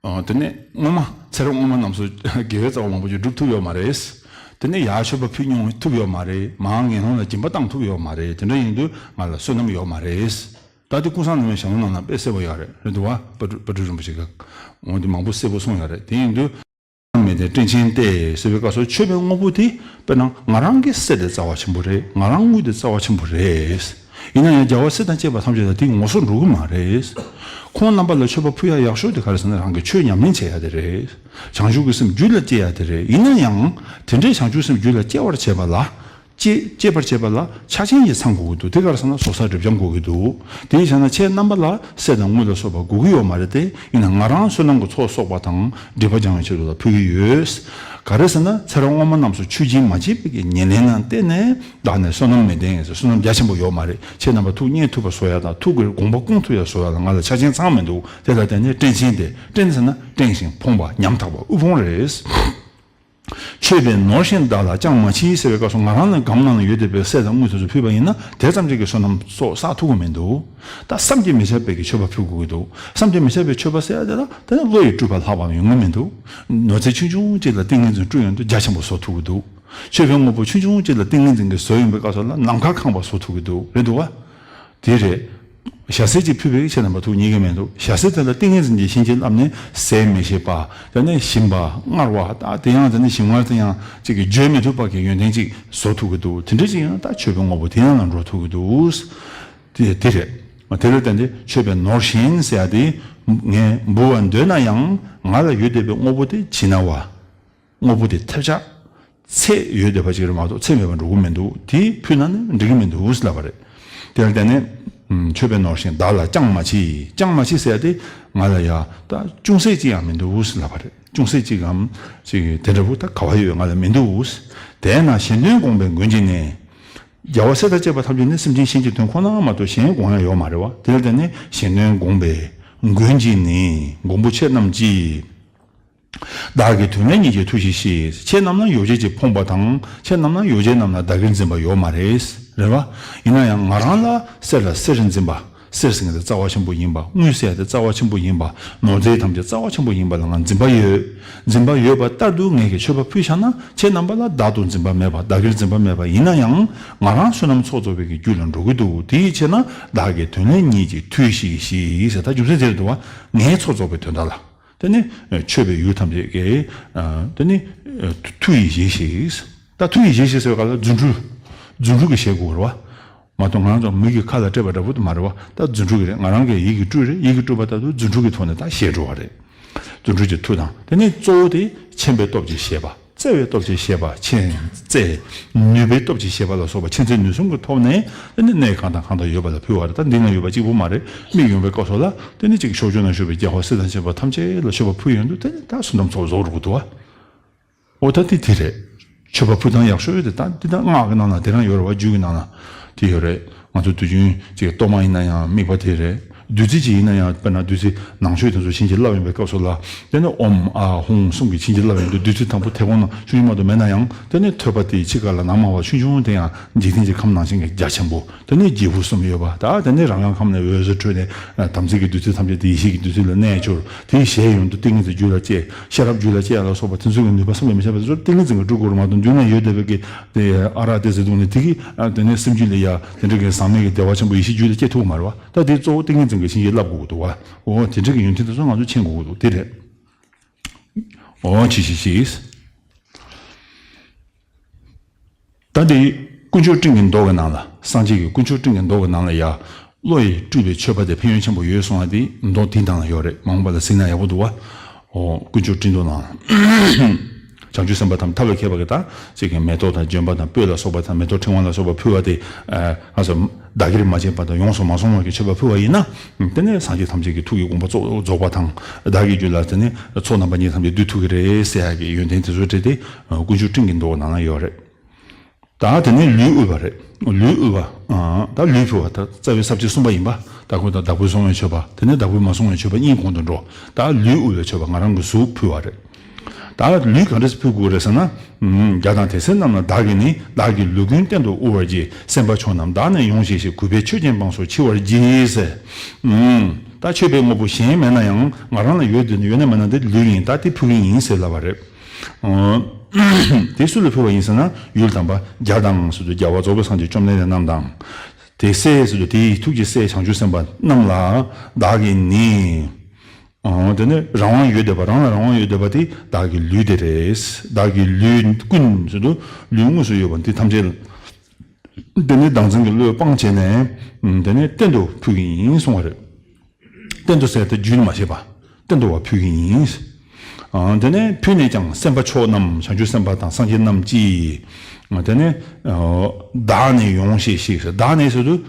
ཨ། དེ་ནས་སྔོན་མ་ཚེ་རབས་སྔོན་མ་རྣམས་སུ་དགེ་བའི་རྩ་བ་མང་པོ་ཅིག་སྒྲུབ་ཐུབ་ཡོད་མ་རེད། དེ་ནས་ཡར་མཆོད་པ་ཕུལ་མྱོང་ཐུབ་ཡོད་མ་རེད། མར་ངན་སློང་ལ་སྦྱིན་པ་བཏང་ཐུབ་ཡོད་མ་རེད། དེ་འདྲ་ཡིན་དུས་ང་ལ་བསོད་ནམས་ཡོད་མ་རེད། ད་དེ་ཀུན་བཟང་རྣམ་གཉིས་ཞལ་ལུང་ནང་ན་དཔེ་གསལ་པོ་ཡོད་རེད། རེད་འདུག་བ། དཔལ་སྤྲུལ་དཔལ་སྤྲུལ་རིན་པོ་ཆེ་གིས་འོ་དེ་མང་པོ་གསལ་པོ་གསུངས་ཡོད་རེད། དེ་ཡིན་དུས། མི་ལྡན་བཀྲེན་ཆེན་ཏེ་ཟེར་བའི་སྐབས་སུ་མཆོད་པའི་དངོས་པོ་དེ་དཔེར་ན་ང་རང་གི་གསེར་དེ་རྩ་བ་ཆེན་པོ་རེད། ང་རང་དངུལ་དེ་རྩ་བ་ཆེན་པོ་རེད། ཡིན་ན་ཡང་རྒྱལ་བ་སྲས་དང་བཅས་པ་ཐམས་ཅད་ལ་དེ་ངོ་སོ་འགྲོ་གི་མ་རེད། ཁོང་རྣམ་པ་ལ་མཆོད་པ་ཕུལ་ཡ་ཡག་ཤོས་དེ་ག་རེ་ཟེར་ན། རང་གི་ཆོས་ཉམས་ལེན་བྱེད་ཡ་དེ་རེད། བྱང་ཆུབ་ཀྱི་སེམས་རྒྱུད་ལ་སྐྱེ་ཡ་དེ་རེད། ཡིན་ན་ཡང་དེ་འདྲའི་བྱང་ཆུབ་སེམས་རྒྱུད་ལ་སྐྱེ་བར་བྱེད་པ་ལ། སྐྱེ་སྐྱེ་བར་བྱེད་པ་ལ་ཆ་རྐྱེན་ཞིག་ཚང་དགོས་ཀྱི་འདུག་དེ་ག་རེ་ཟེར་ན་སོ་སོར་སྒྲིབ་སྦྱང་དགོས་ཀྱི་འདུག་དེ་བྱས་ན་ཁྱེད་རྣམ་པ་ལ་གསེར་དང་དངུལ་ལ་སོགས་པ་དགོས་ཀྱི་ཡོད་མ་རེད་དེ། ཡིན་ན་ང་རང་བསོད་ནམས་ཀྱི་ཚོགས་གསོག་པ་དང་སྒྲིབ་པ་སྦྱང་བའི་ཆེད་དུ་ལ་ཕུལ་གྱི་ཡོད། ག་རེ་ཟེར་ན་ཚེ་རབས་སྔོན་མ་རྣམས་སུ་ཆོས་སྦྱིན་མ་བྱས་པའི་གི་ཉེར་ལེན་ལ་བརྟེན་ནས་བདག་ནི་བསོད་ནམས་མི་ལྡན་ཟེར། བསོད་ནམས་རྒྱ་ཆེན་པོ་ཡོད་མ་རེད། ཁྱེད་རྣམ་པ་ཐུགས་མཉེས་ཐུབ་པ་བཟོ་ཡ་དང་ཐུགས་ཀྱི་དགོངས་པ་སྐོང་ཐུབ་ཡ་བཟོ་ཡ་ལ་ང་ལ་ཆ་རྐྱེན་ཚང་མི་འདུག་དེ་ལ་བརྟེན་ནས་བཀྲེན་ཆེན་ཏེ། བཀྲེན་ཟེར་ན་བཀྲེན་ཞིང་ཕོངས་པ་ཉམ་ཐག་པ་དབུལ་ཕོངས་རེད། མཆོད་པས་ནོར་ཞིང་བདག་ལ་ཅང་མ་མཆིས་ཟེར་བའི་སྐབས་སུ་ང་རང་ནི་སྒམ་ནང་ན་ཡོད་བསྡད་པའི་གསེར་དང་དངུལ་དེ་ཚོ་ཕུལ་བ་ཡིན་ན་དེ་ཙམ་གྱིས་ཀྱི་བསོད་ནམས་ཚོགས་བསགས་ཐུབ་ཀྱི་མི་འདུག་ད་བསམ་གྱིས་མི་ཁྱབ་པའི་གི་མཆོད་པ་ཕུལ་དགོས་ཀྱི་འདུག་བསམ་གྱིས་མི་ཁྱབ་པའི་མཆོད་པ་ཟེར་ཡ་དེ་ལ་དེ་ནི་བློ་ཡིས་སྤྲུལ་པ་ལྷག་པའང་ཡོང་གི་མི་འདུག་ནོར་རྫས་ཆུང་ཆུང་གཅིག་ལ་ཏིང་ངེ་འཛིན་སྤྲུལ་ཡོང་དུས་རྒྱ་ཆེན་པོ་བཟོ་ཐུབ་ཀྱི་འདུག་མཆོད་པའི་དངོས་པོ་ཆུང་ཆུང་གཅིག་ལ་ཏིང་ངེ་འཛིན་གྱིས་བཟོས་ཡོང་པའི་སྐབས་སུ་ལ་ནམ་མཁའ་ཁེངས་པ་བཟོ་ཐུབ་ཀྱི་འདུག་རེད་འདུག་བ། དེ་རེད། ཞལ་ཟས་ཅིག་ཕུལ་བས་ཁྱེད་རྣམ་པ་ཐུགས་མཉེས་ཀྱི་མི་འདུག་ཞལ་ཟས་དེ་ལ་ཏིང་ངེ་འཛིན་གྱི་བྱིན་གྱིས་བརླབས་ནས་ཟས་མི་ཤེས་པ། དེ་ནས་ཞིམ་པ་མངར་བ། ད་དེ་ཡང་དེ་ནས་ཞིམ་མངར་དེ་ཡང་ཅིག་གི་བརྗོད་མི་ཐུབ་པ་གི་ཡོན་ཏན་ཅིག་བཟོ་ཐུབ་ཀྱི་འདུག་དེ་འདྲ་ཅིག་ཡང་ད་མཆོད་པའི་དངོས་པོ་དེ་ཡང་ལ་འགྲོ་ཐུབ་ཀྱི་འདུག་དེ་དེ་རེད། དེ་ལ་བརྟེན་ཏེ་མཆོད་པའི་ནོར་གཞན་ཟེར་ཡ་དེ། ངས་འབུལ་བར་འདོད་ན་ཡང་ང་ལ་ཡོད་བསྡད་པའི་དངོས་པོ་དེ་ཇི་སྣང་བ། དངོས་པོ་དེ་ཐབས་ཆག་ཚད་ཡོད་བསྡད་པ་ཅིག་རེད་མ་གཏོགས་ཚད་མེད་པར་འགྲོ་གི་མི་འདུག་དེ་ཕུལ་ན་ནི་འགྲིག་གི་མི་འདུག་ཟེར་ལབ་པ་རེད། དེ་ལ་བརྟེན་ནས་མཆོད་པའི་ནོར་གཞན་བདག་ལ་ཅང་མ་མཆིས། ཅང་མ་མཆིས་ཟེར་ཡ་དེ་ང་ལ་ཡ་ད་ཅུང་ཟད་ཅིག་ཡང་མི་འདུག་ཟེར་ལབ་པ་རེད། ཅུང་ཟད་ཅིག་གམ་ཅིག་དེ་འདྲ་བོ་ད་ག་བ་ཡོད་ང་ལ་མི་འདུག་དེས་ན་གཞན་དོན་དགོངས་པའི་མགོན་གྱིས་ནི། རྒྱལ་བ་སྲས་དང་བཅས་པ་ཐམས་ཅད་ནི་སེམས་ཅན་གཞན་གྱི་དོན་ཁོ་ན་མ་གཏོགས་གཞན་དགོངས་ཡ་ཡོད་མ་རེད་བ། དེ་ལ་བརྟེན་ནས་གཞན་དོན་དགོངས་པའི་མགོན་གྱིས་ནི། མགོན་པོ་ཁྱེད་རྣམས་ཀྱིས། བདག་གི་དོན་ལས་ཉིད་ཀྱི་མཐུས་ཤིག་ཤེས། ཁྱེད་རྣམས་ལ་ཡོ་བྱད་ཀྱིས་ཕོངས་པ་དང་། ཁྱེད་རྣམས་ལ་ཡོ་བྱད་རྣམས་ལ་བདག་གིར་འཛིན་པ་ཡོད་མ་རེད། རེད་བ། ཡིན་ན་ཡང་ང་རང་ལ་གསེར་ལ་གསེར་འཛིན་པ། གསེར་ཟེར་མཁན་དེ་རྩ་བ་ཆེན་པོ་ཡིན་པ། དངུལ་ཟེར་ཡ་དེ་རྩ་བ་ཆེན་པོ་ཡིན་པ། ནོར་རྫས་ཐམས་ཅད་རྩ་བ་ཆེན་པོ་ཡིན་པ་ལ་ང་འཛིན་པ་ཡོད། འཛིན་པ་ཡོད་པ་ལྟར་དུ་ངས་ཀྱི་མཆོད་པ་ཕུལ་བཞག་ན་ཁྱེད་རྣམ་པ་ལ་བདག་ཏུ་འཛིན་པ་མེད་པ། བདག་གིར་འཛིན་པ་མེད་པ་ཡིན་ན་ཡང་ང་རང་བསོད་ནམས་ཚོགས་རྫོགས་པའི་གི་རྒྱུ་ལ་འགྲོ་གི་འདུག་དེའི་ཕྱིར་ན་བདག་གི་དོན་ལས་ཉིད་ཀྱི་མཐུས་ཤིག་ཤེས་ཟེར། ད་རྒྱུ་མཚན་དེ་རེད་འདུག་བ། ངའི་ཚོགས་རྫོགས་པའི་དོན་དག་ལ། དེ་ནི་མཆོད་པའི་ཡུལ་ཐམས་ཅད་ཀྱི། དེ་ནི་མཐུ་ཡིས་བཞེས་ཤིག་ད་མཐུ་ཡིས་བཞེས་ཤིག་ཟེར་བ་ག་ལ་རྫུ་འཕྲུལ། རྫུ་འཕྲུལ་གྱིས་བཞེས་དགོས་རེད་བ། མ་གཏོགས་ང་རང་ཚོ་མི་གི་ཁ་ལ་སྤྲད་པ་འདྲ་པོ་དེ་མ་རེད་བ། ད་རྫུ་འཕྲུལ་གྱི་རེད། ང་རང་གིས་ཡིད་ཀྱིས་སྤྲུལ་རེད། ཡིད་ཀྱིས་སྤྲུལ་པ་ལྟར་དུ་རྫུ་འཕྲུལ་གྱི་ཐོག་ནས་ད་བཞེས་འགྲོ་བ་རེད། རྫུ་འཕྲུལ་གྱི་མཐུ་དང་དེ་ནས་གཙོ་བོ་དེ་མཁྱེན་པའི་སྟོབས་ཀྱིས་བཞེས་པ། བརྩེ་བའི་སྟོབས་ཀྱིས་བཞེས་པ། མཁྱེན་བརྩེ་ནུས་པའི་སྟོབས་ཀྱིས་བཞེས་པ་ལ་སོགས་པ་མཁྱེན་བརྩེ་ནུས་གསུམ་གྱི་ཐོག་ནས་དེ་ནི་གནས་གང་དང་གང་དུ་ཡོད་པ་ལ་ཕུལ་བ་རེད། ད་འདི་ན་ཡོད་པ་གཅིག་པུ་མ་རེད། མིག་ཡོང་བའི་སྐབས་སུ་ལ་དེ་ནི་གཅིག་ཕྱོགས་བཅུ་ན་བཞུགས་པའི་རྒྱལ་བ་སྲས་དང་བཅས་པ་ཐམས་ཅད་ལ་མཆོད་པ་ཕུལ་ཡོང་དུས་དེ་ནི་ད་བསོད་ནམས་ཚོགས་རྫོགས་འགྲོ་གི་འདུག་བ། འོ་ད་དེ་དེ་རེད། མཆོད་པ་ཕུལ་སྟངས་ཡག་ཤོས་དེ་ད་འདི་ད་སྔགས་ཀྱི་ནང་ན་དེ་རང་ཡོད་རེད་བ། རྒྱུད་ཀྱི་ནང་ན་དེ་ཡོད་རེད། ང་ཚོ་དུས་རྒྱུན་ཅིག་གཏོར་མ་ཡིན་ན་ཡང་དམིགས་པ་དེ་རེད། བདུད་རྩི་ཅིག་ཡིན་ན་ཡང་དཔེར་ན་བདུད་རྩི་ནང་མཆོད་དེ་ཚོ་བྱིན་གྱིས་བརླབས་ཡོང་བའི་སྐབས་སུ་ལ་དེ་ནི་ཨོཾ་ཨཱཿཧཱུྃ་གསུམ་གྱིས་བྱིན་གྱིས་བརླབས་ཡོང་དུས་བདུད་རྩི་དང་པོ་དེ་གོང་ན་ཆུང་ཆུང་མ་གཏོགས་མེད་ན་ཡང་དེ་ནི་ཐོད་པ་དེའི་ཕྱི་ཁ་ལ་ནང་མ་བ་ཆུང་ཆུང་དེ་ཡང་འཇིག་རྟེན་གྱི་ཁམས་ནང་བཞིན་གྱི་རྒྱ་ཆེན་པོ། དེ་ནས་སྒྱེད་པུ་གསུམ་ཡོད་པ། ད་དེ་ནས་རང་རང་ཁམས་ནས་འོད་ཟེར་འཕྲོས་ནས་དམ་ཚིག་གི་བདུད་རྩི་ཐམས་ཅད་དེ་ཡེ་ཤེས་ཀྱི་བདུད་རྩི་ལ་གནས་གྱུར། དེ་ཞལ་ཡོང་དུ་ཏིང་ངེ་འཛིན་རྒྱུད་ལ་སྐྱེ། ཤེས་རབ་རྒྱུད་ལ་སྐྱེ་ཡ་ལ་སོགས་པ་དེ་ཚོ་གི་ནུས་པ་བསམ་གྱིས་མི་ཁྱབ་པ་དེ་ཚོ་ཏིང་ངེ་འཛིན་གྱིས་སྒྲུབ་དགོས་རེད་མ་གཏོགས་མདུན་ན་ཡོད་བསྡད་པའི་གི་དེ་ཨ་རག་དེ་ཟེར་དུས་ནས་དེ་གི་དེ་ནས་སེམས་རྒྱུད་ལ་ཡ་དེ་འདྲ་གི་ཟག་མེད་ཀྱི་བདེ་བ་ཆེན་པོ་ཡེ་ཤེས་རྒྱུད་ལ་སྐྱེ་ཐུབ་ཀྱི་མ་རེད་བ། ད་དེ་གཙོ་བོ་ཏིང་ངེ་འཛིན་གྱིས་བྱིན་གྱིས་བརླབས་དགོས་ཀྱི་འདུག་བ། འོ་དེ་འདྲ་གི་ཡོན་ཏན་དེ་ཚོ་ང་ཚོ་མཁྱེན་དགོས་ཀྱི་འདུག་དེ་རེད། འོ་ཅི་ཞིག་ཞིག་ད་འདི་དཀོན་མཆོག་སྤྲིན་གྱི་མདོ་གི་ནང་ལ། སངས་རྒྱས་ཀྱི་དཀོན་མཆོག་སྤྲིན་གྱི་མདོ་གི་ནང་ལ་ཡ། བློ་ཡིས་སྤྲུལ་པའི་མཆོད་པ་དེ་ཕན་ཡོན་ཆེན་པོ་ཡོད་གསུང་བ་དེ་མདོ་དེའི་ནང་ལ་ཡོད་རེད། མ་འོངས་པ་ལ་གཟིགས་ན་ཡག་པོ་འདུག་བ། ཨོ་དཀོན་མཆོག་སྤྲིན་མདོ་ནང་། བྱང་ཆུབ་སེམས་དཔའ་དང་ཐབས་ལ་མཁས་པ་གིས་ད་ཅིག་གི་མེ་ཏོག་དང་ལྗོན་པ་དང་སྤོས་ལ་སོགས་པ་དང་མེ་ཏོག་ཕྲེང་བ་ལ་སོགས་པ་ཕུལ་བ་དེ། ཨ་ང་ཚོ་བདག་གིར་མ་བྱས་པ་དང་ཡོངས་སུ་མ་བཟུང་བ་གི་མཆོད་པ་ཕུལ་བ་ཡིན་ན། དེ་ནས་སངས་རྒྱས་ཐམས་ཅད་ཀྱི་ཐུགས་ཀྱི་དགོངས་པ་རྫོགས་པ་དང་། བདག་གི་རྒྱུད་ལ་དེ་ནས་ཚོགས་རྣམ་པ་གཉིས་ཐམས་ཅད་འདུས་ཐུབ་ཀྱི་རེད་ཟེར་ཡག་གི་ཡོན་ཏན་དེ་ཚོ་བྲིས་ཏེ། དཀོན་མཆོག་སྤྲིན་གྱི་མདོ་ནང་ལ་ཡོད་རེད། ད་དེ་ནས་ལུས་དབུལ་བ་རེད། ལུས་དབུལ་བ། ཨ་ད་ལུས་ཕུལ་བ་ད་རྩ་བའི་ས་བཅད་གསུམ་པ་ཡིན་པ། ད་ཁོ་ད་བདག་པོས་བཟུང་བའི་མཆོད་པ། དེ་ནས་བདག་པོས་མ་བཟུང་བའི་མཆོད་པ་གཉིས་གོང་དུ་འགྲོ། ད་ལུས་དབུལ་བའི་མཆོད་པ་ང་རང་གི་གཟུགས་ཕུལ་བ་རེད། ད་ལུས་ག་འདྲ་སེ་ཕུལ་དགོས་རེད་ཟེར་ན། ཨུམ། རྒྱལ་དང་དེ་སྲས་རྣམས་ལ་བདག་གིས་ནི། བདག་གི་ལུས་ཀུན་གཏན་དུ་དབུལ་བར་བགྱི། སེམས་དཔའ་མཆོག་རྣམས་བདག་ནི་ཡོངས་བཞེས་ཤིག། གུས་པས་མཆོད་ཅིང་བང་སོར་མཆི་བར་བགྱི་ཟེར། ཨུམ། ད་མཆོད་པའི་དངོས་པོ་གཞན་མེད་ན་ཡང་ང་རང་ལ་ཡོད་དེ་ཡོད་ན་མེད་ན་དེ་ལུས་ཡིན། ད་དེ་ཕུལ་གྱི་ཡིན་ཟེར་ལབ་པ་རེད། ཨོ། དེ་སུ་ལ་ཕུལ་བ་ཡིན་ཟེར་ན་ཡུལ་དམ་པ་རྒྱ་དང་ཟེར་དུས་རྒྱལ་བ་རྫོགས་པའི་སངས་རྒྱས་བཅོམ་ལྡན་འདས་རྣམས་དང་། དེ་སྲས་ཟེར་དུས་དེའི་ཐུགས་ཀྱི་སྲས་བྱང་ཆུབ་སེམས་དཔའ་རྣམས་ལ་བདག་གིས་ནི། ཨོ་དེ་ནི་རང་དབང་ཡོད་བསྡད་པ། རང་ལ་རང་དབང་ཡོད་བསྡད་པ་དེ་བདག་གི་ལུས་དེ་རེད། བདག་གི་ལུས་ཀུན་ཟེར་དུས་ལུས་དངོས་སུ་ཡོད་པ་འདི་ཐམས་ཅད་དེ་ནི་བདག་འཛིན་གྱི་བློས་སྤངས་བྱས་ནས་དེ་ནི་གཏན་དུ་ཕུལ་གྱི་ཡིན་གསུང་བ་རེད། གཏན་དུ་ཟེར་ཏེ་རྒྱུན་མ་བྱེད་པ། གཏན་དུ་བ་ཕུལ་གྱི་ཡིན། ཨ་དེ་ནས་ཕུལ་ནས་ཀྱང་སེམས་དཔའ་མཆོག་རྣམས་བྱང་ཆུབ་སེམས་དཔའ་དང་སངས་རྒྱས་རྣམས་ཀྱིས། ཨ་དེ་ནས་ཨ་བདག་ནི་ཡོངས་བཞེས་ཤིག་ཟེར། བདག་ནི་ཟེར་དུས་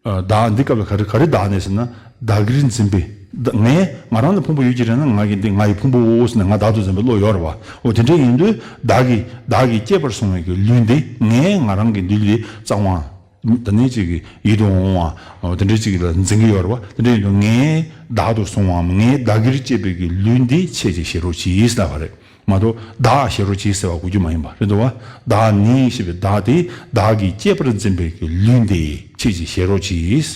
ཨ་བདག་འདི་སྐབས་ལ་ག་རེ་ག་རེ་བདག་ནི་ཟེར་ན། བདག་གིར་འཛིན་པའི་བདག་ངས་ང་རང་ལ་ཕུང་པོ་ཡོད་ཀྱི་རེད་ན་ང་གི་འདི་ང་ཡི་ཕུང་པོའོ་ཟེར་ནས་ང་བདག་ཏུ་འཛིན་པའི་བློ་ཡོད་རེད་བ། འོ་དེ་འདྲ་ཡིན་དུས་བདག་གིས་བདག་གིས་གཅེས་པར་བཟུང་བའི་གི་ལུས་འདི་ངས་ང་རང་གི་འདི་ལུས་རྩ་དབང་། ད་ནི་ཅིག་གི་ཡིད་དུ་འོང་བ་དེ་འདྲ་ཅིག་ལ་འཛིན་གྱི་ཡོད་རེད་བ། དེ་འདྲ་ཡིན་དུས་ངས་བདག་ཏུ་བཟུང་བའམ་ངས་བདག་གིར་བཅས་པའི་གི་ལུས་འདི་ཁྱེད་ཀྱིས་བཞེས་རོགས་གྱིས་ཟེར་བ་རེད་མ་གཏོགས་བདག་བཞེས་རོགས་གྱིས་ཟེར་བ་དགོས་རྒྱུ་མ་ཡིན་པ་རེད་འདུག་བ། བདག་ནི་ཞེས་པའི་བདག་དེ་བདག་གིས་གཅེས་པར་འཛིན་པའི་གི་ལུས་འདི་ཁྱེད་ཀྱིས་བཞེས་རོགས་གྱིས།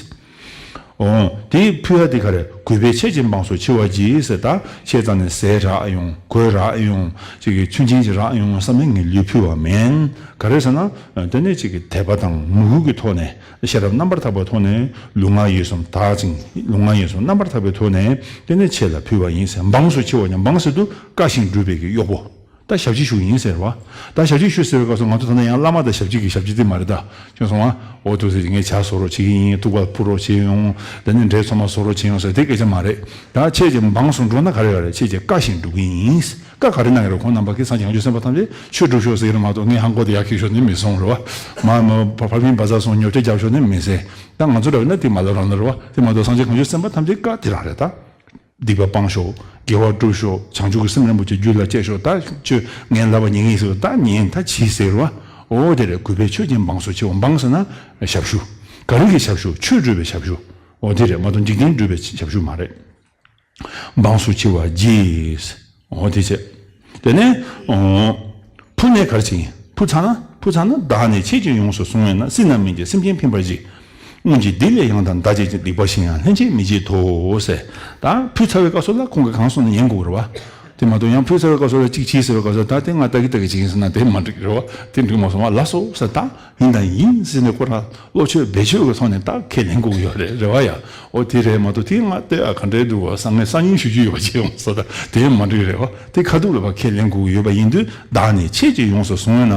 འོ། དེ་ཕུལ་ཡ་དེ་ག་རེ། གུས་པས་མཆེད་ཅིང་འབངས་སུ་མཆི་བར་བགྱི་ཟེར། ད་མཆེད་ཙམ་ནས་ཟས་རག་ཡོང་། གོས་རག་ཡོང་། ཅིག་གི་ཚུན་ཆད་ཅིག་རག་ཡོང་བསམ་ནས་ངས་ལུས་ཕུལ་བ་མིན། ག་རེ་ཟེར་ན། དེ་ནས་ཅིག་གི་དད་པ་དང་མོས་གུས་ཀྱི་ཐོག་ནས། ཤེས་རབ་རྣམ་པར་དག་པའི་ཐོག་ནས་ལུས་ངག་ཡིད་གསུམ་དག་ཅིང་། ལུས་ངག་ཡིད་གསུམ་རྣམ་པར་དག་པའི་ཐོག་ནས་དེ་ནས་མཆེད་ལ་ཕུལ་བ་ཡིན་ཟེར། འབངས་སུ་མཆི་བ་ཡང་། འབངས་ཟེར་དུས་བཀའ་བཞིན་སྒྲུབ་པའི་གི་གཡོག་པོ། ད་ཞབས་ཕྱི་ཞུ་ཡིན་ཟེར་བ། ད་ཞབས་ཕྱི་ཞུ་ཟེར་བའི་སྐབས་སུ་ང་ཚོ་ད་ལྟ་ཡང་བླ་མ་དང་ཞབས་ཕྱི་གི་ཞབས་ཕྱི་དེ་མ་རེད་ད། ཁྱོད་སོང་བ། འོ་ཐུགས་སྲས་ཀྱིས་ངས་ཇ་བཟོ་རོགས་བྱེད་ཀྱི་ཡིན། ཐུག་པ་ཕུལ་རོགས་བྱེད་ཡོང་། དེ་ནས་འབྲས་ཚོ་མ་བཟོ་རོགས་བྱེད་ཡོང་ཟེར་དེ་སྐད་ཆ་མ་རེད། ད་ཁྱེད་ཀྱི་འབངས་སུ་འགྲོ་ན་ག་རེ་ཡོད་རེད། ཁྱེད་ཀྱི་བཀའ་བཞིན་སྒྲུབ་ཀྱི་ཡིན། བཀའ་ག་རེ་གནང་གི་རེད། ཁོང་རྣམ་པ་གིས་སངས་རྒྱས་བྱང་ཆུབ་སེམས་དཔའ་ཐམས་ཅད་ཆོས་སྒྲུབ་ཤོག་ཟེར་གྱི་རེད་མ་གཏོགས། ངས་ཧང་གོ་དེ་ཡར་འཁྱེར་ཤོག་ནི་མི་གསུང་རེད་བ། མ་མ་ཕ་ཕ་མིང་བ་ཟ་སོང་ཉོ་ཆ་རྒྱབ་ཤོག་ནི་མི་ཟེར། ད་ང་ཚོ་འདྲ་བས་ན་དེ་མ་ལབ་རང་ལ་རེད་བ། དེ་མ་གཏོགས་སངས་རྒྱས་བྱང་ཆུབ་སེམས་དཔའ་ཐམས་ཅད་བཀའ་དེ་རང་རེད་ད། སྡིག་པ་སྤང་ཤོག་དགེ་བ་སྒྲུབ་ཤོག་བྱང་ཆུབ་ཀྱི་སེམས་རིན་པོ་ཆེ་རྒྱུད་ལ་སྐྱེ་ཤོག་ད་ཁྱོད་ངས་ལབ་པ་ཉན་གྱི་ཡིན་ཟེར་བ། ད་ཉན་ད་བྱིས་ཟེར་བ། འོ་དེ་རེད། གུས་པས་མཆེད་ཅིང་འབངས་སུ་མཆི་བ། འབངས་ཟེར་ན་ཞབས་ཞུ། ག་རེ་གི་ཞབས་ཞུ། ཆོས་སྒྲུབ་པའི་ཞབས་ཞུ། འོ་དེ་རེད་མ་གཏོགས་འཇིག་རྟེན་སྒྲུབ་པའི་ཞབས་ཞུ་མ་རེད། འབངས་སུ་མཆི་བར་བགྱི། འོ་དེ་བྱས། དེ་ནས་འོ། ཕུལ་ནས་ག་རེ་བྱེད་ཡིན། ཕུལ་ཚར་ན། ཕུལ་ཚར་ན། བདག་ནི་ཆེད་ཅིག་ཡོངས་སུ་བཟུང་བས་ན། སྲིད་ན་མི་འཇིགས་སེམས་ཅན་ཕན་པར་བགྱི། སྔོན་གྱི་སྡིག་ལས་ཡང་དག་འདའ་བྱེད་ཅིང་། སྡིག་པ་གཞན་ཡང་ལྷན་ཅིག་མི་བགྱིད་དོ་ཟེར། ད་ཕུལ་ཚར་བའི་སྐབས་སུ་ལ་ཁོང་གིས་གང་གསུངས་ན་ཉན་དགོས་རེད་བ། དེ་མ་གཏོགས་ཡང་ཕུལ་ཚར་བའི་སྐབས་སུ་ལ་གཅིག་བྱས་ཟེར་བའི་སྐབས་སུ་ད་དེ་ང་ལྟ་གི་ལྟ་གི་བྱེད་ཀྱི་ཡིན་ཟེར་ན་དེ་མ་འགྲིག་རེད་བ། དེ་འགྲིག་མ་སོང་བ། ལགས་སོ་ཟེར། ད་ཡིན་དང་ཡིན་ཟེར་ནས་ཁོ་རང་བློ་ཆོས་བེད་སྤྱོད་ཀྱི་ཐོག་ནས་ད་ཁས་ལེན་དགོས་ཀྱི་ཡོད་རེད། རེད་བ་ཡ། འོ་དེ་རེད་མ་གཏོགས་དེ་ང་ལྟོས་ཨ་ག་འདྲའི་འདུག་བ། སང་ངས་སང་ཉིན་ཞུ་རྒྱུ་ཡོད་པ་བྱས་ཡོང་ས། ད་དེ་མ་འགྲིག་རེད་བ། དེ་ཁ་ཐུག་ལ་ཕར་ཁས་ལེན་དགོས་ཀྱི་ཡོད་པ་ཡིན་དུས། བདག་ནི་ཆེད་ཅིག་ཡོངས་སུ་བཟུང་བས་ན།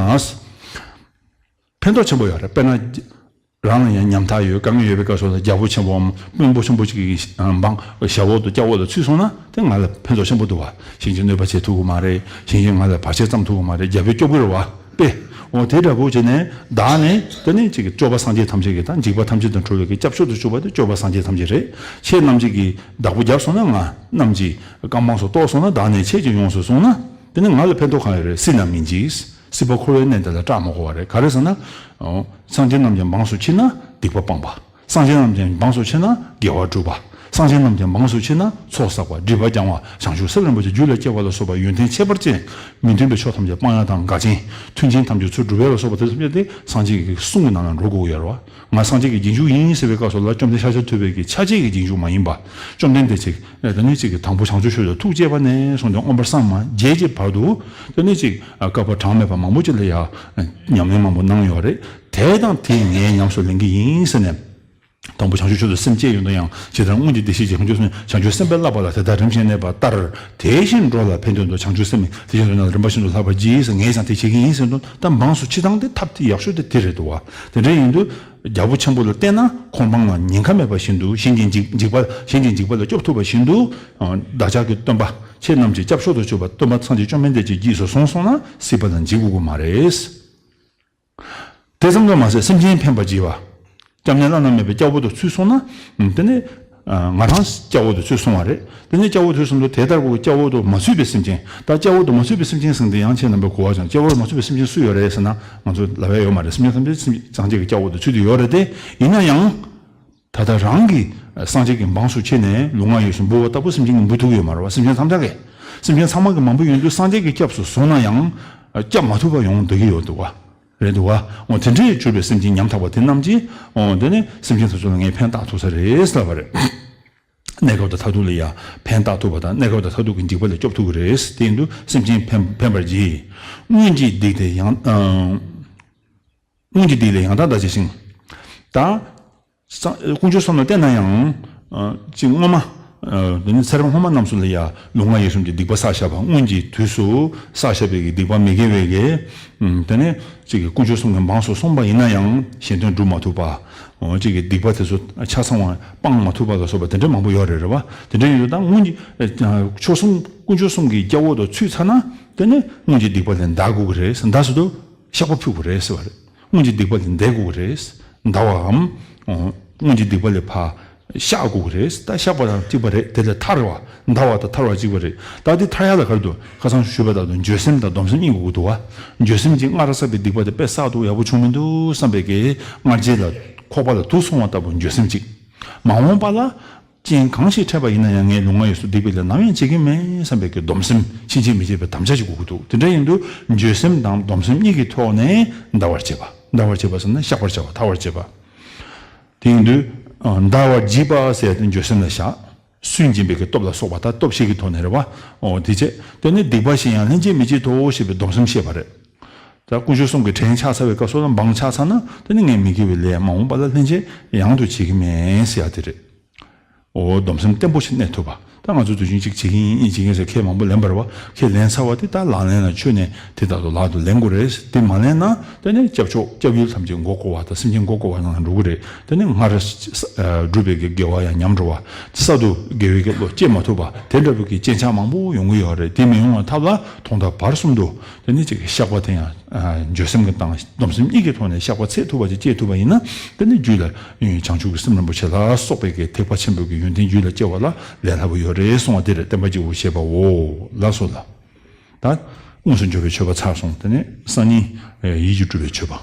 ཕན་ཐོགས་ཆེན་པོ་ཡོད་རེད། དཔེར་ན། རང་ལ་ཡང་ཉམ་ཐག་ཡོད། དཀའ་ངལ་ཡོད་པའི་སྐབས་སུ་ལ་རྒྱལ་པོ་ཆེན་པོའམ་དཔོན་པོ་ཆེན་པོ་ཅིག་གི་འབངས་ཞབས་འོག་ཏུ་སྐྱབས་འོག་ཏུ་ཚུད་སོང་ན་དེ་ང་ལ་ཕན་ཐོགས་ཆེན་པོ་འདུག་བ། གཞན་གྱིས་གནོད་པ་བྱེད་ཐུབ་ཀྱི་མ་རེད། གཞན་གྱིས་ང་ལ་བར་ཆད་བརྩམས་ཐུབ་ཀྱི་མ་རེད། རྒྱལ་པོས་སྐྱོབ་ཀྱི་རེད་བ། དཔེ། འོ་དེ་འདྲ་པོ་བྱས་ནས་བདག་ནི་དེ་ནི་ཅིག་སྐྱོབ་པ་སངས་རྒྱས་ཐམས་ཅད་ཀྱི། ད་འཇིགས་པ་ཐམས་ཅད་དང་འཁྲུལ་བའི་གི་སྐྱབས་མཆོག་ཏུ་གྱུར་པ་དེ་སྐྱོབ་པ་སངས་རྒྱས་ཐམས་ཅད་རེད། ཁྱེད་རྣམས་ཀྱིས་ཀྱི་བདག་པོ་བརྒྱབ་སོང་ན། ང་རྣམས་ཀྱི་རྐང་འབངས་སུ་གཏོགས་སོང་ན། བདག་ནི་ཆེད་ཅིག་ཡོངས་སུ་བཟུང་ན། དེ་ནི་ང་ལ་ཕན་ཐོགས་གང་ཡོད་རེད། སྲིད་ན་མི་འཇིགས། སྲིད་པ་འཁོར་བའི་གནས་འདི་ལ་སྐྲག་མ་དགོས་པ་རེད། ག་རེ་ཟེར་ན། འོ། སངས་རྒྱས་རྣམས་ཀྱི་འབངས་སུ་མཆི་ན་སྡིག་པ་སྤངས་པ། སངས་རྒྱས་རྣམས་ཀྱི་འབངས་སུ་མཆི་ན་དགེ་བ་སྒྲུབ་པ། སངས་རྒྱས་རྣམས་ཀྱི་འབངས་སུ་མཆི་ན་ཚོགས་བསགས་པ། སྒྲིབ་པ་སྦྱང་བ། བྱང་ཆུབ་སེམས་རིན་པོ་ཆེ་རྒྱུད་ལ་སྐྱེ་བ་ལ་སོགས་པ་ཡོན་ཏན་ཁྱད་པར་ཅན། མི་མཐུན་པའི་ཕྱོགས་ཐམས་ཅད་སྤང་ཡ་དང་། འགལ་རྐྱེན་མཐུན་རྐྱེན་ཐམས་ཅད་ཚུར་སྒྲུབ་ཡ་ལ་སོགས་པ་དེ་ཐམས་ཅད་དེ་སངས་རྒྱས་ཀྱི་གསུང་གི་ནང་ལ་འགྲོ་དགོས་ཀྱི་ཡོད་རེད་བ། ང་སངས་རྒྱས་ཀྱི་རྗེས་འཇུག་ཡིན་ཟེར་བའི་སྐབས་སུ་ལ་བཅོམ་ལྡན་ཤཱཀྱ་ཐུབ་པའི་གི་ཕྱག་རྗེས་ཀྱི་རྗེས་འཇུག་མ་ཡིན་པ། བཅོམ་ལྡན་འདས་ཀྱིས་དེ་ནས་ཅིག་གི་དང་པོ་བྱང་ཆུབ་མཆོག་ཏུ་ཐུགས་བསྐྱེད་པ་ནས་བཟུང་སྟེ་མངོན་པར་སངས་མ་རྒྱས་ཀྱི་བར་དུ། དེ་ནས་ཅིག་བསྐལ་པ་གྲངས་མེད་པ་མང་པོ་ཅིག་ལ་ཡང་ཉམས་ལེན་མང་པོ་གནང་ཡོད་རེད། དེ་དང་དེ་ངས་ཉམས་སུ་ལེན་གྱི་ཡིན་ཟེར་ནས། དང་པོ་བྱང་ཆུབ་མཆོག་ཏུ་སེམས་བསྐྱེད་ཡོད་ན་ཡང་། ཇི་ལྟར་སྔོན་གྱི་བདེ་གཤེགས་ཀྱིས་བྱང་ཆུབ་སེམས། བྱང་ཆུབ་སེམས་དཔའི་བསླབ་པ་ལ་དེ་ལྟར་རིམ་བཞིན་གནས་པ་ལྟར། དེ་བཞིན་འགྲོ་ལ་ཕན་དོན་དུ། བྱང་ཆུབ་སེམས་དེ་བཞིན་དུ་གནས་ལ་རིམ་པ་བཞིན་དུ་བསླབ་པར་བགྱི་ཟེར། ངས་ཀྱང་དེ་བྱེད་ཀྱི་ཡིན་ཟེར་དུས། ད་འབངས་སུ་མཆི་སྟངས་དེ་ཐབས་དེ་ཡག་ཤོས་དེ་དེ་རེད་འདུག་བ། དེ་འདྲ་ཡིན་དུས། རྒྱལ་པོ་ཆེན་པོ་ལ་བརྟེན་ན་འཁོར་འབངས་ལ་ཉེན་ཁ་མེད་པ་བཞིན་དུ། གཞན་གྱི་འཇིགས་འཇིགས་པ། གཞན་གྱི་འཇིགས་པ་ལས་སྐྱོབ་ཐུབ་པ་བཞིན་དུ། བདག་ཅག་གི་སྟོན་པ་ཁྱེད་རྣམས་ཀྱི་སྐྱབས་མཆོག་ཏུ་གྱུར་པ་སྟོན་པ་སངས་རྒྱས་བཅོམ་ལྡན་འདས་ཀྱི་རྗེས་སུ་བཟུང་སོང་ན་སྲིད་པ་ལ་འཇིགས་དགོས་ཀྱི་མ་རེད། དེ་ཙམ་དུ་མ་ཟད་སེམས་ཅན་ཕན་པར་བགྱི་བ། སྐྱབས་གནས་བླ་ན་མེད་པའི་སྐྱབས་འོག་ཏུ་ཚུད་སོང་ན། དེ་ནས་ང་རང་སྐྱབས་འོག་ཏུ་ཚུད་སོང་བ་རེད། དེ་ནས་སྐྱབས་འོག་ཏུ་ཚུད་སོང་དུས་དེ་ལྟར་གྱི་སྐྱབས་འོག་ཏུ་མ་ཚུད་པའི་སེམས་ཅན། ད་སྐྱབས་འོག་ཏུ་མ་ཚུད་པའི་སེམས་ཅན་ཟེར་དེ་ཡང་ཁྱེད་རྣམ་པས་གོ་བ་བྱུང་། སྐྱབས་འོག་ཏུ་མ་ཚུད་པའི་སེམས་ཅན་སུ་ཡོད་རེད་ཟེར་ན། ང་ཚོ་ལབ་ཡ་ཡོད་མ་རེད། སེམས་ཅན་ཐམས་ཅད་སེམས་སངས་རྒྱས་ཀྱི་སྐྱབས་འོག་ཏུ་ཚུད་དུ་ཡོད་རེད་དེ། ཡིན་ན་ཡང་། ད་ལྟ་རང་གི་སངས་རྒྱས་ཀྱི་འབངས་སུ་མཆི་ནས་ལུས་ངག་ཡིད་གསུམ་འབུལ་བ་ལྟ་བུ་སེམས་ཅན་གྱིས་འབུལ་ཐུབ་ཀྱི་ཡོད་མ་རེད་བ། སེམས་ཅན་ཐམས་ཅད་ཀྱིས། སེམས་ཅན་ཚང་མ་གིས་མ་འབུལ་ཡོང་དུས་སངས་རྒྱས་ཀྱི་སྐྱབས་སུ་བཟུང་ན་ཡང་། སྐྱབས་མ་ཐུབ་པ་ཡོང་བསྡད་ཀྱི་ཡོད་འདུག་བ། རེད་འདུག་བ། འོ་དེ་འདྲའི་གྱུར་པའི་སེམས་ཅན་ཉམ་ཐག་པ་དེ་རྣམས་ཀྱིས། འོ་དེ་ནི་སེམས་ཅན་སོ་སོ་ལ་ངས་ཕན་བཏགས་ཐུབ་ས་རེད་ལབ་པ་རེད། གནས་སྐབས་དང་མཐར་ཐུག་ལ་ཡང་ཕན་བཏགས་ཐུབ་པ་དང་། གནས་སྐབས་དང་མཐར་ཐུག་གི་འཇིགས་པ་ལས་སྐྱོབ་ཐུབ་ཀྱི་རེད། དེ་ཡིན་དུས་སེམས་ཅན་ཕན་ཕན་པར་བགྱི། སྔོན་གྱི་སྡིག་དེ་ཡང་། སྔོན་གྱི་སྡིག་ལས་ཡང་དག་འདའ་བྱེད་ཅིང་། ད། སངས་དཀོན་མཆོག་གསུམ་ལ་བརྟེན་ན་ཡང་། ཅིག་སྔོན་མ། དེ་ནི་ཚེ་རབས་སྔོན་མ་རྣམས་སུ་ལ་ཡང་ལུས་ངག་ཡིད་གསུམ་གྱི་སྡིག་པ་བསགས་བཞག་པ། སྔོན་གྱི་དུས་སུ་བསགས་བཞག་པའི་གི་སྡིག་པ་མི་དགེ་བའི་གི། དེ་ནི་ཅིག་གི་དཀོན་མཆོག་གསུམ་གྱི་འབངས་སུ་སོང་བ་ཡིན་ན་ཡང་གཞན་དོན་སྒྲུབ་མ་ཐུབ་པ། ཅིག་གི་སྡིག་པ་དེ་ཚོ་ཆ་ཚང་བ་སྤང་མ་ཐུབ་པ་ལ་སོགས་པ་དེ་འདྲ་མང་པོ་ཡོད་རེད། རེད་བ། དེ་འདྲ་ཡིན་དུས་ད་སྔོན་གྱི། མཆོག་གསུམ་དཀོན་མཆོག་གསུམ་གྱི་སྐྱབས་འོག་ཏུ་ཚུད་ཚར་ན། དེ་ནི་སྔོན་གྱི་སྡིག་པ་ལས་འདའ་དགོས་ཀྱི་རེད། འདའ་ཟེར་དུས་བཤགས་པ་ཕུལ་དགོས་རེད་ཟེར་བ་རེད། སྔོན་གྱི་སྡིག་པ་ལས་འདའ་དགོས་ཀྱི་རེད། འདའ་བའམ། སྔོན་གྱི་སྡིག་པ་ལས་ཕར་བཤགས་དགོས་ཀྱི་རེད། ད་བཤགས་པ་དང་གཅིག་པ་རེད། དེ་ལས་ཐར་བ། འདའ་བ་དང་ཐར་བ་གཅིག་པ་རེད། ད་དེ་ཐར་ཡ་ལ་ག་རེ་འདུག་ཁ་སང་ཞུས་པ་ལྟར་དུ་འགྱོད་སེམས་དང་སྡོམ་སེམས་གཉིས་དགོས་ཀྱི་འདུག་བ། འགྱོད་སེམས་ཀྱིས་སྔར་བསགས་པའི་སྡིག་པ་དེ་དཔེ་བསགས་འདུག་ཡག་པོ་བྱུང་མི་འདུག་བསམ་པའི་གི་སྔར་རྗེས་ལ་ཁོག་པ་ལ་དུག་སོང་བ་ལྟ་བུ་འགྱོད་སེམས་གཅིག་མ་འོངས་པ་ལ། རྐྱེན་གང་ཞིག་འཕྲད་པ་ཡིན་ན་ཡང་ངས་ལུས་ངག་ཡིད་གསུམ་སྡིག་པའི་ལས་ནམ་ཡང་བྱེད་ཀྱི་མེད་བསམ་པའི་གི་སྡོམ་སེམས་ཕྱིན་ཆད་མི་བྱེད་པའི་དམ་བཅའ་ཞིག་དགོས་ཀྱི་འདུག་དེ་འདྲ་ཡིན་དུས་འགྱོད་སེམས་དང་སྡོམ་སེམས་གཉིས་ཀྱི་ཐོག་ནས་འདའ་བར་བྱེད་པ། འདའ་བར་བྱེད་པ་ཟེར་ན་བཤགས་པར་བྱ་བ། ཐར་བར་བྱེད་པ། དེ་ཡིན་དུས་ འདའ་བར་བགྱིད་པ་ཟེར་ཏེ་འགྱོད་སེམས་ལ་བཞག་སུན་འབྱིན་པའི་གི་སྟོབས་ལ་སོགས་པ་ད་སྟོབས་བཞི་གི་ཐོག་ནས་རེད་བ། འོ་དེ་བྱས་དེ་ནས་སྡིག་པ་གཞན་ཡང་ལྷན་སྐྱེས་མི་བྱེད་དོ་ཞེས་པའི་སྡོམ་སེམས་བཤད་པ་རེད། ད་དཀོན་མཆོག་གསུམ་གྱི་བྲན་ཆགས་ཚར་བའི་སྐབས་སུ་ལ་འབངས་ཆགས་ཚར་ན་དེ་ནི་ངས་མི་དགེ་བའི་ལས་མ་འོངས་པ་ལ་ལྷན་སྐྱེས་ཡང་དུ་བྱེད་ཀྱི་མེད་ཟེར་ཡ་དེ་རེད། འོ་སྡོམ་སེམས་བརྟན་པོ་ཞིག་གནས་ཐུབ་པ། ད་ང་ཚོ་དུས་རྒྱུན་གཅིག་བྱེད་ཀྱི་ཡིན་གཉིས་བྱེད་ཀྱི་ཡིན་ཟེར་ཁས་མང་པོ་ལེན་པ་རེད་བ། ཁས་ལེན་ཚར་བ་དེ་ད་ལག་ལེན་ལ་ཆོས་ནས་དེ་ལྟར་དུ་ལག་ཏུ་ལེན་དགོས་རེད། དེ་མ་ལེན་ན་དེ་ནི་སྐྱབས་མཆོག་སྐྱབས་ཡུལ་ཐམས་ཅད་མགོ་བསྐོར་བ་དང་སེམས་ཅན་མགོ་བསྐོར་བ་ནང་འགྲོ་གི་རེད། དེ་ནི་སྔར་བསྒྲུབས་པའི་གི་དགེ་བ་ཡང་ཉམས་འགྲོ་བ། གསར་དུ་དགེ་བའི་གི་བློ་སྐྱེ་མ་ཐུབ་པ་དེ་འདྲ་བའི་གི་རྐྱེན་ཆག་མང་པོ་ཡོང་གི་ཡོད་རེད། དེ་མི་ཡོང་བའི་ཐབས་ལ་ཐོག་མཐའ་བར་གསུམ་དུ་དེ་ནི་ཅིག་བཤགས་པ་དེ་ཡང་འགྱོད་སེམས་ཀྱི་དང་སྡོམ་སེམས་གཉིས་ཀྱི་ཐོག་ནས་བཤགས་པ་ཚད་ཐུབ་པ་ཅིག་སྐྱེ་ཐུབ་པ་ཡིན་ན་དེ་ནི་རྒྱུད་ལ་བྱང་ཆུབ་ཀྱི་སེམས་རིན་པོ་ཆེ་ལ་སོགས་པའི་གི་ཐེག་པ་ཆེན་པོའི་གི་ཡོན་ཏན་རྒྱུད་ལ་སྐྱེ་བ་ལ་ལས་སླ་པོ་ཡོད་རེད་གསུང་བ་དེ་རེད། བསྟན་པ་སྐྱེས་བུ་བཤད་པའོ། ལགས་སོ་ལགས། ད་དངོས་སུ་འབྱོར་བའི་མཆོད་པ་ཚར་སོང་། དེ་ནས་སང་ཉིན་ཡིད་ཀྱིས་སྒྲུབ་པའི་མཆོད་པ།